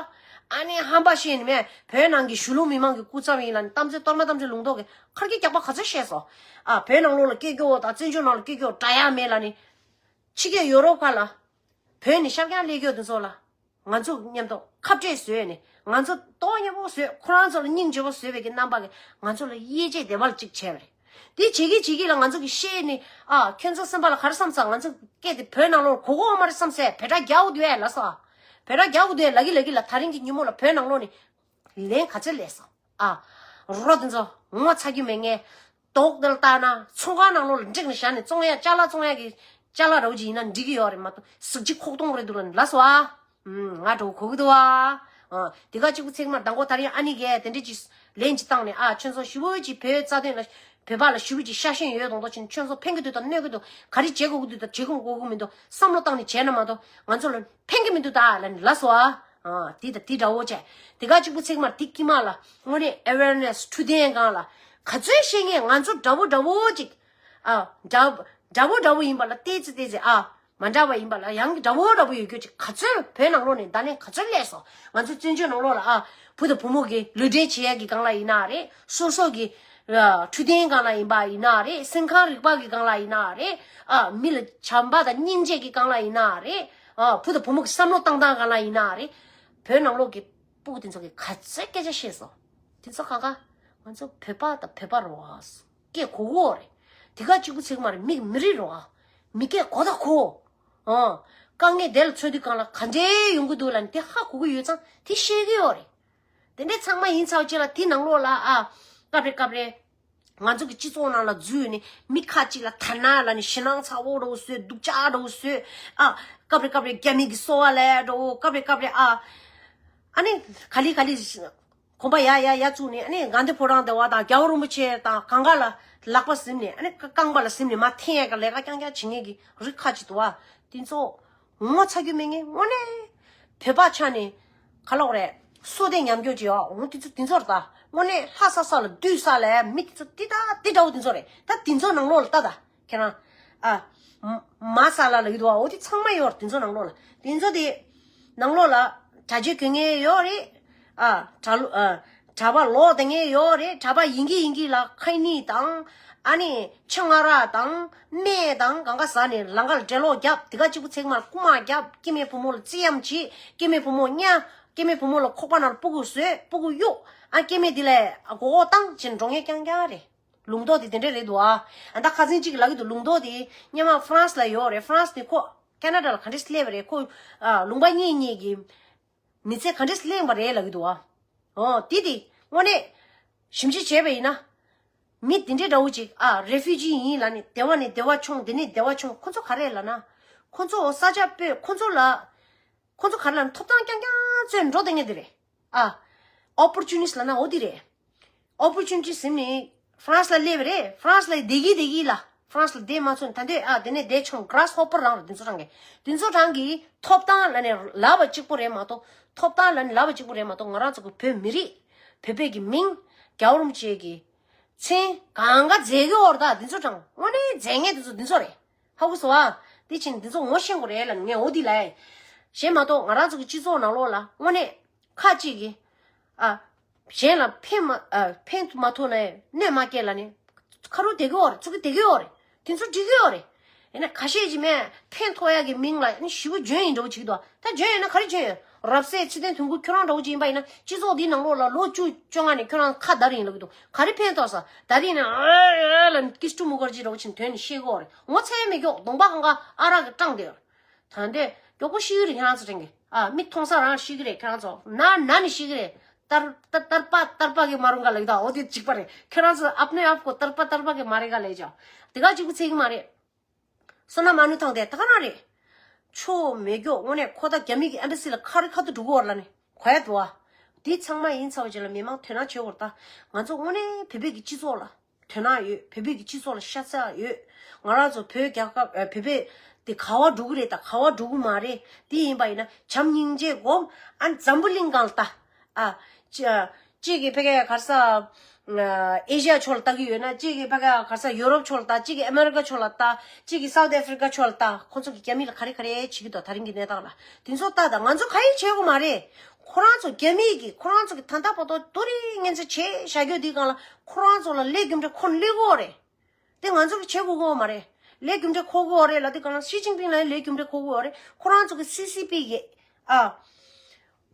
ཨ་ནི་ཧམ་པ་བཤད་ནི་མེད། བོད་ནང་གི་གཞིས་ལུས་མི་མང་གི་སྐུ་ཚབ་ཡིན་ལབ་ནས་གཏམ་ཚོད་གཏོར་མ་གཏམ་ཚོད་ལུང་རྟོགས་ཀྱི་ཁར་གྱི་རྒྱག་པ་ག་ཚོད་བཤད་སོང་། ཨ། བོད་ནང་ལོགས་ལ་སྐད་སྐྱོ་བོ་དང་བཙན་བྱོལ་ནང་ལ་སྐད་སྐྱོ་འདྲ་ཡ་མེད་ལབ་ནི། ཕྱི་རྒྱལ་ཡོ་རོབ་ཁག་ལ། བོད་ནས་ཤར་རྒྱང་སླེབས་ཀྱོག་དེ་ཚོ་ལ། ང་ཚོ་མཉམ་དུ་ཁ་བྲལ་བཟོས་ནས་ང་ཚོ་ཏོག་མཉམ་པོ་བཟོས། ཁོ་རང་ཚོ་ལ་སྙིང་རྗེ་པོ་བཟོས་པའི་གི་རྣམ་པ་གི་ང་ཚོ་ལ་དབྱེ་འབྱེད་བདེ་བ་ལ་གཅིག་བྱས་པ་རེད། དེ་བྱེད་ཀྱི་བྱེད་ཀྱི་ལ་ང་ཚོ་གི་བཤད་ནི། ཨ། ཁྱོད་ཚོ་སེམས་པ་ལ་ག་རེ་བསམ་ས། ང་ཚོ་སྐད་དེ་བོད་ནང་ལོགས་གོ་གོ་མ་རེད་བསམ་སེ། བོད་སྒྲ་རྒྱག་དགོས་འདུག་ཨེ་ལབ་སོང་། བོད་སྒྲ་རྒྱག་དགོས་འདུག་ཨེ། ལབ་ཀྱི་ལབ་ཀྱི་ལ་དེ་རིང་གི་ཉིན་མོ་ལ་བོད་ནང་ལོགས་ནས་ལན་ག་ཚོད་སླེབས་སོང་། ཨ། རོ་དེ་ཚོ་ངོ་ཚ་རྒྱུ་མེད་ངས། དོག་དེ་ལ་བལྟས་ན་ཚོང་ཁང་ནང་ལོགས་ལ་འགྲིག་ནས་བཞག་ནས་བཙོང་ཡ་ཅ་ལག་བཙོང་ཡ་གི་ཅ་ལག་ར་བོ་ཅིག་ཡིན་ན་འགྲིག་གི་ཡོད་རེད་མ་གཏོགས་གཟི་བརྗིད་ཁོག་སྟོང་རེད་འདུག་ལབ་ནས་ལབ་སོང་ཨ། ང་འགྲོ་གོ་གི་འདུག་ཨ། དེ་ག་གཅིག་པུ་ཚེག་མ་དང་པོ་ད་རིང་ཨ་ནི་གས་དེ་འདྲས་ཅིག་ ལན་ཅིག་བཏང་ནས། ཨ། ཁྱོད་ཚོ་ཞེ་པོ་ཅིག་བོད་རྩ་དོན་ལ། བོད་པ་ལ་ཞེ་པོ་ཅིག་ཤ་ཞེན་ཡོད་མདོག་མདོག་བྱས་ནས། ཁྱོད་ཚོ་ཕན་གྱི་འདུག་དང་གནོད་ཀྱི་འདུག་ག་རེ་བྱེད་དགོས་ཀྱི་འདུག་དང་བྱེད་དགོས་དགོས་ཀྱི་མི་འདུག་བསམ་བློ་བཏང་ནས་བྱས་ན་མ་གཏོགས། ང་ཚོ་ལ་ཕན་གྱི་མི་འདུག་ད་ལབ་ནས་ལབ་སོང་། ཨ། ཨ། དེ་དང་དེ་འདྲ་བོ་བྱས། དེ་ག་གཅིག་པུ་ཚེག་མར་དེ་དཀྱིལ་མ་ལ་དངོས་གནས་ཨེ་ཝེར་ནེ་སི་འཕྲོད་བསྟེན་སྒང་ལ་ག་ཚོད་ཤེས་མཁན། ང་ཚོ་འདྲ་བོ་འདྲ་བོ་ཅིག་ཨ། འདྲ། འདྲ་བོ་འདྲ་བོ་ཡིན་པ་ལ་ཏོག་ཙམ་ཏོག་ཙམ། ཨ། མ་འདྲ་བ་ཡིན་པ་ལ་ཡང་འདྲ་བོ་འདྲ་བོ་ཡོད་རྒྱུ་ཅིག་ག་ཚོད་བོད་ནང་ལོགས་ནས་ད་ལན་ག་ཚོད་སླེབས་སོང་། ང་ཚོ་བཙན་བྱོལ་ནང་ལོགས་ལ། ཨ། བུ་དང་བུ་མོ་གི་ལུས་འབྲེལ་བྱེད་ཡག་གི་སྒང་ལ་ཡིན་ན་རེད། སོ་སོ་གི། ཨ། འཕྲོད་བསྟེན་སྒང་ལ་ཡིན་པ་ཡིན་ན་རེད། སེམས་ཁམས་རིག་པ་གི་སྒང་ལ་ཡིན་ན་རེད། ཨ། མི་ལ་བྱམས་པ་དང་སྙིང་རྗེ་གི་སྒང་ལ་ཡིན་ན་རེད། ཨ། བུ་དང་བུ་མོ་གི་བསམ་བློ་བཏང་སྟངས་སྒང་ལ་ཡིན་ན་རེད། བོད་ནང་ལོགས་ཀྱི་སྤུ་གུ་དེ་ཚོ་གིས་ག་ཚོད་སྐད་ཆ་བཤད་སོང་། དེ་ཚོ་གང་ག་ང་ཚོ་བོད་པ་དང་བོད་པ་རེད་བ། སྐད་གོ་གོ་རེད། དེ་ག་གཅིག་པུ་ཚིག་མ་རེད། མི་མི་རིགས་རེད་བ། མི་སྐད་གོ་ད་གོ། ཨང་། དཀའ་ངལ་དེ་ལ་ཚོད་དུས་གང་ལ་ག་འདྲའི་ཡོང་གི་འདུག་ལབ་ནས་དེ་ཧ་གོ་གི་ཡོད་ཙང་དེ་ཤེས་གི་ཡོད་རེད། དེ་འདྲའི་ཚང་མ་ཡིན་ཚར་བ་ཅིག་ལ་དེ་ནང་ལོགས་ལ། ཨ། སྐབས་རེ་སྐབས་རེ་ང་ཚོ་གི་སྤྱི་ཚོགས་ནང་ལ་འཛུལ་ནས་མི་ཁ་ཅིག་ལ་ཐ་ན་ལབ་ནས་ཞེད་སྣང་ཚ་བོ་འདྲ་བོ་བཟོས། སྡུག་ཅག་འདྲ་བོ་བཟོས། ཨ། སྐབས་རེ་སྐབས་རེ་རྒྱ་མི་གི་སོ་བ་ལས་འདྲ་བོ། སྐབས་རེ་སྐབས་རེ། ཨ། ཨ་ནི་ག་ལེ་ག་ལེ་གོམ་པ་ཡ་ཡ་ཡ་བཙུགས་ནས། ཨ་ནི་དགའ་ལྡན་ཕོ་བྲང་སྡེ་བ་དང་རྒྱལ་བ་རིན་པོ་ཆེ་དང་གང་ག་ལ་ལག་པ་ཟིན་ནས། ཨ་ནི་རྐང་པ་ལ་ཟིན་ནས་མར་འཐེན་ཡག་གི་ལས་ཀ་རྐྱང་རྐྱང་བྱེད་མཁན་གྱི་རིགས་ཁ་ཅིག་འདུག་བ། དེ་ཚོ་ངོ་ཚ་རྒྱུ་མེད་མཁན། དངོས་གནས་བོད་པ་ཆགས་ནས་ག་ལབ་དགོས་རེད། སོ་ལྟས་ཉམས་རྒྱུ་ཅིག་ཡོད། འོ་དེ་ཚོ་དེ་ཚོ་རེད་ད། དངོས་གནས་ལྷ་ས་ས་ལ་བདུད་ས་ལ་མི་དེ་ཚོ་དེ་ད་དེ་འདྲ་བོ་དེ་ཚོ་རེད། ད་དེ་ཚོ་ནང་ལོགས་ལ་ལྟ་ད། ཁྱེད་རང་། ཨ། མ་ས་ལ་ལ་ཡོད་དོ། འོ་དེ་ཚང་མ་ཡོད་རེད། དེ་ཚོ་ནང་ལོགས་ལ། དེ་ཚོ་དེ་ནང་ལོགས་ལ་གྲྭ་ཆས་གྱོན་མཁན་ཡོད་རེད། ཨ། གྲྭ་ལོ། ཨ། གྲྭ་པ་ལོག་བསྡད་མཁན་ཡོད་རེད། གྲྭ་པ་ཡིན་གྱི་ཡིན་གྱི་ལ་ཁ་ནི་དང་། ཨ་ནི་ཆང་ང་ར་དང་སྨན་དང་གང་ག་ཟ་ནས་ལམ་ཁ་ལ་འགྲེ་ལོག་རྒྱབ། དེ་ག་གཅིག་པུ་ཚིག་མར་རྐུ་མ་རྒྱབ། སྐྱེ་དམན་བུ་མོ་ལ་བརྩི་ཡམ་བྱེད། སྐྱེ་དམན་བུ་མོ་གཉའ། སྐྱེ་དམན་བུ་མོ་ལ་ཁོག་པ་ནང་ལ་སྤུ་གུ་བཟོས། སྤུ་གུ་གཡུག་ཨ། སྐྱེ་དམན་དེ་ལ་མགོ་སྐོར་བཏང་བྱས་འགྲོ་མཁན་རྐྱང་རྐྱང་རེད། ལུང་རྟོགས་དེ་དེ་འདྲ་རེད་འདུག་ཨ། ཨ། ད་ཁ་སང་གཅིག་ལབ་ཀྱི་འདུག་ལུང་རྟོགས་དེ་སྔོན་མ་ཧྥ་རན་སི་ལ་ཡོད་རེད། ཧྥ་རན་སི་དེ་ཁོ་ཁེ་ན་ཌ་ལ་ག་འདྲས་སླེབས་པ་རེད། ཁོ། ཨ། ལུང་པ་གཉིས་གཉིས་ཀྱི་མི་ཚེ་ག་འདྲས་སླེབས་པ་རེད་ལབ་ཀྱི་འདུག་ཨ། འོ་དེ་དེ་དངོས་གནས་ཞིབ་འཇུག་བྱས་པ་ཡིན་ན། མི་དེ་འདྲས་འདྲ་བོ་ཅིག་ཨ། རེ་ཕུ་ཇི་ཡིན་ལབ་ནས་སྡེ་བ་ནས་སྡེ་བ་མཆོང་། དེ་ནས་སྡེ་བ་མཆོང་། ཁོ་ཚོ་ག་རེ་ལབ་ན། ཁོ་ཚོ་ས་ཆ་སྤོས། ཁོ་ཚོ་ལ། ཁོ་ཚོ་ག་རེ་ལབ་ན། ཐོབ་ཐང་རྐྱང་རྐྱང་བཙལ་འགྲོ་བསྡད་མཁན་དེ་རེད། ཨ། ཨོ་པོར་ཅུ་ནིསི་ལབ་ན་འོ་དེ་རེད། ཨོ་པོར་ཅུ་ནི་ཊི་ཟིན་ནས་ཧྥ་རན་སི་ལ་སླེབས་པ་རེད། ཧྥ་རན་སི་ལ་བསྡད་ཀྱི་བསྡད་ཀྱི་ལ། ཧྥ་རན་སི་ལ་བསྡད་མ་ཚུགས་ནས་ད་འདོད། ཨ། དེ་ནས་བསྡད་ཆོག་གྷ་ར་སི་ཧོ་པར་རང་རེད། དེ་ཚོ་རང་གི། དེ་ཚོ་རང་གི་ཐོབ་ཐང་ལབ་ནས་ལབ་པ་གཅིག་པོ་རེད་མ་གཏོགས། ཐོབ་ཐང་ལབ་ནས་ལབ་པ་གཅིག་པོ་རེད་མ་གཏོགས། ང་རང་ཚོ་གི་བོད་མི་རིགས། བོད་པའི་གི་མིང་། རྒྱལ་བ་རིན་པོ་ཆེ་གི་མཚན་གང་ག་མཛད་ཀྱི་ཡོད་རེད་ད། དེ་ཚོ་རང་དངོས་གནས་མཛད་མཁན་དེ་ཚོ་དེ་ཚོ་རེད། ཧ་གོ་སོང་ཨ། དེ་བྱས་ནས་འདི་ཚོ་ངོ་ཤེས་དགོས་རེད་ལབ་ངས་འོ་འདི་ལབ་ཡ། གཞན་མ་གཏོགས་ང་རང་ཚོ་གི་སྤྱི་ཚོགས་ནང་ལོགས་ལ་དངོས་གནས་ཁ་ཅིག་གིས། ཨ། གཞན་ལ་ཕན་མ། ཨ། ཕན་མ་ཐོགས་ནའི་གནོད་མ་སྐྱེལ་ལབ་ནས་ཁ་རུ་བསྡད་ཀྱི་ཡོད་རེད། ཚུགས་ཀྱི་བསྡད་ཀྱི་ཡོད་རེད། དེ་ཚོ་འགྲིག་གི་ཡོད་རེད། ཡིན་ན་ཁ་ཤས་ཀྱིས་མས་ཕན་ཐོགས་ཡག་གི་མིང་ལ་ནི་ཞེ་པོ་འཇོན་ཡིན་འདྲ་བོ་བྱེད་ཀྱི་འདུག་ད་འཇོན་ཡོད་ན་ག་རེ་འཇོན་ཡོད། རབ་གསལ་ཚེ་བརྟན་དོན་ཀུན་ཁྱོད་རང་འདྲ་བོ་ཅིག་ཡིན་པ་ཡིན་ན། སྤྱི་ཚོགས་འདིའི་ནང་ལོགས་ལ་ལོ་བཅུ་བཅོ་ལྔ་ནས་ཁྱོད་རང་ཁ་བརྡ་རིང་ལབ་ཀྱི་འདུག་ག་རེ་ཕན་ཐོགས་ས། ད་རིང་ནས་ཨ་ལ་ཀིས་ཀྲུ་མུ་ཁར་ཇི་འདྲ་བོ་ཅིག་དོན་ནས་བཤད་ཀྱི་ཡོད་རེད། ངོ་ཚ་ཡ་མེད་ཀྱོག་གདོང་པ་གང་ག་ཨ་རག་གིས་སྐྲངས་བསྡད་ཡོད་རེད། ད་འདི་མགྱོགས་པོ་ཤི་གི་རེད་ཁྱེད་རང་ཚོ་དྲན་གི། ཨ། མིག་མཐོང་ས་རང་ཤི་གི་རེད་ཁྱེད་རང་ཚོ། ན་ན་ནི་ཤི་གི་རེད། དར་དར་དར་པ་དར་པ་གི་མ་རུང་ག་ལབ་ཀྱི་འདུག་འོ་དེ་གཅིག་པ་རེད། ཁྱེད་རང་ཚོ་ཨབ་ནེ་ཨབ་ཁོ་དར་པ་དར་པ་གི་མ་རེད་ག་ལབ་ཀྱོག་དེ་ག་གཅིག་པུ་ཚད་གི་མ་རེད། སོ་ན་མ་ནུ་ཐང་དེ་ད་ག་རང་རེད། ཆོ་མེད་ཀྱོག་དངོས་གནས་ཁོ་ད་རྒྱ་མི་གི་ཨེམ་བྷ་སི་ལ་ཁ་རི་ཁ་ཐུག་འགྲོ་གི་ཡོད་རེད་ལབ་ནས་གོ་ཡ་འདུག་ཨ། དེ་ཚང་མ་ཡིན་ཚར་བ་ཅིག་ལ་མི་མང་དོ་སྣང་བྱེད་དགོས་རེད་ད། ང་ཚོ་དངོས་གནས་བོད་པའི་གི་སྤྱི་ཚོགས་ལ་དོ་སྣང་ཡོད། བོད་པའི་གི་སྤྱི་ཚོགས་ལ་ཤ་ཚ་ཡོད། ང་རང་ཚོ་བོད་རྒྱལ་ཁབ། ཨ། བོད་པའི་དེ་ག་བ་འགྲོ་གི་རེད་ད་ག་བ་འགྲོ་གི་མ་རེད། དེ་ཡིན་པ་ཡིན་ན་བྱམས་སྙིང་རྗེ་སྒོམ། ཨ། འཛམ་བུ་གླིང་སྒང་ལ་ད། ཨ། ཅི། ཨ། གཅིག་གིས་ཕ་གིར་ག་རེ་ཟ། ཨ། ཨེ་ཤི་ཡ་ཕྱོགས་ལ་ལྟ་གི་ཡོད་ན། གཅིག་གིས་ཕ་གིར་ག་རེ་ཟ་ཡུ་རོབ་ཕྱོགས་ལ་ལྟ། གཅིག་གིས་ཨ་མེ་རི་ཀ་ཕྱོགས་ལ་ལྟ། གཅིག་གིས་སའུ་ཐི་ཨ་ཧྥི་རི་ཀ་ཕྱོགས་ལ་ལྟ། ཁོ་ཚོ་གིས་རྒྱ་མི་ལ་ག་རེ་ག་རེ་བྱེད་ཀྱི་འདུག་ད་རིང་གི་གནས་སྟངས་ལ། དེ་ཚོ་ལྟ་དང་། ང་ཚོ་ག་ཡེ་བྱེད་དགོས་མ་རེད། ཁོ་རང་ཚོ་རྒྱ་མི་གིས་ཁོ་རང་ཚོ་གིས་ད་ལྟ་བར་དུ་རྡོ་རིང་སྔོན་ཚེ་བྱས་བཞག་རྒྱུ་དེའི་སྒང་ལ་ཁོ་རང་ཚོ་ལ་ལས་རྒྱུ་འབྲས་ཁོ་ན་སླེབས་ཀྱི་ཡོད་རེད། དེ་ང་ཚོ་གིས་བྱེད་དགོས་ཀྱི་ཡོད་མ་རེད། ལས་རྒྱུ་འབྲས་འཁོར་གྱི་ཡོད་རེད་ལབ་དུས་སྒང་ལ་ཞི་ཅིན་ཕིང་ལ་ལས་རྒྱུ་འབྲས་འཁོར་གྱི་ཡོད་རེད། ཁོ་རང་ཚོ་གི་སི་སི་པི་གི། ཨ།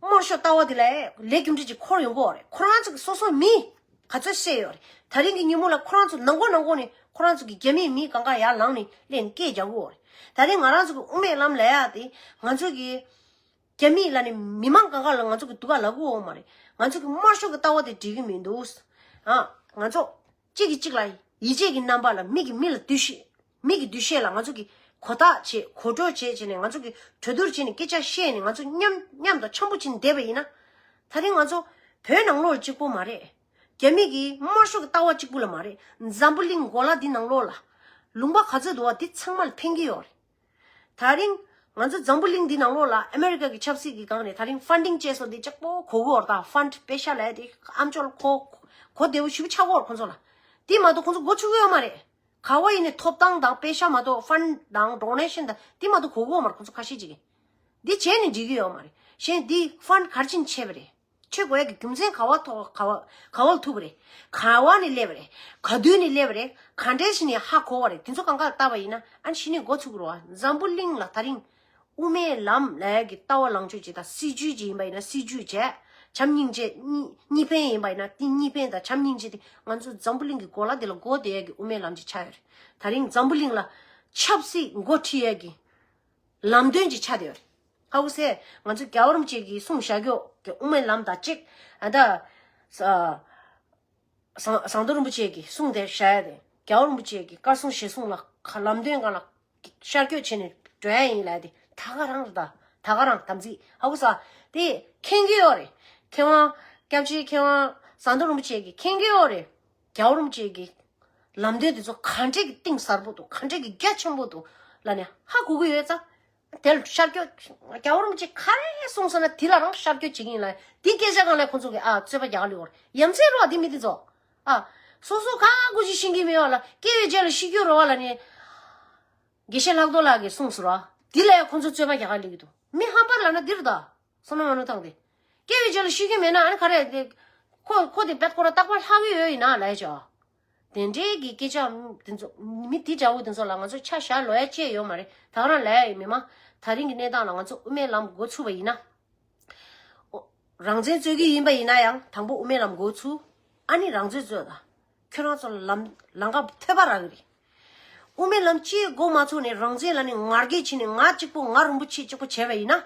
དམར་ཤོག་ལྟ་བ་དེ་ལ་ལས་རྒྱུ་འབྲས་ཅིག་འཁོར་ཡོང་གི་ཡོད་རེད། ཁོ་རང་ཚོ་གི་སོ་སོ་མི་ག་ཚོད་བསད་ཡོད་རེད། ད་རིང་གི་ཉིན་མོ་ལ་ཁོ་རང་ཚོ་ནང་སྒོ་ནང་སྒོ་ནས་ཁོ་རང་ཚོ་གི་རྒྱ་མིའི་མི་གང་ག་ཡར་ལངས་ནས་སླེབས་ནས་སྐད་རྒྱག་གི་ཡོད་རེད། ད་རིང་ང་རང་ཚོ་གི་དབུ་མའི་ལམ་ལབ་ཡག་དེ་ང་ཚོ་གི་རྒྱ་མི་ལབ་ནས་མི་མང་གང་ག་ལ་ང་ཚོ་གི་སྡུག་ག་ལབ་ཀྱི་ཡོད་མ་རེད། ང་ཚོ་གི་དམར་ཤོག་གི་ལྟ་བ་དེ་འགྲིག་གི་མི་འདུག་ཨ། ང་ཚོ་གཅིག་གིས་གཅིག་ལ་ཡིད་ཆེས་ཀྱི་རྣམ་པ་ལ། མི་གིས་མི་ལ་འདུ་ཤེས། མི་གི་འདུ་ཤེས་ལ་ང་ཚོ་གིས་གོ་བརྡ་བྱེད། གོ་སྒྲིག་བྱེད་བྱས་ནས། ང་ཚོ་གིས་གྲོས་བསྡུར་བྱས་ནས། སྐད་ཆ་བཤད་ནས། ང་ཚོ་མཉམ་མཉམ་དུ་འཆམ་པོ་བྱས་ནས་བསྡད་པ་ཡིན་ན། ད་རིང་ང་ཚོ་བོད་ནང་ལོགས་གཅིག་པོ་མ་རེད། རྒྱ་མི་གི་དམར་ཤོག་གི་ལྟ་བ་གཅིག་པུ་ལ་མ་རེད། འཛམ་བུ་གླིང་གོ་ལ་འདི་ནང་ལོགས་ལ་ལུང་པ་ག་ཚོད་འདུག་བ་འདི་ཚང་མ་ལ་ཕན་གྱི་ཡོད་རེད། ད་རིང་ང་ཚོ་འཛམ་བུ་གླིང་འདི་ནང་ལོགས་ལ་ཨ་མེ་རི་ཀ་གི་ཆབ་སྲིད་ཀྱི་སྒང་ནས་ད་རིང་ཕན་ཌིང་བཅས་སོགས་འདི་ལྕགས་པོ་གོ་གི་ཡོད་རེད། ད་ཕན་ཌི་པེ་ཤ་ལས་དེ་ཨམ་ཅོག་ལ་གོ་གོ་བདེ་བོ་ཞེ་པོ་ཆགས་ཀྱི་ཡོད་རེད་ཁོང་ཚོ་ལ། འདི་མ་གཏོགས་ཁོང་ཚོ་མགོ་ཚུགས་ཀྱི་ཡོད་མ་རེད། ག་བ་ཡིན་ནའི་ཐོབ་ཐང་དང་པེ་ཤ་མ་གཏོགས་ཕན་ཌི་དང་ཌོ་ནེ་ཤན་དང་འདི་མ་གཏོགས་གོ་གི་ཡོད་མ་རེད། ཁོང་ཚོ་ཁ་ཤས་ཅིག་གིས་འདི་བྱས་ནས་འགྲིག་གི་ཡོད་མ་རེད། གཞན་འདི་ཕན་ཌི་ག་རེ་བྱས་ནས་བྱས་པ་རེད། ཆོད་དགོས་ཡ་གི་རྒྱུ་མཚན་ག་བ་ཐོག་ག་བ་ག་བ་ལ་ཐུག་པ་རེད། ག་བ་ནས་སླེབས་པ་རེད། ག་དུས་ནས་སླེབས་པ་རེད། ག་འདྲས་ཞིག་ནས་ཧ་གོ་བ་རེད། དེ་ཚོ་གང་ག་ལ་བལྟས་པ་ཡིན་ན་ཨ་ནི་གཞི་ནས་མགོ་ཚུགས་རོགས། འཛམ་བུ་གླིང་ལ་ད་རིང་དབུ་མའི་ལམ་ལབ་ཡ་གི་ལྟ་བ་ལངས་ཕྱོགས་ཅིག་དང་སྲིད་ཇུས་ཅིག་ཡིན་པ་ཡིན་ན་སྲིད་ཇུས་བྱས། བྱམས་སྙིང་རྗེ་གཉིས་གཉིས་ཕན་ཡིན་པ་ཡིན་ན་དེ་གཉིས་ཕན་དང་བྱམས་སྙིང་རྗེ་དེ་ང་ཚོ་འཛམ་བུ་གླིང་གི་གོ་ལ་དེ་ལ་མགོ་བསྡད་ཡ་གི་དབུ་མའི་ལམ་ཅིག་ཆགས་ཡོད་རེད། ད་རིང་འཛམ་བུ་གླིང་ལ་ཆབ་སྲིད་འགོ་ཁྲིད་ཡ་གི་ལམ་སྟོན་ཅིག་ཆགས་བསྡད་ཡོད་རེད། ཧ་གོ་སོང་། ང་ཚོ་རྒྱལ་བ་རིན་པོ་ཆེ་གིས་གསུངས་བཞག་རྒྱུ་གི་དབུ་མའི་ལམ་དང་གཅིག་ཨ་ད་ས་ཟངས་ཟངས་མདོག་རིན་པོ་ཆེ་གིས་གསུངས་བསྡད་བཞག་ཡ་དེ། རྒྱལ་བ་རིན་པོ་ཆེ་གི་བཀའ་གསུང་བཞེད་གསུང་ལ་ཁ་ལམ་སྟོན་སྒང་ལ་ཤར་བསྐྱོད་བྱས་ནས་འགྲོ་ཡ་ཡིན་ལབ་ཡ་དེ་ད་ག་རང་རེད། ད་ད་ག་རང་དམ་ཚིག་ཧ་གོ་སོང་། དེ་མཁྱེན་གྱི་ཡོད་རེད། མཁས་དབང་སྐྱབས་རྗེ་མཁས་དབང་ཟངས་མདོག་རིན་པོ་ཆེ་གིས་མཁྱེན་གྱི་ཡོད་རེད། རྒྱལ་བ་རིན་པོ་ཆེ་གི་ལམ་སྟོན་དེ་ཚོ་ག་འདྲས་ཀྱི་གཏིང་ཟབ་པོ་འདུག་ག་འདྲས་ཀྱི་རྒྱ་ཆེན་པོ་འདུག་ལབ་ནས་ཧ་གོ་གི་ཡོད་ཙང་། དེ་ལ་ཤར་བསྐྱོད། རྒྱལ་བ་རིན་པོ་ཆེ་ག་རེ་གསུངས་སོང་ན་དེ་ལ་རང་ཤར་བསྐྱོད་བྱེད་ཀྱི་ཡིན་ལབ། དེ་སྐད་ཆ་སྒང་ལ་ཁོང་ཚོ་གིས་ཨ་རྩོད་པ་རྒྱག་ག་ལུས་བར་ཡ་མཚན་རོ་དེ་མི་དེ་ཚོ། ཨ། སོ་སོ་ག་གུ་ཅི་ཤེས་ཀྱི་མེད་བ་ལ་སྐྱེ་བའི་རྗེས་ལ་ཤི་རྒྱུ་རོ་བ་ལ་ནི། དགེ་བཤེས་ལྷག་རྡོར་ལགས་ཀྱིས་གསུངས་སོང་ར། དེ་ལ་ཡ་ཁོང་ཚོ་རྩོད་པ་རྒྱག་ག་ལུས་ཀྱི་འདུག་མི་ཧམ་པར་ལབ་ན་འདིར་ད། བསམ་བློ་མ་ནོར་ཐང་དེ། སྐྱེ་བའི་རྗེས་ལ་ཤི་རྒྱུ་མེད་ན་ཨ་ནི་ག་རེ་དེ། ཁོ་ཁོ་དེ་བེད་ཁོ་ར་རྟག་པར་ལྷག་གི་ཡོད་ཡིན་ན་ལབ་ཡ་ཅོ། དེ་འདྲའི་གི་སྐད་ཆ་དེ་ཚོ་མི་དེ་འདྲ་བོ་དེ་ཚོ་ལ་ང་ཚོ་ཆ་བཞག་ལོས་ཡ་བཅས་ཡོད་མ་རེད། ད་ག་རང་ལབ་ཡ་ཡིན་མི་མ། ད་རིང་གི་གནས་སྟངས་ལ་ང་ཚོ་དབུ་མའི་ལམ་འགོ་ཚུགས་པ་ཡིན་ན། ཨོ། རང་བཙན་རྩོད་ཀྱི་ཡིན་པ་ཡིན་ན་ཡང་དང་པོ་དབུ་མའི་ལམ་འགོ་ཚུགས། ཨ་ནི་རང་བཙན་རྩོད་དང་། ཁྱོད་རང་ཚོ་ལ་ལམ་ལམ་ཁ་ཐོད་པ་རག་གི་རེད། དབུ་མའི་ལམ་གཅིག་འགོ་མ་ཚུགས་ནས་རང་བཙན་ལབ་ནས་ང་རྒྱལ་བྱས་ནས་ང་གཅིག་པོ་ང་རིན་པོ་ཆེ་གཅིག་པོ་བྱས་པ་ཡིན་ན།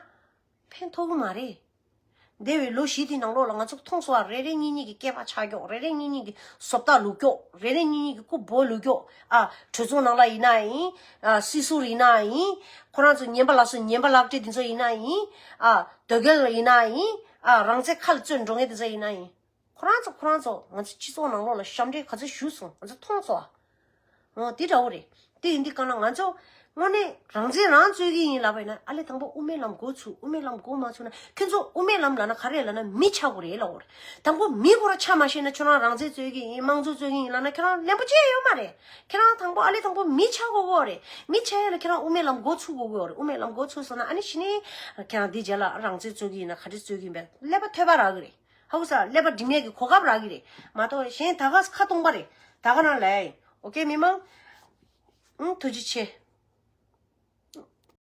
ཕན་ཐོགས་ཀྱི་མ་རེད། འདས་པའི་ལོ་བཞི་དེའི་ནང་ལོགས་ལ་ང་ཚོ་མཐོང་སོང་བ། རེ་རེ་གཉིས་གཉིས་ཀྱི་སྐེད་པ་ཆག་ཀྱོག་རེ་རེ་གཉིས་གཉིས་ཀྱི་བཟོ་ལྟ་ལུག་ཀྱོག་རེ་རེ་གཉིས་གཉིས་ཀྱི་སྐུ་སྦོ་ལུག་ཀྱོག་ཨ། གྲོས་ཚོགས་ནང་ལ་ཡིན་ན་ཡིན། ཨ། སྲིད་ཟུར་ཡིན་ན་ཡིན། ཁོ་རང་ཚོ་ངན་པ་ལ་སོགས་ངན་པ་ལག་སྤྲད་དེ་ཚོ་ཡིན་ན་ཡིན། ཨ། དོལ་རྒྱལ་ཡིན་ན་ཡིན། ཨ། རང་བཙན་ཁ་ལ་བཙོན་འགྲོ་མཁན་དེ་ཚོ་ཡིན་ན་ཡིན། ཁོ་རང་ཚོ་ཁོ་རང་ཚོ་ང་ཚོ་སྤྱི་ཚོགས་ནང་ལོགས་ལ་ཞབས་འདྲེན་ག་ཚོད་ཞུས་སོང་ང་ཚོ་མཐོང་སོང་ཨ། འོ་དེ་འདྲ་བོ་རེད། དེ་ཡིན་དུས་གང་ལ་ང་ཚོ་དངོས་གནས་རང་བཙན་རང་རྩོད་ཀྱི་ཡིན་ལབ་པ་ཡིན་ན་ཨ་ལས་དང་པོ་དབུ་མའི་ལམ་འགོ་ཚུགས། དབུ་མའི་ལམ་འགོ་མ་ཚུགས་ན་ཁྱོད་ཚོ་དབུ་མའི་ལམ་ལབ་ན་ག་རེ་ལབ་ན་མི་ཆགས་དགོས་རེད་ལབ་དགོས་རེད། དང་པོ་མི་ཁོ་རང་ཆགས་མ་ཤེས་ན་ཁྱོད་རང་རང་བཙན་རྩོད་ཀྱི་ཡིན་དམངས་གཙོ་རྩོད་ཀྱི་ཡིན་ལབ་ན་ཁྱོད་རང་ལན་པོ་ཅི་ཡོད་མ་རེད། ཁྱོད་རང་དང་པོ་ཨ་ལས་དང་པོ་མི་ཆགས་དགོས་དགོས་རེད། མི་ཆགས་ཡ་ལ་ཁྱོད་རང་དབུ་མའི་ལམ་འགོ་ཚུགས་དགོས་དགོས་རེད། དབུ་མའི་ལམ་འགོ་ཚུགས་སོང་ན་ཨ་ནི་གཞི་ནས་ཁྱོད་རང་འདི་རྗེས་ལ་རང་བཙན་རྩོད་ཀྱི་ཡིན་ན་ག་རེ་རྩོད་ཀྱི་ཡིན་པའི་ཀླད་པ་ཐོད་པ་རག་གི་རེད། ཧ་གོ་སོང་། ཀླད་པ་སྒྲིམ་ཡས་ཀྱི་གོ་སྐབས་རག་གི་རེད་མ་གཏོགས་གཞན་ད་ག་ཁ་སྟོང་པ་རེད། ད་ག་རང་ལས་ཡིན། ཨོ་ཀེ་མི་མང་། ཨང་། ཐུགས་རྗེ་ཆེ།